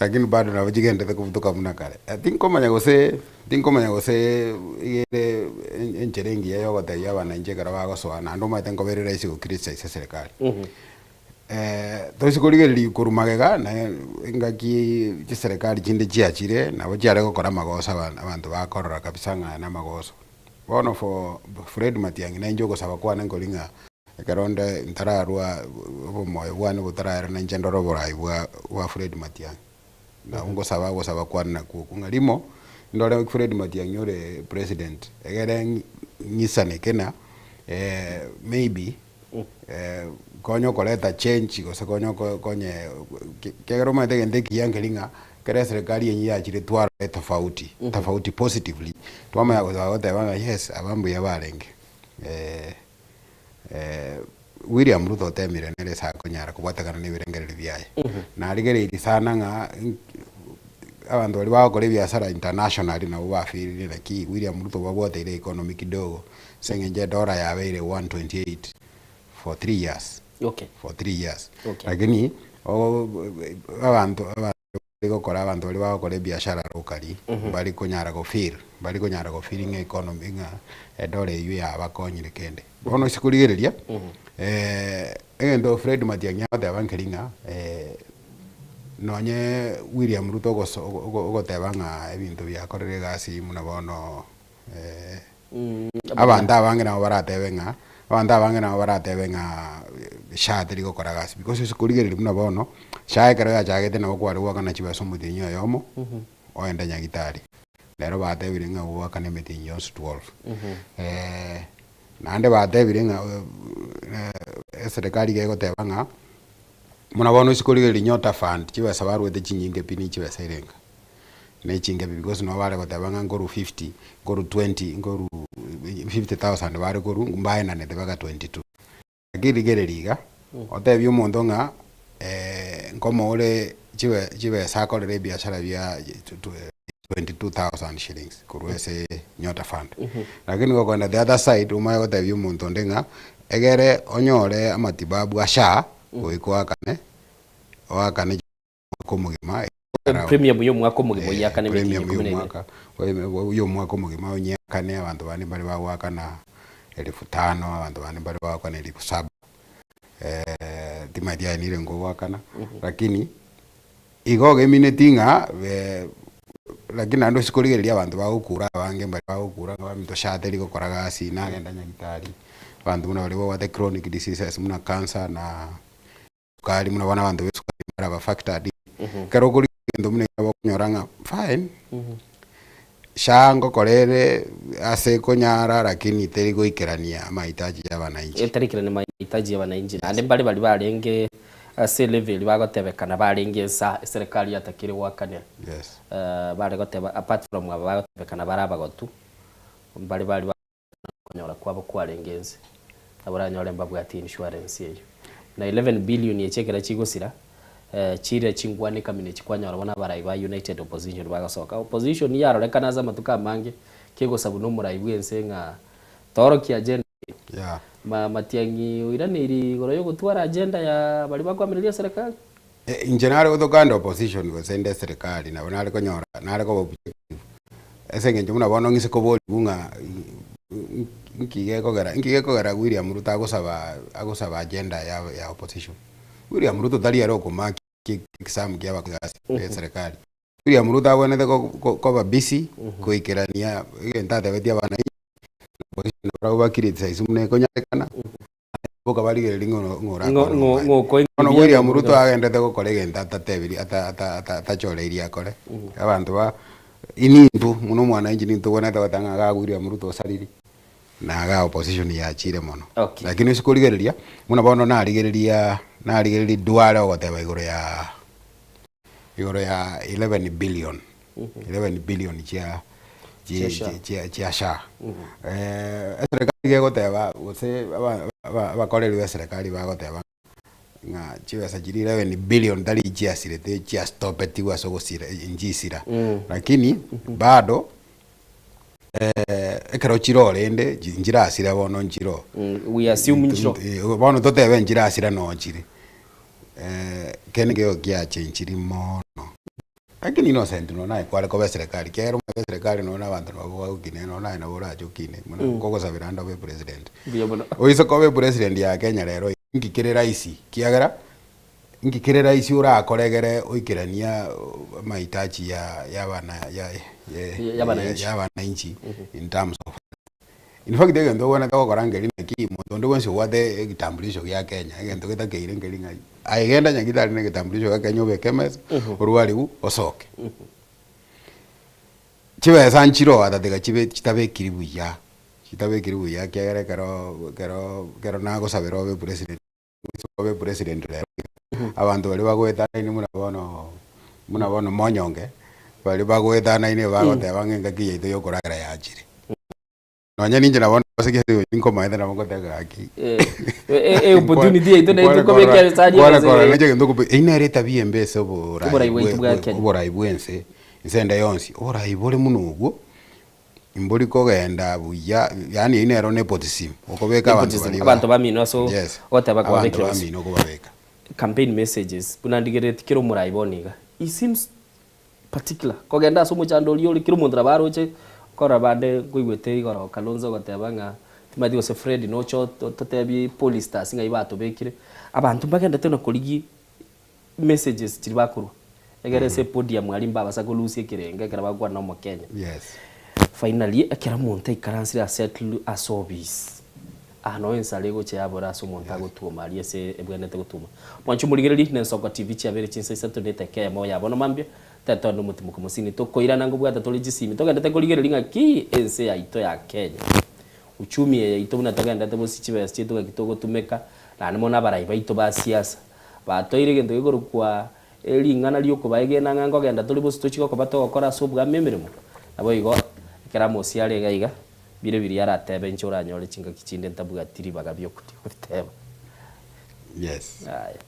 [SPEAKER 14] Lakini bado nabo chigenderete kobutoka buna kare. Tinkomanya gose tinkomanya gose igere enchera engiya ya ogotebia abananchi ekero bagosoa naende omanyete nkobere rahisi go criticize eserekari. Toise korigereria korwa magega na engaki chiserekari chinde chiachire nabo chiare gokora amagoso abanto bakorora kabisa ng'a aya na amagoso. Bono for Fred Matiang'i nainche ogosaba kwane nkori ng'a. Ekero onde ntararwa obomoyo bwane botaraerana inche ndore oborai bwa bwa Fred Matiang'i. Nabo ngosaba ogosaba kwane nakwo okwo ng'a rimo, ndore Fred Matiang'i ore president, egere ng'isaneke na maybe konya okoreta change gose konya oko konye ekiagera omanyete egento ekiya nkeri ng'a ekero eserekari enyia yachire twarora etofauti, tofauti positively, twamanya goteba ng'a yes aba mbuya barenge. William Ruto otemire nere ase akonyara kobwatekana na ebirengererio biaye. Narigereirie sana ng'a abanto baria bagokora ebiasara internationally nabo bafeelire naki William Ruto babwateire economy kidogo ase eng'encho edollar yabeire 128 for 3 years.
[SPEAKER 1] Okay.
[SPEAKER 14] For 3 years.
[SPEAKER 1] Okay.
[SPEAKER 14] Lakini abanto Bari gokora abanto baria bagokora ebiashara locally mbari konyara go feel mbari konyara go feel ng'a economy ng'a edora eywo yabakonyire kende. Bono ase korigereria egento Fred Matiang'i agoteba nkeri ng'a nonye William Ruto ogoso ogoteba ng'a ebinto biakorire egasi buna bono Abanto abange nabo baratebe ng'a, abanto abange nabo baratebe ng'a SHA teri gokora gasi because ase korigereria buna bono, SHA ekero yachagete nabo kware goakana chibesa omotienyi oyomo, oende nyagitari. Rero batebire ng'a ogoakana emetienyi yonsi 12. Naende batebire ng'a eserekari iga egoteba ng'a, buna bono ase korigereria Nyota Fund, chibesa barwete chinyinge pi ne chibesa erenga. ne chingebi because nabo bare goteba ng'a nkorwa 50, nkorwa 20, nkorwa 50,000 bare korwa mbaenanete mpaka 22. Lakini rigereria iga, otebie omonto ng'a nkomoore chibe chibesa akorere ebiashara bia 22,000 shillings korwa ase Nyota Fund. Lakini gokoenda the other side omanye gotebia omonto onde ng'a egere onyore amatibabu a SHA goika oakane oakane. Omwaka omogima
[SPEAKER 1] Premium y'omwaka omogima oyiakane emetienyi
[SPEAKER 14] Premium
[SPEAKER 1] ikomi na ibere.
[SPEAKER 14] y'omwaka y'omwaka omogima onyiakane abanto bande mbare bagoakana elfu tano, abanto bande mbare bagoakana elfu saba, timanyeti aye nirengo ogoakana, lakini igo ogemineti ng'a lakini naende ase korigereria abanto bagokura abange mbare bagokura ng'a baminto SHA teri gokora gasi, nagenda nyagetari, abanto buna baria babwate chronic diseases buna cancer na. Sukari buna bono abanto b'esukari mbare aba factored, ekero okorigia egento buna ekio nabo okonyora ng'a fine, SHA ngokora ere ase ekonyara lakini teri goikerania amahitaji ya abananchi.
[SPEAKER 1] Etari ikerania amahitaji ya abananchi. Naende mbare baria barenge ase elevel bagotebekana barenge ensa eserekari yatakire goakanera.
[SPEAKER 14] Yes.
[SPEAKER 1] Bare goteba apart from aba bagotebekana bare abagotu, mbare baria. Okonyora kwabo kwarenge ense, nabo oranyore mbabwati insurance eyio. Na 11 billion echi ekero chigosira, chire chingwana ekamina echi kwanyora bono abarai ba United Opposition bagosoka. Opposition yarorekana ase amatuko amange, kegosabwa na omorai bwa ense ng'a toorokia agenda eye.
[SPEAKER 14] Yeah.
[SPEAKER 1] Ma Matiang'i oiraneiri igoro yogotwara agenda ya baria bakoamereria eserekari.
[SPEAKER 14] Inche nare gotoka ande opposition gose inde eserekari nabo nare konyora nare koba objective ase eng'encho buna bono ng'ise koborigwa ng'a nki gekogera nki gekogera William Ruto agosaba agosaba agenda ya ya opposition. William Ruto tari ere okomaki exam kia abakogasi be eserekari. William Ruto abwenerete ko koba busy goikerania egento atebetie abananchi na opposition nabarabwo ba criticize buna ekonyarekana. Boka barigereria ng'a oro- ng'a orakore
[SPEAKER 1] Ng'o- ng'o-
[SPEAKER 14] obomaene.
[SPEAKER 1] ng'okoigwa
[SPEAKER 14] Bono
[SPEAKER 1] buya
[SPEAKER 14] William
[SPEAKER 1] ng'o-
[SPEAKER 14] Ruto agendete gokora egento atatebirie ata- ata- ata- atachoreirie akore, abanto ba inintu buna omwananchi nigo tobwenerete goteba ng'a iga William Ruto osariri, na iga opposition yachire mono.
[SPEAKER 1] Okay.
[SPEAKER 14] Lakini ase korigereria, buna bono narigereria narigereria Duale ogoteba igoro ya igoro ya 11 billion, 11 billion chia
[SPEAKER 1] Chia SHA.
[SPEAKER 14] chia chia SHA. Eserekari iga egoteba gose aba- aba- abakoreri ba eserekari bagoteba ng'a chibesa chiria 11 billion tari chiasirete chiastopetigwe ase ogosira nchisira. Lakini bado ekero chire rende nchirasire bono nchiroo.
[SPEAKER 1] We assume nchiroo.
[SPEAKER 14] Bono totebe nchirasire noo chire. Kende nkeigo giachenchiri mono. Lakini innocent nonya naye kware koba eserekari ekiagera omanyete eserekari nonya na abanto nabo bagokina nonya naye nabo orache okine buna nkogosabera ande obe president.
[SPEAKER 1] Mbuya mono.
[SPEAKER 14] Oise koba epresident ya Kenya rero inki kere rahisi kiagera inki kere rahisi orakore egere oikerania amahitaji ya ya abana ya
[SPEAKER 1] Ya abananchi.
[SPEAKER 14] ya abananchi in terms of. In fact egento obwenerete gokora nkeri naki monto onde bwensi obwate egetambulisho gia Kenya, egento getakeire nkeri ng'a aye genda Nyagetari na egetambulisho gia Kenya obeke emesa, orwariwu osoke. Chibesa nchire oo ata tiga chibe chitabekiri buya, chitabekiri buya ekiagera ekero ekero ekero nagosabera obe president obe president rero iga, abanto baria bagoetanaine buna bono buna bono monyonge, baria bagoetanaine bagoteba ng'a engaki yaito ya okoragera yachire. Nonya ninche nabo ase gese nkomaete nabo ngoteba gaki.
[SPEAKER 1] Eh, opportunity yaito naye tokobeka esani
[SPEAKER 14] Kware
[SPEAKER 1] ase-
[SPEAKER 14] korora nache egento okobe eyio nere etabia embe ase oborai
[SPEAKER 1] Oborai bwaito
[SPEAKER 14] bwe-
[SPEAKER 1] bwa
[SPEAKER 14] bwe-
[SPEAKER 1] Kenya.
[SPEAKER 14] oborai bwa ense, ense ende yonsi, oborai bore buna obwo, mbori kogenda buya yaani eyio nero nepotism, okobeka abanto
[SPEAKER 1] Nepotism,
[SPEAKER 14] baria
[SPEAKER 1] abanto bamino ase
[SPEAKER 14] yes,
[SPEAKER 1] ogoteba
[SPEAKER 14] abanto
[SPEAKER 1] kwabekire ase.
[SPEAKER 14] bamino okobabeka.
[SPEAKER 1] Campaign messages buna ndigerereti kera omorai bono iga, he seems particular, kogenda ase omochando oria ore kera omonto nabo aroche, okorora bande nkoigwete igoro Kalonzo ogoteba ng'a timanyeti gose Fred noche ototebie pollsters ng'ai batobekire, abanto mbagendete na korigia messages chiria bakorwa, egere ase epodium aria mbabasa kolusia ekerengo ekero bagokwana na omokenya.
[SPEAKER 14] Yes.
[SPEAKER 1] Finally, ekero omonto aikaransire asettled ase office, aa noo ensara egocha yabora ase omonto agotwoma aria ase ebwenerete gotwoma. Mwanche omorigereria na Ensoko TV chiabeire chinsa isato na eteka eyemo ya bono mambia, tari tore nomotimoko mosini tokoirana nkobwata tore chisimi togendete korigereria ng'aki ense yaito ya Kenya, uchumi eye yaito buna togendete bosi chibesa chiaito ng'aki togotumeka, naende mono abarai baito ba siasa batoire egento gekorokwa Ring'ana ri'okobaegena ng'a nkogenda tore bosio tochie gokoba togokora ase obwami emeremo. Naboigo, ekero amosia are iga iga, bire biria aratebe inche oranyore chingaki chinde ntabwati ribaga bi'okobiteba.
[SPEAKER 14] Yes.
[SPEAKER 1] Yaya.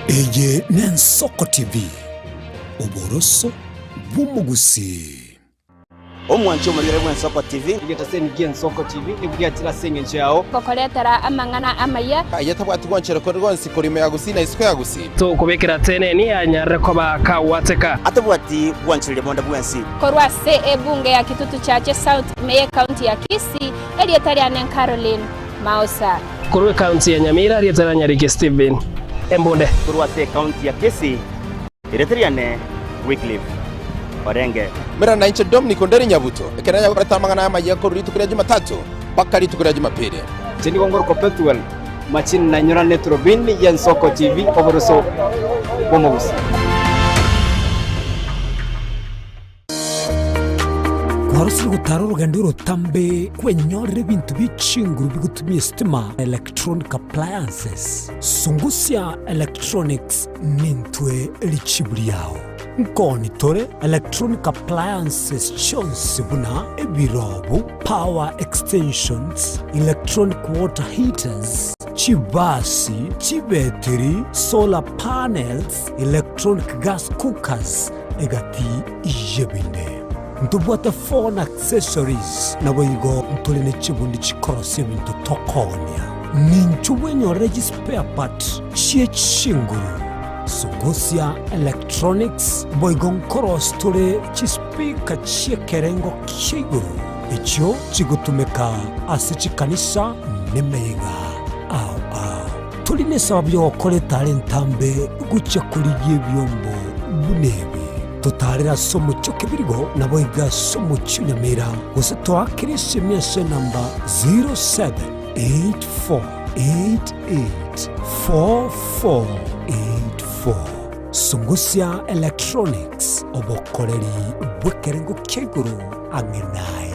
[SPEAKER 4] Eye n'Ensoko TV, oboroso bw'omogusii.
[SPEAKER 15] Omwanchi omorigere bw'Ensoko TV.
[SPEAKER 17] Egetaseni gi'Ensoko TV nigo giachire ase engencho yao.
[SPEAKER 11] Gokoretera amang'ana amaya.
[SPEAKER 16] Aye tabwati gwanchera kore gwonsi korwa ime ya Gusii na isiko ya Gusii.
[SPEAKER 10] Tokobekera teneni anyarire koba kagwateka.
[SPEAKER 15] Atabwati gwanchereria bonde bwensi.
[SPEAKER 11] Korwa ase ebunge ya Kitutu Chache South ime y'Ekaunti ya Kisii, erieta riane Caroline Maosa.
[SPEAKER 10] Korwa ekaunti ya Nyamira, erieta ria Nyariki Stephen Embunde.
[SPEAKER 15] Korwa ase ekaunti ya Kisii, erieta riane Wycliffe Orenge.
[SPEAKER 16] Mera nainche Dominic Onderi Nyabuto, ekero nyagokorete amang'ana amayia korwa rituko ria Jumatatu mpaka rituko ria Jumapili.
[SPEAKER 17] Inche nigo ngorokwa Pethuel Machini na inyora neturubini y'Ensoko TV oboroso bw'omogusii.
[SPEAKER 4] Kwarosire gotara orogendo orotambe kwenyorera ebinto bie chinguru bigotumia esitima, electronic appliances. Sungusia Electronics nintwe richibu riao. Nkoni tore electronic appliances chionsi buna ebirobu, power extensions, electronic water heaters, chibasi, chibetiri, solar panels, electronic gas cookers, egati y'ebinde. Ntobwate phone accessories, naboigo ntore ne chibundi chikorosia ebinto tokoonia. Ninchwo bwenyorere chispare part chie chinguru, Sungusia Electronics, boigo nkorosia tore chispeaker chi'ekerengo kia igoro echio chigotumeka ase chikanisa nemeyega ao ao. Tori nesababu y'ogokora etara entambe gochia korigia ebiombo buna ebi. Totaarere ase omochie o Kebirigo, naboigo ase omochie o Nyamira, gose toakere esemi ase enamba 0784884484. Sungusia Electronics, obokoreri bw'ekerengo kia igoro ang'e naye.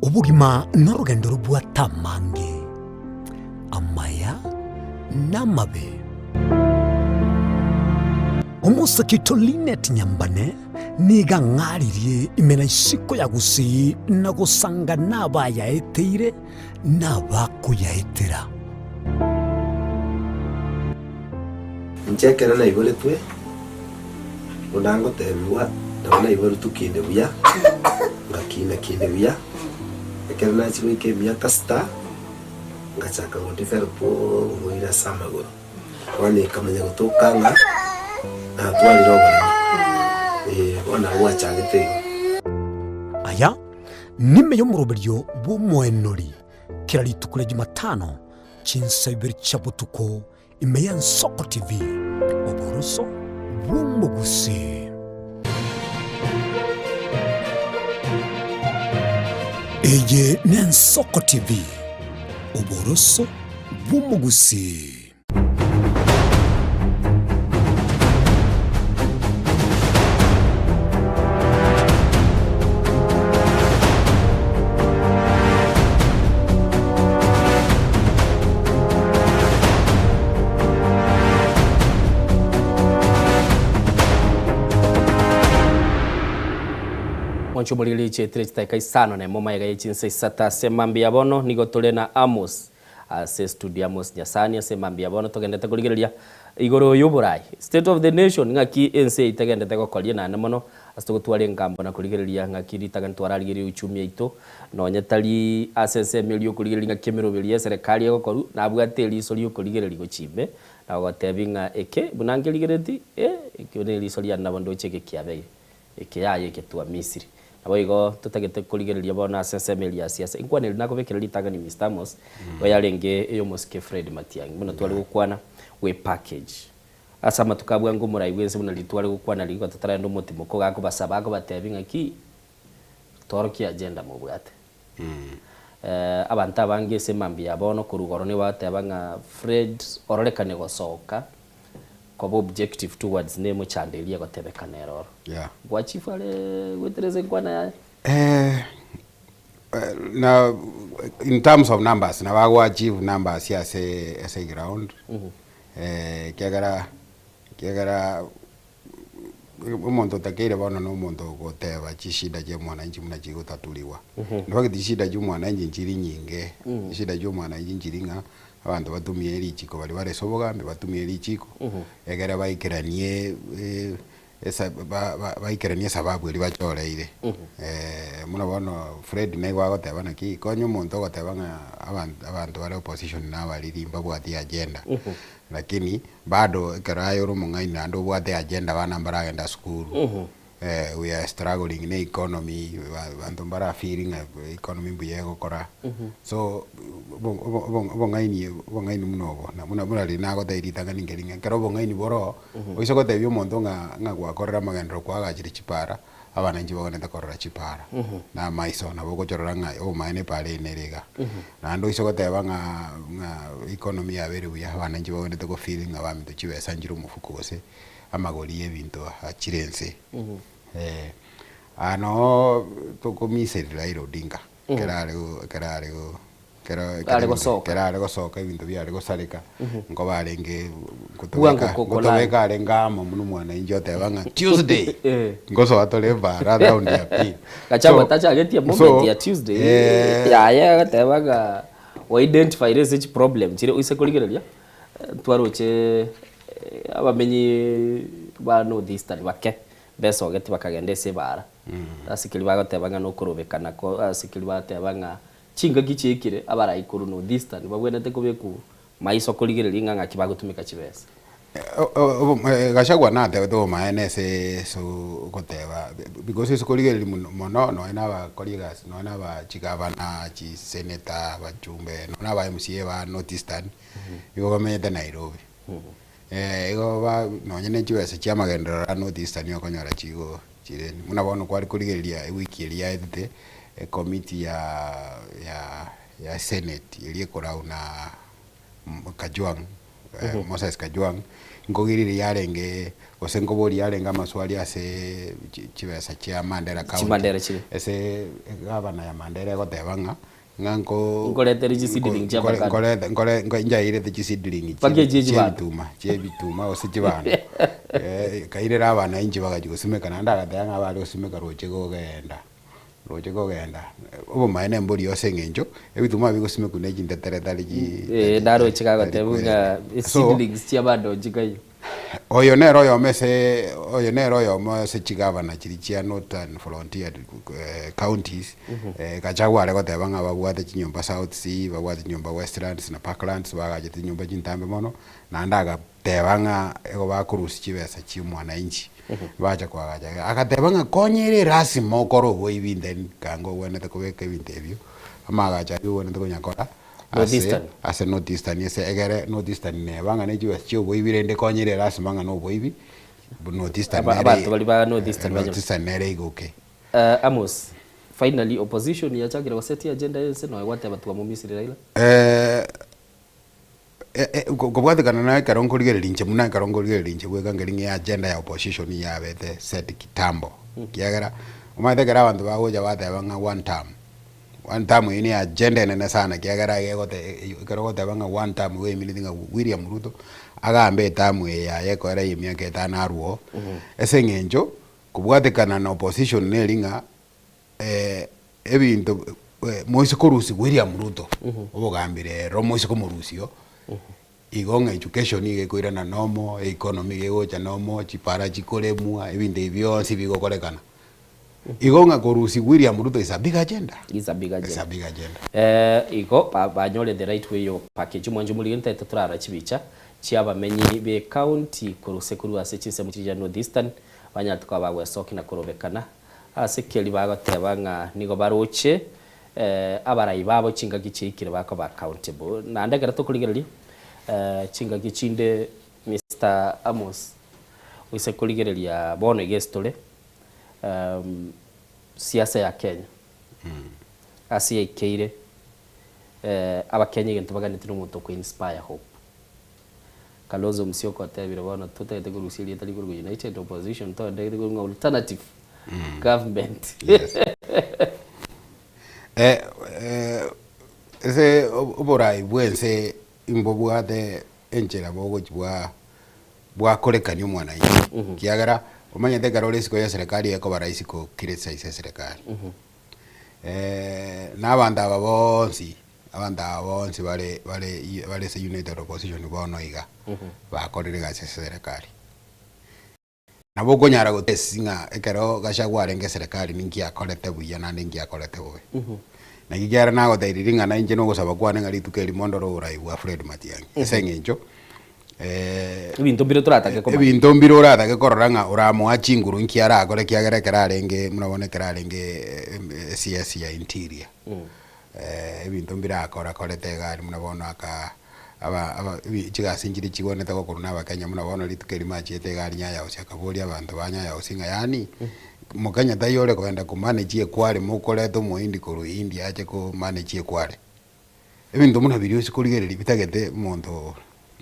[SPEAKER 4] Obogima norogendo robwate amange, amaya na amabe. Omosike oito Linet Nyambane nigo ang'aririe ime na isiko ya Gusii na gosanga nabayaeteire na abakoyaetera.
[SPEAKER 18] Inche ekero naiboretwe, buna ngotebigwa, nabo naiboretwe kinde buya, ngakina kinde buya, ekero nachia goika emiaka sita, ngachaka go develop oborwaire ase amagoro. Bono ekamanya gotoka ng'a natwarire oboremo, eh, bono nabo gwachagete igo.
[SPEAKER 4] Aya nime y'omoroberio bw'omoenori kera rituko ria Jumatano chinsa ibere chia botuko ime y'Ensoko TV, oboroso bw'omogusii. Eye n'Ensoko TV, oboroso bw'omogusii.
[SPEAKER 1] Mwanche omoriri chietire chidakika isano na emo magega ye chinsa isato ase mambia bono nigo tore na Amos Ase estudio Amos Nyasani ase mambia bono togendete korigereria igoro y'oborai, State of the Nation, ng'aki ense yaito egendete gokoria naende mono ase togotwara engambo na korigereria ng'aki ritang'ani twararigereria uchumi yaito nonye tari ase ensemo eria okorigereria ng'aki emeroberi y'eserekari egokorwa nabwate eriso riokorigereria gochia ime na gogotebi ng'a eke buna nkerigereti eh ekio neriso riane nabo ndoche eke kiabeire. Eke yaye egetua Misiri. Naboigo totagete korigereria bono ase ensemo eria ya siasa. Enkwana eria nakobekera ritang'ani Mister Amos, igo yarenge ey'omosike Fred Matiang'i, buna tware gokwana we package. Ase amatuko a bwango omorai bw'ense buna riria tware gokwana riria igo totaragenda omotimoko iga akobasaba akobatebia ng'aki, torokia agenda mobwate. Abanto abange ase emambia ya bono korwa igoro nigo bagoteba ng'a Fred ororekane gosoka Koba objective towards ne emochando eria egotebekana ere oro.
[SPEAKER 14] Yeah.
[SPEAKER 1] Gwa chief are goetera ase enkwana yaye.
[SPEAKER 14] Eh, na in terms of numbers nabo ago achieve numbers ase ase eground eh, ekiagera ekiagera omonto otakeire bono na omonto ogoteba chishida chia mwananchi buna chigotatuliwa. In fact chishida chia omwananchi nchiri nyinge, chishida chia omwananchi nchiri ng'a Abanto batumie richiko baria bare ase obogambi batumie richiko, egere baikeranie esa ba- ba- baikeranie esababu eria bachoreire. Buna bono Fred nigo agoteba naki, konya omonto ogoteba ng'a aban- abanto bare opposition na abariri mbabwati agenda, lakini bado ekero aye ore omong'aini naende obwate agenda abana mbaragenda sukuru. We are struggling ne economy, abanto mbara feel ng'a economy mbuya egokora, so obong'aini obong'aini buna obo, na buna buna riria nagotebia ritang'ani nkeri ng'a ekero obong'aini boroo, oise gotebia omonto ng'a ng'a gwakorire amagenderero kwagachire chipara, abananchi baganete korora chipara, na amaiso nabo ogochorora ng'a obomaene epara eye nere iga. Naende oise goteba ng'a ng'a economy yabeire buya, abananchi baganete go feel ng'a baminto chibesa nchire omofuko gose. amagori y'ebinto achire ense. Aa noo tokomiseria Raila Odinga ekero are go ekero are go ekero ekero
[SPEAKER 1] Are
[SPEAKER 14] ebinto
[SPEAKER 1] gosoka.
[SPEAKER 14] ekero are gosoka ebinto biare gosareka, nkoba arenge
[SPEAKER 1] Bwango
[SPEAKER 14] ngotobeka
[SPEAKER 1] kokolani.
[SPEAKER 14] ngotobeka arenge amo buna omwananchi oteba ng'a Tuesday ngosoa tore ebara round ya pili.
[SPEAKER 1] Gachagua
[SPEAKER 14] So
[SPEAKER 1] tachagetie
[SPEAKER 14] so
[SPEAKER 1] moment ya Tuesday yaye agateba ng'a wa identify ase chiproblem chire oise korigereria Ntwaroche abamenyi ba North Eastern bake besogeti bakagenda ase ebaara, ase keria bagoteba ng'a nokorobekana ko ase keria bagoteba ng'a chingaki chiaikire abarai korwa North Eastern babwenerete kobekwa maiso korigereria ng'a ng'aki bagotumeka chibesa.
[SPEAKER 14] Gachagua natebete obomaene ase ase ogoteba because ase korigereria mono nonye na abakori egasi nonye na aba chigavana, chiseneta, abachumbe, nonye na aba MCA ba North Eastern. Igo bamenyete Nairobi. Igo ba nonye ne chibesa chia amagenderero aa North Eastern okonyora chigo chire buna bono kware korigereria ewiki eria yaetete, ecommittee ya ya ya senate eria ekorau na Kajwang, Moses Kajwang, nkogiriria yarenge gose nkoboria yarenge amaswali ase chibesa chia Mandera County,
[SPEAKER 1] Chimandera chire.
[SPEAKER 14] ase egavana ya Mandera egoteba ng'a. Ng'a nko
[SPEAKER 1] Nkoretere chiseedling chia
[SPEAKER 14] nkore
[SPEAKER 1] avocado.
[SPEAKER 14] nkorete nkore nko nchairete chiseedling
[SPEAKER 1] Mpaka
[SPEAKER 14] chie
[SPEAKER 1] echie
[SPEAKER 14] chia
[SPEAKER 1] chibando.
[SPEAKER 14] ebituma chia ebituma gose chibando nkairera abananchi bagachia gosimeka naende agateba ng'a bare gosimeka roche kogenda roche kogenda. Obomaene mbori ase eng'encho ebituma bigosimekwa na chintetere tari chi
[SPEAKER 1] Eh, naroche
[SPEAKER 14] tari
[SPEAKER 1] gagoteba
[SPEAKER 14] kwerete.
[SPEAKER 1] ng'a
[SPEAKER 14] So
[SPEAKER 1] seedlings chia bando nchikaiyo.
[SPEAKER 14] Oyo nere oyomo ase oyo nere oyomo ase chigavana chiria chia Northern Frontier counties, Gachagua are goteba ng'a babwate chinyomba South C, babwate chinyomba Westlands na Parklands, bagachete chinyomba chintambe mono, naende agateba ng'a igo bakorusia chibesa chia omwananchi bacha koagacha iga. Agateba ng'a konya ere erasima okore oboibi then kanga ogwenerete kobeka ebinto ebio, amaagacho ayio ogwenerete konyakora. Ase
[SPEAKER 1] North-Eastern.
[SPEAKER 14] ase North-Eastern ase egere North-Eastern neba ng'a ne chibesa chia oboibi rende ekonyire erasima ng'a na oboibi, North-Eastern
[SPEAKER 1] Aba-
[SPEAKER 14] nere
[SPEAKER 1] abanto baria ba North-Eastern banyore.
[SPEAKER 14] North-Eastern nere igoke.
[SPEAKER 1] Eh, Amos, finally opposition yachakire gosetia agenda y'ense nonya gwateba twamomisiri Raila.
[SPEAKER 14] Eh, kobwatekana na ekero nkorigereria inche buna ekero nkorigereria inche bweka nkeri ng'a eagenda ya opposition yabete set kitambo, ekiagera omanyete ekero abanto bagocha bateba ng'a one term, One term eyio ne agenda enene sana ekiagera iga egote ekero ogoteba ng'a one term igo emineti ng'a William Ruto agambe eterm eye yaye ekoera ya emiaka etano arwe oo, ase eng'encho kobwatekana na opposition neri ng'a ebinto moise korusia William Ruto obogambi rero moise komorusia oo, igo ng'a education iga ekoirana nomo, economy iga egocha nomo, chipara chikoremwa, ebinto ebi bionsi bigokorekana. Igo ng'a korusia William Ruto is a big agenda.
[SPEAKER 1] Is a big
[SPEAKER 14] Is
[SPEAKER 1] agenda.
[SPEAKER 14] a big agenda.
[SPEAKER 1] Eh, igo ba- banyore the right way yo package mwanche morige ntaete torara chibicha chia abamenyi be county koruse korwa ase chinsemo chiria North Eastern banyarete koba bagwesokia na korobekana ase keri bagoteba ng'a nigo baroche eh, abarai babo chingaki chiaikire bakoba accountable. Naende ekero tokorigereria eh, chingaki chinde Mister Amos oise korigereria bono iga esitore Siasa ya Kenya ase yaikeire abakenya egento baganeti na omonto oko inspire hope. Kalonzo Musyoka otebire bono totagete korusia erieta rikorokwa United Opposition totagete korwa ng'a alternative government.
[SPEAKER 14] Yes. Ase oborai bwa ense imbobwate enchera bogochi bwa bwakorekania omwananchi, ekiagera omanyete ekero ore isiko ya eserekari ekoba rahisi ko criticize eserekari. Na abanto aba bonsi, abanto aba bonsi bare bare bare ase united opposition bono iga, bakorire egasi ase eserekari. Nabo okonyara gotest ng'a ekero Gachagua arenge eserekari ninki akorete buya naende inki akorete bobe. Naki kiagera nagotebirie ring'ana inche nogosaba kwane ng'a rituko erimo ndore oborai bwa Fred Matiang'i ase eng'encho
[SPEAKER 1] Ebinto mbire toratake komanya.
[SPEAKER 14] ebinto mbire oratake korora ng'a oramoa chinguru inki arakore ekiagera ekero arenge buna bono ekero arenge CS ya interior ebinto mbire akora korete iga aria buna bono aka aba aba chigasi nchiria chigwenerete gokorwa na abakenya buna bono rituko erimo achiete iga aria Nyayaosi akaboria abanto ba Nyayaosi ng'a yaani mokenya taiyo ore kogenda ko manage ekware mokoreta omohindi korwa India ache ko manage ekware. Ebinto buna biria ase korigereria bitagete omonto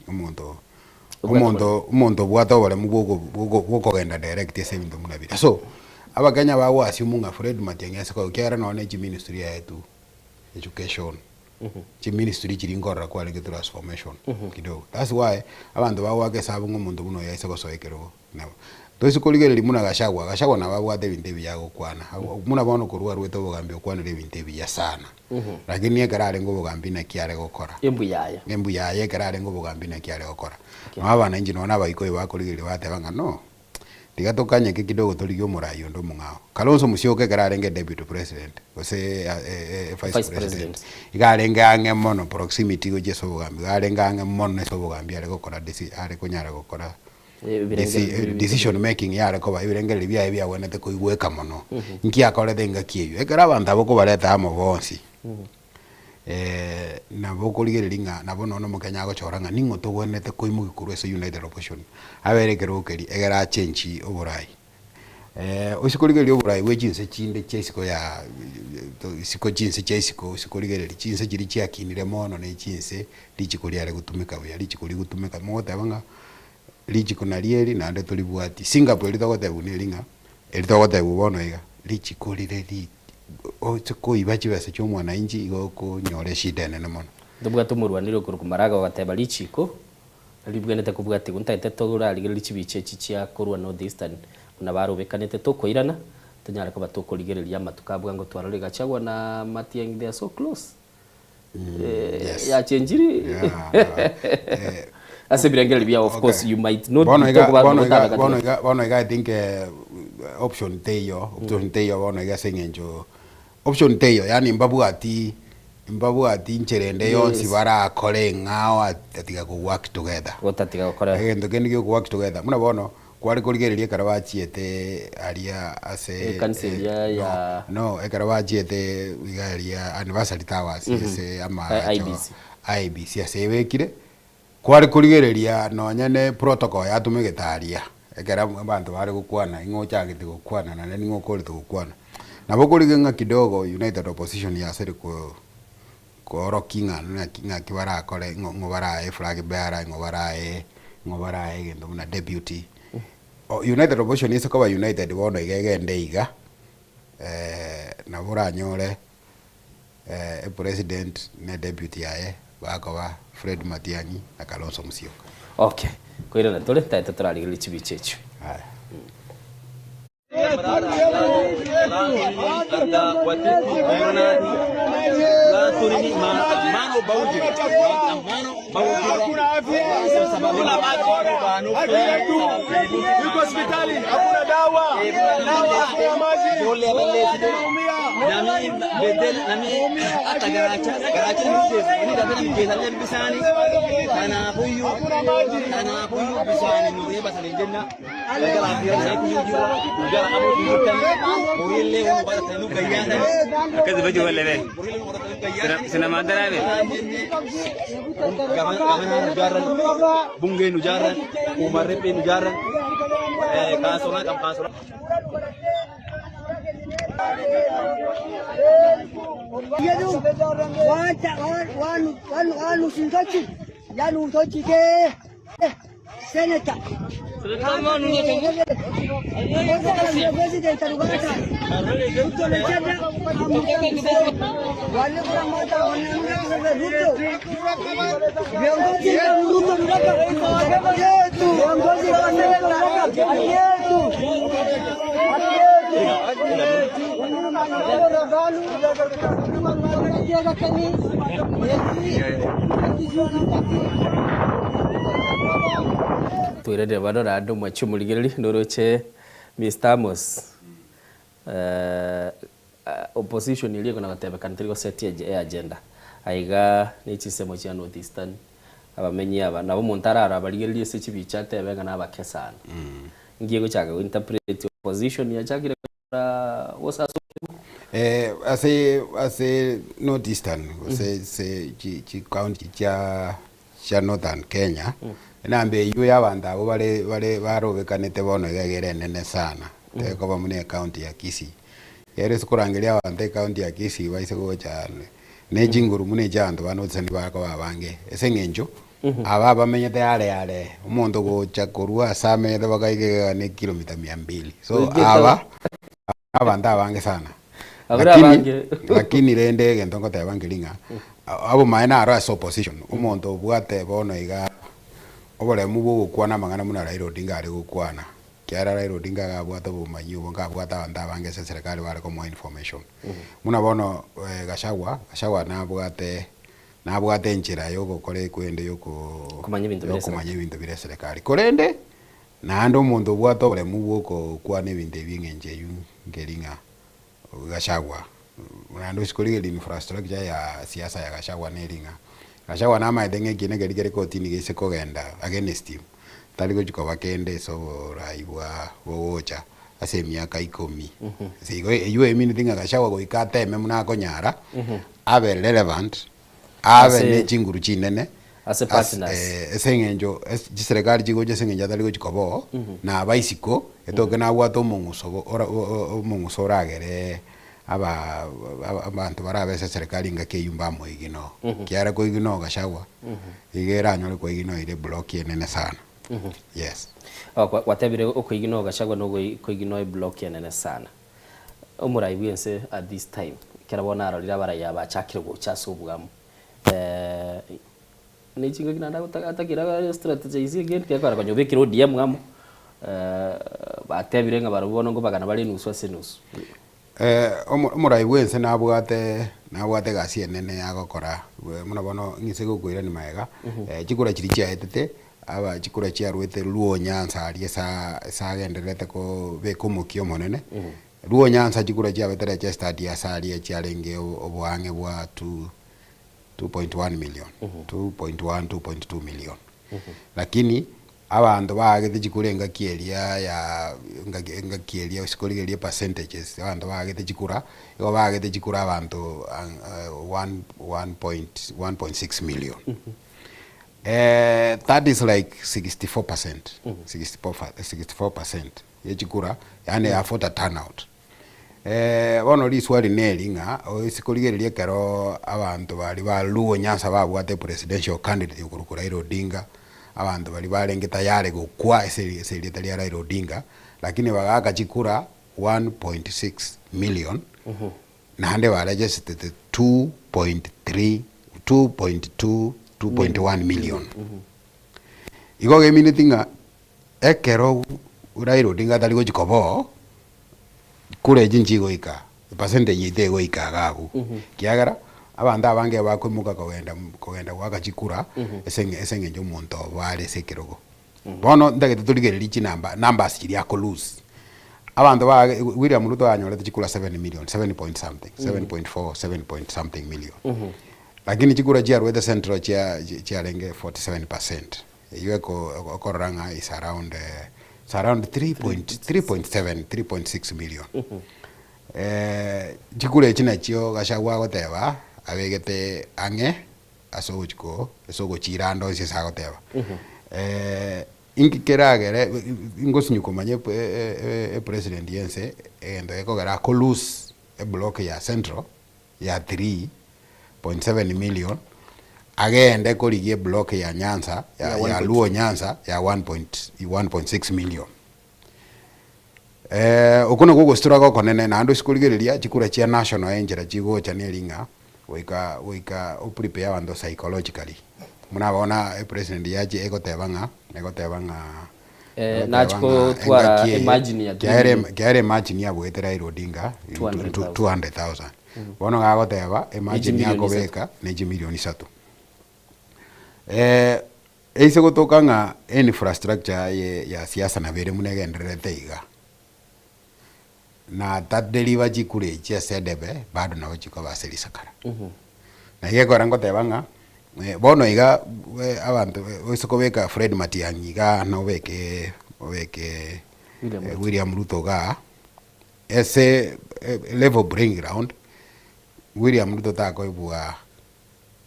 [SPEAKER 14] omonto omonto omonto obwate oboremu bwa bwa bwokogenda direct ase ebinto buna biria. So, abakenya bago assume ng'a Fred Matiang'i ase koywa ekiagera nonye na echiministry yaetwe education, chiministry chiria nkorora kwarenge transformation kidogo. That's why abanto bagoaka esabu ng'a omonto buna oyo aise gosoa ekerogo nabo. Toise korigereria buna Gachagua, Gachagua nabo abwate ebinto ebiya agokwana, buna bono korwa arwete obogambi okwanire ebinto ebiya sana. Lakini ekero arenge obogambi naki are gokora?
[SPEAKER 1] Embuya aye.
[SPEAKER 14] Embuya aye ekero arenge obogambi naki are gokora? Nabo abananchi nonya na abaikoyo bakorigereria bateba ng'a no, tiga tokanyeke kidogo torigie omorai onde omong'ao. Kalonzo Musyoka ekero arenge deputy president gose vice
[SPEAKER 1] Vice
[SPEAKER 14] president,
[SPEAKER 1] president.
[SPEAKER 14] iga arenge ang'e mono proximity gochia ase obogambi, iga arenge ang'e mono ase obogambi are gokora deci are konyara gokora Decision making yare koba ebirengererio biaye biagwenerete koigweka mono. Nki akorete engaki eyio? Ekero abanto aba okobareta amo bonsi, nabo okorigereria ng'a nabo nonya omokenya agochora ng'a ning'o togwenerete koimokia korwa ase United Opposition abere ekerogo keria egere achenchi oborai. Oise korigereria oborai bwe chinse chinde chia isiko ya isiko chinse chia isiko oise korigereria chinse chiria chiakinire mono ne chinse richiko riare gotumeka buya, richiko rigotumeka mogoteba ng'a Richiko nario eri, naende toribwati. Singapore eri togotebwa neri ng'a, eri togotebwa bono iga, richiko rire ri Oche koiba chibesa chia omwananchi igo okonyora eshida enene mono.
[SPEAKER 1] Ntobwate omorwaneri okorokwa Maraga ogateba richiko ribwenerete kobwatigwa. Ntagete torarigererie chibicha echi chia korwa North Eastern buna barobekanete tokoirana tonyare koba tokorigereria amatuko a bwango twarorire Gachagua na Matiang'i they are so close.
[SPEAKER 14] Yes.
[SPEAKER 1] Yachenchiri ase ebirengererio biao of course you might not
[SPEAKER 14] Bono
[SPEAKER 1] be
[SPEAKER 14] iga
[SPEAKER 1] tokoba
[SPEAKER 14] bono iga
[SPEAKER 1] gotanga
[SPEAKER 14] bono
[SPEAKER 1] katikati.
[SPEAKER 14] iga bono iga I think option teiyo option teiyo bono iga ase eng'encho option teiyo yaani mbabwati mbabwati nchera ende yonsi
[SPEAKER 1] Yes.
[SPEAKER 14] barakore eng'ao atiga ko work together.
[SPEAKER 1] Gotatiga gokora.
[SPEAKER 14] Egento kende gia work together buna bono kware korigereria ekero bachiete aria ase
[SPEAKER 1] Ekanisa eria ya
[SPEAKER 14] no no ekero bachiete iga aria Anniversary Towers ase amaagacho
[SPEAKER 1] IEBC.
[SPEAKER 14] IEBC ase ebekire, kware korigereria nonye ne protocol yatumegete aria, ekero abanto bare gokwana ing'o ochagete gokwana naende ning'o okorete gokwana. Nabo okorigia ng'a kidogo United Opposition yasire ko koorokia ng'a naki ng'aki barakore ng'o ng'o barae flag bearer ng'o barae ng'o barae egento buna deputy. United Opposition ase koba united bono iga egende iga, nabo oranyore epresident na edeputy yaye bakoba Fred Matiang'i na Kalonzo Musyoka.
[SPEAKER 1] Okay, koirana tore tagete torarigererie chibicha echio.
[SPEAKER 14] Aya. Toirane bono naende omwachie omorigereria noroche Mister Amos opposition eria ekona gotebekana teri gosetia eagenda aiga ne chinsemo chia North Eastern abamenyi aba nabo omonto ararore abarigererie ase chibicha atebe ng'a nabake sana. Nki egochaka go interpret opposition yachakire gokora gose ase oborimo? Ase ase North Eastern gose ase chi chicounty chia chia Northern Kenya, enamba eywo ya abanto abwo bare bare barobekanete bono iga ere enene sana, tekoba buna ecounty ya Kisii. Ere ase korangeria abanto ecounty ya Kisii baise gocha ne chinguru buna echia abanto ba North Eastern bakoba abange, ase eng'encho aba abamenyete are are, omonto gocha korwa ase amenyete baka iga iga ne kilomita mia mbili, so aba abanto abange sana.
[SPEAKER 1] Abwo
[SPEAKER 14] Lakini,
[SPEAKER 1] nabange.
[SPEAKER 14] lakini rende egento ngoteba nkeri ng'a obomaene naro ase opposition, omonto obwate bono iga oboremu bwa ogokwana amang'ana buna Raila Odinga are gokwana, ekiagera Raila Odinga iga abwate obomanyi obo nka abwate abanto abange ase eserekari bare komoa information. Buna bono Gachagua, Gachagua nabwate nabwate enchera ya ogokora ekwende ya oko
[SPEAKER 1] Komanya ebinto
[SPEAKER 14] ya
[SPEAKER 1] bire
[SPEAKER 14] okomanya
[SPEAKER 1] eserekari.
[SPEAKER 14] ebinto bire eserekari. Korende, naende omonto obwate oboremu bwa okokwana ebinto ebi eng'encho eywo nkeri ng'a Gachagua, naende ase korigereria infrastructure ya siasa ya Gachagua neri ng'a, Gachagua namaete ng'a ekiina keria kere kotini gese kogenda against him, tari gochia koba kende ase oborai bwa bogocha ase emiaka ikomi. Ase igo eywo emineti ng'a Gachagua goika ateme buna akonyara, abe relevant, abe
[SPEAKER 1] Ase-
[SPEAKER 14] ne chinguru chinene,
[SPEAKER 1] Ase
[SPEAKER 14] ase
[SPEAKER 1] partners.
[SPEAKER 14] ase eng'encho ase chiserekari chigocha ase eng'encho atari gochia koba oo, na abaisiko, etoke nabwate omong'uso bo ora omong'uso oragere aba abanto barabe ase eserekari engaki eywo mbamoiginoo. Ekiagera koiginoo Gachagua, iga eranyore koiginoo ere eblock enene sana, yes.
[SPEAKER 1] Oh, gwatebire okoiginoo Gachagua na okoiginoo eblock enene sana. Omorai bw'ense at this time, ekero bono arorire abarai aba bachakire gocha ase obwamo, ne chingaki naende agotaka atakire abe strategize again, gekogera konya obekire ODM amo, batebire ng'a barabwo bono nkobagana bare enusu ase enusu.
[SPEAKER 14] Omorai bw'ense nabwate nabwate egasi enene yagokora, buna bono ng'ise gokoirania magega, chikura chiria chiaetete, aba chikura chiarwete Luo Nyanza aria ase ase agendererete kobeka omokia omonene, Luo Nyanza chikura chiabete registered ase aria chiarenge oboang'e bwa two 2.1 million, 2.1, 2.2 million. Lakini abanto baagete chikura engaki eria ya engaki engaki eria ase korigereria percentages abanto baagete chikura, igo baagete chikura abanto one one point 1.6 million. That is like 64 percent, 64 percent ya chikura yaani ya voter turnout. Bono riswali neri ng'a ase korigereria ekero abanto baria ba Luo Nyanza babwate presidential candidate okorokwa Raila Odinga, abanto baria barenge tayari gokwa ase ase erieta ria Raila Odinga, lakini bagaaka chikura 1.6 million, naende baregisterete 2.3 2.2 2.1 million. Igo gemineti ng'a ekero Raila Odinga atari gochia koba oo, Kura echi nchigoika, epercentage yaito egoika iga abwo, ekiagera abanto abange bakoimoka kogenda kogenda goaka chikura ase eng'e ase eng'encho omonto obo are ase ekerogo. Bono ntagete torigererie chinamba numbers chiria ako lose, abanto ba William Ruto anyorete chikura 7 million, 7 point something, 7.4, 7 point something million, lakini chikura chiarwete central chia chiarenge 47 percent. Eyio eko okorora ng'a is around is around 3.3.7 3.6 million. Chikura echi nachio Gachagua agoteba abegete ang'e ase ogochi ko ase ogochiiranda onsi ase agoteba. Inki keragere ngosinyu komanya epresident ya ense egento gekogera ako lose eblock ya central ya 3.7 million agende korigia eblock ya Nyanza ya, ya Luo Nyanza ya 1.6 million. Eh, okwo nakwo ogositoraga okonene naende ase korigereria chikura chia national enchera chigocha neri ng'a goika goika oprepare abanto psychologically buna bono epresident yache egoteba ng'a egoteba ng'a
[SPEAKER 1] Eh, nachi gotwara emargin ya 3 million.
[SPEAKER 14] Kiaere emargin yaboete Raila Odinga
[SPEAKER 1] 200,000.
[SPEAKER 14] 200,000. Bono gagoteba emargin
[SPEAKER 1] Nechimilioni
[SPEAKER 14] akobeka ne chimilioni isato. Eh, eise gotoka ng'a infrastructure ye ya siasa nabo ere buna egendererete iga, na tadeliver chikura echi ase edebe bado nabo chikoba ase risakara. Na iga ekero ngoteba ng'a bono iga abanto oise kobeka Fred Matiang'i igaa na obeke obeke William Ruto igaa, ase level playing ground, William Ruto takoibua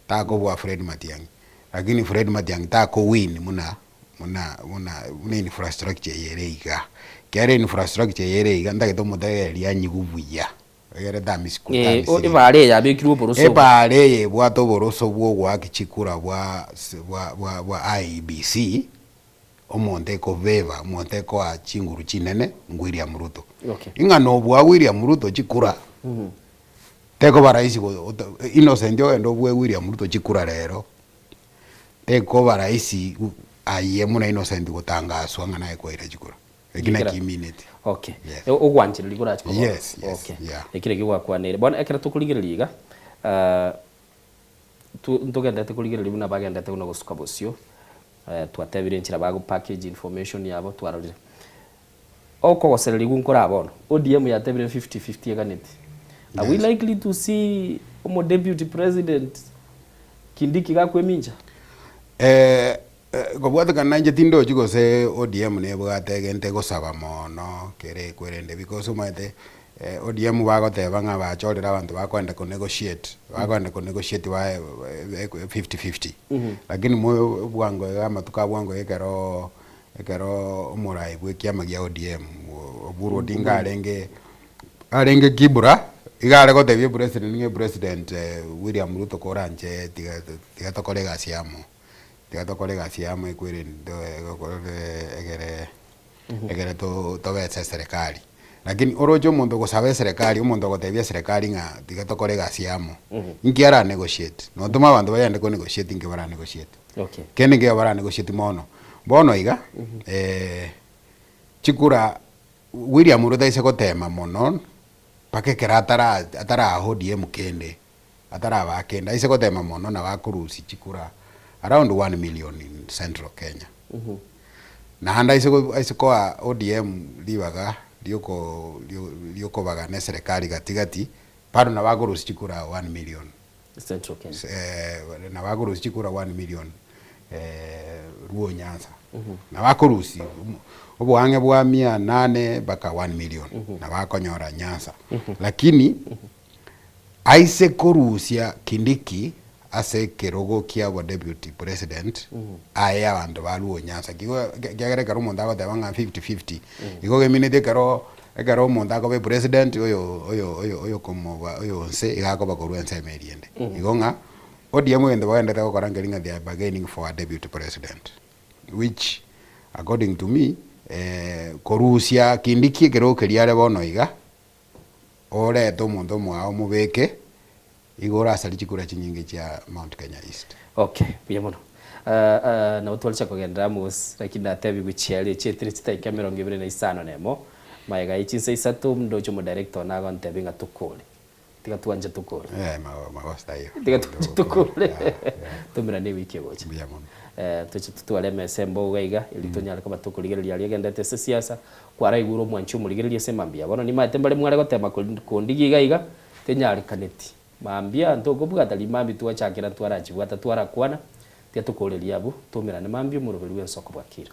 [SPEAKER 14] takobua Fred Matiang'i, lakini Fred Matiang'i tako win buna buna buna buna infrastructure eye ere igaa. Ekiagera infrastructure eye ere iga ntagete omotegereri anyigwe buya, egere tamisi
[SPEAKER 1] Eh,
[SPEAKER 14] tamisi
[SPEAKER 1] o- ebaare eye yabekirwe oboroso obo.
[SPEAKER 14] Ebaare eye ebwate oboroso bwa ogoaka chikura bwa bwa bwa bwa IEBC, omonto ekobeba, omonto ekoa chinguru chinene ngwilliam Ruto.
[SPEAKER 1] Okay.
[SPEAKER 14] Ing'a nobua William Ruto chikura, tekoba rahisi go ota Innocent ogende obue William Ruto chikura rero, tekoba rahisi aye buna Innocent gotangaswa ng'a naye kwaira chikura. Eki naki imineti.
[SPEAKER 1] Okay. Ogwanchereria korache koba.
[SPEAKER 14] Yes, yes,
[SPEAKER 1] Okay.
[SPEAKER 14] yeah.
[SPEAKER 1] Eki nakio gwakwaneire. Bono ekero tokorigereria iga, ah, tu ntogenderete korigereria buna bagenderete buna gosuka bosio, twatebire enchera bago package information yabo twarorire. Okogosererigwa nkore bono, ODM yatebire 50 50 eganeti. Are we likely to see omo deputy president Kindiki gakwemincha?
[SPEAKER 14] Eh, kobwatekana nainche tindochi gose ODM nebwate egento egosaba mono kere ekwerende because omanyete ODM bagoteba ng'a bachorire abanto bakoenda ko negotiate, bakoenda ko negotiate bae 50 50. Lakini moyo bwango iga amatuko a bwango iga ekeroo ekero omorai bwa ekiama gia ODM Oburu Odinga arenge arenge Kibra, iga are gotebia epresident ng'a epresident William Ruto koranche tiga tiga tokore egasi amo, tiga tokore egasi amo ekwerende egere egere to tobese eserekari. Lakini oroche omonto ogosaba eserekari, omonto ogotebia eserekari ng'a tiga tokore egasi amo, inki ara negotiate? Notoma abanto bagende ko negotiate inki bara negotiate?
[SPEAKER 1] Okay.
[SPEAKER 14] Kende nkeiyo bara negotiate mono. Bono iga, chikura William Ruto aise gotema mono, mpaka ekero atara ataraha ODM kende, atarabaa kende, aise gotema mono nabo akorusia chikura around one million in central Kenya. Naende aise aise koa ODM ribaga rioko riokobaga na eserekari gati gati, bado nabo akorusia chikura one million.
[SPEAKER 1] Central Kenya.
[SPEAKER 14] Nabo akorusia chikura one million Luo Nyanza. Nabo akorusia oboang'e bwa mia nane mpaka one million, nabo akonyora Nyanza. Lakini aise korusia Kindiki ase ekerogo kia obo deputy president aye abanto ba Luo Nyanza ekiagera ekero omonto agoteba ng'a fifty fifty igo gemineti ekero ekero omonto akoba epresident oyo oyo oyo oyokomoba oyo onse iga akoba korwa ensemo eria ende. Igo ng'a ODM egento bagenderete gokora nkeri ng'a they are bargaining for a deputy president which according to me korusia Kindiki ekerogo keria are bono iga Orete omonto omoao omobeke igo orasarie chikura chinyinge chia Mount Kenya East.
[SPEAKER 1] Okay, buya mono. Nabo twaricha kogenderera amo gose, lakini natebigwe chiaria echietire chidakika emerongo ebere na isano na emo, magega ye chinsa isato ndoche omodirector one agontebia ng'a tokore. Tiga twanche tokore.
[SPEAKER 14] Eh, magoso taiyo.
[SPEAKER 1] Tiga twanche tokore. Tomerane ewiki egocha.
[SPEAKER 14] Mbuya mono.
[SPEAKER 1] Toche totware emesa embogo iga, erio tonyare koba tokorigereria aria egenderete ase siasa, Kwaraigure omwanchi omorigereria ase mambia. Bono nimaete mbare mware gotema kondigia iga iga, tenyarekaneti. Mambia ntokobwata rimambia twachakera ntwarachibwata twarakwana, tiga tokorerie abwo, toumerane mambia omoroberi bw'ensoko bwakire.